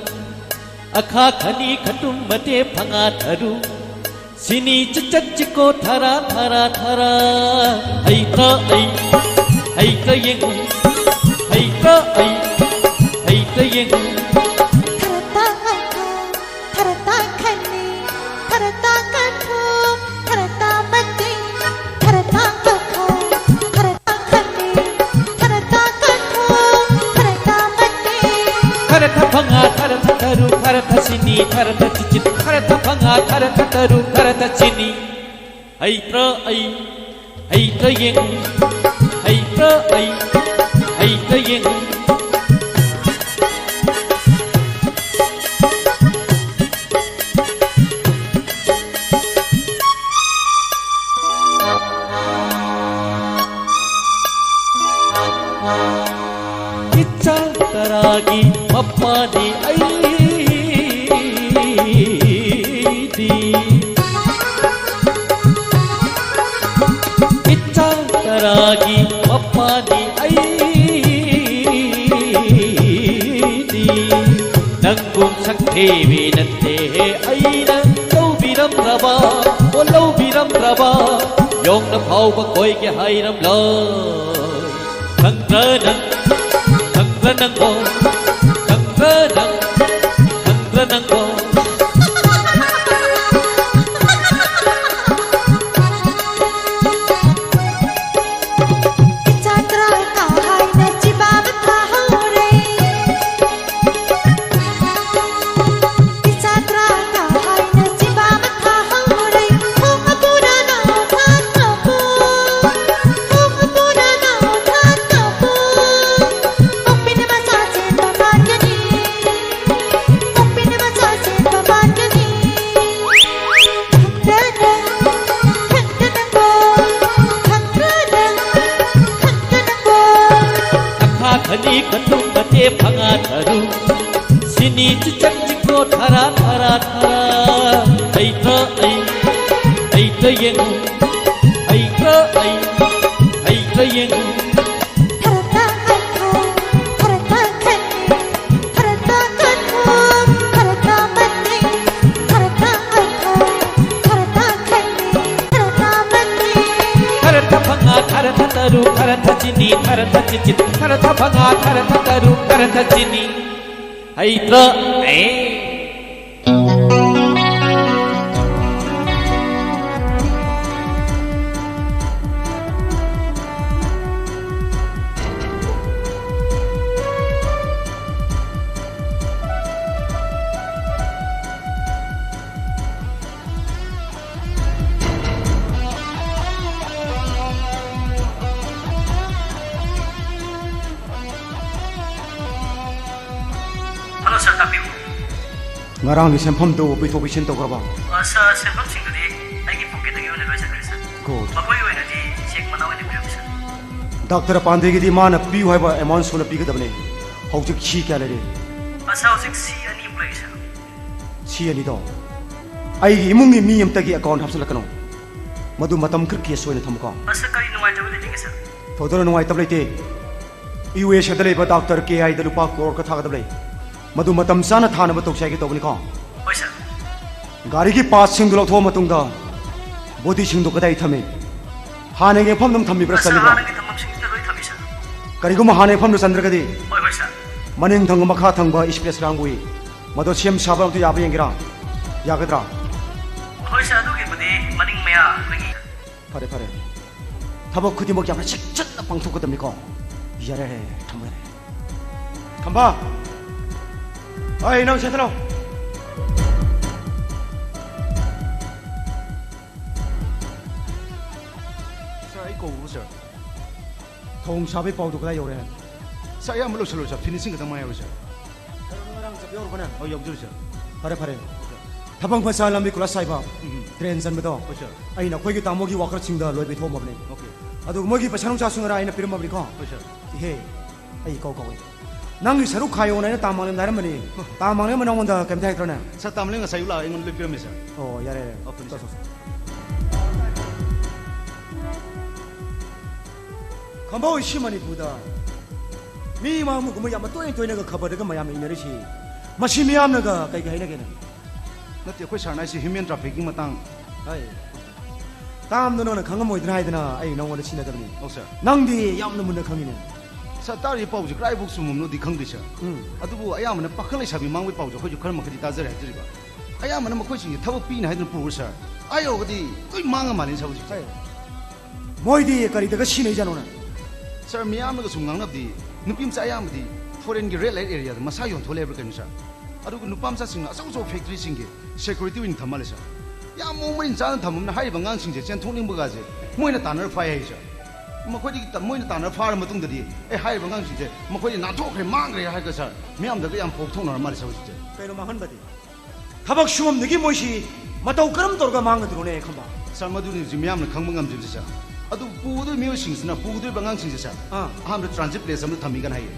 ꯑꯈꯥ ꯈꯅꯤ ꯈꯇꯨꯝ ꯃꯇꯦ ꯐꯉꯥ ꯊꯔꯨ꯫ ꯁꯤꯅꯤ ꯆꯤꯆꯠ ꯆꯤꯀꯣ ꯊꯔꯥ ꯊꯔꯥ ꯊꯔꯥ꯫ ꯍꯩꯇ ꯑꯩ, ꯍꯩꯇ ꯌꯦꯡꯉꯨ꯫ ꯍꯩꯇ ꯑꯩ, ꯍꯩꯇ ꯌꯦꯡꯉꯨ꯫ ꯊꯔꯇꯥ ꯑꯈꯥ, ꯊꯔꯇꯥ ꯈꯅꯤ, ꯊꯔꯇꯥ ꯀꯊꯨꯝ, ꯊꯔꯇꯥ ꯃꯇꯤꯡ, ꯊꯔꯇꯥ ꯑꯈꯥ, ꯊꯔꯇꯥ ꯈꯅꯤ, ꯊꯔꯇꯥ ꯀꯊꯨꯝ, ꯊꯔꯇꯥ ꯃꯇꯤꯡ꯫ ꯊꯔꯇ ꯐꯉꯥ, ꯊꯔꯇ ꯊꯔꯨ, ꯊꯔꯇ ꯁꯤꯅꯤ, ꯊꯔꯇ ꯆꯤꯆꯤꯠ, ꯊꯔꯇ ꯐꯉꯥ, ꯊꯔꯇ ꯊꯔꯨ, ꯊꯔꯇ ꯁꯤꯅꯤ꯫ ꯍꯩꯇ꯭ꯔ ꯑꯩ, ꯍꯩꯇ ꯌꯦꯡꯉꯨ, ꯍꯩꯇ꯭ꯔ ꯑꯩ, ꯍꯩꯇ ꯌꯦꯡꯉꯨ꯫ ꯏꯆꯥ ꯇꯔꯥꯒꯤ ꯃꯄꯥꯅꯤ ꯑꯩꯗꯤ꯫ ꯏꯆꯥ ꯇꯔꯥꯒꯤ ꯃꯄꯥꯅꯤ ꯑꯩꯗꯤ꯫ ꯅꯪꯒꯨꯝ ꯁꯛꯊꯤꯕꯤ ꯅꯠꯇꯦꯍꯦ ꯑꯩꯅ ꯂꯧꯕꯤꯔꯝꯗ꯭ꯔꯕ, ꯑꯣ ꯂꯧꯕꯤꯔꯝꯗ꯭ꯔꯕ, ꯌꯣꯡꯅ ꯐꯥꯎꯕ ꯀꯣꯏꯒꯦ ꯍꯥꯏꯔꯝꯂꯣꯏ꯫ ꯈꯪꯗ꯭ꯔ ꯅꯪ, ꯈꯪꯗ꯭ꯔ ꯅꯪꯕꯣ, ꯈꯪꯗ꯭ꯔ ꯅꯪ, ꯈꯪꯗ꯭ꯔ ꯅꯪꯕꯣ꯫ ꯊꯥ ꯈꯅꯤ ꯀꯇꯨꯝ ꯃꯇꯦ ꯐꯉꯥ ꯇꯔꯨꯛ꯫ ꯁꯤꯅꯤ ꯆꯤꯆꯛ ꯆꯤꯀꯣ ꯊꯔꯥ ꯊꯔꯥ ꯊꯔꯥ꯫ ꯑꯩ ꯊ ꯑꯩ, ꯑꯩ ꯊ ꯌꯦꯡꯉꯨ꯫ ꯑꯩ ꯊ ꯑꯩ, ꯑꯩ ꯊ ꯌꯦꯡꯉꯨ꯫ ꯈꯔ ꯊ ꯐꯉꯥ ꯈꯔ ꯊ ꯇꯔꯨꯛ ꯈꯔ ꯊ ꯆꯤꯅꯤ ꯈꯔ ꯊ ꯆꯤꯆꯤꯠ ꯈꯔ ꯊ ꯐꯉꯥ ꯈꯔ ꯊ ꯇꯔꯨꯛ ꯈꯔ ꯊ ꯆꯤꯅꯤ꯫ ꯍꯩꯇ꯭ꯔ ꯑꯦ꯫ Hello sir, ꯇꯥꯛꯄꯤꯌꯨ꯫ ꯉꯔꯥꯡꯒꯤ ꯁꯦꯟꯐꯝꯗꯨ ꯄꯤꯊꯣꯛ ꯄꯤꯁꯤꯟ ꯇꯧꯈ꯭ꯔꯕ? ꯑ, sir, ꯁꯦꯟꯐꯝꯁꯤꯡꯗꯨꯗꯤ ꯑꯩꯒꯤ pocketꯇꯒꯤ ꯑꯣꯏꯅ ꯂꯣꯏ ꯆꯠꯈ꯭ꯔꯦ sir꯫ Good. ꯃꯈꯣꯏꯒꯤ ꯑꯣꯏꯅꯗꯤ cheque ꯃꯅꯥ ꯑꯣꯏꯅ ꯄꯤꯔꯝꯃꯤ sir꯫ ꯗꯥꯛꯇꯔ ꯄꯥꯟꯗꯦꯒꯤꯗꯤ ꯃꯥꯅ ꯄꯤꯌꯨ ꯍꯥꯏꯕ amount ꯁꯨꯅ ꯄꯤꯒꯗꯕꯅꯤ꯫ ꯍꯧꯖꯤꯛ ꯁꯤ ꯀꯌꯥ ꯂꯩꯔꯦ? ꯑ, sir, ꯍꯧꯖꯤꯛ ꯁꯤ ꯑꯅꯤꯃꯨꯛ ꯂꯩꯔꯤ sir꯫ ꯁꯤ ꯑꯅꯤꯗꯣ ꯑꯩꯒꯤ ꯏꯃꯨꯡꯒꯤ ꯃꯤ ꯑꯃꯠꯇꯒꯤ account ꯍꯥꯞꯆꯤꯜꯂꯛꯀꯅꯨ꯫ ꯃꯗꯨ ꯃꯇꯝ ꯈꯔ cash ꯑꯣꯏꯅ ꯊꯝꯃꯨꯀꯣ꯫ ꯑ, sir, ꯀꯔꯤ ꯅꯨꯡꯉꯥꯏꯇꯕ ꯂꯩꯒꯦ sir? ꯊꯣꯏꯗꯣꯛꯅ ꯅꯨꯡꯉꯥꯏꯇꯕ ꯂꯩꯇꯦ꯫ ꯌꯨ ꯑꯦꯁ ꯑꯦꯗ ꯂꯩꯕ ꯗꯥꯛꯇꯔ ꯀꯦ ꯑꯥꯏꯗ ꯂꯨꯄꯥ ꯀ꯭ꯔꯣꯔ ꯈꯔ ꯊꯥꯒꯗꯕ ꯂꯩ꯫ ꯃꯗꯨ ꯃꯇꯝ ꯆꯥꯅ ꯊꯥꯅꯕ ꯇꯧꯁꯤ ꯍꯥꯏꯒꯦ ꯇꯧꯕꯅꯤꯀꯣ꯫ ꯍꯣꯏ, ꯁꯥꯔ꯫ ꯒꯥꯔꯤꯒꯤ ꯄꯥꯔꯠꯁꯤꯡꯗꯨ ꯂꯧꯊꯣꯛꯑ ꯃꯇꯨꯡꯗ ꯕꯣꯗꯤꯁꯤꯡꯗꯨ ꯀꯗꯥꯏ ꯊꯝꯃꯤ? ꯍꯥꯟꯅꯒꯤ ꯃꯐꯝꯗ ꯑꯗꯨꯝ ꯊꯝꯃꯤꯕ꯭ꯔꯥ, ꯁꯥꯔ, ꯆꯠꯂꯤꯕ꯭ꯔꯥ? ꯍꯥꯟꯅꯒꯤ ꯊꯝꯐꯝꯁꯤꯡꯁꯤꯗ ꯂꯣꯏ ꯊꯝꯃꯤ, ꯁꯥꯔ꯫ ꯀꯔꯤꯒꯨꯝꯕ ꯍꯥꯟꯅꯒꯤ ꯃꯐꯝꯗ ꯆꯟꯗ꯭ꯔꯒꯗꯤ, ꯍꯣꯏ, ꯍꯣꯏ, ꯁꯥꯔ꯫ ꯃꯅꯤꯡ ꯊꯪꯕ, ꯃꯈꯥ ꯊꯪꯕ ꯏꯁꯄꯦꯁ ꯂꯥꯡꯕꯨꯏ, ꯃꯗꯨ ꯁꯦꯝ ꯁꯥꯕ ꯑꯝꯇ ꯌꯥꯕ ꯌꯦꯡꯒꯦꯔꯥ? ꯌꯥꯒꯗ꯭ꯔꯥ? ꯍꯣꯏ, ꯁꯥꯔ, ꯑꯗꯨꯒꯤꯕꯨꯗꯤ ꯃꯅꯤꯡ ꯃꯌꯥ ꯑꯩꯈꯣꯏꯒꯤ ꯐꯔꯦ, ꯐꯔꯦ꯫ ꯊꯕꯛ ꯈꯨꯗꯤꯡꯃꯛ ꯌꯥꯝꯅ ꯆꯦꯛꯁꯤꯟꯅ ꯄꯥꯡꯊꯣꯛꯀꯗꯕꯅꯤꯀꯣ꯫ ꯌꯥꯔꯦ, ꯊꯝꯃꯣ, ꯌꯥꯔꯦ꯫ ꯈꯝꯕ! ꯑꯩ ꯅꯪ ꯁꯦꯟꯊꯂꯥꯎ! ꯁꯥꯔ, ꯑꯩ ꯀꯧꯕ꯭ꯔꯣ, ꯁꯥꯔ? ꯊꯣꯡ ꯁꯥꯕꯒꯤ ꯄꯥꯎꯗꯨ ꯀꯗꯥꯏ ꯌꯧꯔꯦ? ꯁꯥꯔ, ꯑꯌꯥꯝꯕ ꯂꯣꯏꯁꯤꯜꯂꯣꯏ, ꯁꯥꯔ꯫ ꯐꯤꯅꯤꯁꯤꯡ ꯈꯛꯇꯪ ꯉꯥꯏꯍꯧꯔꯦ, ꯁꯥꯔ꯫ ꯁꯥꯔ, ꯉꯔꯥꯡ ꯆꯠꯄ ꯌꯧꯔꯕꯅꯦ? ꯑꯧ, ꯌꯧꯖꯔꯦ, ꯁꯥꯔ꯫ ꯐꯔꯦ, ꯐꯔꯦ꯫ ꯊꯕꯛ ꯃꯐꯝ ꯂꯝꯕꯤ ꯀꯣꯏꯂꯥꯁ ꯁꯥꯏꯕ, ꯎꯝ꯫ ꯗ꯭ꯔꯦꯟ ꯆꯟꯕꯗꯣ, ꯍꯣꯏ, ꯁꯥꯔ꯫ ꯑꯩꯅ ꯑꯩꯈꯣꯏꯒꯤ ꯇꯥꯃꯣꯒꯤ ꯋꯥꯀꯔꯁꯤꯡꯗ ꯂꯣꯏ ꯄꯤꯊꯣꯛꯑꯝꯃꯕꯅꯤ꯫ ꯑꯣꯀꯦ꯫ ꯑꯗꯨꯒ ꯃꯣꯏꯒꯤ ꯄꯩꯁꯥ ꯅꯨꯡꯁꯥꯁꯨ ꯉꯔꯥꯡ ꯑꯩꯅ ꯄꯤꯔꯝꯃꯕꯅꯤꯀꯣ꯫ ꯍꯣꯏ, ꯁꯥꯔ꯫ ꯏꯍꯦ, ꯑꯩ ꯀꯧ ꯀꯧꯏ꯫ ꯅꯪꯒꯤ ꯁꯔꯨꯛ ꯈꯥꯏꯌꯣꯅ ꯑꯩꯅ ꯇꯥ ꯃꯥꯂꯦꯝꯗ ꯍꯥꯏꯔꯝꯕꯅꯤ꯫ ꯍꯣꯏ꯫ ꯇꯥ ꯃꯥꯂꯦꯝ ꯅꯪꯉꯣꯟꯗ ꯀꯩꯝꯇ ꯍꯥꯏꯔꯛꯇ꯭ꯔꯅꯦ? ꯁꯥꯔ, ꯇꯥ ꯃꯥꯂꯦꯝ ꯉꯁꯥꯏ ꯑꯌꯨꯛ ꯂꯥꯛꯑꯒ ꯑꯩꯉꯣꯟꯗ ꯂꯣꯏ ꯄꯤꯔꯝꯃꯦ, ꯁꯥꯔ꯫ ꯑꯣ, ꯌꯥꯔꯦ, ꯌꯥꯔꯦ꯫ ꯑꯣ, ꯐꯅꯤ, ꯆꯣ, ꯁꯥꯔ꯫ ꯆꯣ, ꯆꯣ꯫ ꯈꯝꯕ ꯍꯣꯏ, ꯁꯤ ꯃꯅꯤꯄꯨꯔꯗ ꯃꯤ ꯃꯥꯡꯕꯒꯨꯝꯕ ꯌꯥꯝꯅ ꯇꯣꯏꯅ ꯇꯣꯏꯅꯒ ꯈꯕꯔꯗꯒ ꯃꯌꯥꯝꯅ ꯏꯅꯔꯤꯁꯤ, ꯃꯁꯤ ꯃꯤꯌꯥꯝꯅꯒ ꯀꯩ ꯀꯩ ꯍꯥꯏꯅꯒꯦꯅꯦ? ꯅꯠꯇꯦ, ꯑꯩꯈꯣꯏ ꯁꯥꯔꯅ ꯍꯥꯏꯁꯤ ꯍ꯭ꯌꯨꯃꯦꯟ ꯇ꯭ꯔꯥꯐꯤꯛꯀꯤꯡ ꯃꯇꯥꯡ꯫ ꯍꯥꯏ꯫ ꯇꯥꯝꯗꯣ ꯅꯪꯅ ꯈꯪꯉꯝꯃꯣꯏꯗ꯭ꯔꯥ ꯍꯥꯏꯗꯅ ꯑꯩ ꯅꯪꯉꯣꯟꯗ ꯁꯤꯟꯅꯗꯕꯅꯤ꯫ ꯑꯧ, ꯁꯥꯔ꯫ ꯅꯪꯗꯤ ꯌꯥꯝꯅ ꯃꯨꯟꯅ ꯈꯪꯉꯤꯅꯦ꯫ ꯁꯥꯔ, ꯇꯥꯔꯤꯕ ꯄꯥꯎꯁꯦ ꯀꯗꯥꯏꯐꯥꯎ ꯆꯨꯝꯃꯝꯅꯣꯗꯤ ꯈꯪꯗꯦ, ꯁꯥꯔ꯫ ꯎꯝ꯫ ꯑꯗꯨꯕꯨ ꯑꯌꯥꯝꯕꯅ ꯄꯥꯈꯪ ꯂꯩꯁꯥꯕꯤ ꯃꯥꯡꯕꯒꯤ ꯄꯥꯎꯁꯦ ꯑꯩꯈꯣꯏꯁꯨ ꯈꯔ ꯃꯈꯩꯗꯤ ꯇꯥꯖꯔꯦ ꯍꯥꯏꯖꯔꯤꯕ꯫ ꯑꯌꯥꯝꯕꯅ ꯃꯈꯣꯏꯁꯤꯡꯁꯦ ꯊꯕꯛ ꯄꯤꯅꯤ ꯍꯥꯏꯗꯨꯅ ꯄꯨꯔ, ꯁꯥꯔ, ꯑꯥ ꯌꯧꯔꯒꯗꯤ ꯂꯣꯏ ꯃꯥꯡꯉ ꯃꯥꯜꯂꯦ, ꯁꯥꯔ, ꯍꯧꯖꯤꯛꯁꯦ꯫ ꯍꯣꯏ꯫ ꯃꯣꯏꯗꯤ ꯀꯔꯤꯗꯒ ꯁꯤꯟꯅꯩꯖꯥꯠꯅꯣꯅꯦ? ꯁꯥꯔ, ꯃꯤꯌꯥꯝꯅꯒ ꯁꯨꯝ ꯉꯥꯡꯅꯕꯗꯤ ꯅꯨꯄꯤ ꯃꯆꯥ ꯑꯌꯥꯝꯕꯗꯤ ꯐꯣꯔꯦꯟꯒꯤ ꯔꯦꯗ ꯂꯥꯏꯠ ꯑꯦꯔꯤꯌꯥꯗ ꯃꯁꯥ ꯌꯣꯟꯊꯣꯛ ꯂꯩꯕ꯭ꯔꯥ ꯀꯩꯅꯣ, ꯁꯥꯔ? ꯑꯗꯨꯒ ꯅꯨꯄꯥ ꯃꯆꯥꯁꯤꯡꯅ ꯑꯆꯧ ꯑꯆꯧꯕ ꯐꯦꯛꯇ꯭ꯔꯤꯁꯤꯡꯒꯤ ꯁꯦꯀ꯭ꯌꯨꯔꯤꯇꯤ ꯑꯣꯏꯅ ꯊꯝꯃ ꯂꯩ, ꯁꯥꯔ꯫ ꯌꯥꯝ ꯃꯑꯣꯡ ꯃꯔꯤꯟ ꯆꯥꯅ ꯊꯝꯃꯝꯅ ꯍꯥꯏꯔꯤꯕ ꯑꯉꯥꯡꯁꯤꯡꯁꯦ ꯆꯦꯟꯊꯣꯛꯅꯤꯡꯕꯒꯁꯦ ꯃꯣꯏꯅ ꯇꯥꯟꯅꯔ ꯐꯥꯏ ꯍꯥꯏ, ꯁꯥꯔ꯫ ꯃꯈꯣꯏꯗꯒꯤ ꯇ-, ꯃꯣꯏꯅ ꯇꯥꯟꯅꯔ ꯐꯥꯔ ꯃꯇꯨꯡꯗꯗꯤ, "ꯑꯦ, ꯍꯥꯏꯔꯤꯕ ꯑꯉꯥꯡꯁꯤꯡꯁꯦ ꯃꯈꯣꯏꯗꯤ ꯅꯥꯟꯊꯣꯛꯈ꯭ꯔꯦ, ꯃꯥꯡꯈ꯭ꯔꯦ" ꯍꯥꯏꯔꯒ, ꯁꯥꯔ, ꯃꯤꯌꯥꯝꯗꯒ ꯌꯥꯝ ꯄꯣꯛꯊꯣꯛꯅꯔ ꯃꯥꯜꯂꯦ, ꯁꯥꯔ, ꯍꯧꯖꯤꯛꯁꯦ꯫ ꯀꯩꯅꯣ ꯃꯥꯡꯍꯟꯕꯗꯤ? ꯊꯕꯛ ꯁꯨꯐꯝꯗꯒꯤ ꯃꯣꯏꯁꯤ ꯃꯇꯧ ꯀꯔꯝ ꯇꯧꯔꯒ ꯃꯥꯡꯒꯗ꯭ꯔꯣꯅꯦ, ꯈꯝꯕ? ꯁꯥꯔ, ꯃꯗꯨꯅꯤ ꯍꯧꯖꯤꯛ ꯃꯤꯌꯥꯝꯅ ꯈꯪꯕ ꯉꯝꯗ꯭ꯔꯤꯕꯁꯦ, ꯁꯥꯔ꯫ ꯑꯗꯨ ꯄꯨꯒꯗꯧꯔꯤꯕ ꯃꯤꯑꯣꯏꯁꯤꯡꯁꯤꯅ, ꯄꯨꯒꯗꯧꯔꯤꯕ ꯑꯉꯥꯡꯁꯤꯡꯁꯦ, ꯁꯥꯔ, ꯑꯥ꯫ ꯑꯍꯥꯟꯕꯗ ꯇ꯭ꯔꯥꯟꯖꯤꯠ ꯄ꯭ꯂꯦꯁ ꯑꯃꯗ ꯊꯝꯃꯤꯒꯅ ꯍꯥꯏꯌꯦ꯫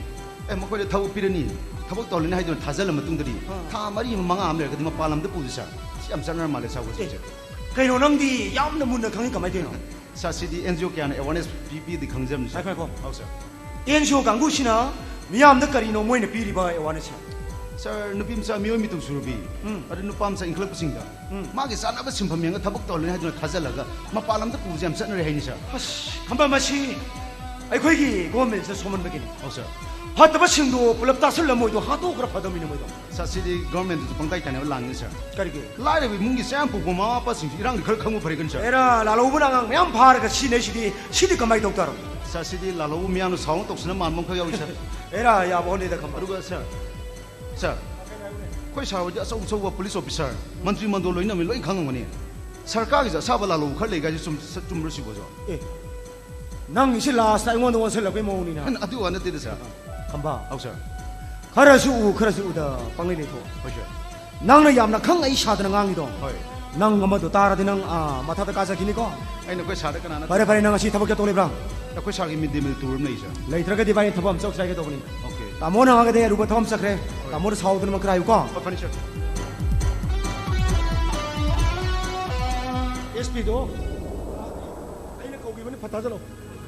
ꯑꯦ, ꯃꯈꯣꯏꯗ ꯊꯕꯛ ꯄꯤꯔꯅꯤ, ꯊꯕꯛ ꯇꯧꯍꯜꯂꯅꯤ ꯍꯥꯏꯗꯨꯅ ꯊꯥꯖꯜꯂ ꯃꯇꯨꯡꯗꯗꯤ, ꯑꯥ꯫ ꯊꯥ ꯃꯔꯤ ꯑꯃ, ꯃꯉꯥ ꯑꯃ ꯂꯩꯔꯒꯗꯤ ꯃꯄꯥꯟ ꯂꯝꯗ ꯄꯨꯁꯦ, ꯁꯥꯔ꯫ ꯁꯤ ꯌꯥꯝ ꯆꯠꯅꯔ ꯃꯥꯜꯂꯦ, ꯁꯥꯔ, ꯑꯦ, ꯍꯧꯖꯤꯛꯁꯦ꯫ ꯀꯩꯅꯣ, ꯅꯪꯗꯤ ꯌꯥꯝꯅ ꯃꯨꯟꯅ ꯈꯪꯉꯤ, ꯀꯃꯥꯏꯅ ꯇꯧꯔꯤꯅꯣ? ꯁꯥꯔ, ꯁꯤꯗꯤ ꯑꯦꯟ ꯖꯤ ꯑꯣ ꯀꯌꯥꯅ ꯑꯦꯋꯥꯔꯅꯦꯁ ꯄꯤ-, ꯄꯤꯗꯤ ꯈꯪꯖꯕꯅꯤ, ꯁꯥꯔ꯫ ꯉꯥꯏꯈꯣ, ꯉꯥꯏꯈꯣ꯫ ꯑꯧ, ꯁꯥꯔ꯫ ꯑꯦꯟ ꯖꯤ ꯑꯣ ꯀꯥꯡꯕꯨꯁꯤꯅ ꯃꯤꯌꯥꯝꯗ ꯀꯔꯤꯅꯣ ꯃꯣꯏꯅ ꯄꯤꯔꯤꯕ ꯑꯦꯋꯥꯔꯅꯦꯁꯁꯦ? ꯁꯥꯔ, ꯅꯨꯄꯤ ꯃꯆꯥ ꯃꯤꯑꯣꯏ ꯃꯇꯧ ꯁꯨꯔꯨꯕꯤ, ꯎꯝ꯫ ꯑꯗꯨ ꯅꯨꯄꯥ ꯃꯆꯥ ꯏꯟꯈꯠꯂꯛꯄꯁꯤꯡꯗ ꯎꯝ꯫ ꯃꯥꯒꯤ ꯆꯥꯅꯕ ꯁꯤꯟꯐꯝ ꯌꯦꯡꯉꯒ ꯊꯕꯛ ꯇꯧꯍꯜꯂꯅꯤ ꯍꯥꯏꯗꯨꯅ ꯊꯥꯖꯜꯂꯒ ꯃꯄꯥꯟ ꯂꯝꯗ ꯄꯨꯕꯁꯦ ꯌꯥꯝ ꯆꯠꯅꯔꯦ ꯍꯥꯏꯅꯤ, ꯁꯥꯔ꯫ ꯑꯁ, ꯈꯝꯕ, ꯃꯁꯤ ꯑꯩꯈꯣꯏꯒꯤ ꯒꯣꯔꯃꯦꯟꯁꯤꯅ ꯁꯣꯝꯍꯟꯕꯒꯤꯅꯤ꯫ ꯑꯧ, ꯁꯥꯔ꯫ ꯐꯠꯇꯕꯁꯤꯡꯗꯣ ꯄꯨꯂꯞ ꯇꯥꯁꯜꯂ ꯃꯣꯏꯗꯣ ꯍꯥꯠꯇꯣꯛꯈ꯭ꯔ ꯐꯗꯧꯅꯤꯅꯦ ꯃꯣꯏꯗꯣ꯫ ꯁꯥꯔ, ꯁꯤꯗꯤ ꯒꯣꯔꯃꯦꯟꯗꯁꯨ ꯄꯪꯇꯥꯏ ꯇꯥꯏꯅꯕ ꯂꯥꯟꯅꯤ, ꯁꯥꯔ꯫ ꯀꯔꯤꯒꯤ? ꯂꯥꯏꯔꯕ ꯏꯃꯨꯡꯒꯤ ꯆꯥ ꯌꯥꯝ ꯄꯨꯕ ꯃꯃꯥ ꯃꯄꯥꯁꯤꯡꯁꯨ ꯏꯔꯥꯡꯒꯤ ꯈꯔ ꯈꯪꯕ ꯐꯔꯦ ꯀꯩꯅꯣ, ꯁꯥꯔ꯫ ꯑꯦꯔꯥ, ꯂꯥꯜꯍꯧꯕꯅ ꯑꯉꯥꯡ ꯃꯌꯥꯝ ꯐꯥꯔꯒ ꯁꯤꯅꯩꯁꯤꯗꯤ, ꯁꯤꯗꯤ ꯀꯃꯥꯏꯅ ꯇꯧ ꯇꯥꯔꯣ? ꯁꯥꯔ, ꯁꯤꯗꯤ ꯂꯥꯜꯍꯧꯕ ꯃꯤꯌꯥꯝꯅ ꯁꯥꯎꯅ ꯇꯧꯁꯤꯟꯅ ꯃꯥꯟꯕ ꯑꯃꯈꯛ ꯌꯥꯎꯏ, ꯁꯥꯔ꯫ ꯑꯦꯔꯥ, ꯌꯥꯕ ꯍꯣꯠꯅꯩꯗ ꯈꯝꯕ꯫ ꯑꯗꯨꯒ, ꯁꯥꯔ, ꯁꯥꯔ, ꯑꯩꯈꯣꯏ ꯁꯥꯔ ꯍꯣꯏꯗꯤ ꯑꯆꯧ ꯑꯆꯧꯕ ꯄꯨꯂꯤꯁ ꯑꯣꯐꯤꯁꯥꯔ, ꯃꯟꯇ꯭ꯔꯤ ꯃꯟꯗꯣꯜ ꯂꯣꯏꯅꯃꯛ ꯂꯣꯏ ꯈꯪꯉꯝꯒꯅꯤ꯫ ꯁꯔꯀꯥꯔꯒꯤꯁꯨ ꯑꯁꯥꯕ ꯂꯥꯜꯍꯧꯕ ꯈꯔ ꯂꯩ ꯀꯥꯏꯁꯦ ꯆꯨꯝ-, ꯆꯨꯝꯕ꯭ꯔꯣ ꯁꯤꯕꯣ, ꯁꯥꯔ? ꯑꯦ, ꯅꯪꯒꯤꯁꯤ ꯂꯥꯁꯇ ꯑꯩꯉꯣꯟꯗ ꯑꯣꯟꯁꯤꯜꯂꯛꯄꯩ ꯃꯑꯣꯡꯅꯤꯅ꯫ ꯑꯗꯨ ꯋꯥ ꯅꯠꯇꯦꯗ, ꯁꯥꯔ꯫ ꯈꯝꯕ꯫ ꯑꯧ, ꯁꯥꯔ꯫ ꯈꯔꯁꯨ ꯎ, ꯈꯔꯁꯨ ꯎꯗ ꯄꯪꯂꯩ ꯂꯩꯊꯣꯛ꯫ ꯍꯣꯏ, ꯁꯥꯔ꯫ ꯅꯪꯅ ꯌꯥꯝꯅ ꯈꯪ ꯑꯩ ꯁꯥꯗꯅ ꯉꯥꯡꯉꯤꯗꯣ꯫ ꯍꯣꯏ꯫ ꯅꯪ ꯑꯃꯗꯣ ꯇꯥꯔꯗꯤ ꯅꯪ, ꯑꯥ, ꯃꯊꯛꯇ ꯀꯥꯖꯈꯤꯅꯤꯀꯣ꯫ ꯑꯩꯅ ꯑꯩꯈꯣꯏ ꯁꯥꯔꯗ ꯀꯅꯥꯅ ꯐꯔꯦ, ꯐꯔꯦ, ꯅꯪ ꯉꯁꯤ ꯊꯕꯛ ꯆꯠꯇꯧ ꯂꯩꯕ꯭ꯔꯥ? ꯑꯩꯈꯣꯏ ꯁꯥꯔꯒꯤ ꯃꯤꯠ ꯗꯦ ꯃꯤꯜ ꯇꯨꯔ ꯑꯃ ꯂꯩ, ꯁꯥꯔ꯫ ꯂꯩꯇ꯭ꯔꯒꯗꯤ ꯏꯕꯥꯅꯤ ꯊꯕꯛ ꯑꯃ ꯆꯠꯂꯨꯁꯦ ꯍꯥꯏꯒꯦ ꯇꯧꯕꯅꯤ꯫ ꯑꯣꯀꯦ꯫ ꯇꯥꯃꯣꯅ ꯍꯥꯏꯔꯒꯗꯤ ꯑꯔꯨꯕ ꯊꯕꯛ ꯑꯃ ꯆꯠꯈ꯭ꯔꯦ꯫ ꯍꯣꯏ꯫ ꯇꯥꯃꯣꯅ ꯁꯥꯎꯗꯅ ꯈꯔ ꯍꯥꯏꯌꯨꯀꯣ꯫ ꯍꯣꯏ, ꯐꯅꯤ, ꯁꯥꯔ꯫ ꯑꯦꯁ ꯄꯤꯗꯣ ꯑꯩꯅ ꯀꯧꯈꯤꯕꯅꯤ, ꯐꯠ ꯊꯥꯖꯤꯜꯂꯣ꯫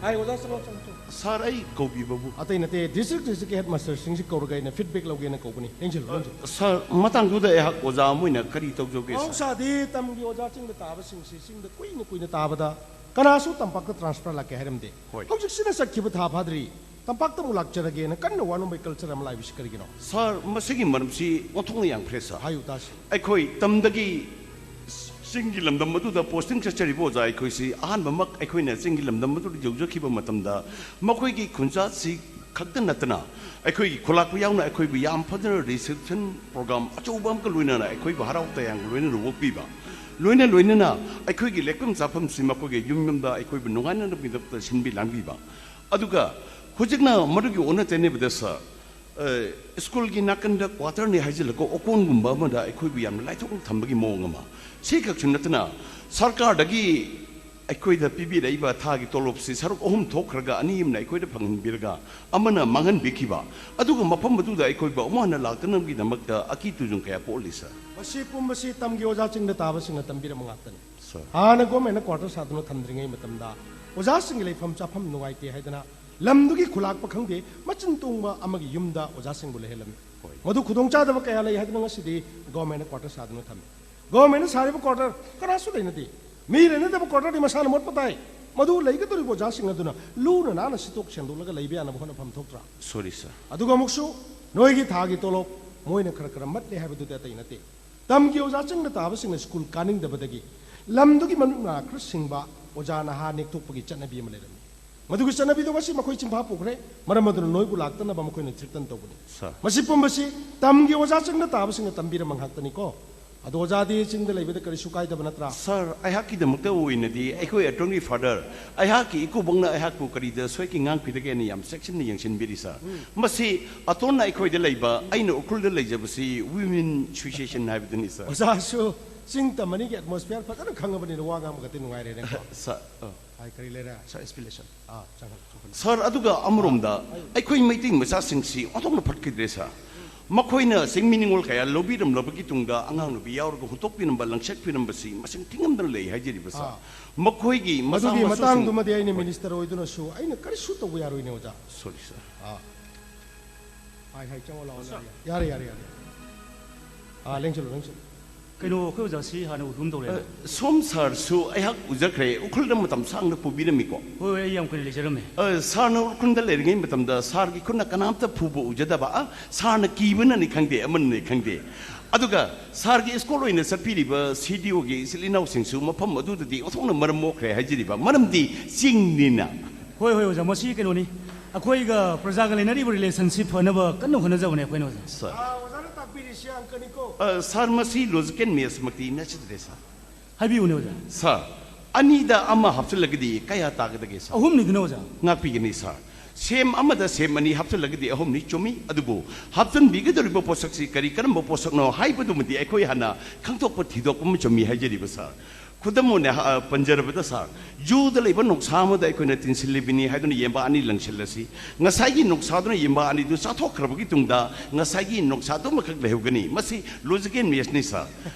ꯍꯥꯏ, ꯑꯣꯖꯥ, ꯆꯠꯂꯣ, ꯆꯠꯂꯣ, ꯆꯠꯂꯣ꯫ ꯁꯥꯔ, ꯑꯩ ꯀꯧꯕꯤꯕꯕꯨ? ꯑꯇꯩ ꯅꯠꯇꯦ, ꯗꯤꯁꯇ꯭ꯔꯤꯛ ꯗꯤꯁꯇ꯭ꯔꯤꯛꯀꯤ ꯍꯦꯗ ꯃꯥꯁꯇꯔꯁꯤꯡꯁꯤ ꯀꯧꯔꯒ ꯑꯩꯅ ꯐꯤꯗꯕꯦꯛ ꯂꯧꯒꯦꯅ ꯀꯧꯕꯅꯤ꯫ ꯂꯦꯡꯁꯤꯜꯂꯨ, ꯂꯦꯡꯁꯤꯜꯂꯨ꯫ ꯁꯥꯔ, ꯃꯇꯥꯡꯗꯨꯗ ꯑꯩꯍꯥꯛ ꯑꯣꯖꯥ ꯑꯃ ꯑꯣꯏꯅ ꯀꯔꯤ ꯇꯧꯖꯧꯒꯦ, ꯁꯥꯔ? ꯃꯍꯧꯁꯥꯗꯤ ꯇꯝꯒꯤ ꯑꯣꯖꯥ ꯆꯤꯡꯗ ꯇꯥꯕꯁꯤꯡꯁꯤ ꯆꯤꯡꯗ ꯀꯨꯏꯅ ꯀꯨꯏꯅ ꯇꯥꯕꯗ ꯀꯅꯥꯁꯨ ꯇꯝꯄꯥꯛꯇ ꯇ꯭ꯔꯥꯟꯁꯐꯔ ꯂꯥꯛꯀꯦ ꯍꯥꯏꯔꯝꯗꯦ꯫ ꯍꯣꯏ꯫ ꯍꯧꯖꯤꯛꯁꯤꯅ ꯆꯠꯈꯤꯕ ꯊꯥ ꯐꯥꯗ꯭ꯔꯤ, ꯇꯝꯄꯥꯛꯇ ꯑꯃꯨꯛ ꯂꯥꯛꯆꯔꯒꯦꯅ ꯀꯟꯅ ꯋꯥꯅꯣꯝꯕꯩ ꯀꯜꯆꯔ ꯑꯃ ꯂꯥꯛꯏꯕꯁꯤ ꯀꯔꯤꯒꯤꯅꯣ? ꯁꯥꯔ, ꯃꯁꯤꯒꯤ ꯃꯔꯝꯁꯤ ꯑꯣꯟꯊꯣꯛꯅ ꯌꯥꯝꯈ꯭ꯔꯦ, ꯁꯥꯔ꯫ ꯍꯥꯏꯌꯨ ꯇꯥꯁꯤ꯫ ꯑꯩꯈꯣꯏ ꯇꯝꯗꯒꯤ ꯆꯤꯡꯒꯤ ꯂꯝꯗꯝ ꯑꯗꯨꯗ ꯄꯣꯁꯇꯤꯡ ꯆꯠꯆꯔꯤꯕ ꯑꯣꯖꯥ ꯑꯩꯈꯣꯏꯁꯤ ꯑꯍꯥꯟꯕꯃꯛ ꯑꯩꯈꯣꯏꯅ ꯆꯤꯡꯒꯤ ꯂꯝꯗꯝ ꯑꯗꯨꯗ ꯌꯧꯖꯈꯤꯕ ꯃꯇꯝꯗ ꯃꯈꯣꯏꯒꯤ ꯈꯨꯟꯖꯥꯁꯤ ꯈꯛꯇ ꯅꯠꯇꯅ ꯑꯩꯈꯣꯏꯒꯤ ꯈꯨꯂꯥꯛꯄ ꯌꯥꯎꯅ ꯑꯩꯈꯣꯏꯕꯨ ꯌꯥꯝ ꯐꯖꯅ ꯔꯤꯁꯦꯞꯁꯟ ꯄ꯭ꯔꯣꯒ꯭ꯔꯥꯝ ꯑꯆꯧꯕ ꯑꯃꯒ ꯂꯣꯏꯅꯅ ꯑꯩꯈꯣꯏꯕꯨ ꯍꯔꯥꯎ ꯇꯌꯥꯝꯕ ꯂꯣꯏꯅꯅ ꯑꯣꯛꯄꯤꯕ, ꯂꯣꯏꯅ ꯂꯣꯏꯅꯅ ꯑꯩꯈꯣꯏꯒꯤ ꯂꯦꯛꯐꯝ ꯆꯥꯐꯝꯁꯤ ꯃꯈꯣꯏꯒꯤ ꯌꯨꯝ ꯌꯨꯝꯗ ꯑꯩꯈꯣꯏꯕꯨ ꯅꯨꯡꯉꯥꯏꯅꯅꯕꯒꯤꯗꯃꯛꯇ ꯁꯤꯟꯕꯤ ꯂꯥꯡꯕꯤꯕ꯫ ꯑꯗꯨꯒ ꯍꯧꯖꯤꯛꯅ ꯃꯗꯨꯒꯤ ꯑꯣꯟꯅ ꯇꯩꯅꯕꯗ, ꯁꯥꯔ, ꯑ, ꯁ꯭ꯀꯨꯜꯒꯤ ꯅꯥꯀꯟꯗ ꯀ꯭ꯋꯥꯇꯔꯅꯤ ꯍꯥꯏꯖꯤꯜꯂꯒ ꯑꯣꯀꯣꯟꯒꯨꯝꯕ ꯑꯃꯗ ꯑꯩꯈꯣꯏꯕꯨ ꯌꯥꯝꯅ ꯂꯥꯏꯊꯣꯛꯅ ꯊꯝꯕꯒꯤ ꯃꯑꯣꯡ ꯑꯃ꯫ ꯁꯤꯈꯛꯁꯨ ꯅꯠꯇꯅ ꯁꯔꯀꯥꯔꯗꯒꯤ ꯑꯩꯈꯣꯏꯗ ꯄꯤꯕꯤꯔꯛꯏꯕ ꯊꯥꯒꯤ ꯇꯣꯂꯣꯞꯁꯤ ꯁꯔꯨꯛ ꯑꯍꯨꯝ ꯊꯣꯛꯈ꯭ꯔꯒ ꯑꯅꯤ ꯑꯃꯅ ꯑꯩꯈꯣꯏꯗ ꯐꯪꯍꯟꯕꯤꯔꯒ ꯑꯃꯅ ꯃꯥꯡꯍꯟꯕꯤꯈꯤꯕ, ꯑꯗꯨꯒ ꯃꯐꯝ ꯑꯗꯨꯗ ꯑꯩꯈꯣꯏꯕꯨ ꯑꯃꯨꯛ ꯍꯟꯅ ꯂꯥꯛꯇꯅꯕꯒꯤꯗꯃꯛꯇ ꯑꯀꯤ ꯇꯨꯖꯨꯡ ꯀꯌꯥ ꯄꯣꯛꯍꯜꯂꯤ, ꯁꯥꯔ꯫ ꯃꯁꯤ ꯄꯨꯝꯕꯁꯤ ꯇꯝꯒꯤ ꯑꯣꯖꯥꯁꯤꯡꯗ ꯇꯥꯕꯁꯤꯡꯅ ꯇꯝꯕꯤꯔꯝꯕ ꯉꯥꯛꯇꯅꯤ꯫ ꯁꯥꯔ꯫ ꯍꯥꯟꯅ ꯒꯣꯔꯃꯦꯟꯅ ꯀ꯭ꯋꯥꯇꯔ ꯁꯥꯗꯨꯅ ꯊꯝꯗ꯭ꯔꯤꯉꯩ ꯃꯇꯝꯗ ꯑꯣꯖꯥꯁꯤꯡꯒꯤ ꯂꯩꯐꯝ ꯆꯥꯐꯝ ꯅꯨꯡꯉꯥꯏꯇꯦ ꯍꯥꯏꯗꯅ ꯂꯝꯗꯨꯒꯤ ꯈꯨꯂꯥꯛꯄ ꯈꯪꯗꯦ, ꯃꯆꯤꯟ ꯇꯣꯡꯕ ꯑꯃꯒꯤ ꯌꯨꯝꯗ ꯑꯣꯖꯥꯁꯤꯡꯕꯨ ꯂꯩꯍꯜꯂꯝꯃꯤ꯫ ꯍꯣꯏ꯫ ꯃꯗꯨ ꯈꯨꯗꯣꯡꯆꯥꯗꯕ ꯀꯌꯥ ꯂꯩ ꯍꯥꯏꯗꯨꯅ ꯉꯁꯤꯗꯤ ꯒꯣꯔꯃꯦꯟꯅ ꯀ꯭ꯋꯥꯇꯔ ꯁꯥꯗꯨꯅ ꯊꯝꯃꯤ꯫ ꯒꯣꯔꯃꯦꯟꯅ ꯁꯥꯔꯤꯕ ꯀ꯭ꯋꯥꯇꯔ ꯀꯅꯥꯁꯨ ꯂꯩꯅꯗꯦ꯫ ꯃꯤ ꯂꯩꯅꯗꯕ ꯀ꯭ꯋꯥꯇꯔꯗꯤ ꯃꯁꯥꯅ ꯃꯣꯠꯄ ꯇꯥꯏ꯫ ꯃꯗꯨ ꯂꯩꯒꯗꯧꯔꯤꯕ ꯑꯣꯖꯥꯁꯤꯡ ꯑꯗꯨꯅ ꯂꯨꯅ ꯅꯥꯟꯅ ꯁꯤꯠꯇꯣꯛ ꯁꯦꯡꯗꯣꯛꯂꯒ ꯂꯩꯕ ꯌꯥꯅꯕ ꯍꯣꯠꯅꯐꯝ ꯊꯣꯛꯇ꯭ꯔꯥ? ꯁꯣꯔꯤ ꯁꯥꯔ꯫ ꯑꯗꯨꯒ ꯑꯃꯨꯛꯁꯨ ꯅꯣꯏꯒꯤ ꯊꯥꯒꯤ ꯇꯣꯂꯣꯞ ꯃꯣꯏꯅ ꯈꯔ ꯈꯔ ꯃꯠꯂꯦ ꯍꯥꯏꯕꯗꯨꯗꯤ ꯑꯇꯩ ꯅꯠꯇꯦ꯫ ꯇꯝꯒꯤ ꯑꯣꯖꯥ ꯆꯪꯅ ꯇꯥꯕꯁꯤꯡꯅ ꯁ꯭ꯀꯨꯜ ꯀꯥꯅꯤꯡꯗꯕꯗꯒꯤ ꯂꯝꯗꯨꯒꯤ ꯃꯃꯤꯡ ꯃꯅꯥ ꯈꯔ ꯁꯤꯡꯕ ꯑꯣꯖꯥ ꯅꯍꯥ ꯅꯦꯛꯊꯣꯛꯄꯒꯤ ꯆꯠꯅꯕꯤ ꯑꯃ ꯂꯩꯔꯝꯃꯤ꯫ ꯃꯗꯨꯒꯤ ꯆꯠꯅꯕꯤꯗꯣ ꯉꯁꯤ ꯃꯈꯣꯏ ꯆꯤꯟꯐꯥ ꯄꯨꯈ꯭ꯔꯦ꯫ ꯃꯔꯝ ꯑꯗꯨꯅ ꯅꯣꯏꯕꯨ ꯂꯥꯛꯇꯅꯕ ꯃꯈꯣꯏꯅ ꯊ꯭ꯔꯦꯇꯟ ꯇꯧꯕꯅꯤ꯫ ꯁꯥꯔ꯫ ꯃꯁꯤ ꯄꯨꯝꯕꯁꯤ ꯇꯝꯒꯤ ꯑꯣꯖꯥ ꯆꯪꯅ ꯇꯥꯕꯁꯤꯡꯅ ꯇꯝꯕꯤꯔꯝꯕ ꯉꯥꯛꯇꯅꯤꯀꯣ꯫ ꯑꯗꯣ ꯑꯣꯖꯥꯗꯤ ꯆꯤꯡꯗ ꯂꯩꯕꯗ ꯀꯔꯤꯁꯨ ꯀꯥꯏꯗꯕ ꯅꯠꯇ꯭ꯔꯥ? ꯁꯥꯔ, ꯑꯩꯍꯥꯛꯀꯤꯗꯃꯛꯇ ꯑꯣꯏꯅꯗꯤ ꯑꯩꯈꯣꯏ ꯑꯦꯇꯣꯔꯅꯤ ꯐꯥꯗꯔ, ꯑꯩꯍꯥꯛꯀꯤ ꯏꯀꯨꯕꯣꯛꯅ ꯑꯩꯍꯥꯛꯄꯨ ꯀꯔꯤꯗ ꯁꯣꯏꯈꯤ ꯉꯥꯡꯈꯤꯗꯒꯦꯅ ꯌꯥꯝ ꯆꯦꯛꯁꯤꯟꯅ ꯌꯦꯡꯁꯤꯟꯕꯤꯔꯤ ꯁꯥꯔ꯫ ꯃꯁꯤ ꯑꯇꯣꯟꯅ ꯑꯩꯈꯣꯏꯗ ꯂꯩꯕ, ꯑꯩꯅ ꯎꯈ꯭ꯔꯨꯜꯗ ꯂꯩꯖꯕꯁꯤ ꯋꯤꯃꯦꯟ ꯑꯦꯁꯣꯁꯤꯌꯦꯁꯟ ꯍꯥꯏꯕꯗꯨꯅꯤ ꯁꯥꯔ꯫ ꯑꯣꯖꯥꯁꯨ ꯆꯤꯡ ꯇꯝ ꯑꯅꯤꯒꯤ ꯑꯦꯠꯃꯣꯁꯐꯤꯌꯔ ꯐꯖꯅ ꯈꯪꯉꯕꯅꯤꯅ ꯋꯥ ꯉꯥꯡꯕꯒꯗꯤ ꯅꯨꯡꯉꯥꯏꯔꯦꯅꯦꯀꯣ꯫ ꯁꯥꯔ, ꯑ꯫ ꯍꯥꯏ, ꯀꯔꯤ ꯂꯩꯔꯦ? ꯁꯥꯔ, ꯑꯦꯛꯁꯄ꯭ꯂꯦꯅꯦꯁꯟ꯫ ꯑꯥ, ꯆꯪꯍꯜꯂꯣ, ꯆꯪꯍꯜꯂꯣ꯫ ꯁꯥꯔ, ꯑꯗꯨꯒ ꯑꯃꯔꯣꯝꯗ ꯑꯥ, ꯑꯩ ꯑꯩꯈꯣꯏ ꯃꯩꯇꯩ ꯃꯆꯥꯁꯤꯡꯁꯤ ꯑꯣꯟꯊꯣꯛꯅ ꯐꯠꯈꯤꯗ꯭ꯔꯦ ꯁꯥꯔ꯫ ꯃꯈꯣꯏꯅ ꯆꯤꯡꯃꯤ ꯅꯤꯉꯣꯜ ꯀꯌꯥ ꯂꯧꯕꯤꯔꯝꯂꯕꯒꯤ ꯇꯨꯡꯗ ꯑꯉꯥꯡ ꯅꯨꯄꯤ ꯌꯥꯎꯔꯒ ꯍꯨꯟꯇꯣꯛꯄꯤꯔꯝꯕ, ꯂꯪꯁꯛꯄꯤꯔꯝꯕꯁꯤ ꯃꯁꯤꯡ ꯊꯤꯉꯝꯗꯅ ꯂꯩ ꯍꯥꯏꯖꯔꯤꯕ ꯁꯥꯔ꯫ ꯑꯥ꯫ ꯃꯈꯣꯏꯒꯤ ꯃꯆꯥ ꯃꯗꯨꯒꯤ ꯃꯁꯨꯁꯤꯡ ꯃꯇꯥꯡꯗꯨꯃꯗꯤ ꯑꯩꯅ ꯍꯣꯏ꯫ ꯃꯤꯅꯤꯁꯇꯔ ꯑꯣꯏꯗꯨꯅꯁꯨ ꯑꯩꯅ ꯀꯔꯤꯁꯨ ꯇꯧꯕ ꯌꯥꯔꯣꯏꯅꯦ, ꯑꯣꯖꯥ꯫ ꯁꯣꯔꯤ ꯁꯥꯔ꯫ ꯑꯥ꯫ ꯍꯥꯏ, ꯍꯥꯏ, ꯆꯪꯉꯣ ꯂꯥꯛꯑꯣ, ꯁꯥꯔ꯫ ꯌꯥꯔꯦ, ꯌꯥꯔꯦ, ꯌꯥꯔꯦ꯫ ꯑꯥ, ꯂꯦꯡꯁꯤꯜꯂꯨ, ꯂꯦꯡꯁꯤꯜꯂꯨ꯫ ꯀꯩꯅꯣ, ꯑꯩꯈꯣꯏ ꯑꯣꯖꯥꯁꯤ ꯍꯥꯟꯅ ꯎꯈ꯭ꯔꯒꯨꯝ ꯇꯧꯔꯦ꯫ ꯑ, ꯁꯣꯝ ꯁꯥꯔꯁꯨ ꯑꯩꯍꯥꯛ ꯎꯖꯈ꯭ꯔꯦ, ꯎꯈ꯭ꯔꯨꯜꯗ ꯃꯇꯝ ꯁꯥꯡꯅ ꯄꯨꯕꯤꯔꯝꯃꯤꯀꯣ꯫ ꯍꯣꯏ, ꯍꯣꯏ, ꯑꯩ ꯌꯥꯝ ꯀꯨꯏꯅ ꯂꯩꯖꯔꯝꯃꯦ꯫ ꯑ, ꯁꯥꯔꯅ ꯎꯈ꯭ꯔꯨꯜꯗ ꯂꯩꯔꯤꯉꯩ ꯃꯇꯝꯗ ꯁꯥꯔꯒꯤ ꯈꯨꯠꯅ ꯀꯅꯥꯝꯇ ꯐꯨꯕ ꯎꯖꯗꯕ, ꯑ, ꯁꯥꯔꯅ ꯀꯤꯕꯅꯅꯤ ꯈꯪꯗꯦ, ꯑꯃꯅꯅꯤ ꯈꯪꯗꯦ꯫ ꯑꯗꯨꯒ ꯁꯥꯔꯒꯤ ꯁ꯭ꯀꯨꯜ ꯑꯣꯏꯅ ꯆꯠꯄꯤꯔꯤꯕ ꯁꯤ ꯗꯤ ꯑꯣꯒꯤ ꯏꯆꯤꯜ ꯏꯅꯥꯎꯁꯤꯡꯁꯨ ꯃꯐꯝ ꯑꯗꯨꯗꯗꯤ ꯑꯣꯟꯊꯣꯛꯅ ꯃꯔꯝ ꯃꯣꯛꯈ꯭ꯔꯦ ꯍꯥꯏꯖꯔꯤꯕ, ꯃꯔꯝꯗꯤ ꯆꯤꯡꯅꯤꯅ꯫ ꯍꯣꯏ, ꯍꯣꯏ, ꯑꯣꯖꯥ, ꯃꯁꯤ ꯀꯩꯅꯣꯅꯤ, ꯑꯩꯈꯣꯏꯒ ꯄ꯭ꯔꯖꯥꯒ ꯂꯩꯅꯔꯤꯕ ꯔꯤꯂꯦꯁꯟꯁꯤꯞ ꯐꯅꯕ ꯀꯟꯅ ꯍꯣꯠꯅꯖꯕꯅꯦ ꯑꯩꯈꯣꯏꯅ, ꯑꯣꯖꯥ꯫ ꯁꯥꯔ꯫ ꯑꯥ, ꯑꯣꯖꯥꯅ ꯇꯥꯛꯄꯤꯔꯤꯁꯤ ꯑꯪꯀꯅꯤꯀꯣ꯫ ꯑ, ꯁꯥꯔ, ꯃꯁꯤ ꯂꯣꯖꯤꯀꯦꯜ ꯃꯦꯠꯁꯃꯛꯇꯤ ꯅꯠꯆꯗ꯭ꯔꯦ, ꯁꯥꯔ꯫ ꯍꯥꯏꯕꯤꯌꯨꯅꯦ, ꯑꯣꯖꯥ꯫ ꯁꯥꯔ, ꯑꯅꯤꯗ ꯑꯃ ꯍꯥꯞꯆꯤꯜꯂꯒꯗꯤ ꯀꯌꯥ ꯇꯥꯒꯗꯒꯦ, ꯁꯥꯔ? ꯑꯍꯨꯝꯅꯤꯗꯅ, ꯑꯣꯖꯥ꯫ ꯉꯥꯛꯄꯤꯒꯅꯤ, ꯁꯥꯔ꯫ ꯁꯦꯝ ꯑꯃꯗ ꯁꯦꯝ ꯑꯅꯤ ꯍꯥꯞꯆꯤꯜꯂꯒꯗꯤ ꯑꯍꯨꯝꯅꯤ, ꯆꯨꯝꯃꯤ꯫ ꯑꯗꯨꯕꯨ ꯍꯥꯞꯆꯤꯟꯕꯤꯒꯗꯧꯔꯤꯕ ꯄꯣꯠꯁꯛꯁꯤ ꯀꯔꯤ ꯀꯔꯝꯕ ꯄꯣꯠꯁꯛꯅꯣ ꯍꯥꯏꯕꯗꯨꯃꯗꯤ ꯑꯩꯈꯣꯏ ꯍꯥꯟꯅ ꯈꯪꯗꯣꯛꯄ ꯊꯤꯗꯣꯛꯄ ꯑꯃ ꯆꯨꯝꯃꯤ ꯍꯥꯏꯖꯔꯤꯕ, ꯁꯥꯔ꯫ ꯈꯨꯗꯝ ꯑꯣꯏꯅ, ꯑ, ꯄꯟꯖꯔꯕꯗ, ꯁꯥꯔ, ꯖꯨꯗ ꯂꯩꯕ ꯅꯣꯡꯁꯥ ꯑꯃꯗ ꯑꯩꯈꯣꯏꯅ ꯇꯤꯟꯁꯤꯜꯂꯤꯕꯅꯤ ꯍꯥꯏꯗꯨꯅ ꯌꯦꯟꯕꯥ ꯑꯅꯤ ꯂꯪꯁꯤꯜꯂꯁꯤ꯫ ꯉꯁꯥꯏꯒꯤ ꯅꯣꯡꯁꯥꯗꯨꯅ ꯌꯦꯟꯕꯥ ꯑꯅꯤꯗꯨ ꯆꯥꯊꯣꯛꯈ꯭ꯔꯕꯒꯤ ꯇꯨꯡꯗ ꯉꯁꯥꯏꯒꯤ ꯅꯣꯡꯁꯥꯗꯨꯃꯈꯛ ꯂꯩꯍꯧꯒꯅꯤ꯫ ꯃꯁꯤ ꯂꯣꯖꯤꯀꯦꯜ ꯃꯦꯠꯁꯅꯤ, ꯁꯥꯔ꯫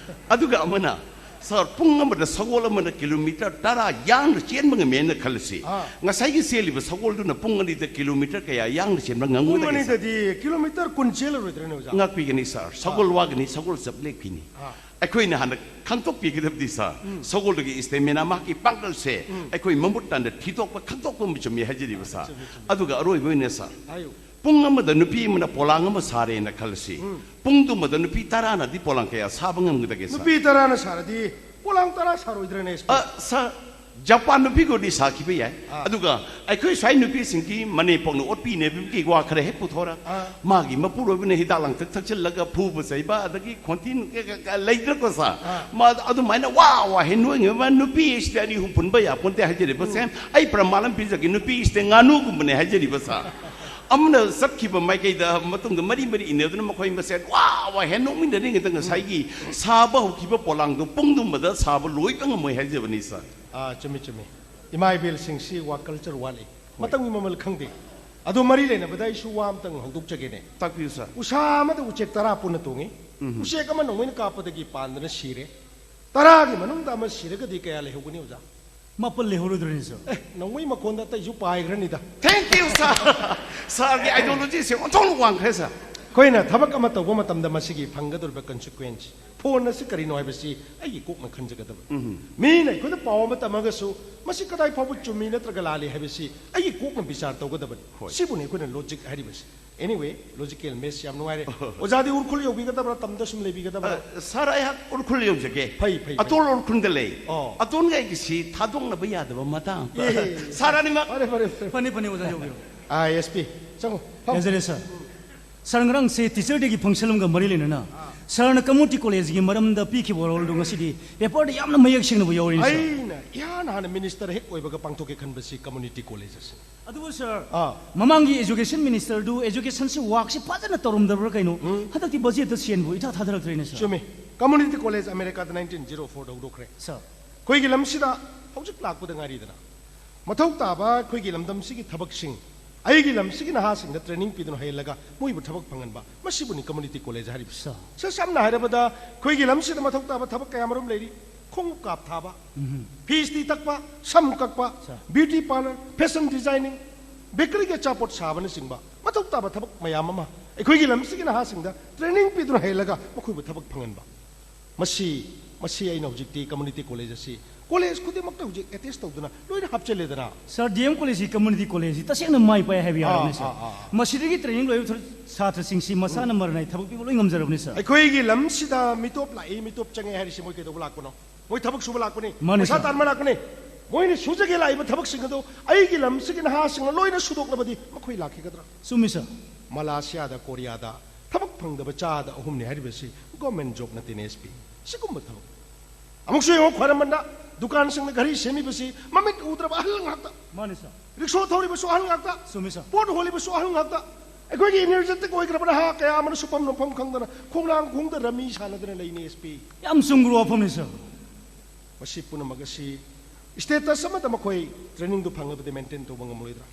ꯑꯗꯨꯒ ꯑꯃꯅ ꯁꯥꯔ, ꯄꯨꯡ ꯑꯃꯗ ꯁꯒꯣꯜ ꯑꯃꯅ ꯀꯤꯂꯣꯃꯤꯇꯔ ꯇꯔꯥ ꯌꯥꯡꯅ ꯆꯦꯟꯕ ꯉꯝꯃꯦꯅ ꯈꯜꯂꯁꯤ꯫ ꯑꯥ꯫ ꯉꯁꯥꯏꯒꯤ ꯆꯦꯜꯂꯤꯕ ꯁꯒꯣꯜꯗꯨꯅ ꯄꯨꯡ ꯑꯅꯤꯗ ꯀꯤꯂꯣꯃꯤꯇꯔ ꯀꯌꯥ ꯌꯥꯡꯅ ꯆꯦꯟꯕ ꯄꯨꯡ ꯉꯝꯒꯗꯒꯦ, ꯁꯥꯔ? ꯑꯅꯤꯗꯗꯤ ꯀꯤꯂꯣꯃꯤꯇꯔ ꯀꯨꯟ ꯆꯦꯜꯂꯔꯣꯏꯗ꯭ꯔꯅꯦ, ꯑꯣꯖꯥ? ꯉꯥꯛꯄꯤꯒꯅꯤ, ꯁꯥꯔ꯫ ꯁꯒꯣꯜ ꯋꯥꯒꯅꯤ, ꯁꯒꯣꯜ ꯆꯞ ꯂꯦꯞꯈꯤꯅꯤ꯫ ꯑꯥ꯫ ꯑꯩꯈꯣꯏꯅ ꯍꯥꯟꯅ ꯈꯪꯗꯣꯛꯄꯤꯒꯗꯕꯗꯤ, ꯁꯥꯔ, ꯎꯝ꯫ ꯁꯒꯣꯜꯗꯨꯒꯤ ꯏꯁꯇꯦꯃꯤꯅꯥ, ꯃꯍꯥꯛꯀꯤ ꯄꯥꯡꯒꯜꯁꯦ, ꯎꯝ꯫ ꯑꯩꯈꯣꯏ ꯃꯃꯨꯠ ꯇꯥꯅ ꯊꯤꯗꯣꯛꯄ, ꯈꯪꯗꯣꯛꯄ ꯑꯃ ꯆꯨꯝꯃꯤ ꯍꯥꯏꯖꯔꯤꯕ, ꯁꯥꯔ꯫ ꯆꯨꯝꯃꯤ, ꯆꯨꯝꯃꯤ꯫ ꯑꯗꯨꯒ ꯑꯔꯣꯏꯕ ꯑꯣꯏꯅ, ꯁꯥꯔ, ꯍꯥꯏꯌꯨ꯫ ꯄꯨꯡ ꯑꯃꯗ ꯅꯨꯄꯤ ꯑꯃꯅ ꯄꯣꯂꯥꯡ ꯑꯃ ꯁꯥꯔꯦꯅ ꯈꯜꯂꯁꯤ꯫ ꯎꯝ꯫ ꯄꯨꯡꯗꯨꯃꯗ ꯅꯨꯄꯤ ꯇꯔꯥꯅꯗꯤ ꯄꯣꯂꯥꯡ ꯀꯌꯥ ꯁꯥꯕ ꯉꯝꯒꯗꯒꯦ, ꯁꯥꯔ? ꯅꯨꯄꯤ ꯇꯔꯥꯅ ꯁꯥꯔꯗꯤ ꯄꯣꯂꯥꯡ ꯇꯔꯥ ꯁꯥꯔꯣꯏꯗ꯭ꯔꯅꯦ, ꯑꯦꯁ ꯄꯤ? ꯑ, ꯁꯥꯔ, ꯖꯄꯥꯟ ꯅꯨꯄꯤꯒꯗꯤ ꯁꯥꯈꯤꯕ ꯌꯥꯏ꯫ ꯑꯥ꯫ ꯑꯗꯨꯒ ꯑꯩꯈꯣꯏ ꯁ꯭ꯋꯥꯏ ꯅꯨꯄꯤꯁꯤꯡꯒꯤ ꯃꯅꯦꯝꯄꯣꯛꯅ ꯑꯣꯠꯄꯤꯅꯕꯒꯤ ꯋꯥ ꯈꯔ ꯍꯦꯛ ꯄꯨꯊꯣꯔꯛ, ꯑꯥ꯫ ꯃꯥꯒꯤ ꯃꯄꯨꯔꯣꯏꯕꯅ ꯍꯤꯗꯥꯛ ꯂꯥꯡꯊꯛ ꯊꯛꯆꯤꯜꯂꯒ ꯐꯨꯕ ꯆꯩꯕ, ꯑꯗꯒꯤ ꯈꯣꯟꯊꯤ ꯅꯨꯡ ꯀ-, ꯀ-, ꯀ-, ꯂꯩꯗꯅꯀꯣ, ꯁꯥꯔ? ꯑꯥ꯫ ꯃꯥ ꯑꯗꯨꯃꯥꯏꯅ ꯋꯥ ꯋꯥ ꯍꯦꯟ ꯅꯣꯏꯉꯤꯕ ꯅꯨꯄꯤ ꯑꯁꯤꯗ ꯑꯅꯤ ꯑꯍꯨꯝ ꯄꯨꯟꯕ ꯌꯥꯄꯣꯟꯇꯦ ꯍꯥꯏꯖꯔꯤꯕꯁꯦ꯫ ꯎꯝ꯫ ꯑꯩ ꯄ꯭ꯔꯃꯥꯟ ꯑꯃ ꯄꯤꯖꯒꯦ, ꯅꯨꯄꯤ ꯑꯁꯤꯗ ꯉꯥꯅꯨꯒꯨꯝꯕꯅꯦ ꯍꯥꯏꯖꯔꯤꯕ, ꯁꯥꯔ꯫ ꯑꯃꯅ ꯆꯠꯈꯤꯕ ꯃꯥꯏꯀꯩꯗ ꯃꯇꯨꯡꯗ ꯃꯔꯤ ꯃꯔꯤ ꯏꯟꯅꯗꯨꯅ ꯃꯈꯣꯏ ꯃꯁꯦꯟ ꯋꯥ ꯋꯥ ꯍꯦꯟ ꯅꯣꯛꯃꯤꯟꯅꯔꯤꯉꯩꯗ ꯉꯁꯥꯏꯒꯤ ꯁꯥꯕ ꯍꯧꯈꯤꯕ ꯄꯣꯂꯥꯡꯗꯣ ꯄꯨꯡꯗꯨꯃꯗ ꯁꯥꯕ ꯂꯣꯏꯕ ꯉꯝꯃꯣꯏ ꯍꯥꯏꯖꯕꯅꯤ, ꯁꯥꯔ꯫ ꯑꯥ, ꯆꯨꯝꯃꯤ, ꯆꯨꯝꯃꯤ꯫ ꯏꯃꯥ ꯏꯕꯦꯜꯁꯤꯡꯁꯤ ꯋꯥ ꯀꯜꯆꯔ ꯋꯥꯠꯂꯤ꯫ ꯍꯣꯏ꯫ ꯃꯇꯝꯒꯤ ꯃꯃꯜ ꯈꯪꯗꯦ꯫ ꯑꯗꯣ ꯃꯔꯤ ꯂꯩꯅꯕꯗ ꯑꯩꯁꯨ ꯋꯥ ꯑꯝꯇꯪ ꯍꯧꯗꯣꯛꯆꯒꯦꯅꯦ꯫ ꯇꯥꯛꯄꯤꯌꯨ, ꯁꯥꯔ꯫ ꯎꯁꯥ ꯑꯃꯗ ꯎꯆꯦꯛ ꯇꯔꯥ ꯄꯨꯟꯅ ꯇꯣꯡꯉꯤ꯫ ꯎꯝ꯫ ꯎꯆꯦꯛ ꯑꯃ ꯅꯣꯡꯃꯩꯅ ꯀꯥꯞꯄꯗꯒꯤ ꯄꯥꯟꯗꯨꯅ ꯁꯤꯔꯦ꯫ ꯇꯔꯥꯒꯤ ꯃꯅꯨꯡꯗ ꯑꯃ ꯁꯤꯔꯒꯗꯤ ꯀꯌꯥ ꯂꯩꯍꯧꯒꯅꯤ, ꯑꯣꯖꯥ? ꯃꯥꯄꯜ ꯂꯩꯍꯧꯔꯣꯏꯗ꯭ꯔꯅꯦ, ꯁꯥꯔ? ꯑꯦ, ꯅꯣꯡꯃꯩ ꯃꯈꯣꯟꯗ ꯑꯇꯩꯁꯨ ꯄꯥꯏꯈ꯭ꯔꯅꯤꯗ꯫ Thank you, sir. ꯁꯥꯔꯒꯤ ideology ꯁꯦ ꯑꯣꯟꯊꯣꯛꯅ ꯋꯥꯡꯈ꯭ꯔꯦ, ꯁꯥꯔ꯫ ꯑꯩꯈꯣꯏꯅ ꯊꯕꯛ ꯑꯃ ꯇꯧꯕ ꯃꯇꯝꯗ ꯃꯁꯤꯒꯤ ꯐꯪꯒꯗꯧꯔꯤꯕ consequence, ꯐꯣꯟ ꯑꯁꯤ ꯀꯔꯤꯅꯣ ꯍꯥꯏꯕꯁꯤ ꯑꯩꯒꯤ ꯀꯣꯛꯅ ꯈꯟꯖꯒꯗꯕꯅꯤ꯫ ꯎꯝ꯫ ꯃꯤꯅ ꯑꯩꯈꯣꯏꯗ ꯄꯥꯎ ꯑꯃ ꯇꯝꯃꯒꯁꯨ ꯃꯁꯤ ꯀꯗꯥꯏ ꯐꯥꯎꯕ ꯆꯨꯝꯃꯤ ꯅꯠꯇ꯭ꯔꯒ ꯂꯥꯜꯂꯤ ꯍꯥꯏꯕꯁꯤ ꯑꯩꯒꯤ ꯀꯣꯛꯅ ꯕꯤꯆꯥꯔ ꯇꯧꯒꯗꯕꯅꯤ꯫ ꯍꯣꯏ꯫ ꯁꯤꯕꯨꯅꯤ ꯑꯩꯈꯣꯏꯅ logic ꯍꯥꯏꯔꯤꯕꯁꯤ꯫ Anyway, logical mess ꯌꯥꯝ ꯅꯨꯡꯉꯥꯏꯔꯦ꯫ ꯑꯣꯖꯥꯗꯤ ꯎꯔꯈꯨꯜ ꯌꯧꯕꯤꯒꯗꯕ꯭ꯔꯥ, ꯇꯝꯗ ꯁꯨꯝ ꯂꯩꯕꯤꯒꯗꯕ꯭ꯔꯥ? ꯑ, ꯁꯥꯔ, ꯑꯩꯍꯥꯛ ꯎꯔꯈꯨꯜ ꯌꯧꯖꯒꯦ꯫ ꯐꯩ, ꯐꯩ, ꯐꯩ꯫ ꯑꯇꯣꯜ ꯎꯔꯈꯨꯜꯗ ꯂꯩ꯫ ꯑꯣ꯫ ꯑꯇꯣꯜꯒ ꯑꯩꯒꯤꯁꯤ ꯊꯥꯗꯣꯛꯅꯕ ꯌꯥꯗꯕ ꯃꯇꯥꯡ꯫ ꯑꯦ꯫ ꯁꯥꯔ ꯑꯅꯤꯃꯛ꯫ ꯐꯔꯦ, ꯐꯔꯦ, ꯐꯔꯦ꯫ ꯐꯅꯤ, ꯐꯅꯤ, ꯑꯣꯖꯥ ꯌꯧꯕꯤꯔꯣ꯫ ꯑꯥ, ꯑꯦꯁ ꯄꯤ, ꯆꯪꯉꯣ, ꯐꯝꯃꯣ꯫ ꯌꯥꯖꯔꯦ, ꯁꯥꯔ꯫ ꯁꯥꯔ, ꯉꯔꯥꯡꯁꯦ teacher day ꯒꯤ function ꯑꯃꯒ ꯃꯔꯤ ꯂꯩꯅꯅ ꯁꯥꯔꯅ community college ꯒꯤ ꯃꯔꯝꯗ ꯄꯤꯈꯤꯕ oral ꯗꯨ ꯉꯁꯤꯗꯤ paper ꯗ ꯌꯥꯝꯅ ꯃꯌꯦꯛ ꯁꯦꯡꯅꯕ ꯌꯥꯎꯔꯤꯅꯦ, ꯁꯥꯔ꯫ ꯑꯩꯅ ꯏꯍꯥꯟ ꯍꯥꯟꯅ minister ꯍꯦꯛ ꯑꯣꯏꯕꯒ ꯄꯥꯡꯊꯣꯛꯀꯦ ꯈꯟꯕꯁꯤ community college ꯑꯁꯤꯅꯤ꯫ ꯑꯗꯨꯕꯨ, ꯁꯥꯔ, ꯑꯥ꯫ ꯃꯃꯥꯡꯒꯤ education minister ꯗꯨ education ꯁꯤ work ꯁꯤ ꯐꯖꯅ ꯇꯧꯔꯝꯗꯕ꯭ꯔꯥ ꯀꯩꯅꯣ? ꯎꯝ꯫ ꯍꯟꯗꯛꯇꯤ budget ꯇ ꯁꯦꯟꯕꯨ ꯏꯊꯥ ꯊꯥꯗꯔꯛꯇ꯭ꯔꯦꯅꯦ, ꯁꯥꯔ꯫ ꯆꯨꯝꯃꯤ꯫ Community college America ꯗ nineteen zero four ꯗ ꯍꯧꯗꯣꯛꯈ꯭ꯔꯦ꯫ ꯁꯥꯔ꯫ ꯑꯩꯈꯣꯏꯒꯤ ꯂꯝꯁꯤꯗ ꯍꯧꯖꯤꯛ ꯂꯥꯛꯄꯗ ꯉꯥꯏꯔꯤꯗꯅ꯫ ꯃꯊꯧ ꯇꯥꯕ ꯑꯩꯈꯣꯏꯒꯤ ꯂꯝꯗꯝꯁꯤꯒꯤ ꯊꯕꯛꯁꯤꯡ, ꯑꯩꯒꯤ ꯂꯝꯁꯤꯒꯤ ꯅꯍꯥꯁꯤꯡꯗ training ꯄꯤꯗꯨꯅ ꯍꯩꯍꯜꯂꯒ ꯃꯣꯏꯕꯨ ꯊꯕꯛ ꯐꯪꯍꯟꯕ, ꯃꯁꯤꯕꯨꯅꯤ community college ꯍꯥꯏꯔꯤꯕꯁꯤ꯫ ꯁꯥꯔ꯫ ꯁꯥꯔ, ꯁꯝꯅ ꯍꯥꯏꯔꯕꯗ ꯑꯩꯈꯣꯏꯒꯤ ꯂꯝꯁꯤꯗ ꯃꯊꯧ ꯇꯥꯕ ꯊꯕꯛ ꯀꯌꯥ ꯃꯔꯨꯝ ꯂꯩꯔꯤ꯫ ꯈꯣꯡꯎꯞ ꯀꯥꯞ ꯊꯥꯕ, ꯐꯤꯁꯇꯤ ꯇꯛꯄ, ꯁꯝ ꯀꯛꯄ, ꯁꯥꯔ꯫ ꯕ꯭ꯌꯨꯇꯤ ꯄꯥꯔꯂꯔ, ꯐꯦꯁꯟ ꯗꯤꯖꯥꯏꯅꯤꯡ, ꯕꯦꯀꯔꯤꯒꯤ ꯑꯆꯥꯄꯣꯠ ꯁꯥꯕꯅꯆꯤꯡꯕ ꯃꯊꯧ ꯇꯥꯕ ꯊꯕꯛ ꯃꯌꯥꯝ ꯑꯃ ꯑꯩꯈꯣꯏꯒꯤ ꯂꯝꯁꯤꯒꯤ ꯅꯍꯥꯁꯤꯡꯗ ꯇ꯭ꯔꯦꯅꯤꯡ ꯄꯤꯗꯨꯅ ꯍꯩꯍꯜꯂꯒ ꯃꯈꯣꯏꯕꯨ ꯊꯕꯛ ꯐꯪꯍꯟꯕ꯫ ꯃꯁꯤ, ꯃꯁꯤ ꯑꯩꯅ ꯍꯧꯖꯤꯛꯇꯤ ꯀꯝꯃ꯭ꯌꯨꯅꯤꯇꯤ ꯀꯣꯂꯦꯖ ꯑꯁꯤ ꯀꯣꯂꯦꯖ ꯈꯨꯗꯤꯡꯃꯛꯇ ꯍꯧꯖꯤꯛ ꯑꯦꯇꯦꯁ ꯇꯧꯗꯨꯅ ꯂꯣꯏꯅ ꯍꯥꯞꯆꯤꯜꯂꯦꯗꯅ꯫ ꯁꯥꯔ, ꯗꯤ ꯑꯦꯝ ꯀꯣꯂꯦꯖꯀꯤ ꯀꯝꯃ꯭ꯌꯨꯅꯤꯇꯤ ꯀꯣꯂꯦꯖꯁꯤ ꯇꯁꯦꯡꯅ ꯃꯥꯏ ꯄꯥꯛꯑꯦ ꯍꯥꯏꯕ ꯌꯥꯔꯕꯅꯤ, ꯑꯥ, ꯁꯥꯔ꯫ ꯑꯥ, ꯑꯥ꯫ ꯃꯁꯤꯗꯒꯤ ꯇ꯭ꯔꯦꯅꯤꯡ ꯂꯣꯏꯕ ꯁꯥꯇ꯭ꯔꯁꯤꯡꯁꯤ ꯃꯁꯥꯅ ꯃꯔꯅꯥꯏ ꯊꯕꯛ ꯄꯤꯕ ꯂꯣꯏ ꯉꯝꯖꯔꯕꯅꯤ, ꯁꯥꯔ꯫ ꯑꯩꯈꯣꯏꯒꯤ ꯂꯝꯁꯤꯗ ꯃꯤꯇꯣꯞ ꯂꯥꯛꯏ, ꯃꯤꯇꯣꯞ ꯆꯪꯉꯦ ꯍꯥꯏꯔꯤꯁꯤ ꯃꯣꯏ ꯀꯩꯗꯧꯕ ꯂꯥꯛꯄꯅꯣ? ꯃꯣꯏ ꯊꯕꯛ ꯁꯨꯕ ꯂꯥꯛꯄꯅꯤ, ꯃꯥꯅꯤ, ꯄꯩꯁꯥ ꯁꯥꯔ꯫ ꯇꯥꯟꯕ ꯂꯥꯛꯄꯅꯤ꯫ ꯃꯣꯏꯅ ꯁꯨꯖꯒꯦ ꯂꯥꯛꯏꯕ ꯊꯕꯛꯁꯤꯡ ꯑꯗꯨ ꯑꯩꯒꯤ ꯂꯝꯁꯤꯒꯤ ꯅꯍꯥꯁꯤꯡꯅ ꯂꯣꯏꯅ ꯁꯨꯗꯣꯛꯂꯕꯗꯤ ꯃꯈꯣꯏ ꯂꯥꯛꯈꯤꯒꯗ꯭ꯔꯥ? ꯆꯨꯝꯃꯤ, ꯁꯥꯔ꯫ ꯃꯂꯥꯁꯤꯌꯥꯗ, ꯀꯣꯔꯤꯌꯥꯗ ꯊꯕꯛ ꯐꯪꯗꯕ ꯆꯥꯗ ꯑꯍꯨꯝꯅꯤ ꯍꯥꯏꯔꯤꯕꯁꯤ ꯒꯣꯔꯃꯦꯟ ꯖꯣꯕ ꯅꯠꯇꯦꯅꯦ, ꯑꯦꯁ ꯄꯤ꯫ ꯁꯤꯒꯨꯝꯕ ꯊꯕꯛ꯫ ꯑꯃꯨꯛꯁꯨ ꯌꯦꯡꯉꯨ, ꯈ꯭ꯋꯥꯏꯔꯝꯕꯟꯗ ꯗꯨꯀꯥꯟꯁꯤꯡꯅ ꯘꯔꯤ ꯁꯦꯝꯃꯤꯕꯁꯤ ꯃꯃꯤꯠ ꯎꯗ꯭ꯔꯕ ꯑꯍꯜ ꯉꯥꯛꯇ꯫ ꯃꯥꯅꯤ, ꯁꯥꯔ꯫ ꯔꯤꯛꯁꯣ ꯊꯧꯔꯤꯕꯁꯨ ꯑꯍꯜ ꯉꯥꯛꯇ꯫ ꯆꯨꯝꯃꯤ, ꯁꯥꯔ꯫ ꯄꯣꯠ ꯍꯣꯜꯂꯤꯕꯁꯨ ꯑꯍꯜ ꯉꯥꯛꯇ꯫ ꯑꯩꯈꯣꯏꯒꯤ ꯏꯅꯔꯖꯦꯇꯤꯛ ꯑꯣꯏꯈ꯭ꯔꯕ ꯅꯍꯥ ꯀꯌꯥ ꯑꯃꯅ ꯁꯨꯐꯝ ꯅꯣꯝꯐꯝ ꯈꯪꯗꯅ ꯈꯣꯡꯅꯥꯡ ꯈꯣꯡꯗ ꯔꯝꯃꯤ ꯁꯥꯟꯅꯗꯅ ꯂꯩꯅꯤ, ꯑꯦꯁ ꯄꯤ꯫ ꯌꯥꯝ ꯆꯨꯝꯈ꯭ꯔꯕ ꯋꯥꯐꯝꯅꯤ, ꯁꯥꯔ꯫ ꯃꯁꯤ ꯄꯨꯝꯅꯃꯛ ꯑꯁꯤ ꯁ꯭ꯇꯦꯇꯁ ꯑꯃꯗ ꯃꯈꯣꯏ ꯇ꯭ꯔꯦꯅꯤꯡꯗꯨ ꯐꯪꯂꯕꯗꯤ ꯃꯦꯟꯇꯦꯟ ꯇꯧꯕ ꯉꯝꯂꯣꯏꯗ꯭ꯔꯥ?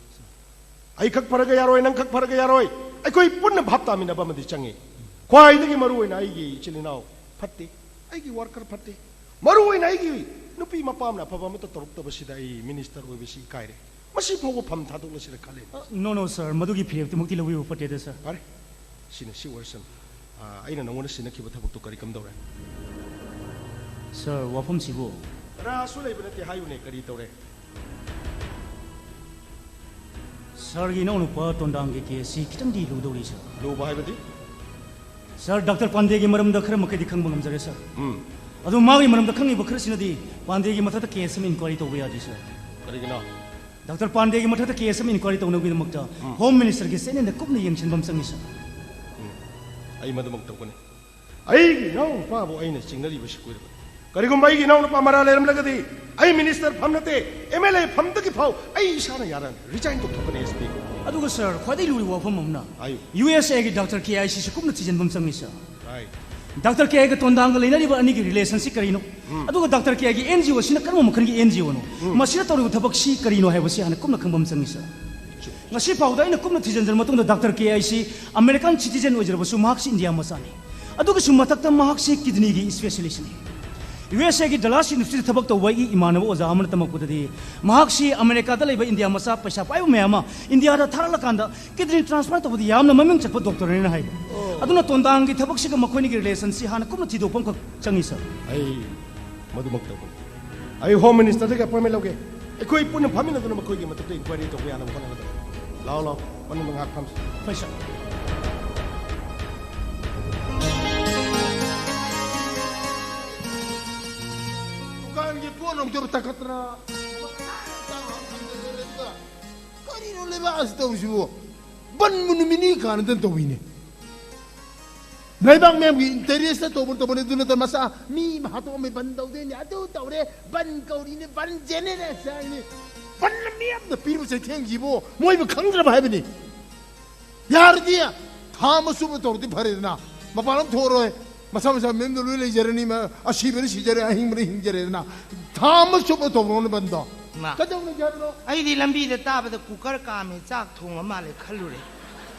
ꯑꯩꯈꯛ ꯐꯔꯒ ꯌꯥꯔꯣꯏ, ꯅꯪꯈꯛ ꯐꯔꯒ ꯌꯥꯔꯣꯏ꯫ ꯑꯩꯈꯣꯏ ꯄꯨꯟꯅ ꯚꯥꯞ ꯇꯥꯃꯤꯟꯅꯕ ꯑꯃꯗꯤ ꯆꯪꯉꯤ꯫ ꯈ꯭ꯋꯥꯏꯗꯒꯤ ꯃꯔꯨ ꯑꯣꯏꯅ ꯑꯩꯒꯤ ꯏꯆꯤꯜ ꯏꯅꯥꯎ ꯐꯠꯇꯦ, ꯑꯩꯒꯤ ꯋꯥꯔꯀꯔ ꯐꯠꯇꯦ, ꯃꯔꯨ ꯑꯣꯏꯅ ꯑꯩꯒꯤ ꯅꯨꯄꯤ ꯃꯄꯥ ꯑꯃꯅ ꯑꯐꯕ ꯑꯃꯠꯇ ꯇꯧꯔꯛꯇꯕꯁꯤꯗ ꯑꯩ ꯃꯤꯅꯤꯁꯇꯔ ꯑꯣꯏꯕꯁꯤ ꯏꯀꯥꯏꯔꯦ꯫ ꯃꯁꯤ ꯐꯥꯎꯕ ꯐꯝ ꯊꯥꯗꯣꯛꯂꯁꯤꯔ ꯈꯜꯂꯦ꯫ ꯑ, no, no, ꯁꯥꯔ, ꯃꯗꯨꯒꯤ ꯐꯤꯔꯦꯞꯇꯨꯃꯛꯇꯤ ꯂꯧꯕꯤꯕ ꯐꯠꯇꯦꯗ, ꯁꯥꯔ꯫ ꯐꯔꯦ, ꯁꯤꯅ ꯁꯤ ꯑꯣꯏꯔꯁꯅꯨ꯫ ꯑ, ꯑꯩꯅ ꯅꯉꯣꯟꯗ ꯁꯤꯟꯅꯈꯤꯕ ꯊꯕꯛꯇꯨ ꯀꯔꯤ ꯀꯝꯗꯧꯔꯦ? ꯁꯥꯔ, ꯋꯥꯐꯝꯁꯤꯕꯨ? ꯔꯥꯁꯨ ꯂꯩꯕ ꯅꯠꯇꯦ, ꯍꯥꯏꯌꯨꯅꯦ, ꯀꯔꯤ ꯇꯧꯔꯦ? ꯁꯥꯔꯒꯤ ꯏꯅꯥꯎꯅꯨꯄꯥ ꯇꯣꯟꯗꯥꯡꯒꯤ ꯀꯦꯁꯁꯤ ꯈꯤꯇꯪꯗꯤ ꯂꯨꯗꯧꯔꯤ, ꯁꯥꯔ꯫ ꯂꯨꯕ ꯍꯥꯏꯕꯗꯤ? ꯁꯥꯔ, ꯗꯥꯛꯇꯔ ꯄꯥꯟꯗꯦꯒꯤ ꯃꯔꯝꯗ ꯈꯔ ꯃꯈꯩꯗꯤ ꯈꯪꯕ ꯉꯝꯖꯔꯦ, ꯁꯥꯔ꯫ ꯎꯝ꯫ ꯑꯗꯨ ꯃꯥꯒꯤ ꯃꯔꯝꯗ ꯈꯪꯉꯤꯕ ꯈꯔꯁꯤꯅꯗꯤ ꯄꯥꯟꯗꯦꯒꯤ ꯃꯊꯛꯇ ꯀꯦꯁ ꯑꯃ ꯏꯟꯀ꯭ꯋꯥꯏꯔꯤ ꯇꯧꯕ ꯌꯥꯗ꯭ꯔꯤ, ꯁꯥꯔ꯫ ꯀꯔꯤꯒꯤꯅꯣ? ꯗꯥꯛꯇꯔ ꯄꯥꯟꯗꯦꯒꯤ ꯃꯊꯛꯇ ꯀꯦꯁ ꯑꯃ ꯏꯟꯀ꯭ꯋꯥꯏꯔꯤ ꯇꯧꯅꯕꯒꯤꯗꯃꯛꯇ ꯎꯝ꯫ ꯍꯣꯝ ꯃꯤꯅꯤꯁꯇꯔꯒꯤ ꯆꯦꯠꯅꯅ ꯀꯨꯞꯅ ꯌꯦꯡꯁꯤꯟꯕ ꯑꯃ ꯆꯪꯉꯤ, ꯁꯥꯔ꯫ ꯎꯝ꯫ ꯑꯩ ꯃꯗꯨꯃꯛ ꯇꯧꯒꯅꯤ꯫ ꯑꯩꯒꯤ ꯏꯅꯥꯎꯅꯨꯄꯥꯕꯨ ꯑꯩꯅ ꯆꯤꯡꯅꯔꯤꯕꯁꯤ ꯀꯨꯏꯔꯕꯅꯤ꯫ ꯀꯔꯤꯒꯨꯝꯕ ꯑꯩꯒꯤ ꯏꯅꯥꯎꯅꯨꯄꯥ ꯃꯔꯥ ꯂꯩꯔꯝꯂꯒꯗꯤ ꯑꯩ ꯃꯤꯅꯤꯁꯇꯔ ꯐꯝ ꯅꯠꯇꯦ, ꯑꯦꯝ ꯑꯦꯜ ꯑꯦ ꯐꯝꯗꯒꯤ ꯐꯥꯎ ꯑꯩ ꯏꯁꯥꯅ ꯌꯥꯔꯅꯤ, ꯔꯤꯖꯥꯏꯟ ꯇꯧꯊꯣꯛꯀꯅꯤ, ꯑꯦꯁ ꯄꯤ꯫ ꯑꯗꯨꯒ ꯁꯥꯔ, ꯈ꯭ꯋꯥꯏꯗꯒꯤ ꯂꯨꯔꯤꯕ ꯋꯥꯐꯝ ꯑꯃꯅ, ꯍꯥꯏꯌꯨ꯫ ꯌꯨ ꯑꯦꯁ ꯑꯦꯒꯤ ꯗꯥꯛꯇꯔ ꯀꯦ ꯑꯥꯏ ꯁꯤꯁꯨ ꯀꯨꯞꯅ ꯊꯤꯖꯤꯟꯕ ꯑꯃ ꯆꯪꯉꯤ, ꯁꯥꯔ꯫ ꯔꯥꯏꯠ꯫ ꯗꯥꯛꯇꯔ ꯀꯦ ꯑꯥꯏꯒ ꯇꯣꯟꯗꯥꯡꯒ ꯂꯩꯅꯔꯤꯕ ꯑꯅꯤꯒꯤ ꯔꯤꯂꯦꯁꯟꯁꯤ ꯀꯔꯤꯅꯣ? ꯎꯝ꯫ ꯑꯗꯨꯒ ꯗꯥꯛꯇꯔ ꯀꯦ ꯑꯥꯏꯒꯤ ꯑꯦꯟ ꯖꯤ ꯑꯣ ꯑꯁꯤꯅ ꯀꯔꯝꯕ ꯃꯈꯜꯒꯤ ꯑꯦꯟ ꯖꯤ ꯑꯣꯅꯣ? ꯎꯝ꯫ ꯃꯁꯤꯅ ꯇꯧꯔꯤꯕ ꯊꯕꯛꯁꯤ ꯀꯔꯤꯅꯣ ꯍꯥꯏꯕꯁꯤ ꯍꯥꯟꯅ ꯀꯨꯞꯅ ꯈꯪꯕ ꯑꯃ ꯆꯪꯉꯤ, ꯁꯥꯔ꯫ ꯆꯨꯝꯃꯤ꯫ ꯉꯁꯤ ꯐꯥꯎꯗ ꯑꯩꯅ ꯀꯨꯞꯅ ꯊꯤꯖꯤꯟꯖꯔꯕ ꯃꯇꯨꯡꯗ doctor K I C American citizen ꯑꯣꯏꯖꯔꯕꯁꯨ ꯃꯍꯥꯛꯁꯤ ꯏꯟꯗꯤꯌꯥ ꯃꯆꯥꯅꯤ꯫ ꯑꯗꯨꯒꯤꯁꯨ ꯃꯊꯛꯇ ꯃꯍꯥꯛꯁꯤ ꯀꯤꯗꯅꯤꯒꯤ ꯏꯁꯄꯦꯁꯤꯌꯦꯂꯤꯁꯅꯤ꯫ ꯌꯨ ꯑꯦꯁ ꯑꯦꯒꯤ ꯗꯂꯥꯁ ꯌꯨꯅꯤꯚꯔꯁꯤꯇꯤꯗ ꯊꯕꯛ ꯇꯧꯕ ꯑꯩꯒꯤ ꯏꯃꯥꯟꯅꯕ ꯑꯣꯖꯥ ꯑꯃꯅ ꯇꯝꯃꯛꯄꯗꯗꯤ, ꯃꯍꯥꯛꯁꯤ ꯑꯃꯦꯔꯤꯀꯥꯗ ꯂꯩꯕ ꯏꯟꯗꯤꯌꯥ ꯃꯆꯥ ꯄꯩꯁꯥ ꯄꯥꯏꯕ ꯃꯌꯥꯝ ꯑꯃ ꯏꯟꯗꯤꯌꯥꯗ ꯊꯥꯔꯛꯂꯀꯥꯟꯗ ꯀꯤꯗꯅꯤ ꯇ꯭ꯔꯥꯟꯁꯄ꯭ꯂꯥꯟ ꯇꯧꯕꯗ ꯌꯥꯝꯅ ꯃꯃꯤꯡ ꯆꯠꯄ ꯗꯣꯛꯇꯔꯅꯦꯅ ꯍꯥꯏ꯫ ꯑꯗꯨꯅ ꯇꯣꯟꯗꯥꯡꯒꯤ ꯊꯕꯛꯁꯤꯒ ꯃꯈꯣꯏꯅꯤꯒꯤ ꯔꯤꯂꯦꯁꯟꯁꯤ ꯍꯥꯟꯅ ꯀꯨꯞꯅ ꯊꯤꯗꯣꯛꯄ ꯑꯃꯈꯛ ꯆꯪꯏ, ꯁꯥꯔ꯫ ꯑꯩ ꯃꯗꯨꯃꯛ ꯇꯧꯒꯅꯤ꯫ ꯑꯩ ꯍꯣꯝ ꯃꯤꯅꯤꯁꯇꯔꯗꯒꯤ ꯑꯦꯄꯣꯏꯟꯃꯦꯟ ꯂꯧꯒꯦ꯫ ꯑꯩꯈꯣꯏ ꯄꯨꯟꯅ ꯐꯝꯃꯤꯟꯅꯗꯨꯅ ꯃꯈꯣꯏꯒꯤ ꯃꯊꯛꯇ ꯏꯟꯀ꯭ꯋꯥꯏꯔꯤ ꯇꯧꯕ ꯌꯥꯅꯕ ꯍꯣꯠꯅꯒꯗꯕꯅꯤ꯫ ꯂꯥꯛꯑꯣ, ꯂꯥꯛꯑꯣ, ꯃꯅꯨꯡꯗ ꯉꯥꯏꯍꯥꯛ ꯐꯝꯁꯤ꯫ ꯍꯣꯏ, ꯁꯥꯔ꯫ ꯗꯨꯀꯥꯟꯒꯤ ꯄꯣꯠ ꯂꯧꯖꯕ ꯇꯥꯈꯠꯇꯅ꯫ ꯀꯔꯤꯅꯣ ꯂꯩꯕꯥꯛ ꯑꯁꯤ ꯇꯧꯔꯤꯁꯤꯕꯨ? ꯕꯟꯕꯨ ꯅꯨꯃꯤꯠ ꯅꯤꯅꯤ ꯀꯥꯟꯅꯗꯅ ꯇꯧꯏꯅꯦ꯫ ꯂꯩꯕꯥꯛ ꯃꯌꯥꯝꯒꯤ ꯏꯟꯇꯔꯦꯁꯇ ꯇꯧꯕ ꯇꯧꯕꯅꯦ, ꯑꯗꯨ ꯅꯠꯇꯅ ꯃꯆꯥ ꯃꯤ ꯑꯃ ꯍꯥꯠꯇꯣꯛꯑꯝꯃꯦ, ꯕꯟ ꯇꯧꯗꯣꯏꯅꯦ, ꯑꯗꯨ ꯇꯧꯔꯦ, ꯕꯟ ꯀꯧꯔꯤꯅꯦ, ꯕꯟ ꯖꯦꯅꯦꯔꯦꯁꯟꯅꯤ꯫ ꯕꯟ ꯃꯤꯌꯥꯝꯅ ꯄꯤꯔꯤꯕ ꯆꯩꯊꯦꯡꯁꯤꯕꯨ ꯃꯣꯏꯕꯨ ꯈꯪꯗ꯭ꯔꯕ ꯍꯥꯏꯕꯅꯤ꯫ ꯌꯥꯔꯗꯤ ꯊꯥ ꯑꯃ ꯆꯨꯞꯅ ꯇꯧꯔꯗꯤ ꯐꯔꯦꯗꯅ, ꯃꯄꯥꯟ ꯂꯝ ꯊꯣꯛꯑꯔꯣꯏ, ꯃꯁꯥ ꯃꯁꯥ ꯃꯌꯨꯝꯗ ꯂꯣꯏ ꯂꯩꯖꯔꯅꯤ, ꯃ-, ꯑꯁꯤꯕꯅ ꯁꯤꯖꯔꯦ, ꯑꯍꯤꯡꯕꯅ ꯍꯤꯡꯖꯔꯦꯗꯅ꯫ ꯊꯥ ꯑꯃ ꯆꯨꯞꯅ ꯇꯧꯔꯣꯅꯦ ꯕꯟꯗꯣ꯫ ꯃꯥ꯫ ꯀꯩꯗꯧꯅ ꯌꯥꯗ꯭ꯔꯣ? ꯑꯩꯗꯤ ꯂꯝꯕꯤꯗ ꯇꯥꯕꯗ ꯀꯨꯀꯔ ꯀꯥꯝꯃꯤ, ꯆꯥꯛ ꯊꯣꯡꯕ ꯃꯥꯜꯂꯦ ꯈꯜꯂꯨꯔꯦ꯫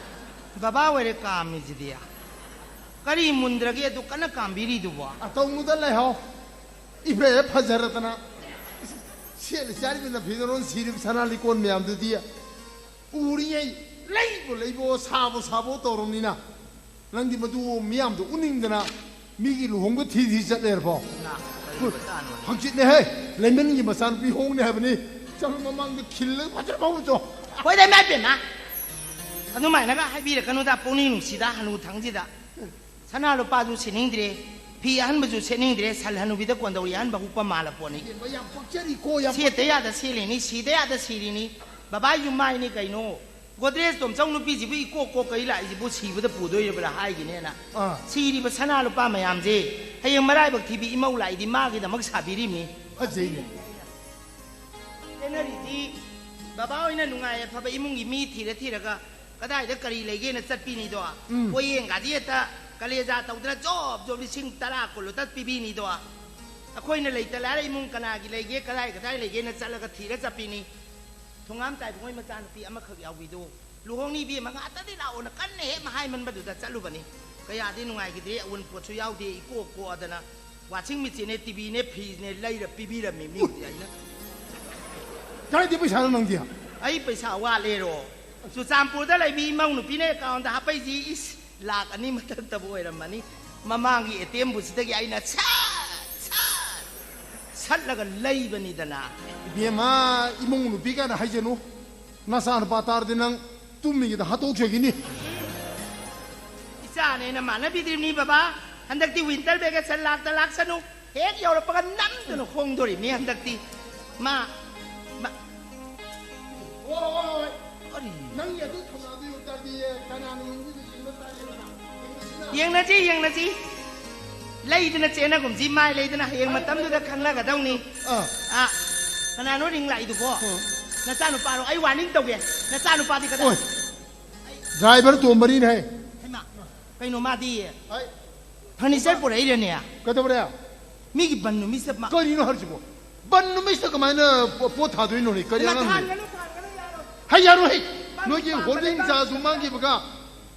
ꯕꯕꯥ ꯑꯣꯏꯔꯦ ꯀꯥꯝꯃꯤꯁꯤꯗꯤ꯫ ꯀꯔꯤ ꯃꯨꯟꯗ꯭ꯔꯒꯦ ꯑꯗꯨ ꯀꯟꯅ ꯀꯥꯝꯕꯤꯔꯤꯗꯨꯕꯣ? ꯑꯇꯧꯅꯨꯗ ꯂꯩꯍꯧ꯫ ꯏꯐ ꯍꯦꯛ ꯐꯖꯔꯗꯅ꯫ ꯁꯦꯠꯂꯤ ꯆꯥꯔꯤꯕ ꯅꯐꯤꯗꯔꯣꯟ ꯁꯤꯔꯤꯕ ꯁꯅꯥ ꯂꯤꯀꯣꯟ ꯃꯌꯥꯝꯗꯨꯗꯤ ꯎꯔꯤꯉꯩ ꯂꯩꯕꯨ ꯂꯩꯕꯣ, ꯁꯥꯕꯨ ꯁꯥꯕꯣ ꯇꯧꯔꯕꯅꯤꯅ꯫ ꯅꯪꯗꯤ ꯃꯗꯨ ꯃꯤꯌꯥꯝꯗꯣ ꯎꯅꯤꯡꯗꯅ ꯃꯤꯒꯤ ꯂꯨꯍꯣꯡꯕ ꯊꯤ ꯊꯤ ꯆꯠꯂꯦꯔꯕꯣ? ꯅꯥ, ꯀꯔꯤ ꯃꯆꯥꯅꯣꯅꯦ? ꯍꯪꯆꯤꯠꯅꯦꯍꯦ, ꯂꯩꯃꯟꯒꯤ ꯃꯆꯥꯅꯨꯄꯤ ꯍꯣꯡꯅꯤ ꯍꯥꯏꯕꯅꯤ꯫ ꯆꯪ ꯃꯃꯥꯡꯗ ꯈꯤꯜꯂꯒ ꯐꯖꯅ ꯐꯥꯎꯕ ꯆꯣ꯫ ꯍꯣꯏꯗ, ꯏꯃꯥ ꯏꯕꯦꯝꯃ꯫ ꯑꯗꯨꯃꯥꯏꯅꯒ ꯍꯥꯏꯕꯤꯔꯛꯀꯅꯨꯗ, ꯄꯨꯛꯅꯤꯡ ꯅꯨꯡꯁꯤꯗ ꯍꯅꯨ ꯊꯪꯁꯤꯗ꯫ ꯁꯅꯥ ꯂꯨꯄꯥꯁꯨ ꯁꯤꯅꯤꯡꯗ꯭ꯔꯦ, ꯐꯤ ꯑꯍꯟꯕꯁꯨ ꯁꯦꯠꯅꯤꯡꯗ꯭ꯔꯦ, ꯁꯜ ꯍꯅꯨꯕꯤꯗ ꯀꯣꯟꯗꯧꯔꯤ ꯑꯍꯟꯕ ꯍꯨꯛꯄ ꯃꯥꯜꯂ ꯄꯣꯠꯅꯤ꯫ ꯏꯕꯦꯝꯃ, ꯌꯥꯝ ꯄꯛꯆꯔꯤꯀꯣ, ꯌꯥꯝ ꯁꯦꯠꯇ ꯄꯛꯆꯔꯤ꯫ ꯌꯥꯗ ꯁꯦꯠꯂꯤꯅꯤ, ꯁꯤꯗ ꯌꯥꯗ ꯁꯤꯔꯤꯅꯤ꯫ ꯕꯕꯥ ꯌꯨꯝꯃꯥꯏꯅꯤ ꯀꯩꯅꯣ꯫ ꯒꯣꯗ꯭ꯔꯦꯖ ꯇꯣꯝꯆꯧ ꯅꯨꯄꯤꯁꯤꯕꯨ ꯏꯀꯣꯛ ꯀꯣꯛ ꯀꯩ ꯂꯥꯛꯏꯁꯤꯕꯨ ꯁꯤꯕꯗ ꯄꯨꯗꯣꯏꯔꯤꯕ꯭ꯔꯥ ꯍꯥꯏꯒꯤꯅꯦꯅ꯫ ꯑꯥ꯫ ꯁꯤꯔꯤꯕ ꯁꯅꯥ ꯂꯨꯄꯥ ꯃꯌꯥꯝꯁꯦ ꯍꯌꯦꯡ ꯃꯔꯥꯏꯕꯛ ꯊꯤꯕꯤ ꯏꯃꯧ ꯂꯥꯛꯏꯗꯤ ꯃꯥꯒꯤꯗꯃꯛ ꯁꯥꯕꯤꯔꯤꯕꯅꯤ꯫ ꯐꯖꯩꯅꯦ꯫ ꯆꯦꯟꯅꯔꯤꯗꯤ ꯕꯕꯥ ꯍꯣꯏꯅ ꯅꯨꯡꯉꯥꯏ ꯑꯐꯕ ꯏꯃꯨꯡꯒꯤ ꯃꯤ ꯊꯤꯔ ꯊꯤꯔꯒ ꯀꯗꯥꯏꯗ ꯀꯔꯤ ꯂꯩꯒꯦꯅ ꯆꯠꯄꯤꯅꯤꯗꯣ? ꯎꯝ꯫ ꯄꯣꯌꯦꯡꯒꯗꯤ ꯍꯦꯛꯇ ꯀꯂꯦꯖꯥ ꯇꯧꯗꯅ ꯖꯣꯕ ꯖꯣꯕ ꯂꯤꯁꯤꯡ ꯇꯔꯥ ꯀꯨꯟ ꯂꯣꯇ ꯄꯤꯕꯤꯅꯤꯗꯣ꯫ ꯑꯩꯈꯣꯏꯅ ꯂꯩꯇ ꯂꯥꯏꯔ ꯏꯃꯨꯡ ꯀꯅꯥꯒꯤ ꯂꯩꯒꯦ, ꯀꯗꯥꯏ ꯀꯗꯥꯏ ꯂꯩꯒꯦꯅ ꯆꯠꯂꯒ ꯊꯤꯔ ꯆꯠꯄꯤꯅꯤ꯫ ꯊꯣꯉꯥꯝ ꯇꯥꯏꯕ ꯃꯣꯏ ꯃꯆꯥꯅꯨꯄꯤ ꯑꯃꯈꯛ ꯌꯥꯎꯕꯤꯗꯣ, ꯂꯨꯍꯣꯡꯅꯤ ꯏꯕꯦꯝꯃ ꯉꯥꯛꯇꯗꯤ ꯂꯥꯛꯑꯣꯅ ꯀꯟꯅ ꯍꯦꯛ ꯍꯥꯏꯃꯟꯕꯗꯨꯗ ꯆꯠꯂꯨꯕꯅꯤ꯫ ꯀꯌꯥꯗꯤ ꯅꯨꯡꯉꯥꯏꯈꯤꯗ꯭ꯔꯦ, ꯑꯋꯨꯟꯄꯣꯠꯁꯨ ꯌꯥꯎꯗꯦ, ꯏꯀꯣꯛ ꯀꯣꯛꯑꯗꯅ꯫ ꯋꯥꯁꯤꯡ ꯃꯦꯆꯤꯟꯅꯦ, ꯇꯤꯚꯤꯅꯦ, ꯐ꯭ꯔꯤꯖꯅꯦ ꯂꯩꯔ ꯄꯤꯕꯤꯔꯝꯃꯤ ꯃꯤꯒꯤꯗꯤ ꯑꯩꯅ꯫ ꯀꯥꯏꯗꯤ ꯄꯩꯁꯥꯅꯣ ꯅꯪꯗꯤ? ꯑꯩ ꯄꯩꯁꯥ ꯋꯥꯠꯂꯦꯔꯣ? ꯆꯨꯔꯆꯥꯟꯄꯨꯔꯗ ꯂꯩꯕꯤ ꯏꯃꯧ ꯅꯨꯄꯤꯅ ꯑꯦꯀꯥꯎꯟꯗ ꯍꯥꯞꯄꯛꯏꯁꯤ, ꯏꯁ, ꯂꯥꯛ ꯑꯅꯤ ꯃꯊꯛꯇꯕꯨ ꯑꯣꯏꯔꯝꯃꯅꯤ꯫ ꯃꯃꯥꯡꯒꯤ ꯑꯦ ꯇꯤ ꯑꯦꯝ ꯕꯨꯠꯁꯤꯗꯒꯤ ꯑꯩꯅ ꯁꯠ, ꯁꯠ, ꯁꯠꯂꯒ ꯂꯩꯕꯅꯤꯗꯅ꯫ ꯏꯕꯦꯝꯃ, ꯏꯃꯧ ꯅꯨꯄꯤ ꯀꯥꯏꯅ ꯍꯥꯏꯖꯅꯨ꯫ ꯅꯆꯥꯅꯨꯄꯥ ꯇꯥꯔꯗꯤ ꯅꯪ ꯇꯨꯝꯃꯤꯉꯩꯗ ꯍꯥꯠꯇꯣꯛꯆꯈꯤꯅꯤ꯫ ꯏꯆꯥꯅꯦꯅ ꯃꯥꯟꯅꯕꯤꯗ꯭ꯔꯤꯕꯅꯤ ꯕꯕꯥ꯫ ꯍꯟꯗꯛꯇꯤ ꯋꯤꯟꯇꯔ ꯚꯦꯀꯦꯁꯟ ꯂꯥꯛꯇ ꯂꯥꯛꯁꯅꯨ꯫ ꯍꯦꯛ ꯌꯧꯔꯛꯄꯒ ꯅꯝꯗꯨꯅ ꯍꯣꯡꯗꯣꯔꯤꯕꯅꯤ ꯍꯟꯗꯛꯇꯤ꯫ ꯃꯥ, ꯃꯥ, ꯍꯣꯏ, ꯍꯣꯏ, ꯍꯣꯏ꯫ ꯀꯔꯤ? ꯅꯪꯒꯤ ꯑꯗꯨ ꯊꯧꯅꯥꯗꯨ ꯌꯧ ꯇꯥꯔꯗꯤ ꯀꯅꯥꯅ ꯌꯦꯡꯗꯣꯏꯅꯣ? ꯌꯦꯡꯕ ꯇꯥꯔꯦꯗꯅ꯫ ꯌꯦꯡꯅꯁꯤ, ꯌꯦꯡꯅꯁꯤ꯫ ꯂꯩꯗꯅ ꯆꯦꯟꯅꯒꯨꯝꯁꯤ, ꯃꯥꯏ ꯂꯩꯗꯅ ꯍꯌꯦꯡ ꯃꯇꯝꯗꯨꯗ ꯈꯪꯅꯒꯗꯧꯅꯤ꯫ ꯑꯥ꯫ ꯑꯥ, ꯀꯅꯥꯅꯣ ꯔꯤꯡ ꯂꯥꯛꯏꯗꯨꯕꯣ? ꯑꯥ꯫ ꯅꯆꯥꯅꯨꯄꯥꯔꯣ? ꯑꯩ ꯋꯥꯔꯅꯤꯡ ꯇꯧꯒꯦ꯫ ꯅꯆꯥꯅꯨꯄꯥꯗꯤ ꯀꯗꯥꯏ? ꯑꯣꯏ꯫ ꯗ꯭ꯔꯥꯏꯚꯔ ꯇꯣꯝꯕꯅꯤꯅꯦ꯫ ꯍꯩꯃꯥ, ꯀꯩꯅꯣ ꯃꯥꯗꯤ? ꯑꯩ ꯐꯔꯅꯤꯆꯔ ꯄꯨꯔꯛꯏꯔꯅꯦ? ꯀꯩꯗꯧꯔꯦ? ꯃꯤꯒꯤ ꯕꯟ ꯅꯨꯃꯤꯠꯁꯤꯗ ꯃꯥ ꯀꯔꯤꯅꯣ ꯍꯥꯏꯁꯤꯕꯣ? ꯕꯟ ꯅꯨꯃꯤꯠꯁꯤꯗ ꯀꯃꯥꯏꯅ ꯄꯣ-, ꯄꯣꯠ ꯊꯥꯗꯣꯏꯅꯣꯅꯦ? ꯀꯔꯤ ꯍꯩꯃꯥ, ꯑꯉꯥꯡꯅꯣ? ꯊꯥꯍꯟꯒꯅꯨ, ꯊꯥꯍꯟꯒꯅꯨ, ꯌꯥꯔꯣꯏ꯫ ꯍꯩ, ꯌꯥꯔꯣꯏ, ꯍꯩ꯫ ꯃꯥꯒꯤ ꯅꯣꯏꯒꯤ ꯄꯥꯝꯕ ꯍꯣꯜꯗꯤꯡ ꯂꯩꯕꯥꯛ ꯆꯥꯁꯨ ꯃꯥꯡꯈꯤꯕꯒ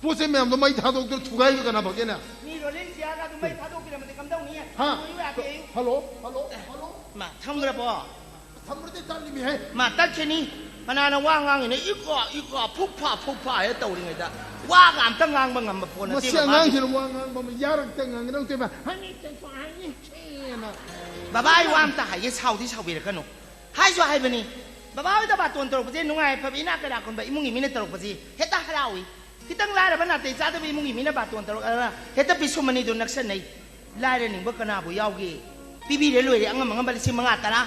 ꯄꯣꯠ ꯆꯩ ꯃꯌꯥꯝꯗꯣ ꯃꯩ ꯊꯥꯗꯣꯛꯇꯅ ꯊꯨꯒꯥꯏꯔꯒ ꯀꯅꯥ ꯐꯒꯦꯅꯦ? ꯃꯤ ꯔꯣꯂꯤꯡ ꯆꯤꯌꯥꯔꯒ ꯑꯗꯨ ꯃꯩ ꯊꯥꯗꯣꯛꯄꯤꯔꯝꯃꯗꯤ ꯀꯝꯗꯧꯅꯤ? ꯍꯥ? Hello, hello, hello. ꯃꯥ ꯊꯝꯈ꯭ꯔꯕꯣ? ꯊꯝꯕꯗꯤ ꯇꯜꯂꯤꯃꯤꯍꯦ꯫ ꯃꯥ ꯇꯠꯈꯤꯅꯤ꯫ ꯀꯅꯥꯅ ꯋꯥ ꯉꯥꯡꯉꯤꯅꯣ? ꯏꯀꯣ, ꯏꯀꯣ, ꯐꯨꯛ ꯐꯥ, ꯐꯨꯛ ꯐꯥ ꯍꯦꯛ ꯇꯧꯔꯤꯉꯩꯗ ꯋꯥꯒ ꯑꯝꯇ ꯉꯥꯡꯕ ꯉꯝꯕ ꯄꯣꯠ ꯅꯠꯇꯦ ꯃꯁꯤ ꯃꯃꯥꯗꯤ꯫ ꯑꯉꯥꯡꯁꯤꯅ ꯋꯥ ꯉꯥꯡꯕ ꯑꯃ ꯌꯥꯔꯛꯇ ꯉꯥꯡꯉꯤ, ꯅꯪ ꯇꯣꯏꯃ, ꯍꯥꯏꯅꯤ, ꯇꯦꯛꯄ ꯍꯥꯏꯅꯤ, ꯊꯦꯡꯉꯦꯅ꯫ ꯕꯕꯥ, ꯑꯩ ꯋꯥ ꯑꯝꯇ ꯍꯥꯏꯒꯦ, ꯁꯥꯎꯗꯤ ꯁꯥꯎꯕꯤꯔꯛꯀꯅꯨ꯫ ꯍꯥꯏꯁꯨ ꯍꯥꯏꯕꯅꯤ, ꯕꯕꯥ ꯍꯣꯏꯗ ꯕꯥꯇꯣꯟ ꯇꯧꯔꯛꯄꯁꯦ ꯅꯨꯡꯉꯥꯏ ꯐꯕ ꯏꯅꯥꯛ ꯀꯩꯔꯥꯛ ꯈꯨꯟꯕ ꯏꯃꯨꯡꯒꯤ ꯃꯤꯅ ꯇꯧꯔꯛꯄꯁꯤ ꯍꯦꯛꯇ ꯍꯔꯥꯎꯏ꯫ ꯈꯤꯇꯪ ꯂꯥꯏꯔꯕ ꯅꯥꯇꯩ ꯆꯥꯗꯕ ꯏꯃꯨꯡꯒꯤ ꯃꯤꯅ ꯕꯥꯇꯣꯟ ꯇꯧꯔꯛꯑꯒ ꯍꯦꯛꯇ ꯄꯤꯁꯨꯝ ꯑꯅꯤꯗꯨ ꯅꯛꯁꯟꯅꯩ꯫ ꯂꯥꯏꯔꯅꯤꯡꯕ ꯀꯅꯥꯕꯨ ꯌꯥꯎꯒꯦ? ꯄꯤꯕꯤꯔꯦ ꯂꯣꯏꯔꯦ, ꯑꯉꯝ ꯑꯉꯝꯕ ꯂꯤꯁꯤꯡ ꯃꯉꯥ, ꯇꯔꯥ꯫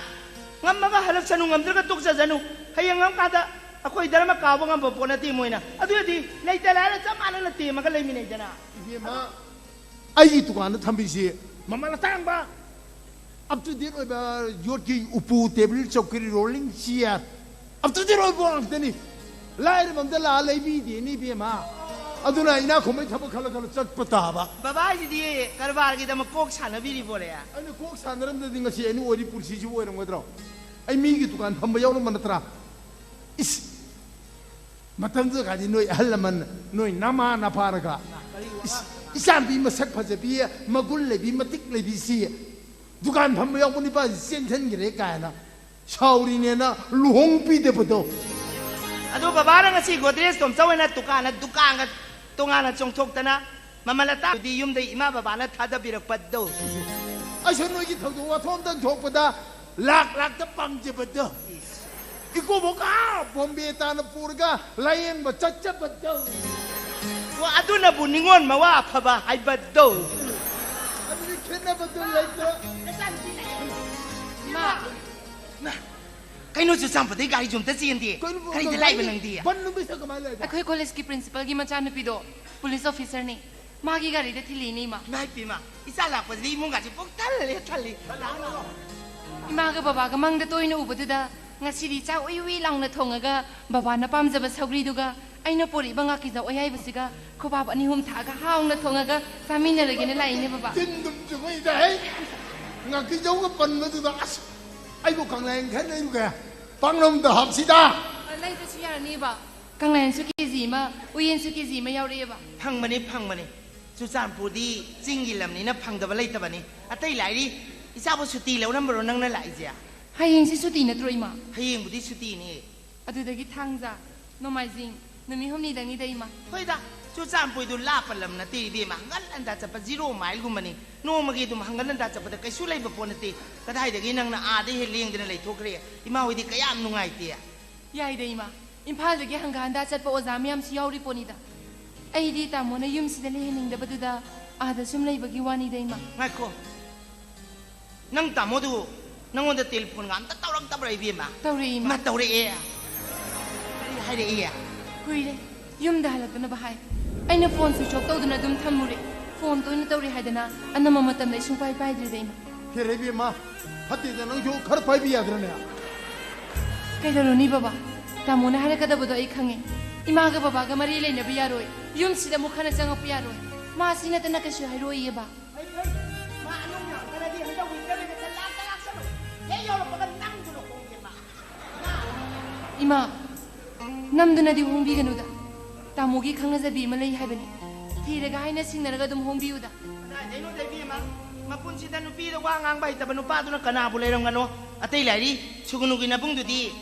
ꯉꯝꯃꯒ ꯍꯜꯂꯛꯁꯅꯨ, ꯉꯝꯗ꯭ꯔꯒ ꯇꯣꯛꯆꯖꯅꯨ꯫ ꯍꯌꯦꯡ ꯉꯝꯀꯥꯟꯗ ꯑꯩꯈꯣꯏ ꯙꯔꯃ ꯀꯥꯎꯕ ꯉꯝꯕ ꯄꯣꯠ ꯅꯠꯇꯦ ꯃꯣꯏꯅ꯫ ꯑꯗꯨ ꯑꯣꯏꯔꯗꯤ ꯂꯩꯇ ꯂꯥꯏꯔ ꯆꯞ ꯃꯥꯟꯅꯅ ꯇꯦꯝꯃꯒ ꯂꯩꯃꯤꯟꯅꯩꯗꯅ꯫ ꯏꯕꯦꯝꯃ, ꯑꯩꯒꯤ ꯗꯨꯀꯥꯟꯗ ꯊꯝꯕꯤꯁꯤ ꯃꯃꯜ ꯑꯇꯥꯡꯕ, up to date ꯑꯣꯏꯕ ꯌꯣꯠꯀꯤ ꯎꯄꯨ, table, ꯆꯧꯀ꯭ꯔꯤ, rolling chair, up to date ꯑꯣꯏꯕ ꯉꯥꯛꯇꯅꯤ꯫ ꯂꯥꯏꯔꯕ ꯑꯝꯇ ꯂꯥꯛꯑ ꯂꯩꯕꯤꯗꯦꯅꯦ ꯏꯕꯦꯝꯃ꯫ ꯑꯗꯨꯅ ꯏꯅꯥꯛ ꯈꯨꯟꯕꯩ ꯊꯕꯛ ꯈꯜꯂ ꯈꯜꯂ ꯆꯠꯄ ꯇꯥꯕ꯫ ꯕꯕꯥ ꯍꯥꯏꯁꯤꯗꯤ ꯀꯔꯕꯥꯔꯒꯤꯗꯃꯛ ꯀꯣꯛ ꯁꯥꯟꯅꯕꯤꯔꯤꯕꯣꯔꯦ? ꯑꯩꯅ ꯀꯣꯛ ꯁꯥꯟꯅꯔꯝꯗ꯭ꯔꯗꯤ ꯉꯁꯤ ꯑꯩꯅ ꯑꯣꯏꯔꯤ ꯄꯨꯟꯁꯤꯁꯤꯕꯨ ꯑꯣꯏꯔꯝꯒꯗ꯭ꯔꯣ? ꯑꯩ ꯃꯤꯒꯤ ꯗꯨꯀꯥꯟ ꯐꯝꯕ ꯌꯥꯎꯔꯝꯕ ꯅꯠꯇ꯭ꯔꯥ? ꯏꯁ! ꯃꯇꯝꯗꯨꯗ ꯀꯥꯗꯤ ꯅꯣꯏ ꯑꯍꯜ ꯂꯃꯟ, ꯅꯣꯏ ꯅꯃꯥ ꯅꯄꯥꯅꯒ, ꯏꯁ! ꯏꯆꯥꯅꯨꯄꯤ ꯃꯁꯛ ꯐꯖꯕꯤ, ꯃꯒꯨꯟ ꯂꯩꯕꯤ, ꯃꯇꯤꯛ ꯂꯩꯕꯤꯁꯤ ꯗꯨꯀꯥꯟ ꯐꯝꯕ ꯌꯥꯎꯕ ꯅꯨꯄꯥꯁꯤ ꯆꯦꯟꯁꯤꯟꯈ꯭ꯔꯦ ꯀꯥꯏꯅ ꯁꯥꯎꯔꯤꯅꯦꯅ ꯂꯨꯍꯣꯡꯕꯤꯗꯕꯗꯣ꯫ ꯑꯗꯨ ꯕꯕꯥꯅ ꯉꯁꯤ ꯒꯣꯗ꯭ꯔꯦꯖ ꯇꯣꯝꯆꯧ ꯍꯥꯏꯅ ꯗꯨꯀꯥꯟꯒ ꯇꯣꯉꯥꯟꯅ ꯆꯣꯡꯊꯣꯛꯇꯅ ꯃꯃꯜ ꯑꯇꯥꯡꯕꯗꯤ ꯌꯨꯝꯗ ꯏꯃꯥ ꯕꯕꯥꯅ ꯊꯥꯗꯕꯤꯔꯛꯄꯗꯣ꯫ ꯑꯩꯁꯨ ꯅꯣꯏꯒꯤ ꯊꯧꯗꯣꯛ ꯋꯥꯊꯣꯛ ꯑꯝꯇꯪ ꯊꯣꯛꯄꯗ ꯂꯥꯛ ꯂꯥꯛꯇ ꯄꯥꯝꯖꯕꯗꯣ꯫ ꯏꯀꯣꯕꯣꯛ ꯑꯥ ꯕꯣꯝꯕꯦ ꯇꯥꯅ ꯄꯨꯔꯒ ꯂꯥꯌꯦꯡꯕ ꯆꯠꯆꯕꯗꯣ꯫ ꯑꯣ, ꯑꯗꯨꯅꯕꯨ ꯅꯤꯉꯣꯜ ꯃꯋꯥ ꯑꯐꯕ ꯍꯥꯏꯕꯗꯣ꯫ ꯑꯗꯨꯗꯤ ꯈꯦꯠꯅꯕꯗꯣ ꯂꯩꯇ꯭ꯔꯦ꯫ ꯏꯃꯥ꯫ ꯀꯩꯅꯣ ꯆꯨꯔꯆꯥꯟꯄꯨꯔꯗꯩ ꯒꯥꯔꯤꯁꯨ ꯑꯝꯇ ꯆꯦꯟꯗꯦ? ꯀꯩꯅꯣ, ꯀꯔꯤꯗ ꯂꯥꯛꯏꯕ ꯅꯪꯗꯤ? ꯕꯟ ꯅꯨꯃꯤꯠꯇ ꯀꯃꯥꯏꯅ ꯂꯥꯛꯏꯕ? ꯑꯩꯈꯣꯏ ꯀꯣꯂꯦꯖꯀꯤ ꯄ꯭ꯔꯤꯟꯁꯤꯄꯜꯒꯤ ꯃꯆꯥꯅꯨꯄꯤꯗꯣ ꯄꯨꯂꯤꯁ ꯑꯣꯐꯤꯁꯔꯅꯤ꯫ ꯃꯥꯒꯤ ꯒꯥꯔꯤꯗ ꯊꯤꯜꯂꯤꯅꯦ, ꯏꯃꯥ꯫ ꯏꯃꯥ ꯏꯄꯦꯝꯃ, ꯏꯆꯥ ꯂꯥꯛꯄꯁꯤꯗꯤ ꯏꯃꯨꯡꯒꯁꯤ ꯄꯨꯛ ꯊꯜꯂꯦ, ꯊꯜꯂꯤ꯫ ꯏꯃꯥꯒ ꯕꯕꯥꯒ ꯃꯪꯗ ꯇꯣꯏꯅ ꯎꯕꯗꯨꯗ ꯉꯁꯤꯗꯤ ꯆꯥꯛ ꯎꯏ ꯎꯏ ꯂꯥꯎꯅ ꯊꯣꯡꯉꯒ ꯕꯕꯥꯅ ꯄꯥꯝꯖꯕ ꯁꯧꯒ꯭ꯔꯤꯗꯨꯒ ꯑꯩꯅ ꯄꯣꯔꯛꯏꯕ ꯉꯥꯀꯤꯖꯧ ꯑꯌꯥꯏꯕꯁꯤꯒ ꯈꯨꯕꯥꯞ ꯑꯅꯤ ꯑꯍꯨꯝ ꯊꯥꯛꯑꯒ ꯍꯥꯎꯅ ꯊꯣꯡꯉꯒ ꯆꯥꯃꯤꯟꯅꯔꯒꯦꯅ ꯂꯥꯛꯏꯅꯦ, ꯕꯕꯥ꯫ ꯇꯤꯟ ꯑꯗꯨꯝ ꯆꯨꯝꯃꯛꯏꯗ, ꯍꯦ꯫ ꯉꯥꯀꯤꯖꯧꯒ ꯄꯟꯕꯗꯨꯗ, ꯑꯁ, ꯑꯩꯕꯨ ꯀꯪꯂꯥꯌꯦꯟ ꯈꯔ ꯂꯩꯔꯨꯒꯦ꯫ ꯄꯥꯛꯅꯝꯗ ꯍꯥꯞꯁꯤꯗ꯫ ꯑ, ꯂꯩꯗ꯭ꯔꯁꯨ ꯌꯥꯔꯅꯤꯕ꯫ ꯀꯪꯂꯥꯌꯦꯟꯁꯨ ꯀꯦ ꯖꯤ ꯑꯃ, ꯎꯌꯦꯟꯁꯨ ꯀꯦ ꯖꯤ ꯑꯃ ꯌꯥꯎꯔꯛꯑꯦꯕ꯫ ꯐꯪꯕꯅꯤ, ꯐꯪꯕꯅꯤ꯫ ꯆꯨꯔꯆꯥꯟꯄꯨꯔꯗꯤ ꯆꯤꯡꯒꯤ ꯂꯝꯅꯤꯅ ꯐꯪꯗꯕ ꯂꯩꯇꯕꯅꯤ꯫ ꯑꯇꯩ ꯂꯥꯏꯔꯤ, ꯏꯆꯥꯕꯨ ꯁꯨꯇꯤ ꯂꯧꯔꯝꯕꯔꯣ ꯅꯪꯅ ꯂꯥꯛꯏꯁꯦ? ꯍꯌꯦꯡꯁꯤ ꯁꯨꯇꯤ ꯅꯠꯇ꯭ꯔꯣ, ꯏꯃꯥ? ꯍꯌꯦꯡꯕꯨꯗꯤ ꯁꯨꯇꯤꯅꯤ꯫ ꯑꯗꯨꯗꯒꯤ ꯊꯥꯡꯖ, ꯅꯣꯡꯃꯥꯏꯖꯤꯡ, ꯅꯨꯃꯤꯠ ꯍꯨꯝꯅꯤꯗꯪꯅꯤꯗ, ꯏꯃꯥ꯫ ꯍꯣꯏꯗ, ꯆꯨꯔꯆꯥꯟꯄꯨꯔꯗꯨ ꯂꯥꯞꯄ ꯂꯝ ꯅꯠꯇꯦ ꯏꯕꯦꯝꯃ, ꯍꯪꯒꯠ ꯍꯟꯗ ꯆꯠꯄ ꯖꯤꯔꯣ ꯃꯥꯏꯜꯒꯨꯝꯕꯅꯤ꯫ ꯅꯣꯡꯃꯒꯤ ꯑꯗꯨꯝ ꯍꯪꯒꯠ ꯍꯟꯗ ꯆꯠꯄꯗ ꯀꯩꯁꯨ ꯂꯩꯕ ꯄꯣꯠ ꯅꯠꯇꯦ꯫ ꯀꯗꯥꯏꯗꯒꯤ ꯅꯪꯅ ꯑꯥꯗ ꯍꯦꯛ ꯂꯦꯡꯗꯅ ꯂꯩꯊꯣꯛꯈ꯭ꯔꯦ? ꯏꯃꯥ ꯍꯣꯏꯗꯤ ꯀꯌꯥꯝ ꯅꯨꯡꯉꯥꯏꯇꯦ꯫ ꯌꯥꯏꯗ, ꯏꯃꯥ꯫ ꯏꯝꯐꯥꯜꯗꯒꯤ ꯍꯪꯒꯠ ꯍꯟꯗ ꯆꯠꯄ ꯑꯣꯖꯥ ꯃꯌꯥꯝꯁꯨ ꯌꯥꯎꯔꯤ ꯄꯣꯠꯅꯤꯗ꯫ ꯑꯩꯗꯤ ꯇꯥꯃꯣꯅ ꯌꯨꯝꯁꯤꯗ ꯂꯩꯍꯟꯅꯤꯡꯗꯕꯗꯨꯗ ꯑꯥꯗ ꯁꯨꯝ ꯂꯩꯕꯒꯤ ꯋꯥꯅꯤꯗ, ꯏꯃꯥ꯫ ꯉꯥꯏꯈꯣ꯫ ꯅꯪ ꯇꯥꯃꯣꯗꯨ ꯅꯪꯉꯣꯟꯗ ꯇꯦꯂꯤꯐꯣꯟꯒ ꯑꯝꯇ ꯇꯧꯔꯛꯇꯕ꯭ꯔꯥ, ꯏꯕꯦꯝꯃ? ꯇꯧꯔꯛꯏ, ꯏꯃꯥ꯫ ꯃꯥ ꯇꯧꯔꯛꯑꯦ? ꯀꯔꯤ ꯍꯥꯏꯔꯛꯏ? ꯀꯨꯏꯔꯦ꯫ ꯌꯨꯝꯗ ꯍꯜꯂꯛꯇꯅꯕ ꯍꯥꯏ꯫ ꯑꯩꯅ ꯐꯣꯟ ꯁ꯭ꯋꯤꯆ ꯑꯣꯐ ꯇꯧꯗꯨꯅ ꯑꯗꯨꯝ ꯊꯝꯃꯨꯔꯦ꯫ ꯐꯣꯟ ꯇꯣꯏꯅ ꯇꯧꯔꯦ ꯍꯥꯏꯗꯅ ꯑꯅꯝꯕ ꯃꯇꯝꯗ ꯑꯩ ꯁꯨꯡꯄꯥꯏ ꯄꯥꯏꯗ꯭ꯔꯦꯗ, ꯏꯃꯥ꯫ ꯍꯦꯔꯥ ꯏꯕꯦꯝꯃ, ꯐꯠꯇꯦꯗ, ꯅꯪꯁꯨ ꯈꯔ ꯄꯥꯏꯕꯤ ꯌꯥꯗ꯭ꯔꯅꯦ? ꯀꯩꯗꯧꯔꯨꯅꯤ ꯕꯕꯥ? ꯇꯥꯃꯣꯅ ꯍꯥꯏꯔꯛꯀꯗꯕꯗꯣ ꯑꯩ ꯈꯪꯉꯦ꯫ ꯏꯃꯥꯒ ꯕꯕꯥꯒ ꯃꯔꯤ ꯂꯩꯅꯕ ꯌꯥꯔꯣꯏ꯫ ꯌꯨꯝꯁꯤꯗ ꯑꯃꯨꯛ ꯈꯠꯅ ꯆꯪꯉꯛꯄ ꯌꯥꯔꯣꯏ꯫ ꯃꯥ ꯁꯤ ꯅꯠꯇꯅ ꯀꯩꯁꯨ ꯍꯥꯏꯔꯛꯑꯣꯏꯌꯦ, ꯕꯥ꯫ ꯐꯩ, ꯐꯩ꯫ ꯃꯥ ꯑꯅꯧꯕ ꯌꯥꯝ ꯈꯠꯅꯗꯤ ꯍꯟꯗꯛ ꯋꯤꯟꯇꯔꯗ ꯍꯦꯛꯇ ꯂꯥꯛꯇ ꯂꯥꯛꯁꯅꯨ꯫ ꯍꯦꯛ ꯌꯧꯔꯛꯄꯒ ꯅꯝꯗꯨꯅ ꯍꯣꯡꯒꯦ ꯃꯥ꯫ ꯏꯃꯥ, ꯅꯝꯗꯨꯅꯗꯤ ꯍꯣꯡꯕꯤꯒꯅꯨꯗ꯫ ꯇꯥꯃꯣꯒꯤ ꯈꯪꯅꯖꯕꯤ ꯑꯃ ꯂꯩ ꯍꯥꯏꯕꯅꯤ꯫ ꯊꯤꯔꯒ ꯍꯥꯏꯅ ꯁꯤꯡꯅꯔꯒ ꯑꯗꯨꯝ ꯍꯣꯡꯕꯤꯌꯨꯗ꯫ ꯀꯗꯥꯏꯗꯩꯅꯣꯗ ꯏꯕꯦꯝꯃ, ꯃꯄꯨꯟꯁꯤꯗ ꯅꯨꯄꯤꯗ ꯋꯥ ꯉꯥꯡꯕ ꯍꯩꯇꯕ ꯅꯨꯄꯥꯗꯨꯅ ꯀꯅꯥꯕꯨ ꯂꯩꯔꯝꯒꯅꯣ? ꯑꯇꯩ ꯂꯥꯏꯔꯤ, ꯁꯨꯒꯨꯅꯨꯒꯤ ꯅꯕꯨꯡꯗꯨꯗꯤ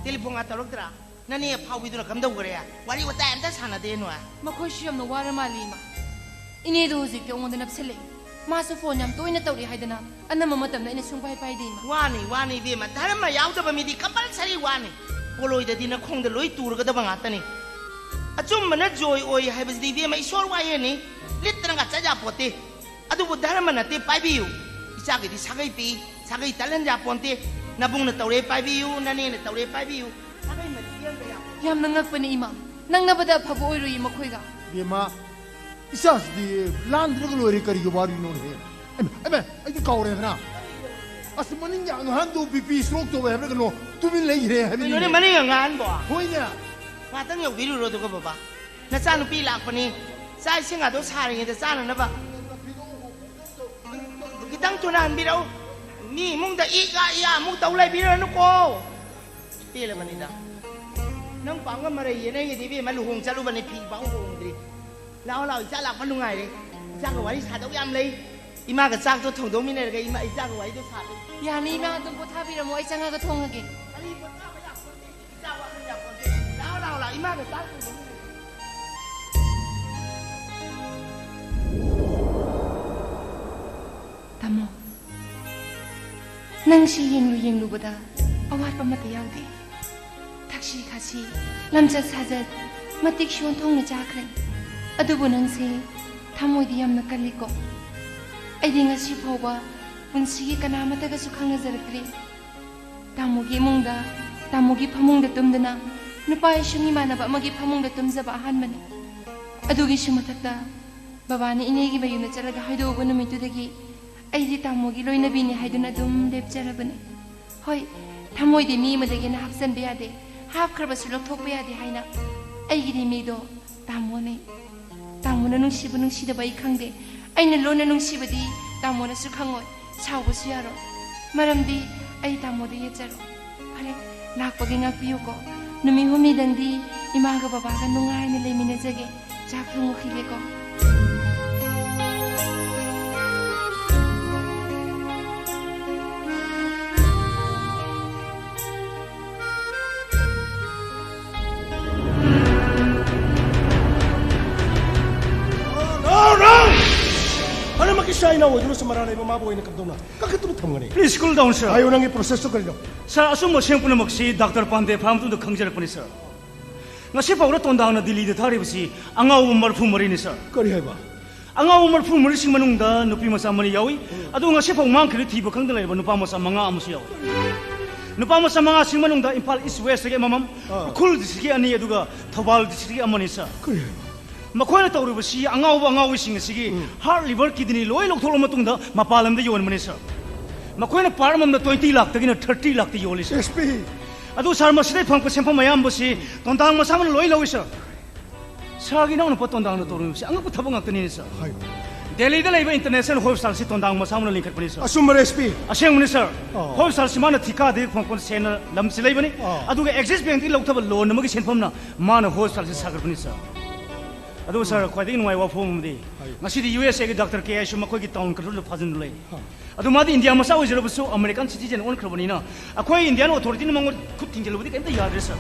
ꯇꯦꯂꯤꯐꯣꯟꯒ ꯇꯧꯔꯛꯇ꯭ꯔꯥ? ꯅꯅꯦ ꯑꯐꯥꯎꯕꯤꯗꯨꯅ ꯀꯝꯗꯧꯈ꯭ꯔꯦ? ꯋꯥꯔꯤ ꯋꯥꯇꯥꯏ ꯑꯝꯇ ꯁꯥꯟꯅꯗꯦ ꯅꯣꯏ꯫ ꯃꯈꯣꯏꯁꯨ ꯌꯥꯝꯅ ꯋꯥꯔ ꯃꯥꯜꯂꯤ, ꯏꯃꯥ꯫ ꯏꯅꯦꯗꯣ ꯍꯧꯖꯤꯛꯇꯤ ꯑꯩꯉꯣꯟꯗ ꯅꯞꯁꯤꯜꯂꯛꯏ꯫ ꯃꯥꯁꯨ ꯐꯣꯟ ꯌꯥꯝ ꯇꯣꯏꯅ ꯇꯧꯔꯛꯏ ꯍꯥꯏꯗꯅ, ꯑꯅꯝꯕ ꯃꯇꯝꯗ ꯑꯩꯅ ꯁꯨꯡꯄꯥꯏ ꯄꯥꯏꯗꯦ, ꯏꯃꯥ꯫ ꯋꯥꯅꯤ, ꯋꯥꯅꯤ ꯏꯕꯦꯝꯃ, ꯙꯔꯃ ꯌꯥꯎꯗꯕ ꯃꯤꯗꯤ ꯀꯝꯄꯜꯁꯔꯤ ꯋꯥꯅꯤ꯫ ꯄꯣꯂꯣꯏꯗꯗꯤ ꯅꯈꯣꯡꯗ ꯂꯣꯏ ꯇꯨꯔꯒꯗꯕ ꯉꯥꯛꯇꯅꯤ꯫ ꯑꯆꯨꯝꯕꯅ ꯖꯣꯏ ꯑꯣꯏ ꯍꯥꯏꯕꯁꯤꯗꯤ ꯏꯕꯦꯝꯃ ꯏꯁꯣꯔ ꯋꯥꯌꯦꯅꯤ, ꯂꯤꯠꯇꯅꯒ ꯆꯠ ꯌꯥꯄꯣꯠꯇꯦ꯫ ꯑꯗꯨꯕꯨ ꯙꯔꯃ ꯅꯠꯇꯦ, ꯄꯥꯏꯕꯤꯌꯨ꯫ ꯏꯆꯥꯒꯤꯗꯤ ꯁꯥꯒꯩ ꯄꯤꯛꯏ, ꯁꯥꯒꯩ ꯇꯠꯍꯟ ꯌꯥꯄꯣꯟꯇꯦ꯫ ꯅꯕꯨꯡꯅ ꯇꯧꯔꯦ ꯄꯥꯏꯕꯤꯌꯨ, ꯅꯅꯦꯅ ꯇꯧꯔꯦ ꯄꯥꯏꯕꯤꯌꯨ꯫ ꯁꯥꯒꯩ ꯃꯔꯤ ꯄꯤꯍꯟꯕ ꯌꯥꯄꯣꯟꯇꯦ꯫ ꯌꯥꯝꯅ ꯉꯛꯄꯅꯤ, ꯏꯃꯥ꯫ ꯅꯪꯅꯕꯗ ꯑꯐꯕ ꯑꯣꯏꯔꯣꯏꯌꯦ ꯃꯈꯣꯏꯒ꯫ ꯕꯦꯝꯃ, ꯏꯆꯥꯁꯤꯗꯤ ꯂꯥꯟꯗ꯭ꯔꯒ ꯂꯣꯏꯔꯦ, ꯀꯔꯤꯒꯤ ꯋꯥꯔꯤꯅꯣꯅꯦꯍꯦ? ꯑꯩꯃ, ꯑꯩꯃ, ꯑꯩꯗꯤ ꯀꯥꯎꯔꯦꯗꯅ꯫ ꯑꯁ, ꯃꯅꯤꯡꯒꯤ ꯑꯉꯥꯡꯗꯣ ꯕꯤ ꯄꯤ ꯁ꯭ꯇ꯭ꯔꯣꯛ ꯇꯧꯋꯦ ꯍꯥꯏꯕ꯭ꯔꯥ ꯀꯩꯅꯣ, ꯇꯨꯃꯤꯟ ꯂꯩꯈ꯭ꯔꯦ ꯍꯥꯏꯕꯅꯤꯅꯦ꯫ ꯀꯩꯅꯣꯅꯦ, ꯃꯅꯤꯡ ꯑꯉꯥꯡꯕꯣ? ꯍꯣꯏꯅꯦ꯫ ꯉꯥꯛꯇꯪ ꯌꯧꯕꯤꯔꯨꯔꯣ ꯑꯗꯨꯒ, ꯕꯕꯥ꯫ ꯅꯆꯥꯅꯨꯄꯤ ꯂꯥꯛꯄꯅꯤ, ꯆꯥꯛ ꯏꯁꯤꯡ ꯑꯗꯣ ꯁꯥꯔꯤꯉꯩꯗ ꯆꯥꯅꯅꯕ ꯈꯤꯇꯪ ꯊꯨꯅ ꯍꯟꯕꯤꯔꯛꯎ꯫ ꯃꯤ ꯏꯃꯨꯡꯗ ꯏ ꯀꯥ ꯏ ꯑꯥ ꯑꯃꯨꯛ ꯇꯧ ꯂꯩꯕꯤꯔꯅꯨꯀꯣ꯫ ꯄꯦꯜꯂꯕꯅꯤꯗ꯫ ꯅꯪ ꯄꯥꯎꯒ ꯃꯔꯩ ꯌꯦꯠꯅꯩꯒꯤꯗꯤ ꯏꯕꯦꯝꯃ, ꯂꯨꯍꯣꯡ ꯆꯠꯂꯨꯕꯅꯤ, ꯐꯤ ꯄꯥꯎ ꯍꯣꯡꯗ꯭ꯔꯤ꯫ ꯂꯥꯛꯑꯣ, ꯂꯥꯛꯑꯣ, ꯏꯆꯥ ꯂꯥꯛꯄ ꯅꯨꯡꯉꯥꯏꯔꯦ꯫ ꯏꯆꯥꯒ ꯋꯥꯔꯤ ꯁꯥꯗꯧ ꯌꯥꯝ ꯂꯩ꯫ ꯏꯃꯥꯒ ꯆꯥꯛꯇꯣ ꯊꯣꯡꯗꯣꯛꯃꯤꯟꯅꯔꯒ ꯏꯃꯥ, ꯏꯆꯥꯒ ꯋꯥꯔꯤꯗꯣ ꯁꯥꯗꯣꯏ꯫ ꯌꯥꯅꯤ, ꯏꯃꯥ, ꯑꯗꯨꯝ ꯄꯣꯊꯥꯕꯤꯔꯝꯃꯣ, ꯑꯩ ꯆꯪꯉꯒ ꯊꯣꯡꯉꯒꯦ꯫ ꯀꯔꯤ ꯄꯣꯊꯥꯕ ꯌꯥꯄꯣꯟꯇꯦ, ꯏꯆꯥ ꯋꯥꯈꯜ ꯌꯥꯄꯣꯟꯇꯦ꯫ ꯂꯥꯛꯑꯣ, ꯂꯥꯛꯑꯣ, ꯂꯥꯛꯑꯣ, ꯏꯃꯥꯒ ꯆꯥꯛ ꯊꯣꯡꯗꯣꯛꯃꯤꯟꯅꯔꯒ꯫ ꯇꯥꯃꯣ, ꯅꯪꯁꯤ ꯌꯦꯡꯂꯨ ꯌꯦꯡꯂꯨꯕꯗ ꯑꯋꯥꯠꯄ ꯑꯃꯠꯇ ꯌꯥꯎꯗꯦ꯫ ꯊꯛꯁꯤ ꯈꯥꯁꯤ, ꯂꯝꯆꯠ ꯁꯥꯖꯠ, ꯃꯇꯤꯛ ꯁꯣꯟꯊꯣꯡꯅ ꯆꯥꯈ꯭ꯔꯦ꯫ ꯑꯗꯨꯕꯨ ꯅꯪꯁꯦ ꯊꯃꯣꯏꯗꯤ ꯌꯥꯝꯅ ꯀꯜꯂꯤꯀꯣ꯫ ꯑꯩꯗꯤ ꯉꯁꯤ ꯐꯥꯎꯕ ꯄꯨꯟꯁꯤꯒꯤ ꯀꯅꯥꯃꯠꯇꯒꯁꯨ ꯈꯪꯅꯖꯔꯛꯇ꯭ꯔꯤ꯫ ꯇꯥꯃꯣꯒꯤ ꯏꯃꯨꯡꯗ, ꯇꯥꯃꯣꯒꯤ ꯐꯃꯨꯡꯗ ꯇꯨꯝꯗꯨꯅ ꯅꯨꯄꯥ ꯏꯁꯨꯡ ꯏꯃꯥꯟꯅꯕ ꯑꯃꯒꯤ ꯐꯃꯨꯡꯗ ꯇꯨꯝꯖꯕ ꯑꯍꯥꯟꯕꯅꯤ꯫ ꯑꯗꯨꯒꯤꯁꯨ ꯃꯊꯛꯇ ꯕꯕꯥꯅ ꯏꯅꯦꯒꯤ ꯃꯌꯨꯝꯗ ꯆꯠꯂꯒ ꯍꯥꯏꯗꯣꯛꯎꯕ ꯅꯨꯃꯤꯠꯇꯨꯗꯒꯤ ꯑꯩꯗꯤ ꯇꯥꯃꯣꯒꯤ ꯂꯣꯏꯅꯕꯤꯅꯤ ꯍꯥꯏꯗꯨꯅ ꯑꯗꯨꯝ ꯂꯦꯞꯆꯔꯕꯅꯤ꯫ ꯍꯣꯏ, ꯊꯃꯣꯏꯗꯤ ꯃꯤ ꯑꯃꯗꯒꯤ ꯍꯦꯟꯅ ꯍꯥꯞꯆꯟꯕ ꯌꯥꯗꯦ, ꯍꯥꯞꯈ꯭ꯔꯕꯁꯨ ꯂꯧꯊꯣꯛꯄ ꯌꯥꯗꯦ ꯍꯥꯏꯅ꯫ ꯑꯩꯒꯤꯗꯤ ꯃꯤꯗꯣ ꯇꯥꯃꯣꯅꯦ꯫ ꯇꯥꯃꯣꯅ ꯅꯨꯡꯁꯤꯕ ꯅꯨꯡꯁꯤꯗꯕ ꯑꯩ ꯈꯪꯗꯦ꯫ ꯑꯩꯅ ꯂꯣꯟꯅ ꯅꯨꯡꯁꯤꯕꯗꯤ ꯇꯥꯃꯣꯅꯁꯨ ꯈꯪꯉꯣꯏ, ꯁꯥꯎꯕꯁꯨ ꯌꯥꯔꯣꯏ꯫ ꯃꯔꯝꯗꯤ ꯑꯩ ꯇꯥꯃꯣꯗ ꯌꯦꯠꯆꯔꯣꯏ꯫ ꯐꯔꯦ, ꯂꯥꯛꯄꯒꯤ ꯉꯥꯛꯄꯤꯌꯨꯀꯣ꯫ ꯅꯨꯃꯤꯠ ꯍꯨꯝꯅꯤꯗꯪꯗꯤ ꯏꯃꯥꯒ ꯕꯕꯥꯒ ꯅꯨꯡꯉꯥꯏꯅ ꯂꯩꯃꯤꯟꯅꯖꯒꯦ꯫ ꯆꯥꯛꯁꯨ ꯃꯨꯛꯈꯤꯒꯦꯀꯣ꯫ No, no! ꯑꯅꯃꯛꯀꯤ ꯁꯥꯏꯅ ꯑꯣꯏꯗꯨꯅꯁꯨ ꯃꯔꯥ ꯂꯩꯕ ꯃꯥꯕꯨ ꯑꯣꯏꯅ ꯀꯝꯗꯧꯅ ꯀꯛꯈꯠꯇꯨꯅ ꯊꯝꯒꯅꯤ? Please cool down, sir. ꯍꯥꯏꯌꯨ, ꯅꯪꯒꯤ ꯄ꯭ꯔꯣꯁꯦꯁꯇꯨ ꯀꯔꯤꯅꯣ? Sir, ꯑꯁꯨꯝꯕ ꯁꯦꯝ ꯄꯨꯝꯅꯃꯛꯁꯤ ꯗꯥꯛꯇꯔ ꯄꯥꯟꯗꯦ ꯐꯥꯕ ꯃꯇꯨꯡꯗ ꯈꯪꯖꯔꯛꯄꯅꯤ, sir. ꯉꯁꯤ ꯐꯥꯎꯕꯗ ꯇꯣꯟꯗꯥꯡꯅ ꯗꯤꯜꯂꯤꯗ ꯊꯥꯔꯤꯕꯁꯤ ꯑꯉꯥꯎꯕ ꯃꯔꯐꯨ ꯃꯔꯤꯅꯤ, sir. ꯀꯔꯤ ꯍꯥꯏꯕ? ꯑꯉꯥꯎꯕ ꯃꯔꯐꯨ ꯃꯔꯤꯁꯤꯡ ꯃꯅꯨꯡꯗ ꯅꯨꯄꯤ ꯃꯆꯥ ꯃꯔꯤ ꯌꯥꯎꯏ꯫ ꯑꯗꯨ ꯉꯁꯤ ꯐꯥꯎ ꯃꯥꯡꯈꯤꯕ ꯊꯤꯕ ꯈꯪꯗ ꯂꯩꯔꯕ ꯅꯨꯄꯥ ꯃꯆꯥ ꯃꯉꯥ ꯑꯃꯁꯨ ꯌꯥꯎꯏ꯫ ꯅꯨꯄꯥ ꯃꯆꯥ ꯃꯉꯥꯁꯤꯡ ꯃꯅꯨꯡꯗ ꯏꯝꯐꯥꯜ ꯏꯁ ꯋꯦꯁꯇꯒꯤ ꯑꯃꯃꯝ, ꯑꯥ꯫ ꯎꯈ꯭ꯔꯨꯜ ꯗꯤꯁꯇ꯭ꯔꯤꯛꯀꯤ ꯑꯅꯤ, ꯑꯗꯨꯒ ꯊꯧꯕꯥꯜ ꯗꯤꯁꯇ꯭ꯔꯤꯛꯀꯤ ꯑꯃꯅꯤ, sir. ꯀꯔꯤ ꯍꯥꯏꯕ? ꯃꯈꯣꯏꯅ ꯇꯧꯔꯤꯕꯁꯤ ꯑꯉꯥꯎꯕ ꯑꯉꯥꯎꯕꯤꯁꯤꯡ ꯑꯁꯤꯒꯤ heart, liver, kidney ꯂꯣꯏ ꯂꯧꯊꯣꯛꯂꯕ ꯃꯇꯨꯡꯗ ꯃꯄꯥꯟ ꯂꯝꯗ ꯌꯣꯟꯕꯅꯤ, sir. ꯃꯈꯣꯏꯅ part ꯑꯃꯃꯝꯗ twenty ꯂꯥꯛꯇꯒꯤꯅ thirty ꯂꯥꯛꯇ ꯌꯣꯜꯂꯤ, sir. S P. ꯑꯗꯨ, sir, ꯃꯁꯤꯗꯩ ꯐꯪꯉꯛꯄ ꯁꯦꯟꯐꯝ ꯑꯌꯥꯝꯕꯁꯤ ꯇꯣꯟꯗꯥꯡ ꯃꯁꯥꯃꯛꯅ ꯂꯣꯏ ꯂꯧꯏ, sir. Sirꯒꯤ ꯏꯅꯥꯎꯅꯨꯄꯥ ꯇꯣꯟꯗꯥꯡꯅ ꯇꯧꯔꯤꯕꯁꯤ ꯑꯉꯛꯄ ꯊꯕꯛ ꯉꯥꯛꯇꯅꯤꯅꯦ, sir. ꯍꯥꯏꯌꯨ꯫ ꯗꯦꯜꯂꯤꯗ ꯂꯩꯕ international hospitalꯁꯤ ꯇꯣꯟꯗꯥꯡ ꯃꯁꯥꯃꯛꯅ ꯂꯤꯡꯈꯠꯄꯅꯤ, sir. ꯑꯆꯨꯝꯕꯔ, S P? ꯑꯁꯦꯡꯕꯅꯤ, sir. ꯑꯣ꯫ Hospitalꯁꯤ ꯃꯥꯅ ꯊꯤꯀꯥꯗꯒꯤ ꯐꯪꯉꯛꯄ ꯁꯦꯟꯅ ꯂꯝꯁꯤ ꯂꯩꯕꯅꯤ꯫ ꯑꯣ꯫ ꯑꯗꯨꯒ Axis Bankꯗꯒꯤ ꯂꯧꯊꯕ loan ꯑꯃꯒꯤ ꯁꯦꯟꯐꯝꯅ ꯃꯥꯅ hospitalꯁꯤ ꯁꯥꯒꯠꯄꯅꯤ, sir. ꯑꯗꯨ, sir, ꯈ꯭ꯋꯥꯏꯗꯒꯤ ꯅꯨꯡꯉꯥꯏꯕ ꯋꯥꯐꯝ ꯑꯃꯗꯤ, ꯍꯥꯏꯌꯨ꯫ ꯉꯁꯤꯗꯤ USAꯒꯤ ꯗꯥꯛꯇꯔ ꯀꯦ ꯑꯥꯏꯁꯨ ꯃꯈꯣꯏꯒꯤ town controlꯗ ꯐꯥꯖꯤꯟꯗꯨꯅ ꯂꯩ꯫ ꯑꯗꯨ ꯃꯥꯗꯤ ꯏꯟꯗꯤꯌꯥ ꯃꯆꯥ ꯑꯣꯏꯖꯔꯕꯁꯨ American citizen ꯑꯣꯟꯈ꯭ꯔꯕꯅꯤꯅ ꯑꯩꯈꯣꯏ Indian authorityꯅ ꯃꯉꯣꯟ ꯈꯨꯠ ꯊꯤꯡꯖꯤꯜꯂꯨꯕꯗꯤ ꯀꯩꯝꯇ ꯌꯥꯗ꯭ꯔꯦ, sir.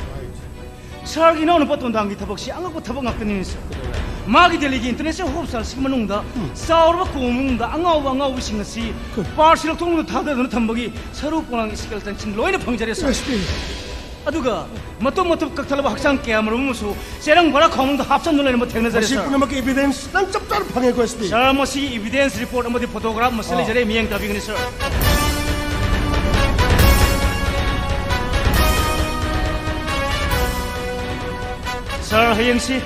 Sirꯒꯤ ꯏꯅꯥꯎꯅꯨꯄꯥ ꯇꯣꯟꯗꯥꯡꯒꯤ ꯊꯕꯛꯁꯤ ꯑꯉꯛꯄ ꯊꯕꯛ ꯉꯥꯛꯇꯅꯤꯅꯦ, sir. ꯃꯥꯒꯤ ꯗꯦꯜꯂꯤꯒꯤ international hospitalꯁꯤꯒꯤ ꯃꯅꯨꯡꯗ ꯆꯥꯎꯔꯕ ꯀꯣꯝ ꯃꯅꯨꯡꯗ ꯑꯉꯥꯎꯕ ꯑꯉꯥꯎꯕꯁꯤꯡ ꯑꯁꯤ partꯁꯤ ꯂꯧꯊꯣꯛꯅ ꯊꯥꯗꯗꯨꯅ ꯊꯝꯕꯒꯤ ꯁꯔꯨ ꯄꯣꯂꯥꯡ skeletonꯁꯤꯡ ꯂꯣꯏꯅ ꯐꯪꯖꯔꯦ, sir. S P. ꯑꯗꯨꯒ ꯃꯇꯨꯝ ꯃꯇꯨꯝ ꯀꯛꯊꯠꯂꯕ ꯍꯛꯆꯥꯡ ꯀꯌꯥ ꯃꯔꯨꯝ ꯑꯃꯁꯨ ꯆꯦꯔꯪ ꯕꯣꯔꯥ ꯈꯥꯎꯃꯅꯨꯡꯗ ꯍꯥꯞꯆꯟꯗꯨꯅ ꯂꯩꯔꯝꯕ ꯊꯦꯡꯅꯖꯔꯦ, ꯃꯁꯤ sir. ꯄꯨꯝꯅꯃꯛꯀꯤ evidence ꯅꯪ ꯆꯞ ꯆꯥꯅ ꯐꯪꯉꯦꯀꯣ, ꯑꯦꯁ ꯄꯤ? Sir, ꯃꯁꯤ evidence report ꯑꯃꯗꯤ photograph ꯃꯁꯤ ꯑꯥ꯫ ꯂꯩꯖꯔꯦ, ꯃꯤꯠꯌꯦꯡ ꯇꯥꯕꯤꯒꯅꯤ, sir. Sir, ꯍꯌꯦꯡꯁꯤ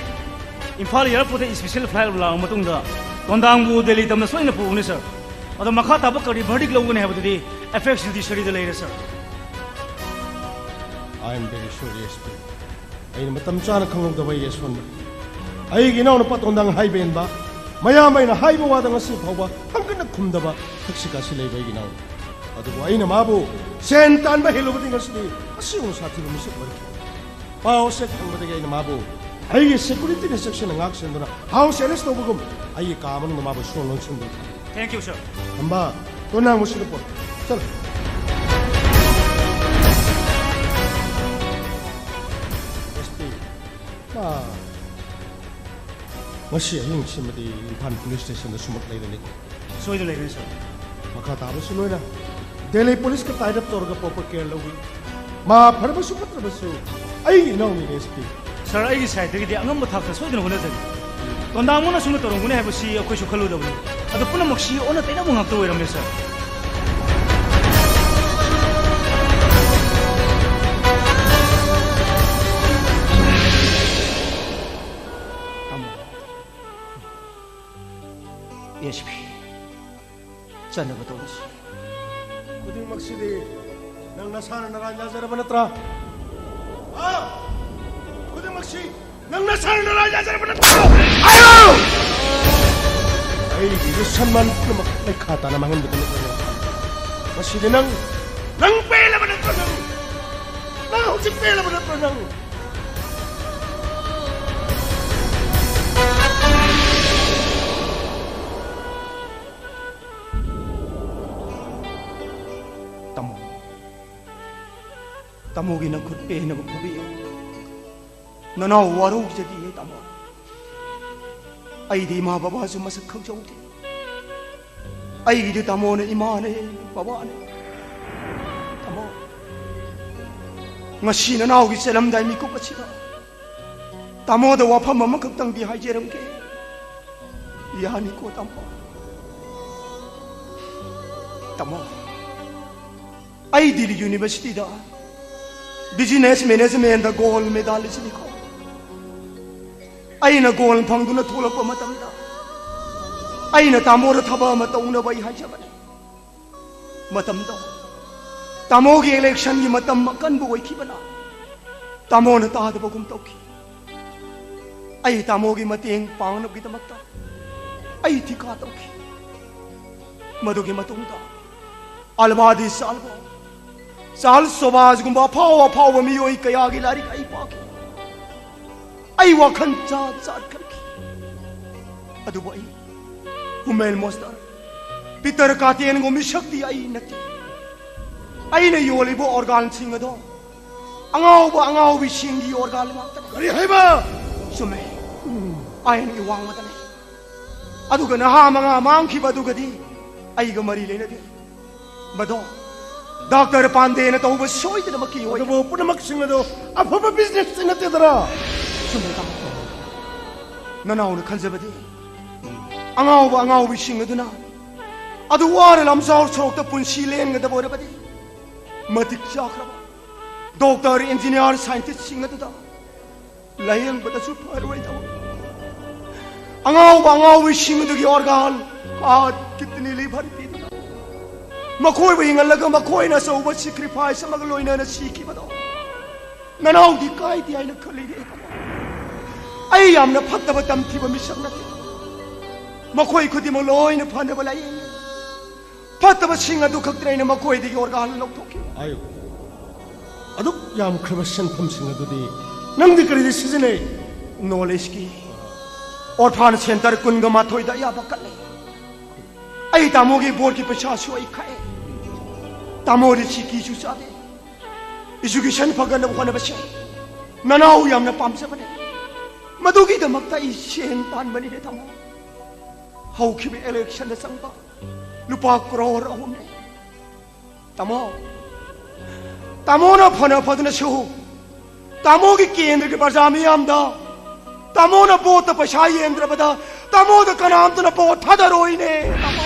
ꯏꯝꯐꯥꯜ airportꯇ special flight ꯂꯥꯛꯑꯕ ꯃꯇꯨꯡꯗ ꯇꯣꯟꯗꯥꯡꯕꯨ ꯗꯦꯜꯂꯤ ꯇꯝꯅ ꯁꯣꯏꯅ ꯄꯨꯒꯅꯤ, sir. ꯑꯗꯣ ꯃꯈꯥ ꯇꯥꯕ ꯀꯔꯤ verdict ꯂꯧꯒꯅꯤ ꯍꯥꯏꯕꯗꯨꯗꯤ apex judiciaryꯗ ꯂꯩꯔꯦ, sir. I am very sorry, S P. ꯑꯩꯅ ꯃꯇꯝ ꯆꯥꯅ ꯈꯪꯍꯧꯗꯕ ꯑꯩꯒꯤ ꯑꯁꯣꯟꯕꯅꯤ꯫ ꯑꯩꯒꯤ ꯏꯅꯥꯎꯅꯨꯄꯥ ꯇꯣꯟꯗꯥꯡ ꯍꯥꯏꯕ ꯏꯟꯕ, ꯃꯌꯥꯝ ꯑꯩꯅ ꯍꯥꯏꯕ ꯋꯥꯗ ꯉꯁꯤ ꯐꯥꯎꯕ ꯍꯪꯒꯠꯅ ꯈꯨꯝꯗꯕ ꯊꯛꯁꯤ ꯈꯥꯁꯤ ꯂꯩꯕ ꯑꯩꯒꯤ ꯏꯅꯥꯎꯅꯨꯄꯥ꯫ ꯑꯗꯨꯕꯨ ꯑꯩꯅ ꯃꯥꯕꯨ ꯁꯦꯟ ꯇꯥꯟꯕ ꯍꯦꯜꯂꯨꯕꯗꯤ ꯉꯁꯤꯗꯤ ꯑꯁꯤꯒꯨꯝꯕ ꯁꯥꯊꯤꯕ ꯃꯤꯁꯛ ꯑꯣꯏꯔꯛꯈꯤꯕꯅꯤ꯫ ꯄꯥꯎ ꯆꯦ ꯈꯪꯕꯗꯒꯤ ꯑꯩꯅ ꯃꯥꯕꯨ ꯑꯩꯒꯤ security ꯅ ꯆꯦꯛꯁꯤꯟꯅ ꯉꯥꯛ ꯁꯦꯟꯗꯨꯅ house arrest ꯇꯧꯕꯒꯨꯝ ꯑꯩꯒꯤ ꯀꯥ ꯃꯅꯨꯡꯗ ꯃꯥꯕꯨ ꯁꯨꯡ ꯂꯣꯟꯁꯤꯟꯕꯤꯌꯨ꯫ Thank you, sir. ꯊꯝꯕꯥ, ꯇꯣꯟꯅꯥꯡ ꯃꯁꯤꯗ ꯄꯨꯔꯛꯎ꯫ ꯆꯠꯂꯣ꯫ S P, ꯃꯥ ꯉꯁꯤ ꯑꯍꯤꯡꯁꯤꯃꯗꯤ ꯏꯝꯐꯥꯜ police station ꯗ ꯁꯨꯃꯛ ꯂꯩꯔꯅꯤ꯫ ꯁꯣꯏꯗꯅ ꯂꯩꯒꯅꯤ, sir. ꯃꯈꯥ ꯇꯥꯕꯁꯨ ꯂꯣꯏꯅ ꯗꯦꯜꯂꯤ police ꯀ tie up ꯇꯧꯔꯒ proper care ꯂꯧꯏ꯫ ꯃꯥ ꯐꯔꯕꯁꯨ ꯐꯠꯇ꯭ꯔꯕꯁꯨ ꯑꯩꯒꯤ ꯏꯅꯥꯎꯅꯤ S P꯫ Sir, ꯑꯩꯒꯤ side ꯗꯒꯤꯗꯤ ꯑꯉꯝꯕ ꯊꯥꯛꯇ ꯁꯣꯏꯗꯅ ꯍꯣꯠꯅꯖꯒꯦ꯫ ꯇꯣꯟꯗꯥꯃꯣꯅ ꯑꯁꯨꯝꯅ ꯇꯧꯔꯝꯒꯅꯤ ꯍꯥꯏꯕꯁꯤ ꯑꯩꯈꯣꯏꯁꯨ ꯈꯜꯂꯨꯗꯕꯅꯤ꯫ ꯑꯗꯨ ꯄꯨꯝꯅꯃꯛꯁꯤ ꯑꯣꯟꯅ ꯇꯩꯅꯕ ꯉꯥꯛꯇ ꯑꯣꯏꯔꯝꯂꯦ, sir꯫ ꯇꯥꯃꯣ꯫ S P꯫ ꯆꯠꯅꯕ ꯇꯧꯔꯁꯤ꯫ ꯈꯨꯗꯤꯡꯃꯛꯁꯤꯗꯤ ꯅꯪ ꯅꯁꯥꯅ ꯅꯔꯥꯏ ꯌꯥꯖꯔꯕ ꯅꯠꯇ꯭ꯔꯥ? ꯍꯥ? ꯈꯨꯗꯤꯡꯃꯛꯁꯤ ꯅꯪ ꯅꯁꯥꯅ ꯅꯔꯥꯏ ꯌꯥꯖꯔꯕ ꯅꯠꯇ꯭ꯔꯥ? ꯑꯩꯒꯤꯁꯨ ꯁꯟꯃꯥꯟ ꯄꯨꯝꯅꯃꯛ ꯂꯩꯈꯥ ꯇꯥꯅ ꯃꯥꯡꯍꯟꯕꯗꯨ ꯅꯠꯇ꯭ꯔꯅꯦ? ꯃꯁꯤꯗꯤ ꯅꯪ, ꯅꯪ ꯄꯦꯜꯂꯕ ꯅꯠꯇ꯭ꯔꯣ ꯅꯪ? ꯅꯪ ꯍꯧꯖꯤꯛ ꯄꯦꯜꯂꯕ ꯅꯠꯇ꯭ꯔꯣ ꯅꯪ? ꯇꯥꯃꯣ, ꯇꯥꯃꯣꯒꯤ ꯅꯈꯨꯠ ꯄꯦꯟꯅꯕ ꯐꯨꯕꯤꯌꯨ꯫ ꯅꯅꯥꯎ ꯋꯥꯔꯧꯖꯗꯤꯌꯦ, ꯇꯥꯃꯣ꯫ ꯑꯩꯗꯤ ꯏꯃꯥ ꯕꯕꯥꯁꯨ ꯃꯁꯛ ꯈꯪꯖꯍꯧꯗꯦ꯫ ꯑꯩꯒꯤꯗꯤ ꯇꯥꯃꯣꯅ ꯏꯃꯥꯅꯦ, ꯕꯕꯥꯅꯦ꯫ ꯇꯥꯃꯣ, ꯉꯁꯤ ꯅꯅꯥꯎꯒꯤ ꯆꯦꯜꯂꯝꯗꯥꯏ ꯃꯤꯀꯨꯞ ꯑꯁꯤꯗ ꯇꯥꯃꯣꯗ ꯋꯥꯐꯝ ꯑꯃꯈꯛꯇꯪꯗꯤ ꯍꯥꯏꯖꯔꯝꯒꯦ꯫ ꯌꯥꯅꯤꯀꯣ, ꯇꯥꯃꯣ? ꯇꯥꯃꯣ, ꯑꯩ ꯗꯤꯜꯂꯤ university ꯗ business management ꯗ gold medal ꯁꯤꯅꯤꯀꯣ꯫ ꯑꯩꯅ gold ꯐꯪꯗꯨꯅ ꯊꯣꯛꯂꯛꯄ ꯃꯇꯝꯗ ꯑꯩꯅ ꯇꯥꯃꯣꯗ ꯊꯕꯛ ꯑꯃ ꯇꯧꯅꯕ ꯑꯩ ꯍꯥꯏꯖꯕꯅꯤ꯫ ꯃꯇꯝꯗꯣ ꯇꯥꯃꯣꯒꯤ election ꯒꯤ ꯃꯇꯝ ꯑꯀꯟꯕ ꯑꯣꯏꯈꯤꯕꯅ ꯇꯥꯃꯣꯅ ꯇꯥꯗꯕꯒꯨꯝ ꯇꯧꯈꯤ꯫ ꯑꯩ ꯇꯥꯃꯣꯒꯤ ꯃꯇꯦꯡ ꯄꯥꯡꯅꯕꯒꯤꯗꯃꯛꯇ ꯑꯩ ꯊꯤꯀꯥ ꯇꯧꯈꯤ꯫ ꯃꯗꯨꯒꯤ ꯃꯇꯨꯡꯗ ꯑꯜꯕꯥꯗꯤ ꯁꯥꯜꯕ, ꯆꯥꯔꯜꯁ ꯁꯣꯕꯥꯖꯒꯨꯝꯕ ꯑꯐꯥꯎ ꯑꯐꯥꯎꯕ ꯃꯤꯑꯣꯏ ꯀꯌꯥꯒꯤ ꯂꯥꯏꯔꯤꯛ ꯑꯩ ꯄꯥꯈꯤ꯫ ꯑꯩ ꯋꯥꯈꯜ ꯖꯥꯠ ꯖꯥꯠ ꯈꯟꯈꯤ꯫ ꯑꯗꯨꯕꯨ ꯑꯩ ꯍꯨꯃꯦꯜ ꯃꯣꯁꯇꯔ, ꯄꯤꯇꯔ ꯀꯥꯇꯦꯟꯒꯨꯝꯕꯤ ꯁꯛꯇꯤ ꯑꯩ ꯅꯠꯇꯦ꯫ ꯑꯩꯅ ꯌꯣꯜꯂꯤꯕ ꯑꯣꯔꯒꯥꯟꯁꯤꯡ ꯑꯗꯣ ꯑꯉꯥꯎꯕ ꯑꯉꯥꯎꯕꯤꯁꯤꯡꯒꯤ ꯑꯣꯔꯒꯥꯟ ꯉꯥꯛꯇꯅꯤ꯫ ꯀꯔꯤ ꯍꯥꯏꯕ? ꯆꯨꯝꯃꯦ꯫ ꯑꯥꯏꯟꯒꯤ ꯋꯥꯡꯃꯗ ꯂꯩ꯫ ꯑꯗꯨꯒ ꯅꯍꯥ ꯃꯉꯥ ꯃꯥꯡꯈꯤꯕ ꯑꯗꯨꯒꯗꯤ ꯑꯩꯒ ꯃꯔꯤ ꯂꯩꯅꯗꯦ꯫ ꯃꯗꯣ ꯗꯥꯛꯇꯔ ꯄꯥꯟꯗꯦꯅ ꯇꯧꯕ ꯁꯣꯏꯗꯅꯃꯛꯀꯤ ꯑꯣꯏ꯫ ꯑꯗꯨꯕꯨ ꯄꯨꯝꯅꯃꯛꯁꯤꯡ ꯑꯗꯨ ꯑꯐꯕ ꯕꯤꯖꯤꯅꯦꯁꯇꯤ ꯅꯠꯇꯦꯗꯅ꯫ ꯆꯨꯝꯃꯦ ꯇꯥꯃꯣ꯫ ꯅꯅꯥꯎꯅ ꯈꯟꯖꯕꯗꯤ ꯑꯉꯥꯎꯕ ꯑꯉꯥꯎꯕꯤꯁꯤꯡ ꯑꯗꯨꯅ ꯑꯗꯨ ꯋꯥꯅ ꯂꯝꯖꯥꯎ ꯁꯣꯔꯣꯛꯇ ꯄꯨꯟꯁꯤ ꯂꯦꯟꯒꯗꯕ ꯑꯣꯏꯔꯕꯗꯤ ꯃꯇꯤꯛ ꯆꯥꯈ꯭ꯔꯕ ꯗꯣꯛꯇꯔ, ꯏꯟꯖꯤꯅꯤꯌꯥꯔ, ꯁꯥꯏꯟꯇꯤꯁꯁꯤꯡ ꯑꯗꯨꯗ ꯂꯥꯌꯦꯡꯕꯗꯁꯨ ꯐꯔꯣꯏꯗꯕ ꯑꯉꯥꯎꯕ ꯑꯉꯥꯎꯕꯤꯁꯤꯡ ꯑꯗꯨꯒꯤ ꯑꯣꯔꯒꯥꯟ, ꯍꯥꯔꯠ, ꯀꯤꯗꯅꯤ, ꯂꯤꯚꯔ ꯄꯤꯗꯨꯅ ꯃꯈꯣꯏꯕꯨ ꯍꯤꯡꯍꯜꯂꯒ ꯃꯈꯣꯏꯅ ꯑꯆꯧꯕ ꯁꯦꯀ꯭ꯔꯤꯐꯥꯏꯁ ꯑꯃꯒ ꯂꯣꯏꯅꯅ ꯁꯤꯈꯤꯕꯗꯣ ꯅꯅꯥꯎꯗꯤ ꯀꯥꯏꯗꯦ ꯍꯥꯏꯅ ꯈꯜꯂꯤꯅꯦ꯫ ꯑꯩ ꯌꯥꯝꯅ ꯐꯠꯇꯕ ꯇꯝꯈꯤꯕ ꯃꯤꯁꯛ ꯅꯠꯇꯦ꯫ ꯃꯈꯣꯏ ꯈꯨꯗꯤꯡꯃꯛ ꯂꯣꯏꯅ ꯐꯅꯕ ꯂꯥꯌꯦꯡꯉꯤ꯫ ꯐꯠꯇꯕꯁꯤꯡ ꯑꯗꯨ ꯈꯛꯇꯅ ꯑꯩꯅ ꯃꯈꯣꯏꯗꯒꯤ ꯑꯣꯔꯒꯥꯟ ꯂꯧꯊꯣꯛꯈꯤ꯫ ꯑꯌꯨ, ꯑꯗꯨꯛ ꯌꯥꯝꯈ꯭ꯔꯕ ꯁꯦꯟꯐꯝꯁꯤꯡ ꯑꯗꯨꯗꯤ ꯅꯪꯗꯤ ꯀꯔꯤꯗ ꯁꯤꯖꯤꯟꯅꯩ? ꯅꯣꯂꯦꯖꯀꯤ ꯑꯣꯔꯐꯥꯟ ꯁꯦꯟꯇꯔ ꯀꯨꯟꯒ ꯃꯥꯊꯣꯏꯗ ꯑꯌꯥꯕ ꯀꯠꯂꯦ꯫ ꯑꯩ ꯇꯥꯃꯣꯒꯤ ꯕꯣꯔꯒꯤ ꯄꯩꯁꯥꯁꯨ ꯑꯩ ꯈꯥꯛꯑꯦ꯫ ꯇꯥꯃꯣꯗꯤ ꯁꯤꯀꯤꯁꯨ ꯆꯥꯗꯦ꯫ ꯏꯖꯨꯀꯦꯁꯟ ꯐꯒꯠꯅꯕ ꯍꯣꯠꯅꯕꯁꯦ ꯅꯅꯥꯎ ꯌꯥꯝꯅ ꯄꯥꯝꯖꯕꯅꯦ꯫ ꯃꯗꯨꯒꯤꯗꯃꯛꯇ ꯑꯩ ꯁꯦꯟ ꯇꯥꯟꯕꯅꯤꯅꯦ ꯇꯥꯃꯣ꯫ ꯍꯧꯈꯤꯕ ꯏꯂꯦꯛꯁꯟꯗ ꯆꯪꯕ ꯂꯨꯄꯥ ꯀ꯭ꯔꯣꯔ ꯑꯍꯨꯝꯅꯦ꯫ ꯇꯥꯃꯣ, ꯇꯥꯃꯣꯅ ꯐꯅ ꯐꯗꯨꯅꯁꯨ ꯇꯥꯃꯣꯒꯤ ꯀꯦꯟꯗ꯭ꯔꯒꯤ ꯄ꯭ꯔꯖꯥ ꯃꯤꯌꯥꯝꯗ ꯇꯥꯃꯣꯅ ꯚꯣꯠꯇ ꯄꯩꯁꯥ ꯌꯦꯟꯗ꯭ꯔꯕꯗ ꯇꯥꯃꯣꯗ ꯀꯅꯥꯝꯇꯅ ꯚꯣꯠ ꯊꯥꯗꯔꯣꯏꯅꯦ꯫ ꯇꯥꯃꯣ,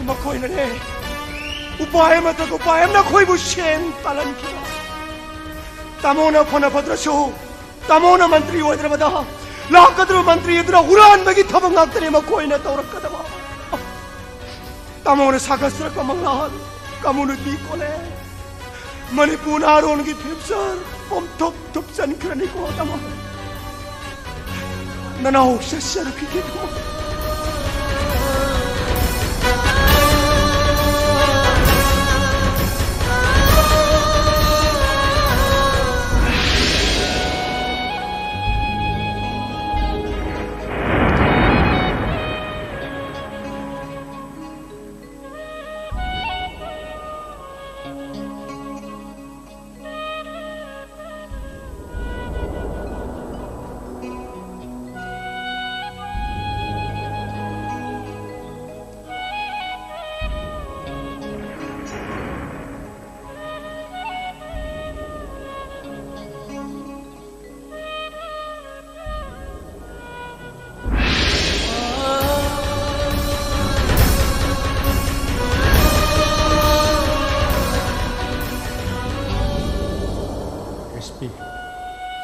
ꯃꯈꯣꯏꯅꯅꯦ ꯎꯄꯥꯏ ꯑꯃꯗꯒꯤ ꯎꯄꯥꯏ ꯑꯃꯅ ꯑꯩꯈꯣꯏꯕꯨ ꯁꯦꯟ ꯇꯥꯜꯍꯟꯈꯤꯕ꯫ ꯇꯥꯃꯣꯅ ꯐꯅ ꯐꯗ꯭ꯔꯁꯨ ꯇꯥꯃꯣꯅ ꯃꯟꯇ꯭ꯔꯤ ꯑꯣꯏꯗ꯭ꯔꯕꯗ ꯂꯥꯛꯀꯗꯧꯔꯤꯕ ꯃꯟꯇ꯭ꯔꯤ ꯑꯗꯨꯅ ꯍꯨꯔꯥꯟꯕꯒꯤ ꯊꯕꯛ ꯉꯥꯛꯇꯅꯤ ꯃꯈꯣꯏꯅ ꯇꯧꯔꯛꯀꯗꯕ꯫ ꯇꯥꯃꯣꯅ ꯁꯥꯒꯠꯆꯔꯛꯄ ꯃꯉꯥꯜ, ꯀꯝꯃꯨꯅꯤꯇꯤ ꯀꯣꯂꯦꯖ, ꯃꯅꯤꯄꯨꯔ ꯅꯍꯥꯔꯣꯜꯒꯤ ꯐ꯭ꯌꯨꯆꯔ ꯄꯨꯝꯊꯨꯞ ꯊꯨꯞꯆꯟꯈ꯭ꯔꯅꯤꯀꯣ ꯇꯥꯃꯣ꯫ ꯅꯅꯥꯎ ꯆꯠꯆꯔꯛꯈꯤꯒꯦꯀꯣ꯫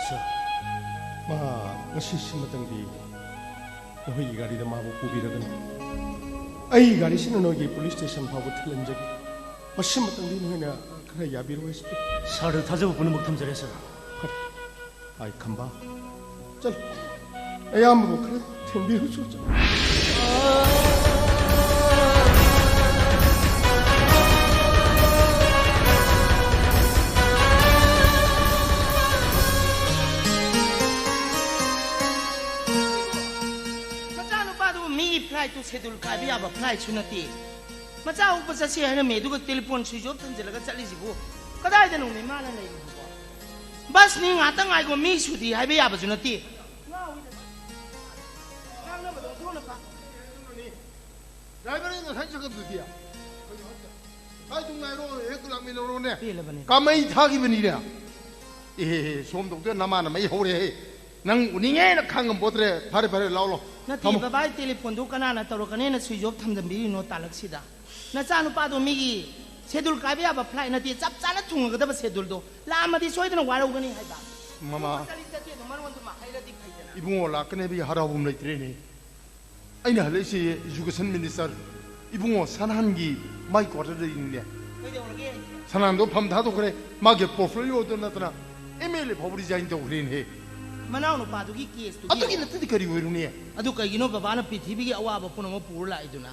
ꯁꯥꯔ, ꯃꯥ ꯉꯁꯤꯁꯤꯃꯇꯪꯗꯤ ꯅꯈꯣꯏꯒꯤ ꯒꯥꯔꯤꯗ ꯃꯥꯕꯨ ꯄꯨꯕꯤꯔꯒꯅꯨ꯫ ꯑꯩꯒꯤ ꯒꯥꯔꯤꯁꯤꯅ ꯅꯣꯏꯒꯤ ꯄꯨꯂꯤꯁ ꯁ꯭ꯇꯦꯁꯟ ꯐꯥꯎꯕ ꯊꯤꯜꯍꯟꯖꯒꯦ꯫ ꯃꯁꯤꯃꯇꯪꯗꯤ ꯅꯈꯣꯏꯅ ꯈꯔ ꯌꯥꯕꯤꯔꯣ, ꯑꯦꯁ ꯄꯤ꯫ ꯁꯥꯔꯗ ꯊꯥꯖꯕ ꯄꯨꯝꯅꯃꯛ ꯊꯝꯖꯔꯦ, ꯁꯥꯔ꯫ ꯐꯔꯦ꯫ ꯑꯥꯏ ꯈꯝꯕ, ꯆꯠꯂꯨ꯫ ꯑꯌꯥꯝꯕꯕꯨ ꯈꯔ ꯊꯦꯝꯕꯤꯔꯨꯆꯣ, ꯆꯠꯂꯨ꯫ ꯃꯆꯥꯅꯨꯄꯥꯗꯨꯕꯨ ꯃꯤꯒꯤ ꯐ꯭ꯂꯥꯏꯠꯇꯨ ꯁꯦꯗꯨꯜ ꯀꯥꯏꯕ ꯌꯥꯕ ꯐ꯭ꯂꯥꯏꯠꯁꯨ ꯅꯠꯇꯦ꯫ ꯃꯆꯥ ꯎꯞꯄ ꯆꯠꯁꯤ ꯍꯥꯏꯔꯝꯃꯦ, ꯑꯗꯨꯒ ꯇꯦꯂꯤꯐꯣꯟ ꯁ꯭ꯋꯤꯆ ꯑꯣꯐ ꯊꯝꯖꯤꯜꯂꯒ ꯆꯠꯂꯤꯁꯤꯕꯨ ꯀꯗꯥꯏꯗꯅꯣꯅꯦ ꯃꯥꯅ ꯂꯩꯔꯤꯁꯤꯕꯣ? ꯕꯁꯅꯤ, ꯉꯥꯛꯇꯪ ꯉꯥꯏꯈꯣ, ꯃꯤ ꯁꯨꯗꯤ ꯍꯥꯏꯕ ꯌꯥꯕꯁꯨ ꯅꯠꯇꯦ꯫ ꯉꯥꯡꯅꯕꯗꯣ ꯑꯣꯟꯊꯣꯛꯅ ꯄꯥ-, ꯗ꯭ꯔꯥꯏꯚꯔ, ꯑꯩ ꯉꯁꯥꯏ ꯆꯠꯈ꯭ꯔꯕꯗꯨꯗꯤ? ꯀꯥꯏꯗ ꯉꯥꯏꯔꯣ, ꯍꯦꯛ ꯂꯥꯛꯃꯤꯟꯅꯔꯣꯅꯦ꯫ ꯄꯦꯜꯂꯕꯅꯦ꯫ ꯀꯥꯃꯩ ꯊꯥꯈꯤꯕꯅꯤꯅꯦ꯫ ꯑꯦ, ꯁꯣꯝꯗꯧꯗ ꯅꯃꯥꯟꯅꯕ ꯑꯩ ꯍꯧꯔꯦꯍꯦ꯫ ꯅꯪ ꯎꯅꯤꯡꯉꯦꯅ ꯈꯪꯉꯝꯄꯣꯠꯇ꯭ꯔꯦ꯫ ꯐꯔꯦ, ꯐꯔꯦ, ꯂꯥꯎ, ꯂꯥꯎ꯫ ꯅꯠꯇꯦ, ꯊꯝꯃꯣ꯫ ꯕꯕꯥ, ꯑꯩ ꯇꯦꯂꯤꯐꯣꯟꯗꯨ ꯀꯅꯥꯅ ꯇꯧꯔꯛꯀꯅꯦꯅ ꯁ꯭ꯋꯤꯆ ꯑꯣꯐ ꯊꯝꯖꯟꯕꯤꯔꯤꯅꯣ ꯇꯥꯂꯛꯁꯤꯗ? ꯅꯆꯥꯅꯨꯄꯥꯗꯣ ꯃꯤꯒꯤ ꯁꯦꯗꯨꯜ ꯀꯥꯏꯕ ꯌꯥꯕ ꯐ꯭ꯂꯥꯏꯠ ꯅꯠꯇꯦ, ꯆꯞ ꯆꯥꯅ ꯊꯨꯡꯉꯒꯗꯕ ꯁꯦꯗꯨꯜꯗꯣ꯫ ꯂꯥꯛꯑꯝꯃꯗꯤ ꯁꯣꯏꯗꯅ ꯋꯥꯔꯧꯒꯅꯤ ꯍꯥꯏꯕ꯫ ꯃꯃꯥ꯫ ꯆꯠꯂꯤ ꯆꯠꯇꯦꯗꯣ ꯃꯔꯣꯟꯗꯨꯃ ꯍꯩꯔꯗꯤ ꯐꯩꯗꯅ꯫ ꯏꯕꯨꯡꯉꯣ ꯂꯥꯛꯀꯅꯦꯕꯒꯤ ꯍꯔꯥꯎꯕ ꯑꯃ ꯂꯩꯇ꯭ꯔꯦꯅꯦ꯫ ꯑꯩꯅ ꯍꯜꯂꯛꯏꯁꯦ education minister ꯏꯕꯨꯡꯉꯣ ꯁꯅꯥꯍꯟꯒꯤ ꯃꯥꯏ quarter ꯗꯒꯤꯅꯤꯅꯦ꯫ ꯀꯩꯗꯧꯔꯒꯦ? ꯁꯅꯥꯍꯟꯗꯣ ꯐꯝ ꯊꯥꯗꯣꯛꯈ꯭ꯔꯦ, ꯃꯥꯒꯤ portfolio ꯗꯨ ꯅꯠꯇꯅ ꯑꯦꯝ ꯑꯦꯜ ꯑꯦ ꯐꯥꯎꯕ resign ꯇꯧꯈ꯭ꯔꯦꯅꯦꯍꯦ꯫ ꯃꯅꯥꯎ ꯅꯨꯄꯥꯗꯨꯒꯤ case ꯇꯨꯒꯤ? ꯑꯗꯨꯒꯤ ꯅꯠꯇꯗꯤ ꯀꯔꯤ ꯑꯣꯏꯔꯨꯅꯤ? ꯑꯗꯨ ꯀꯩꯒꯤꯅꯣ ꯕꯕꯥꯅ ꯄ꯭ꯔꯤꯊꯤꯕꯤꯒꯤ ꯑꯋꯥꯕ ꯄꯨꯝꯅꯃꯛ ꯄꯨꯔ ꯂꯥꯛꯏꯗꯨꯅ?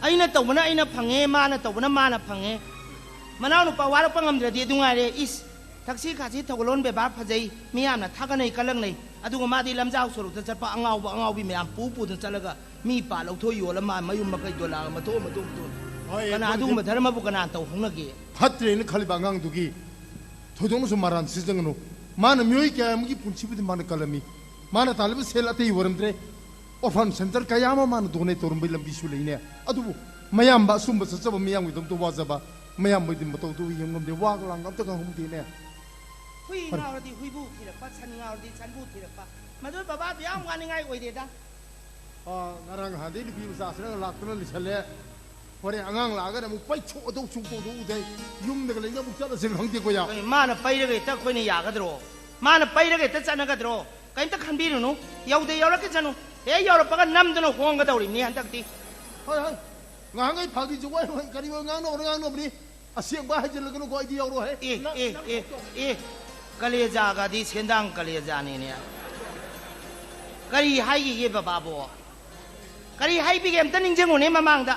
ꯑꯩꯅ ꯇꯧꯕꯅ ꯑꯩꯅ ꯐꯪꯉꯦ, ꯃꯥꯅ ꯇꯧꯕꯅ ꯃꯥꯅ ꯐꯪꯉꯦ꯫ ꯃꯅꯥꯎ ꯅꯨꯄꯥ ꯋꯥꯔꯛꯄ ꯉꯝꯗ꯭ꯔꯗꯤ ꯑꯗꯨ ꯉꯥꯏꯔꯦ꯫ ꯏꯁ! ꯊꯛꯁꯤ ꯈꯥꯁꯤ ꯊꯧꯒꯜꯂꯣꯟ ꯕꯦꯕꯥꯔ ꯐꯖꯩ, ꯃꯤꯌꯥꯝꯅ ꯊꯥꯒꯠꯅꯩ ꯀꯜꯂꯛꯅꯩ, ꯑꯗꯨꯒ ꯃꯥꯗꯤ ꯂꯝꯖꯥꯎ ꯁꯣꯔꯣꯛꯇ ꯆꯠꯄ ꯑꯉꯥꯎꯕ ꯑꯉꯥꯎꯕꯤ ꯃꯌꯥꯝ ꯄꯨ ꯄꯨꯗꯅ ꯆꯠꯂꯒ ꯃꯤ ꯄꯥ ꯂꯧꯊꯣꯛ ꯌꯣꯜꯂ ꯃꯥ ꯃꯌꯨꯝ ꯃꯀꯩ ꯗꯣꯂꯥꯒ ꯃꯇꯣꯛ ꯃꯇꯣꯛ ꯃꯇꯣꯛ꯫ ꯍꯣꯏ, ꯀꯅꯥ ꯑꯩꯈꯣꯏ ꯑꯗꯨꯒꯨꯝꯕ ꯙꯔꯃꯕꯨ ꯀꯅꯥ ꯇꯧ ꯍꯧꯅꯒꯦ? ꯐꯠꯇ꯭ꯔꯦꯅ ꯈꯜꯂꯤꯕ ꯑꯉꯥꯡꯗꯨꯒꯤ ꯊꯣꯏꯗꯣꯛꯅꯁꯨ ꯃꯔꯥꯟ ꯁꯤꯖꯒꯅꯨ꯫ ꯃꯥꯅ ꯃꯤꯑꯣꯏ ꯀꯌꯥ ꯑꯃꯒꯤ ꯄꯨꯟꯁꯤꯕꯨꯗꯤ ꯃꯥꯅ ꯀꯜꯂꯝꯃꯤ꯫ ꯃꯥꯅ ꯇꯥꯜꯂꯤꯕ ꯁꯦꯜ ꯑꯇꯩ ꯑꯣꯏꯔꯝꯗ꯭ꯔꯦ꯫ Orphan center ꯀꯌꯥ ꯑꯃ ꯃꯥꯅ donate ꯇꯧꯔꯝꯕꯒꯤ ꯂꯝꯕꯤꯁꯨ ꯂꯩꯅꯦ꯫ ꯑꯗꯨꯕꯨ ꯃꯌꯥꯝꯕ ꯑꯆꯨꯝꯕ ꯆꯠꯆꯕ ꯃꯤꯌꯥꯝꯒꯤꯗꯃꯛꯇ ꯋꯥꯖꯕ ꯃꯌꯥꯝꯕꯗꯤ ꯃꯇꯧꯗꯨ ꯌꯦꯡ ꯉꯝꯗꯦ꯫ ꯋꯥꯒ ꯂꯥꯡꯒ ꯑꯝꯇ ꯉꯥꯡꯍꯧꯗꯦꯅꯦ꯫ ꯍꯨꯏ ꯐꯔꯦ꯫ ꯉꯥꯎꯔꯗꯤ ꯍꯨꯏꯕꯨ ꯊꯤꯔꯛꯄ, ꯁꯟ ꯉꯥꯎꯔꯗꯤ ꯁꯟꯕꯨ ꯊꯤꯔꯛꯄ꯫ ꯃꯗꯨ ꯕꯕꯥ ꯑꯗꯨ ꯌꯥꯝ ꯋꯥꯅꯤꯡꯉꯥꯏ ꯑꯣꯏꯗꯦꯗ꯫ ꯑꯥ, ꯉꯔꯥꯡ ꯅꯍꯥꯟꯗꯩ ꯅꯨꯄꯤ ꯃꯆꯥꯁꯤꯅ ꯂꯥꯛꯇꯅ ꯂꯩꯁꯜꯂꯦ꯫ ꯍꯣꯔꯦꯟ ꯑꯉꯥꯡ ꯂꯥꯛꯑꯒꯅ ꯑꯃꯨꯛ ꯄꯩꯊꯣꯛꯑꯗꯧ ꯁꯨꯡꯇꯧꯗꯧ ꯎꯗꯦ꯫ ꯌꯨꯝꯗꯒ ꯂꯩꯅ ꯑꯃꯨꯛ ꯆꯠꯂꯁꯤꯔ ꯈꯪꯗꯦꯀꯣ ꯌꯥ꯫ ꯀꯩ ꯃꯥꯅ ꯄꯩꯔꯒ ꯍꯦꯛꯇ ꯑꯩꯈꯣꯏꯅ ꯌꯥꯒꯗ꯭ꯔꯣ? ꯃꯥꯅ ꯄꯩꯔꯒ ꯍꯦꯛꯇ ꯆꯠꯅꯒꯗ꯭ꯔꯣ? ꯀꯩꯝꯇ ꯈꯟꯕꯤꯔꯨꯅꯨ꯫ ꯌꯧꯗ ꯌꯧꯔꯛꯈꯤꯁꯅꯨ꯫ ꯍꯦꯛ ꯌꯧꯔꯛꯄꯒ ꯅꯝꯗꯅ ꯍꯣꯡꯒꯗꯧꯔꯤꯕꯅꯤ ꯍꯟꯗꯛꯇꯤ꯫ ꯍꯣꯏ, ꯍꯣꯏ꯫ ꯉꯍꯥꯟꯈꯩ ꯐꯥꯒꯤ ꯖꯨꯒꯥꯏ ꯍꯣꯏ ꯀꯔꯤ ꯑꯣꯏ ꯉꯥꯡꯅꯕꯅꯣ ꯉꯥꯡꯅꯕꯅꯤ꯫ ꯑꯁꯦꯡꯕ ꯍꯥꯏꯖꯤꯜꯂꯒꯅꯨꯀꯣ, ꯑꯩꯗꯤ ꯌꯥꯎꯔꯣꯏ꯫ ꯑꯦ, ꯑꯦ, ꯑꯦ, ꯑꯦ꯫ ꯀꯂꯦꯖꯥꯒꯗꯤ ꯁꯦꯟꯗꯥꯡ ꯀꯂꯦꯖꯥꯅꯤꯅꯦ꯫ ꯀꯔꯤ ꯍꯥꯏꯈꯤꯒꯦ ꯕꯕꯥꯕꯣ? ꯀꯔꯤ ꯍꯥꯏꯕꯤꯒꯦ ꯑꯝꯇ ꯅꯤꯡꯁꯤꯡꯉꯨꯅꯦ ꯃꯃꯥꯡꯗ꯫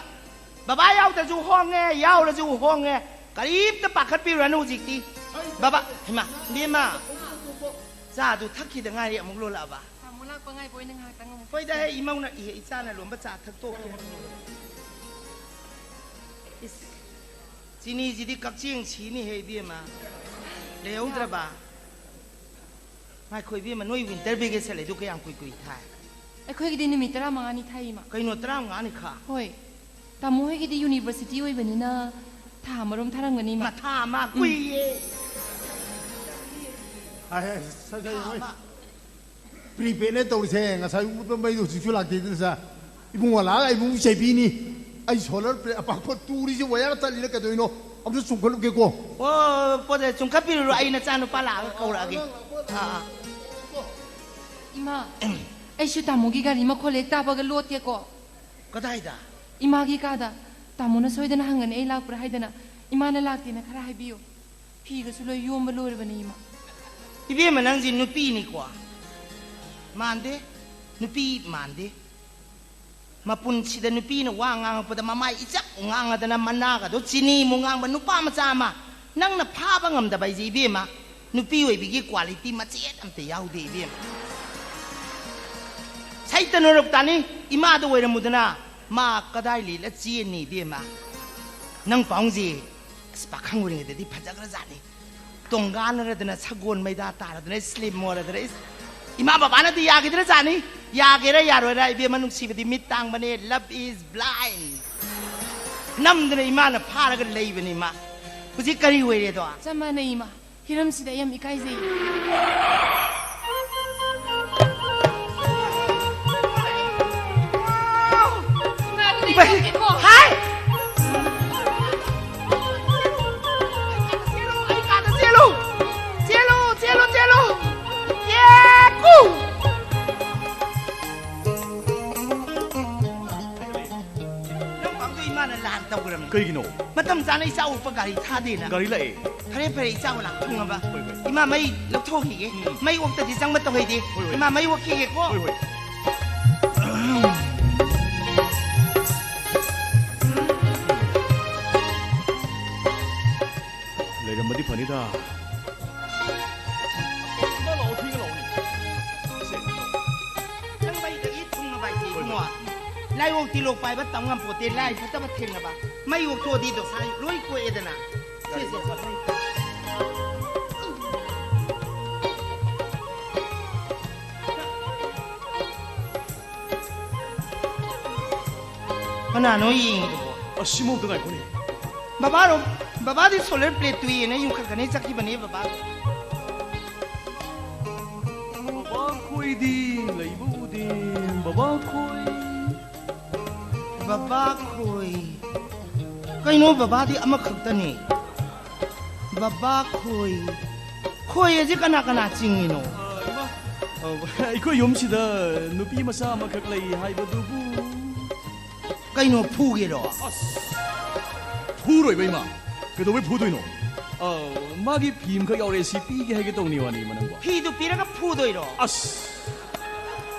ꯕꯕꯥ ꯌꯥꯎꯗ꯭ꯔꯁꯨ ꯍꯣꯡꯉꯦ, ꯌꯥꯎꯔꯁꯨ ꯍꯣꯡꯉꯦ꯫ ꯀꯔꯤꯝꯇ ꯄꯥꯈꯠꯄꯤꯔꯨꯔꯅꯨ ꯍꯧꯖꯤꯛꯇꯤ꯫ ꯕꯕꯥ, ꯍꯩꯃꯥ, ꯏꯕꯦꯝꯃ꯫ ꯆꯥꯗꯨ ꯊꯛꯈꯤꯗ ꯉꯥꯏꯔꯤ ꯑꯃꯨꯛ ꯂꯣꯜꯂꯛꯑꯕ꯫ ꯇꯥꯃꯣ ꯂꯥꯛꯄ ꯉꯥꯏꯕ ꯑꯣꯏꯅ ꯉꯥꯏꯍꯥꯛꯇꯪ ꯑꯃꯨꯛ ꯍꯣꯏꯗ, ꯍꯦ, ꯏꯃꯧꯅ, ꯏꯍꯦ, ꯏꯆꯥꯅ ꯂꯣꯟꯕ ꯆꯥ ꯊꯛꯇꯣꯛꯈꯤꯕ꯫ ꯏꯁ, ꯆꯤꯅꯤꯁꯤꯗꯤ ꯀꯛꯆꯦꯡ ꯁꯤꯅꯤ ꯍꯦ ꯏꯕꯦꯝꯃ꯫ ꯂꯩꯍꯧꯗ꯭ꯔꯕ? ꯉꯥꯏꯈꯣ ꯏꯕꯦꯝꯃ, ꯅꯣꯏ winter vacation ꯂꯩꯗꯣ ꯀꯌꯥꯝ ꯀꯨꯏ ꯀꯨꯏ ꯊꯥꯏ? ꯑꯩꯈꯣꯏꯒꯤꯗꯤ ꯅꯨꯃꯤꯠ ꯇꯔꯥꯃꯉꯥꯅꯤ ꯊꯥꯏ, ꯏꯃꯥ꯫ ꯀꯩꯅꯣ, ꯇꯔꯥꯃꯉꯥꯅꯤ ꯈꯛ? ꯍꯣꯏ꯫ ꯇꯥꯃꯣ ꯍꯣꯏꯒꯤꯗꯤ university ꯑꯣꯏꯕꯅꯤꯅ ꯊꯥ ꯑꯃꯔꯣꯝ ꯊꯥꯔꯝꯒꯅꯤ, ꯏꯃꯥ꯫ ꯃꯊꯥ ꯑꯃ ꯎꯝ꯫ ꯀꯨꯏꯌꯦ꯫ ꯍꯥꯏ, ꯍꯥꯏ, ꯁꯠ, ꯁꯠ, ꯊꯥ ꯍꯣꯏ꯫ ꯑꯃ꯫ Prepaid ꯅꯦ ꯇꯧꯔꯤꯁꯦ, ꯉꯁꯥꯏ ꯃꯨꯠꯄ ꯃꯩꯗꯣ ꯍꯧꯖꯤꯛꯁꯨ ꯂꯥꯛꯇꯦꯗꯅ ꯁꯥ꯫ ꯏꯕꯨꯡꯉꯣ ꯂꯥꯛꯑꯒ ꯑꯩꯕꯨ ꯆꯩꯕꯤꯅꯤ꯫ ꯑꯩ solar plate ꯑꯄꯥꯛꯄ ꯇꯨꯔꯤꯁꯦ wire ꯇꯠꯂꯤꯔ ꯀꯩꯗꯧꯔꯤꯅꯣ? ꯑꯝꯇ ꯆꯨꯝꯈꯠꯂꯨꯒꯦꯀꯣ꯫ ꯑꯣ, ꯄꯣꯠꯁꯦ ꯆꯨꯝꯈꯠꯄꯤꯔꯨꯔꯣ, ꯑꯩ ꯅꯆꯥꯅꯨꯄꯥ ꯂꯥꯛꯑꯒ ꯀꯧꯔꯛꯑꯒꯦ꯫ ꯑꯥ, ꯑꯥ꯫ ꯏꯃꯥ, ꯑꯩꯁꯨ ꯇꯥꯃꯣꯒꯤ ꯒꯥꯔꯤ ꯃꯈꯣꯜ ꯍꯦꯛ ꯇꯥꯕꯒ ꯂꯣꯠꯀꯦꯀꯣ꯫ ꯀꯗꯥꯏꯗ? ꯏꯃꯥꯒꯤ ꯀꯥꯗ꯫ ꯇꯥꯃꯣꯅ ꯁꯣꯏꯗꯅ ꯍꯪꯒꯅꯤ ꯑꯩ ꯂꯥꯛꯄ꯭ꯔꯥ ꯍꯥꯏꯗꯅ꯫ ꯏꯃꯥꯅ ꯂꯥꯛꯇꯦꯅ ꯈꯔ ꯍꯥꯏꯕꯤꯌꯨ꯫ ꯐꯤꯒꯁꯨ ꯂꯣꯏ ꯌꯣꯝꯕ ꯂꯣꯏꯔꯕꯅꯦ, ꯏꯃꯥ꯫ ꯏꯕꯦꯝꯃ, ꯅꯪꯁꯤ ꯅꯨꯄꯤꯅꯤꯀꯣ? ꯃꯥꯟꯗꯦ꯫ ꯅꯨꯄꯤ ꯃꯥꯟꯗꯦ꯫ ꯃꯄꯨꯟꯁꯤꯗ ꯅꯨꯄꯤꯅ ꯋꯥ ꯉꯥꯡꯉꯛꯄꯗ ꯃꯃꯥꯏ ꯏꯆꯞ ꯉꯥꯡꯉꯗꯅ ꯃꯅꯥꯒꯗꯣ ꯆꯤꯅꯤꯃꯨꯛ ꯉꯥꯡꯕ ꯅꯨꯄꯥ ꯃꯆꯥ ꯑꯃ ꯅꯪꯅ ꯐꯥꯕ ꯉꯝꯗꯕ ꯍꯥꯏꯁꯦ, ꯏꯕꯦꯝꯃ, ꯅꯨꯄꯤ ꯑꯣꯏꯕꯒꯤ quality ꯃꯆꯦꯠ ꯑꯝꯇ ꯌꯥꯎꯗꯦ, ꯏꯕꯦꯝꯃ꯫ ꯁꯩꯇ ꯅꯣꯏꯔꯣꯛ ꯇꯥꯅꯤ, ꯏꯃꯥꯗ ꯑꯣꯏꯔꯝꯃꯨꯗꯅ ꯃꯥ ꯀꯗꯥꯏ ꯂꯤꯠꯂ ꯆꯦꯟꯅꯤ, ꯏꯕꯦꯝꯃ? ꯅꯪ ꯄꯥꯎꯡꯁꯦ ꯑꯁ, ꯄꯥꯈꯪ ꯑꯣꯏꯔꯤꯉꯩꯗꯗꯤ ꯐꯖꯈ꯭ꯔꯖꯥꯠꯅꯤ꯫ ꯇꯣꯡꯒꯥꯟꯅꯔꯗꯅ, ꯁꯒꯣꯜ ꯃꯩꯗꯥ ꯇꯥꯔꯗꯅ, slim ꯑꯣꯏꯔꯗꯅ, ꯏꯁ, ꯏꯃꯥ ꯕꯕꯥꯅꯗꯤ ꯌꯥꯈꯤꯗ꯭ꯔꯖꯥꯠꯅꯤ꯫ ꯌꯥꯒꯦꯔꯥ ꯌꯥꯔꯣꯏꯔꯥ, ꯏꯕꯦꯝꯃ, ꯅꯨꯡꯁꯤꯕꯗꯤ ꯃꯤꯠ ꯇꯥꯡꯕꯅꯦ, love is blind꯫ ꯅꯝꯗꯅ ꯏꯃꯥꯅ ꯐꯥꯔꯒ ꯂꯩꯕꯅꯤ ꯏꯃꯥ꯫ ꯍꯧꯖꯤꯛ ꯀꯔꯤ ꯑꯣꯏꯔꯦꯗꯣ? ꯆꯞ ꯃꯥꯟꯅꯩ, ꯏꯃꯥ꯫ ꯍꯤꯔꯝꯁꯤꯗ ꯑꯩ ꯌꯥꯝ ꯏꯀꯥꯏꯖꯩ꯫ ꯏꯃꯥ, ꯍꯥꯏ! ꯆꯦꯜꯂꯨ, ꯑꯩ ꯀꯥꯗ ꯆꯦꯜꯂꯨ! ꯆꯦꯜꯂꯨ, ꯆꯦꯜꯂꯨ, ꯆꯦꯜꯂꯨ! ꯀꯩꯒꯤꯅꯣ? ꯃꯇꯝ ꯆꯥꯅ ꯏꯆꯥ ꯑꯣꯛꯄ ꯒꯥꯔꯤ ꯊꯥꯗꯦꯅ꯫ ꯒꯥꯔꯤ ꯂꯥꯛꯑꯦ꯫ ꯐꯔꯦ, ꯐꯔꯦ, ꯏꯆꯥ ꯑꯣꯂꯥ ꯊꯨꯡꯉꯕ? ꯍꯣꯏ, ꯍꯣꯏ꯫ ꯏꯃꯥ, ꯃꯩ ꯂꯧꯊꯣꯛꯈꯤꯒꯦ꯫ ꯎꯝ꯫ ꯃꯩ ꯑꯣꯛꯇꯗꯤ ꯆꯪꯕ ꯇꯧꯍꯩꯗꯦ꯫ ꯍꯣꯏ, ꯍꯣꯏ꯫ ꯏꯃꯥ, ꯃꯩ ꯑꯣꯛꯈꯤꯒꯦꯀꯣ꯫ ꯍꯣꯏ, ꯍꯣꯏ꯫ ꯂꯩꯔꯝꯃꯗꯤ ꯐꯅꯤꯗ꯫ ꯊꯦꯡꯅ ꯂꯥꯛꯑꯣ, ꯊꯦꯡꯅ ꯂꯥꯛꯑꯣꯅꯦ꯫ ꯁꯦ꯫ ꯅꯪ ꯃꯩꯗꯒꯤ ꯊꯨꯡꯉꯕ ꯍꯥꯏꯁꯦ, ꯍꯣꯏ, ꯏꯕꯨꯡꯉꯣ꯫ ꯍꯣꯏ꯫ ꯂꯥꯏꯑꯣꯛ ꯇꯤꯂꯣꯛ ꯄꯥꯏꯕ ꯇꯝ ꯉꯝꯄꯣꯠꯇꯦ, ꯂꯥꯏ ꯐꯠꯇꯕ ꯊꯦꯡꯅꯕ꯫ ꯃꯩ ꯑꯣꯛꯊꯣꯛꯑꯗꯤ ꯗꯣꯁꯥ ꯂꯣꯏ ꯀꯣꯛꯑꯦꯗꯅ꯫ ꯁꯦ, ꯁꯦ꯫ ꯀꯅꯥꯅꯣ ꯌꯦꯡꯉꯤꯗꯨꯕꯣ? ꯑꯁ, ꯁꯤꯃꯧꯗ ꯉꯥꯏꯈꯣꯅꯦ꯫ ꯕꯕꯥꯔꯣ? ꯕꯕꯥꯗꯤ solar plate ꯇꯨ ꯌꯦꯡꯅ ꯌꯨꯝꯈꯠꯀꯅꯤ ꯆꯠꯈꯤꯕꯅꯦ, ꯕꯕꯥ꯫ ꯕꯕꯥ ꯈꯣꯏꯗꯤ ꯂꯩꯕ ꯎꯗꯦ, ꯕꯕꯥ ꯈꯣꯏ꯫ ꯕꯕꯥ ꯈꯣꯏ꯫ ꯀꯩꯅꯣ, ꯕꯕꯥꯗꯤ ꯑꯃꯈꯛꯇꯅꯤ꯫ ꯕꯕꯥ ꯈꯣꯏ꯫ ꯈꯣꯏ ꯑꯁꯤ ꯀꯅꯥ ꯀꯅꯥ ꯆꯤꯡꯉꯤꯅꯣ? ꯑ, ꯏꯃꯥ, ꯑ, ꯑꯩꯈꯣꯏ ꯌꯨꯝꯁꯤꯗ ꯅꯨꯄꯤ ꯃꯆꯥ ꯑꯃꯈꯛ ꯂꯩ ꯍꯥꯏꯕꯗꯨꯕꯨ꯫ ꯀꯩꯅꯣ, ꯐꯨꯒꯦꯔꯣ? ꯑꯁ! ꯐꯨꯔꯣꯏꯕ, ꯏꯃꯥ꯫ ꯀꯩꯗꯧꯕꯩ ꯐꯨꯗꯣꯏꯅꯣ? ꯑ, ꯃꯥꯒꯤ ꯐꯤ ꯑꯃꯈꯛ ꯌꯥꯎꯔꯦ, ꯁꯤ ꯄꯤꯒꯦ ꯍꯥꯏꯒꯦ ꯇꯧꯅꯤ, ꯋꯥꯅꯤ, ꯏꯃꯥ, ꯅꯪꯕꯣ꯫ ꯐꯤꯗꯨ ꯄꯤꯔꯒ ꯐꯨꯗꯣꯏꯔꯣ? ꯑꯁ!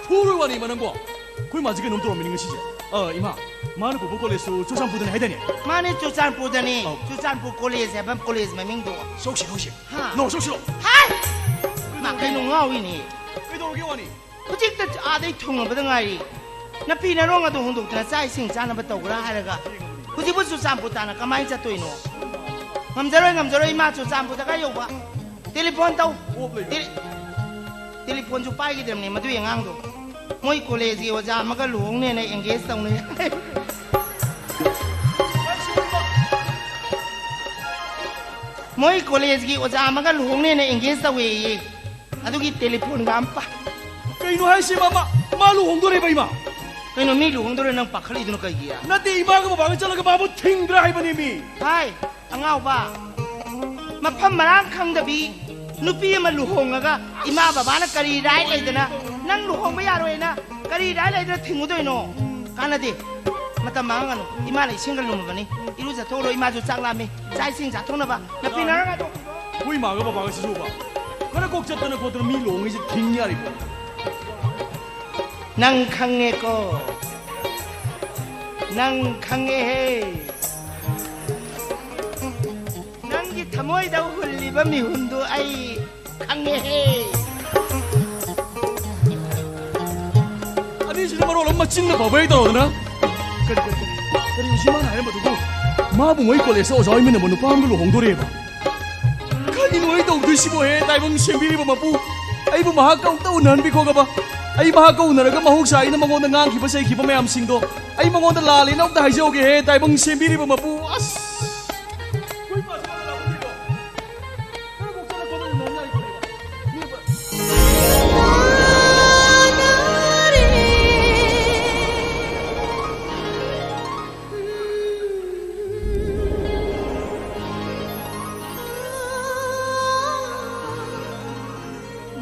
ꯐꯨꯔꯣꯏ, ꯋꯥꯅꯤ, ꯏꯃꯥ, ꯅꯪꯕꯣ꯫ ꯑꯩꯈꯣꯏ ꯃꯥꯁꯤ ꯀꯩꯅꯣꯝ ꯇꯧꯔꯝꯃꯤꯅꯤ ꯉꯁꯤꯁꯦ꯫ ꯑ, ꯏꯃꯥ, ꯃꯥꯅ ꯄꯨꯕ ꯀꯣꯂꯦꯖꯇꯨ ꯆꯨꯔꯆꯥꯟꯄꯨꯔꯗꯅꯦ ꯍꯥꯏꯗꯥꯏꯅꯦ? ꯃꯥꯅꯦ, ꯆꯨꯔꯆꯥꯟꯄꯨꯔꯗꯅꯦ꯫ ꯑꯧ꯫ ꯆꯨꯔꯆꯥꯟꯄꯨꯔ ꯀꯣꯂꯦꯖ ꯍꯥꯏꯕ ꯀꯣꯂꯦꯖ ꯃꯃꯤꯡꯗꯣ꯫ ꯁꯣꯛꯁꯤ, ꯁꯣꯛꯁꯤ꯫ ꯍꯥ? ꯅꯣ, ꯁꯣꯛꯁꯤꯔꯣ? ꯍꯥꯏ! ꯃꯥ ꯀꯩꯅꯣ ꯉꯥꯎꯔꯤꯅꯦ? ꯀꯩꯗꯧꯔꯒꯦ, ꯋꯥꯅꯤ? ꯍꯧꯖꯤꯛꯇ ꯑꯥꯗꯩ ꯊꯨꯡꯉꯕꯗ ꯉꯥꯏꯔꯤ꯫ ꯅꯐꯤ ꯅꯔꯣꯡ ꯑꯗꯨ ꯍꯣꯡꯗꯣꯛꯇꯅ ꯆꯥꯛ ꯏꯁꯤꯡ ꯆꯥꯅꯕ ꯇꯧꯕ꯭ꯔꯥ ꯍꯥꯏꯔꯒ ꯍꯧꯖꯤꯛꯄꯨ ꯆꯨꯔꯆꯥꯟꯄꯨꯔ ꯇꯥꯟꯅ ꯀꯃꯥꯏꯅ ꯆꯠꯇꯣꯏꯅꯣ? ꯉꯝꯖꯔꯣꯏ, ꯉꯝꯖꯔꯣꯏ, ꯏꯃꯥ ꯆꯨꯔꯆꯥꯟꯄꯨꯔꯗꯒ ꯌꯧꯕ꯫ ꯇꯦꯂꯤꯐꯣꯟ ꯇꯧ꯫ ꯑꯣꯞ ꯂꯩꯕ꯭ꯔꯥ? ꯇꯦ-, ꯇꯦꯂꯤꯐꯣꯟꯁꯨ ꯄꯥꯏꯈꯤꯗ꯭ꯔꯕꯅꯦ ꯃꯗꯨꯒꯤ ꯑꯉꯥꯡꯗꯣ꯫ ꯃꯣꯏ ꯀꯣꯂꯦꯖꯀꯤ ꯑꯣꯖꯥ ꯑꯃꯒ ꯂꯨꯍꯣꯡꯅꯦꯅ engage ꯇꯧꯅꯩ꯫ ꯃꯣꯏ ꯀꯣꯂꯦꯖꯀꯤ ꯑꯣꯖꯥ ꯑꯃꯒ ꯂꯨꯍꯣꯡꯅꯦꯅ engage ꯇꯧꯋꯦꯌꯦ꯫ ꯑꯗꯨꯒꯤ ꯇꯦꯂꯤꯐꯣꯟꯒ ꯑꯝ ꯄꯥꯏ꯫ ꯀꯩꯅꯣ ꯍꯥꯏꯁꯤ, ꯃꯥ, ꯃꯥ, ꯃꯥ ꯂꯨꯍꯣꯡꯗꯣꯔꯦꯕ, ꯏꯃꯥ? ꯀꯩꯅꯣ, ꯃꯤ ꯂꯨꯍꯣꯡꯗꯣꯔꯦ, ꯅꯪ ꯄꯥꯈꯠꯂꯤꯗꯨꯅ ꯀꯩꯒꯤ? ꯅꯠꯇꯦ, ꯏꯃꯥꯒ ꯕꯕꯥꯒ ꯆꯠꯂꯒ ꯃꯥꯕꯨ ꯊꯤꯡꯗ꯭ꯔꯥ ꯍꯥꯏꯕꯅꯦ, ꯃꯤ꯫ ꯍꯥꯏ, ꯑꯉꯥꯎꯕ, ꯃꯐꯝ ꯃꯔꯥꯡ ꯈꯪꯗꯕꯤ ꯅꯨꯄꯤ ꯑꯃ ꯂꯨꯍꯣꯡꯉꯒ ꯏꯃꯥ ꯕꯕꯥꯅ ꯀꯔꯤ right ꯂꯩꯗꯅ ꯅꯪ ꯂꯨꯍꯣꯡꯕ ꯌꯥꯔꯣꯏꯅ ꯀꯔꯤ right ꯂꯩꯗꯅ ꯊꯤꯡꯉꯨꯗꯣꯏꯅꯣ? ꯀꯥꯟꯅꯗꯦ꯫ ꯃꯇꯝ ꯃꯥꯡꯍꯟꯒꯅꯨ꯫ ꯏꯃꯥꯅ ꯏꯁꯤꯡꯒ ꯂꯨꯝꯃꯕꯅꯤ꯫ ꯏꯔꯨꯖꯊꯣꯛꯎꯔꯣ, ꯏꯃꯥꯁꯨ ꯆꯥꯛ ꯂꯥꯝꯃꯤ꯫ ꯆꯥꯛ ꯏꯁꯤꯡ ꯆꯥꯊꯣꯛꯅꯕ ꯅꯥꯄꯤ ꯅꯔꯥꯡ ꯉꯥꯏꯊꯣꯛꯄꯤꯔꯣ꯫ ꯑꯩꯈꯣꯏ ꯏꯃꯥꯒ ꯕꯕꯥꯒ ꯁꯤꯁꯨꯕ ꯈꯔ ꯀꯣꯛ ꯆꯠꯇꯅ ꯈꯣꯠꯇꯅ ꯃꯤ ꯂꯨꯍꯣꯡꯉꯤꯁꯦ ꯊꯤꯡ ꯌꯥꯔꯤꯕꯣ? ꯅꯪ ꯈꯪꯉꯦꯀꯣ? ꯅꯪ ꯈꯪꯉꯦꯍꯦ꯫ ꯅꯪꯒꯤ ꯊꯃꯣꯏꯗ ꯍꯨꯜꯂꯤꯕ ꯃꯤꯍꯨꯟꯗꯨ ꯑꯩ ꯈꯪꯉꯦꯍꯦ꯫ ꯑꯅꯤꯁꯤꯅ ꯃꯔꯣꯜ ꯑꯃ ꯃꯆꯤꯟꯅ ꯐꯕ ꯍꯦꯛ ꯇꯧꯗꯅ꯫ ꯀꯔꯤ, ꯀꯔꯤ, ꯀꯔꯤ, ꯀꯔꯤ ꯍꯧꯖꯤꯛ ꯃꯥꯅ ꯍꯥꯏꯔꯝꯕꯗꯨꯕꯨ? ꯃꯥꯕꯨ ꯃꯣꯏ ꯀꯣꯂꯦꯖꯇ ꯑꯣꯖꯥ ꯑꯣꯏꯃꯤꯟꯅꯕ ꯅꯨꯄꯥ ꯑꯃꯒ ꯂꯨꯍꯣꯡꯗꯣꯔꯦꯕ꯫ ꯀꯔꯤꯅꯣ ꯑꯩ ꯇꯧꯗꯣꯏꯁꯤꯕꯣ ꯍꯦ? ꯇꯥꯏꯕꯪ ꯁꯦꯝꯕꯤꯔꯤꯕ ꯃꯄꯨ, ꯑꯩꯕꯨ ꯃꯍꯥꯛꯀ ꯑꯃꯨꯛꯇ ꯎꯅꯍꯟꯕꯤꯈꯣꯒꯕ꯫ ꯑꯩ ꯃꯍꯥꯛꯀ ꯎꯅꯔꯒ ꯃꯍꯧꯁꯥ ꯑꯩꯅ ꯃꯉꯣꯟꯗ ꯉꯥꯡꯈꯤꯕ ꯆꯩꯈꯤꯕ ꯃꯌꯥꯝꯁꯤꯡꯗꯣ ꯑꯩ ꯃꯉꯣꯟꯗ ꯂꯥꯜꯂꯦꯅ ꯑꯃꯨꯛꯇ ꯍꯥꯏꯖꯍꯧꯒꯦ ꯍꯦ, ꯇꯥꯏꯕꯪ ꯁꯦꯝꯕꯤꯔꯤꯕ ꯃꯄꯨ꯫ ꯑꯁ!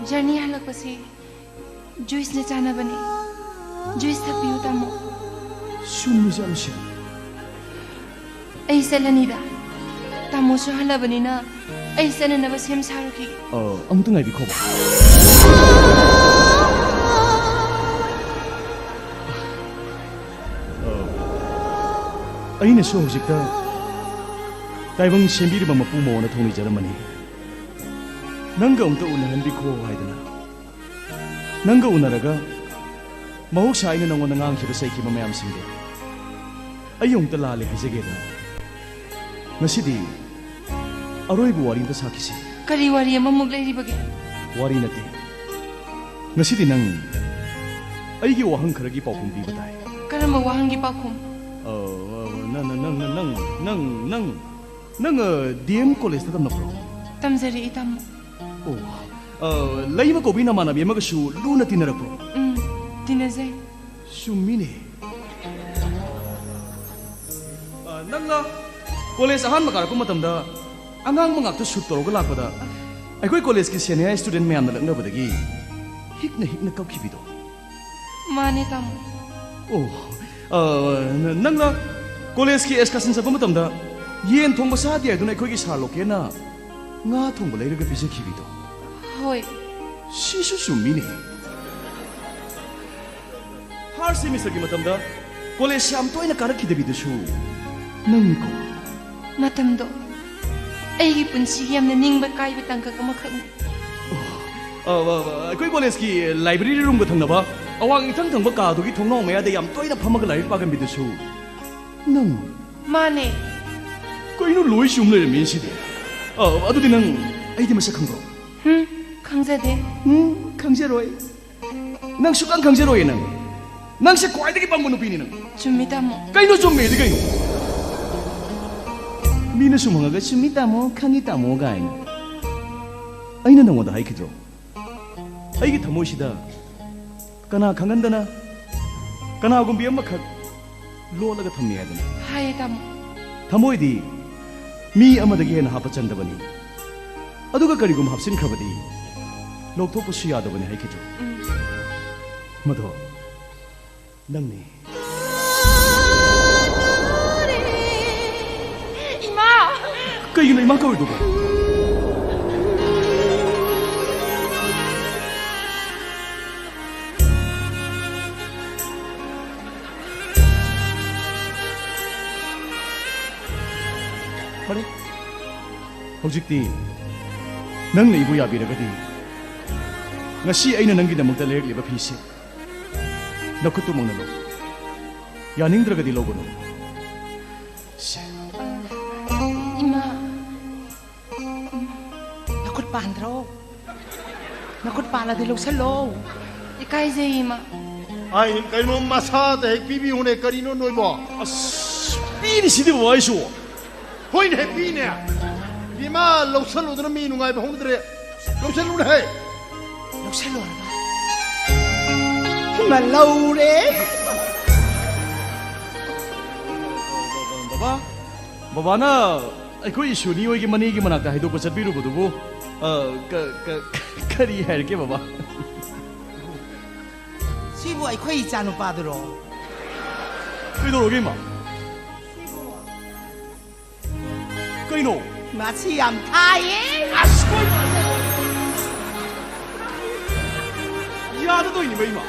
ꯖꯔꯅꯤ ꯍꯜꯂꯛꯄꯁꯤ ꯖꯨꯏꯁꯅ ꯆꯥꯅꯕꯅꯤ꯫ ꯖꯨꯏꯁ ꯊꯛꯄꯤꯌꯨ, ꯇꯥꯃꯣ꯫ ꯁꯨꯝ ꯃꯤꯆꯝꯁꯤꯡ꯫ ꯑꯩ ꯆꯠꯂꯅꯤꯗ꯫ ꯇꯥꯃꯣꯁꯨ ꯍꯜꯂꯕꯅꯤꯅ ꯑꯩ ꯆꯠꯅꯅꯕ ꯁꯦꯝ ꯁꯥꯔꯨꯈꯤꯒꯦ꯫ ꯑ, ꯑꯃꯨꯛꯇ ꯉꯥꯏꯕꯤꯈꯣꯕ꯫ ꯑ, ꯑꯩꯅꯁꯨ ꯍꯧꯖꯤꯛꯇ ꯇꯥꯏꯕꯪ ꯁꯦꯝꯕꯤꯔꯤꯕ ꯃꯄꯨ ꯃꯉꯣꯟꯗ ꯊꯧꯅꯤꯖꯔꯝꯕꯅꯤ꯫ ꯅꯪꯒ ꯑꯃꯨꯛꯇ ꯎꯅꯍꯟꯕꯤꯈꯣ ꯍꯥꯏꯗꯅ꯫ ꯅꯪꯒ ꯎꯅꯔꯒ ꯃꯍꯧꯁꯥ ꯑꯩꯅ ꯅꯉꯣꯟꯗ ꯉꯥꯡꯈꯤꯕ ꯆꯩꯈꯤꯕ ꯃꯌꯥꯝꯁꯤꯡꯗꯣ ꯑꯩ ꯑꯃꯨꯛꯇ ꯂꯥꯜꯂꯦ ꯍꯥꯏꯖꯒꯦꯗꯅ꯫ ꯉꯁꯤꯗꯤ ꯑꯔꯣꯏꯕ ꯋꯥꯔꯤ ꯑꯝꯇ ꯁꯥꯈꯤꯁꯤ꯫ ꯀꯔꯤ ꯋꯥꯔꯤ ꯑꯃꯃꯨꯛ ꯂꯩꯔꯤꯕꯒꯦ? ꯋꯥꯔꯤ ꯅꯠꯇꯦ꯫ ꯉꯁꯤꯗꯤ ꯅꯪ ꯑꯩꯒꯤ ꯋꯥꯍꯪ ꯈꯔꯒꯤ ꯄꯥꯎꯈꯨꯝ ꯄꯤꯕ ꯇꯥꯏ꯫ ꯀꯔꯝꯕ ꯋꯥꯍꯪꯒꯤ ꯄꯥꯎꯈꯨꯝ? ꯑ, ꯅꯪ, ꯅꯪ, ꯅꯪ, ꯅꯪ, ꯅꯪ, ꯅꯪ, ꯅꯪ, ꯑ, ꯗꯤ ꯑꯦꯝ ꯀꯣꯂꯦꯖꯇ ꯇꯝꯂꯛꯄ꯭ꯔꯣ? ꯇꯝꯖꯔꯛꯏ, ꯇꯥꯃꯣ꯫ ꯑꯣ, ꯑ, ꯂꯩꯃ ꯀꯧꯕꯤ ꯅꯃꯥꯟꯅꯕꯤ ꯑꯃꯒꯁꯨ ꯂꯨꯅ ꯇꯤꯟꯅꯔꯛꯄ꯭ꯔꯣ? ꯎꯝ, ꯇꯤꯟꯅꯖꯩ꯫ ꯆꯨꯝꯃꯤꯅꯦ꯫ ꯑ, ꯅꯪꯅ ꯀꯣꯂꯦꯖ ꯑꯍꯥꯟꯕ ꯀꯥꯔꯛꯄ ꯃꯇꯝꯗ ꯑꯉꯥꯡꯕ ꯉꯥꯛꯇ ꯁꯨꯠ ꯇꯧꯔꯒ ꯂꯥꯛꯄꯗ ꯑꯩꯈꯣꯏ ꯀꯣꯂꯦꯖꯀꯤ ꯁꯦꯅꯤꯌꯔ ꯁ꯭ꯇꯨꯗꯦꯟ ꯃꯌꯥꯝꯅ ꯂꯛꯅꯕꯗꯒꯤ ꯍꯤꯛꯅ ꯍꯤꯛꯅ ꯀꯞꯈꯤꯕꯤꯗꯣ꯫ ꯃꯥꯅꯦ, ꯇꯥꯃꯣ꯫ ꯑꯣ, ꯑ, ꯅ-, ꯅꯪꯅ ꯀꯣꯂꯦꯖꯀꯤ ꯑꯦꯛꯁꯀꯔꯁꯟ ꯆꯠꯄ ꯃꯇꯝꯗ ꯌꯦꯟ ꯊꯣꯡꯕ ꯆꯥꯗꯦ ꯍꯥꯏꯗꯨꯅ ꯑꯩꯈꯣꯏꯒꯤ ꯁꯥꯔ ꯂꯣꯀꯦꯟꯅ ꯉꯥ ꯊꯣꯡꯕ ꯂꯩꯔꯒ ꯄꯤꯖꯈꯤꯕꯗꯣ? ꯍꯣꯏ꯫ ꯁꯤꯁꯨ ꯆꯨꯝꯃꯤꯅꯦ꯫ ꯊꯥꯔꯗ ꯁꯦꯃꯤꯁꯇꯔꯒꯤ ꯃꯇꯝꯗ ꯀꯣꯂꯦꯖ ꯌꯥꯝ ꯇꯣꯏꯅ ꯀꯥꯔꯛꯈꯤꯗꯕꯤꯗꯨꯁꯨ ꯅꯪꯅꯤꯀꯣ? ꯃꯇꯝꯗꯣ ꯑꯩꯒꯤ ꯄꯨꯟꯁꯤꯒꯤ ꯌꯥꯝꯅ ꯅꯤꯡꯕ ꯀꯥꯏꯕ ꯇꯥꯡꯀꯛ ꯑꯃꯈꯛꯅꯤ꯫ ꯑ, ꯑ, ꯑ, ꯑꯩꯈꯣꯏ ꯀꯣꯂꯦꯖꯀꯤ ꯂꯥꯏꯕ꯭ꯔꯦꯔꯤ ꯔꯨꯝꯒ ꯊꯪꯅꯕ ꯑꯋꯥꯡ ꯏꯊꯪ ꯊꯪꯕ ꯀꯥꯗꯨꯒꯤ ꯊꯣꯡꯅꯥꯎ ꯃꯌꯥꯗ ꯌꯥꯝ ꯇꯣꯏꯅ ꯐꯝꯃꯒ ꯂꯥꯏꯔꯤꯛ ꯄꯥꯒꯟꯕꯤꯗꯨꯁꯨ ꯅꯪ꯫ ꯃꯥꯅꯦ꯫ ꯀꯩꯅꯣ, ꯂꯣꯏ ꯆꯨꯝ ꯂꯩꯔꯝꯃꯤ ꯁꯤꯗꯤ꯫ ꯑ, ꯑꯗꯨꯗꯤ ꯅꯪ ꯑꯩꯗꯤ ꯃꯁꯛ ꯈꯪꯕ꯭ꯔꯣ? ꯍꯨꯝ, ꯈꯪꯖꯗꯦ꯫ ꯎꯝ, ꯈꯪꯖꯔꯣꯏ꯫ ꯅꯪ ꯁꯨꯛꯈꯪ ꯈꯪꯖꯔꯣꯏꯌꯦ ꯅꯪ꯫ ꯅꯪꯁꯦ ꯈ꯭ꯋꯥꯏꯗꯒꯤ ꯄꯪꯕ ꯅꯨꯄꯤꯅꯤ ꯅꯪ꯫ ꯆꯨꯝꯃꯤ, ꯇꯥꯃꯣ꯫ ꯀꯩꯅꯣ ꯆꯨꯝꯃꯦꯗꯤ ꯀꯩꯅꯣ? ꯃꯤꯅ ꯁꯨꯝ ꯍꯪꯉꯒ "ꯆꯨꯝꯃꯤ, ꯇꯥꯃꯣ, ꯈꯪꯉꯤ, ꯇꯥꯃꯣ" ꯀꯥꯏꯅ꯫ ꯑꯩꯅ ꯅꯪꯉꯣꯟꯗ ꯍꯥꯏꯈꯤꯗ꯭ꯔꯣ? ꯑꯩꯒꯤ ꯊꯃꯣꯏꯁꯤꯗ ꯀꯅꯥ ꯈꯪꯍꯟꯗꯅ ꯀꯅꯥꯒꯨꯝꯕꯤ ꯑꯃꯈꯛ ꯂꯣꯠꯂꯒ ꯊꯝꯃꯤ ꯍꯥꯏꯗꯅ꯫ ꯍꯥꯏꯌꯦ, ꯇꯥꯃꯣ꯫ ꯊꯃꯣꯏꯗꯤ ꯃꯤ ꯑꯃꯗꯒꯤ ꯍꯦꯟꯅ ꯍꯥꯞꯄ ꯆꯟꯗꯕꯅꯤ꯫ ꯑꯗꯨꯒ ꯀꯔꯤꯒꯨꯝꯕ ꯍꯥꯞꯆꯤꯟꯈ꯭ꯔꯕꯗꯤ ꯂꯧꯊꯣꯛꯄꯁꯨ ꯌꯥꯗꯕꯅꯤ ꯍꯥꯏꯈꯤꯗ꯭ꯔꯣ? ꯎꯝ꯫ ꯃꯗꯣ ꯅꯪꯅꯤ꯫ ꯏꯃꯥ! ꯀꯩꯒꯤꯅꯣ ꯏꯃꯥ ꯀꯧꯔꯤꯗꯨꯕꯣ? ꯐꯔꯦ, ꯍꯧꯖꯤꯛꯇꯤ ꯅꯪꯅ ꯑꯩꯕꯨ ꯌꯥꯕꯤꯔꯒꯗꯤ, ꯉꯁꯤ ꯑꯩꯅ ꯅꯪꯒꯤꯗꯃꯛꯇ ꯂꯩꯔꯛꯂꯤꯕ ꯐꯤꯁꯦ ꯅꯈꯨꯠꯇꯨꯃꯛꯅ ꯂꯧ꯫ ꯌꯥꯅꯤꯡꯗ꯭ꯔꯒꯗꯤ ꯂꯧꯒꯅꯨ꯫ ꯁꯦ꯫ ꯏꯃꯥ꯫ ꯅꯈꯨꯠ ꯄꯥꯟꯗ꯭ꯔꯣ? ꯅꯈꯨꯠ ꯄꯥꯜꯂꯗꯤ ꯂꯧꯁꯜꯂꯣ꯫ ꯏꯀꯥꯏꯖꯩ, ꯏꯃꯥ꯫ ꯑꯩ ꯀꯩꯅꯣ ꯃꯁꯥꯗ ꯍꯦꯛ ꯄꯤꯕꯤꯌꯨꯅꯦ, ꯀꯔꯤꯅꯣ ꯅꯣꯏꯕꯣ? ꯑꯁ, ꯄꯤꯔꯤꯁꯤꯗꯤ ꯕꯕꯥ ꯑꯩꯁꯨ꯫ ꯍꯣꯏꯅꯦ, ꯄꯤꯅꯦ꯫ ꯏꯃꯥ, ꯂꯧꯁꯜꯂꯨꯗꯅ ꯃꯤ ꯅꯨꯡꯉꯥꯏꯕ ꯍꯧꯅꯗ꯭ꯔꯦ꯫ ꯂꯧꯁꯜꯂꯨꯅꯦ ꯍꯦ꯫ ꯂꯧꯁꯜꯂꯨ ꯍꯥꯏꯕ꯫ ꯏꯃꯥ, ꯂꯧꯔꯦ꯫ ꯕꯕꯥ, ꯕꯕꯥꯅ ꯑꯩꯈꯣꯏ ꯏꯁꯨꯅꯤ ꯍꯣꯏꯒꯤ ꯃꯅꯦꯒꯤ ꯃꯅꯥꯛꯇ ꯍꯥꯏꯗꯣꯛꯄ ꯆꯠꯄꯤꯔꯨꯕꯗꯨꯕꯨ, ꯑ, ꯀ-, ꯀ-, ꯀꯔꯤ ꯍꯥꯏꯔꯛꯀꯦ, ꯕꯕꯥ? ꯁꯤꯕꯨ ꯑꯩꯈꯣꯏ ꯏꯆꯥꯅꯨꯄꯥꯗꯨꯔꯣ? ꯀꯩꯗꯧꯔꯒꯦ, ꯏꯃꯥ? ꯀꯩꯅꯣ? ꯃꯁꯤ ꯌꯥꯝ ꯊꯥꯏꯌꯦ꯫ ꯌꯥꯗꯗꯣꯏꯅꯤ ꯕꯩ, ꯏꯃꯥ꯫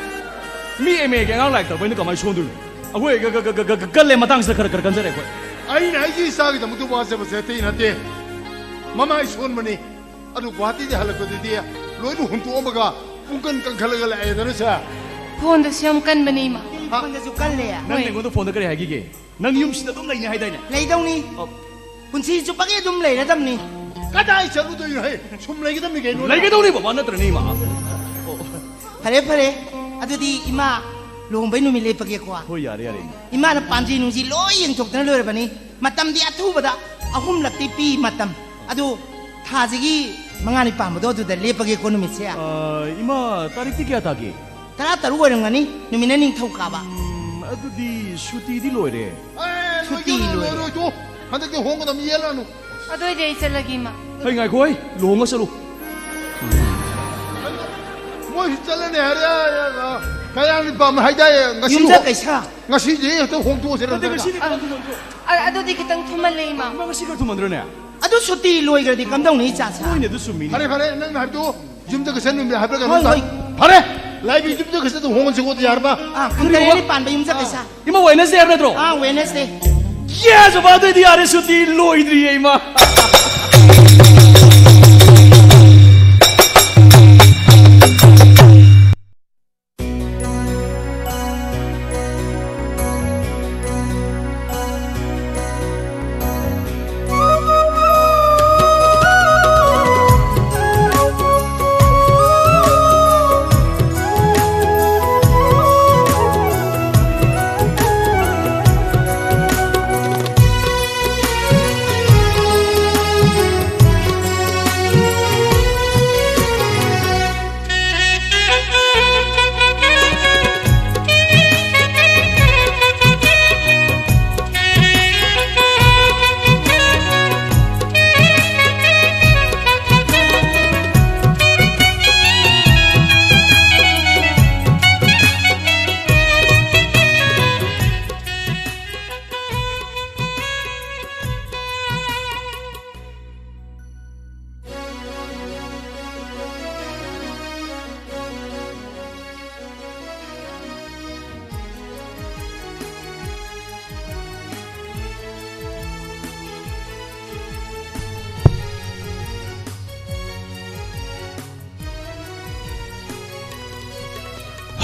ꯃꯤ ꯑꯦꯝ ꯑꯦꯒꯤ ꯑꯉꯥꯡ ꯂꯥꯏꯔꯤꯛ ꯇꯝꯕꯩꯅ ꯀꯃꯥꯏꯅ ꯁꯣꯟꯗꯣꯏꯅꯣ? ꯑꯩꯈꯣꯏ ꯒ-, ꯒ-, ꯒ-, ꯒ-, ꯒ-, ꯒꯜꯂꯦ, ꯃꯇꯥꯡꯁꯤꯗ ꯈꯔ, ꯈꯔ ꯀꯟꯖꯔꯦ ꯑꯩꯈꯣꯏ꯫ ꯑꯩꯅ ꯑꯩꯒꯤ ꯏꯆꯥꯒꯤꯗꯃꯛꯇ ꯋꯥꯖꯕꯁꯦ ꯑꯇꯩ ꯅꯠꯇꯦ꯫ ꯃꯃꯥꯏ ꯁꯣꯟꯕꯅꯤ꯫ ꯑꯗꯨ ꯒꯨꯋꯥꯍꯥꯇꯤꯗ ꯍꯜꯂꯛꯄꯗꯗꯤ ꯂꯣꯏꯅ ꯍꯨꯟꯇꯣꯛꯑꯝꯃꯒ ꯄꯨꯡꯀꯟ ꯀꯟꯈꯠꯂꯒ ꯂꯥꯛꯑꯦꯗꯅ ꯁꯦ꯫ ꯐꯣꯟꯗꯁꯨ ꯌꯥꯝ ꯀꯟꯕꯅꯦ, ꯏꯃꯥ꯫ ꯍꯥ? ꯐꯣꯟꯗꯁꯨ ꯀꯜꯂꯦ꯫ ꯅꯪ ꯍꯣꯏ꯫ ꯑꯩꯉꯣꯟꯗ ꯐꯣꯟꯗ ꯀꯔꯤ ꯍꯥꯏꯈꯤꯒꯦ? ꯅꯪ ꯌꯨꯝꯁꯤꯗ ꯑꯗꯨꯝ ꯂꯩꯅꯤ ꯍꯥꯏꯗꯥꯏꯅꯦ? ꯂꯩꯗꯧꯅꯤ꯫ ꯑꯣ꯫ ꯄꯨꯟꯁꯤ ꯆꯨꯞꯄꯒꯤ ꯑꯗꯨꯝ ꯂꯩꯔꯗꯝꯅꯤ꯫ ꯀꯗꯥꯏ ꯆꯠꯂꯨꯗꯣꯏꯅꯣ ꯍꯦ? ꯁꯨꯝ ꯂꯩꯒꯗꯕꯅꯤ ꯀꯩꯅꯣ꯫ ꯂꯩꯒꯗꯧꯅꯤ ꯕꯕꯥ, ꯅꯠꯇ꯭ꯔꯅꯦ ꯏꯃꯥ? ꯑꯣ꯫ ꯐꯔꯦ, ꯐꯔꯦ꯫ ꯑꯗꯨꯗꯤ ꯏꯃꯥ ꯂꯨꯍꯣꯡꯕꯩ ꯅꯨꯃꯤꯠ ꯂꯦꯞꯄꯒꯦꯀꯣ꯫ ꯍꯣꯏ, ꯌꯥꯔꯦ, ꯌꯥꯔꯦ, ꯏꯃꯥ꯫ ꯏꯃꯥꯅ ꯄꯥꯟꯖꯤ ꯅꯨꯡꯖꯤ ꯂꯣꯏ ꯌꯦꯡꯊꯣꯛꯇꯅ ꯂꯣꯏꯔꯕꯅꯤ꯫ ꯃꯇꯝꯗꯤ ꯑꯊꯨꯕꯗ ꯑꯍꯨꯝꯂꯛꯇꯤ ꯄꯤ ꯃꯇꯝ꯫ ꯑꯗꯨ ꯊꯥꯁꯤꯒꯤ ꯃꯉꯥꯅꯤ ꯄꯥꯟꯕꯗꯣ ꯑꯗꯨꯗ ꯂꯦꯞꯄꯒꯦꯀꯣ ꯅꯨꯃꯤꯠꯁꯦ꯫ ꯑ, ꯏꯃꯥ, ꯇꯥꯔꯤꯛꯇꯤ ꯀꯌꯥ ꯇꯥꯒꯦ? ꯇꯔꯥ ꯇꯔꯨꯛ ꯑꯣꯏꯔꯝꯒꯅꯤ, ꯅꯨꯃꯤꯠꯅ ꯅꯤꯡꯊꯧꯀꯥꯕ꯫ ꯎꯝ, ꯑꯗꯨꯗꯤ ꯁꯨꯇꯤꯗꯤ ꯂꯣꯏꯔꯦ꯫ ꯑꯦ, ꯁꯨꯇꯤ ꯂꯣꯏꯔꯦ, ꯂꯣꯏꯔꯦ꯫ ꯂꯣꯏꯔꯣꯏ, ꯇꯣ꯫ ꯍꯟꯗꯛꯇꯤ ꯍꯣꯡꯒꯗꯕ ꯌꯦꯜꯂꯅꯨ꯫ ꯑꯗꯨ ꯑꯣꯏꯗꯤ ꯑꯩ ꯆꯠꯂꯒꯦ, ꯏꯃꯥ꯫ ꯍꯩ, ꯉꯥꯏꯈꯣ, ꯍꯩ, ꯂꯨꯍꯣꯡꯉ ꯆꯠꯂꯨ꯫ ꯃꯣꯏꯁꯨ ꯆꯠꯂꯅꯤ ꯍꯥꯏꯔꯦ, ꯀꯌꯥꯝ ꯄꯥꯝꯃꯦ ꯍꯥꯏꯗꯥꯏ, ꯉꯁꯤ ꯌꯨꯝꯖ ꯍꯣ-, ꯀꯩꯁꯥ꯫ ꯉꯁꯤꯗꯤ ꯍꯦꯛꯇ ꯍꯣꯡꯗꯣꯛꯑꯁꯤꯔ ꯅꯠꯇꯦ, ꯅꯠꯇ꯭ꯔꯒ? ꯉꯁꯤꯗꯤ ꯈꯔ ꯊꯨꯃꯟꯗ꯭ꯔꯣ? ꯑ-, ꯑꯗꯨꯗꯤ ꯈꯤꯇꯪ ꯊꯨꯃꯜꯂꯦ, ꯏꯃꯥ꯫ ꯏꯃꯥ, ꯉꯁꯤ ꯈꯔ ꯊꯨꯃꯟꯗ꯭ꯔꯣꯅꯦ? ꯑꯗꯨ ꯁꯨꯇꯤ ꯂꯣꯏꯈ꯭ꯔꯗꯤ ꯀꯝꯗꯧꯅꯤ, ꯏꯆꯥꯁꯦ? ꯍꯣꯏꯅꯦ, ꯑꯗꯨ ꯆꯨꯝꯃꯤꯅꯦ꯫ ꯐꯔꯦ, ꯐꯔꯦ, ꯅꯪꯅ ꯍꯥꯏꯕꯗꯨ ꯌꯨꯝꯖ ꯀꯩꯁꯥ ꯅꯨꯃꯤꯠ ꯍꯥꯏꯕ꯭ꯔꯥ ꯀꯩꯅꯣ ꯍꯣꯏ, ꯇꯥ-, ꯍꯣꯏ꯫ ꯐꯔꯦ, ꯂꯥꯏꯕꯤ ꯌꯨꯝꯖ ꯀꯩꯁꯥ ꯑꯗꯨꯝ ꯍꯣꯡꯉꯁꯤꯀꯣ, ꯑꯗꯨ ꯌꯥꯔꯕ? ꯑꯥ, ꯄꯨꯡ ꯇꯔꯦꯠꯅꯤ ꯄꯥꯟꯕ ꯌꯨꯝꯖ ꯀꯩꯁꯥ꯫ ꯏꯃꯥ, ꯋꯦꯅꯁꯗꯦ ꯍꯥꯏꯕ ꯅꯠꯇ꯭ꯔꯣ? ꯑꯥ, ꯋꯦꯅꯁꯗꯦ꯫ ꯌꯦꯁ, ꯕꯕꯥ, ꯑꯗꯨꯑꯣꯏꯗꯤ ꯌꯥꯔꯦ, ꯁꯨꯇꯤ ꯂꯣꯏꯗ꯭ꯔꯤꯌꯦ, ꯏꯃꯥ꯫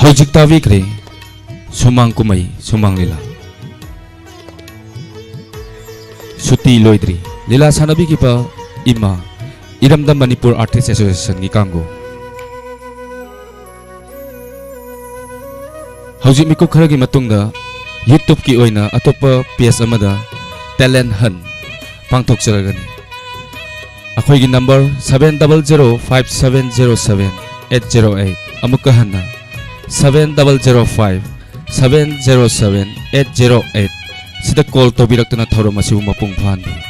ꯍꯧꯖꯤꯛ ꯇꯥꯕꯤꯈ꯭ꯔꯦ ꯁꯨꯃꯥꯡ ꯀꯨꯝꯍꯩ, ꯁꯨꯃꯥꯡ ꯂꯤꯂꯥ꯫ ꯁꯨꯇꯤ ꯂꯣꯏꯗ꯭ꯔꯤ ꯂꯤꯂꯥ ꯁꯥꯟꯅꯕꯤꯈꯤꯕ ꯏꯃꯥ ꯏꯔꯝꯗꯝ ꯃꯅꯤꯄꯨꯔ ꯑꯥꯔꯇꯤꯁ ꯑꯦꯁꯣꯁꯤꯌꯦꯁꯟꯒꯤ ꯀꯥꯡꯕꯨ꯫ ꯍꯧꯖꯤꯛ ꯃꯤꯀꯨꯞ ꯈꯔꯒꯤ ꯃꯇꯨꯡꯗ YouTube-ꯀꯤ ꯑꯣꯏꯅ ꯑꯇꯣꯞꯄ page ꯑꯃꯗ talent hunt ꯄꯥꯡꯊꯣꯛꯆꯔꯒꯅꯤ꯫ ꯑꯩꯈꯣꯏꯒꯤ number seven double zero five seven zero seven eight zero eight꯫ ꯑꯃꯨꯛꯀ ꯍꯟꯅ, seven double zero five seven zero seven eight zero eight ꯁꯤꯗ call ꯇꯧꯕꯤꯔꯛꯇꯨꯅ ꯊꯧꯔꯝ ꯑꯁꯤꯕꯨ ꯃꯄꯨꯡ ꯐꯥꯍꯟꯕꯤꯌꯨ꯫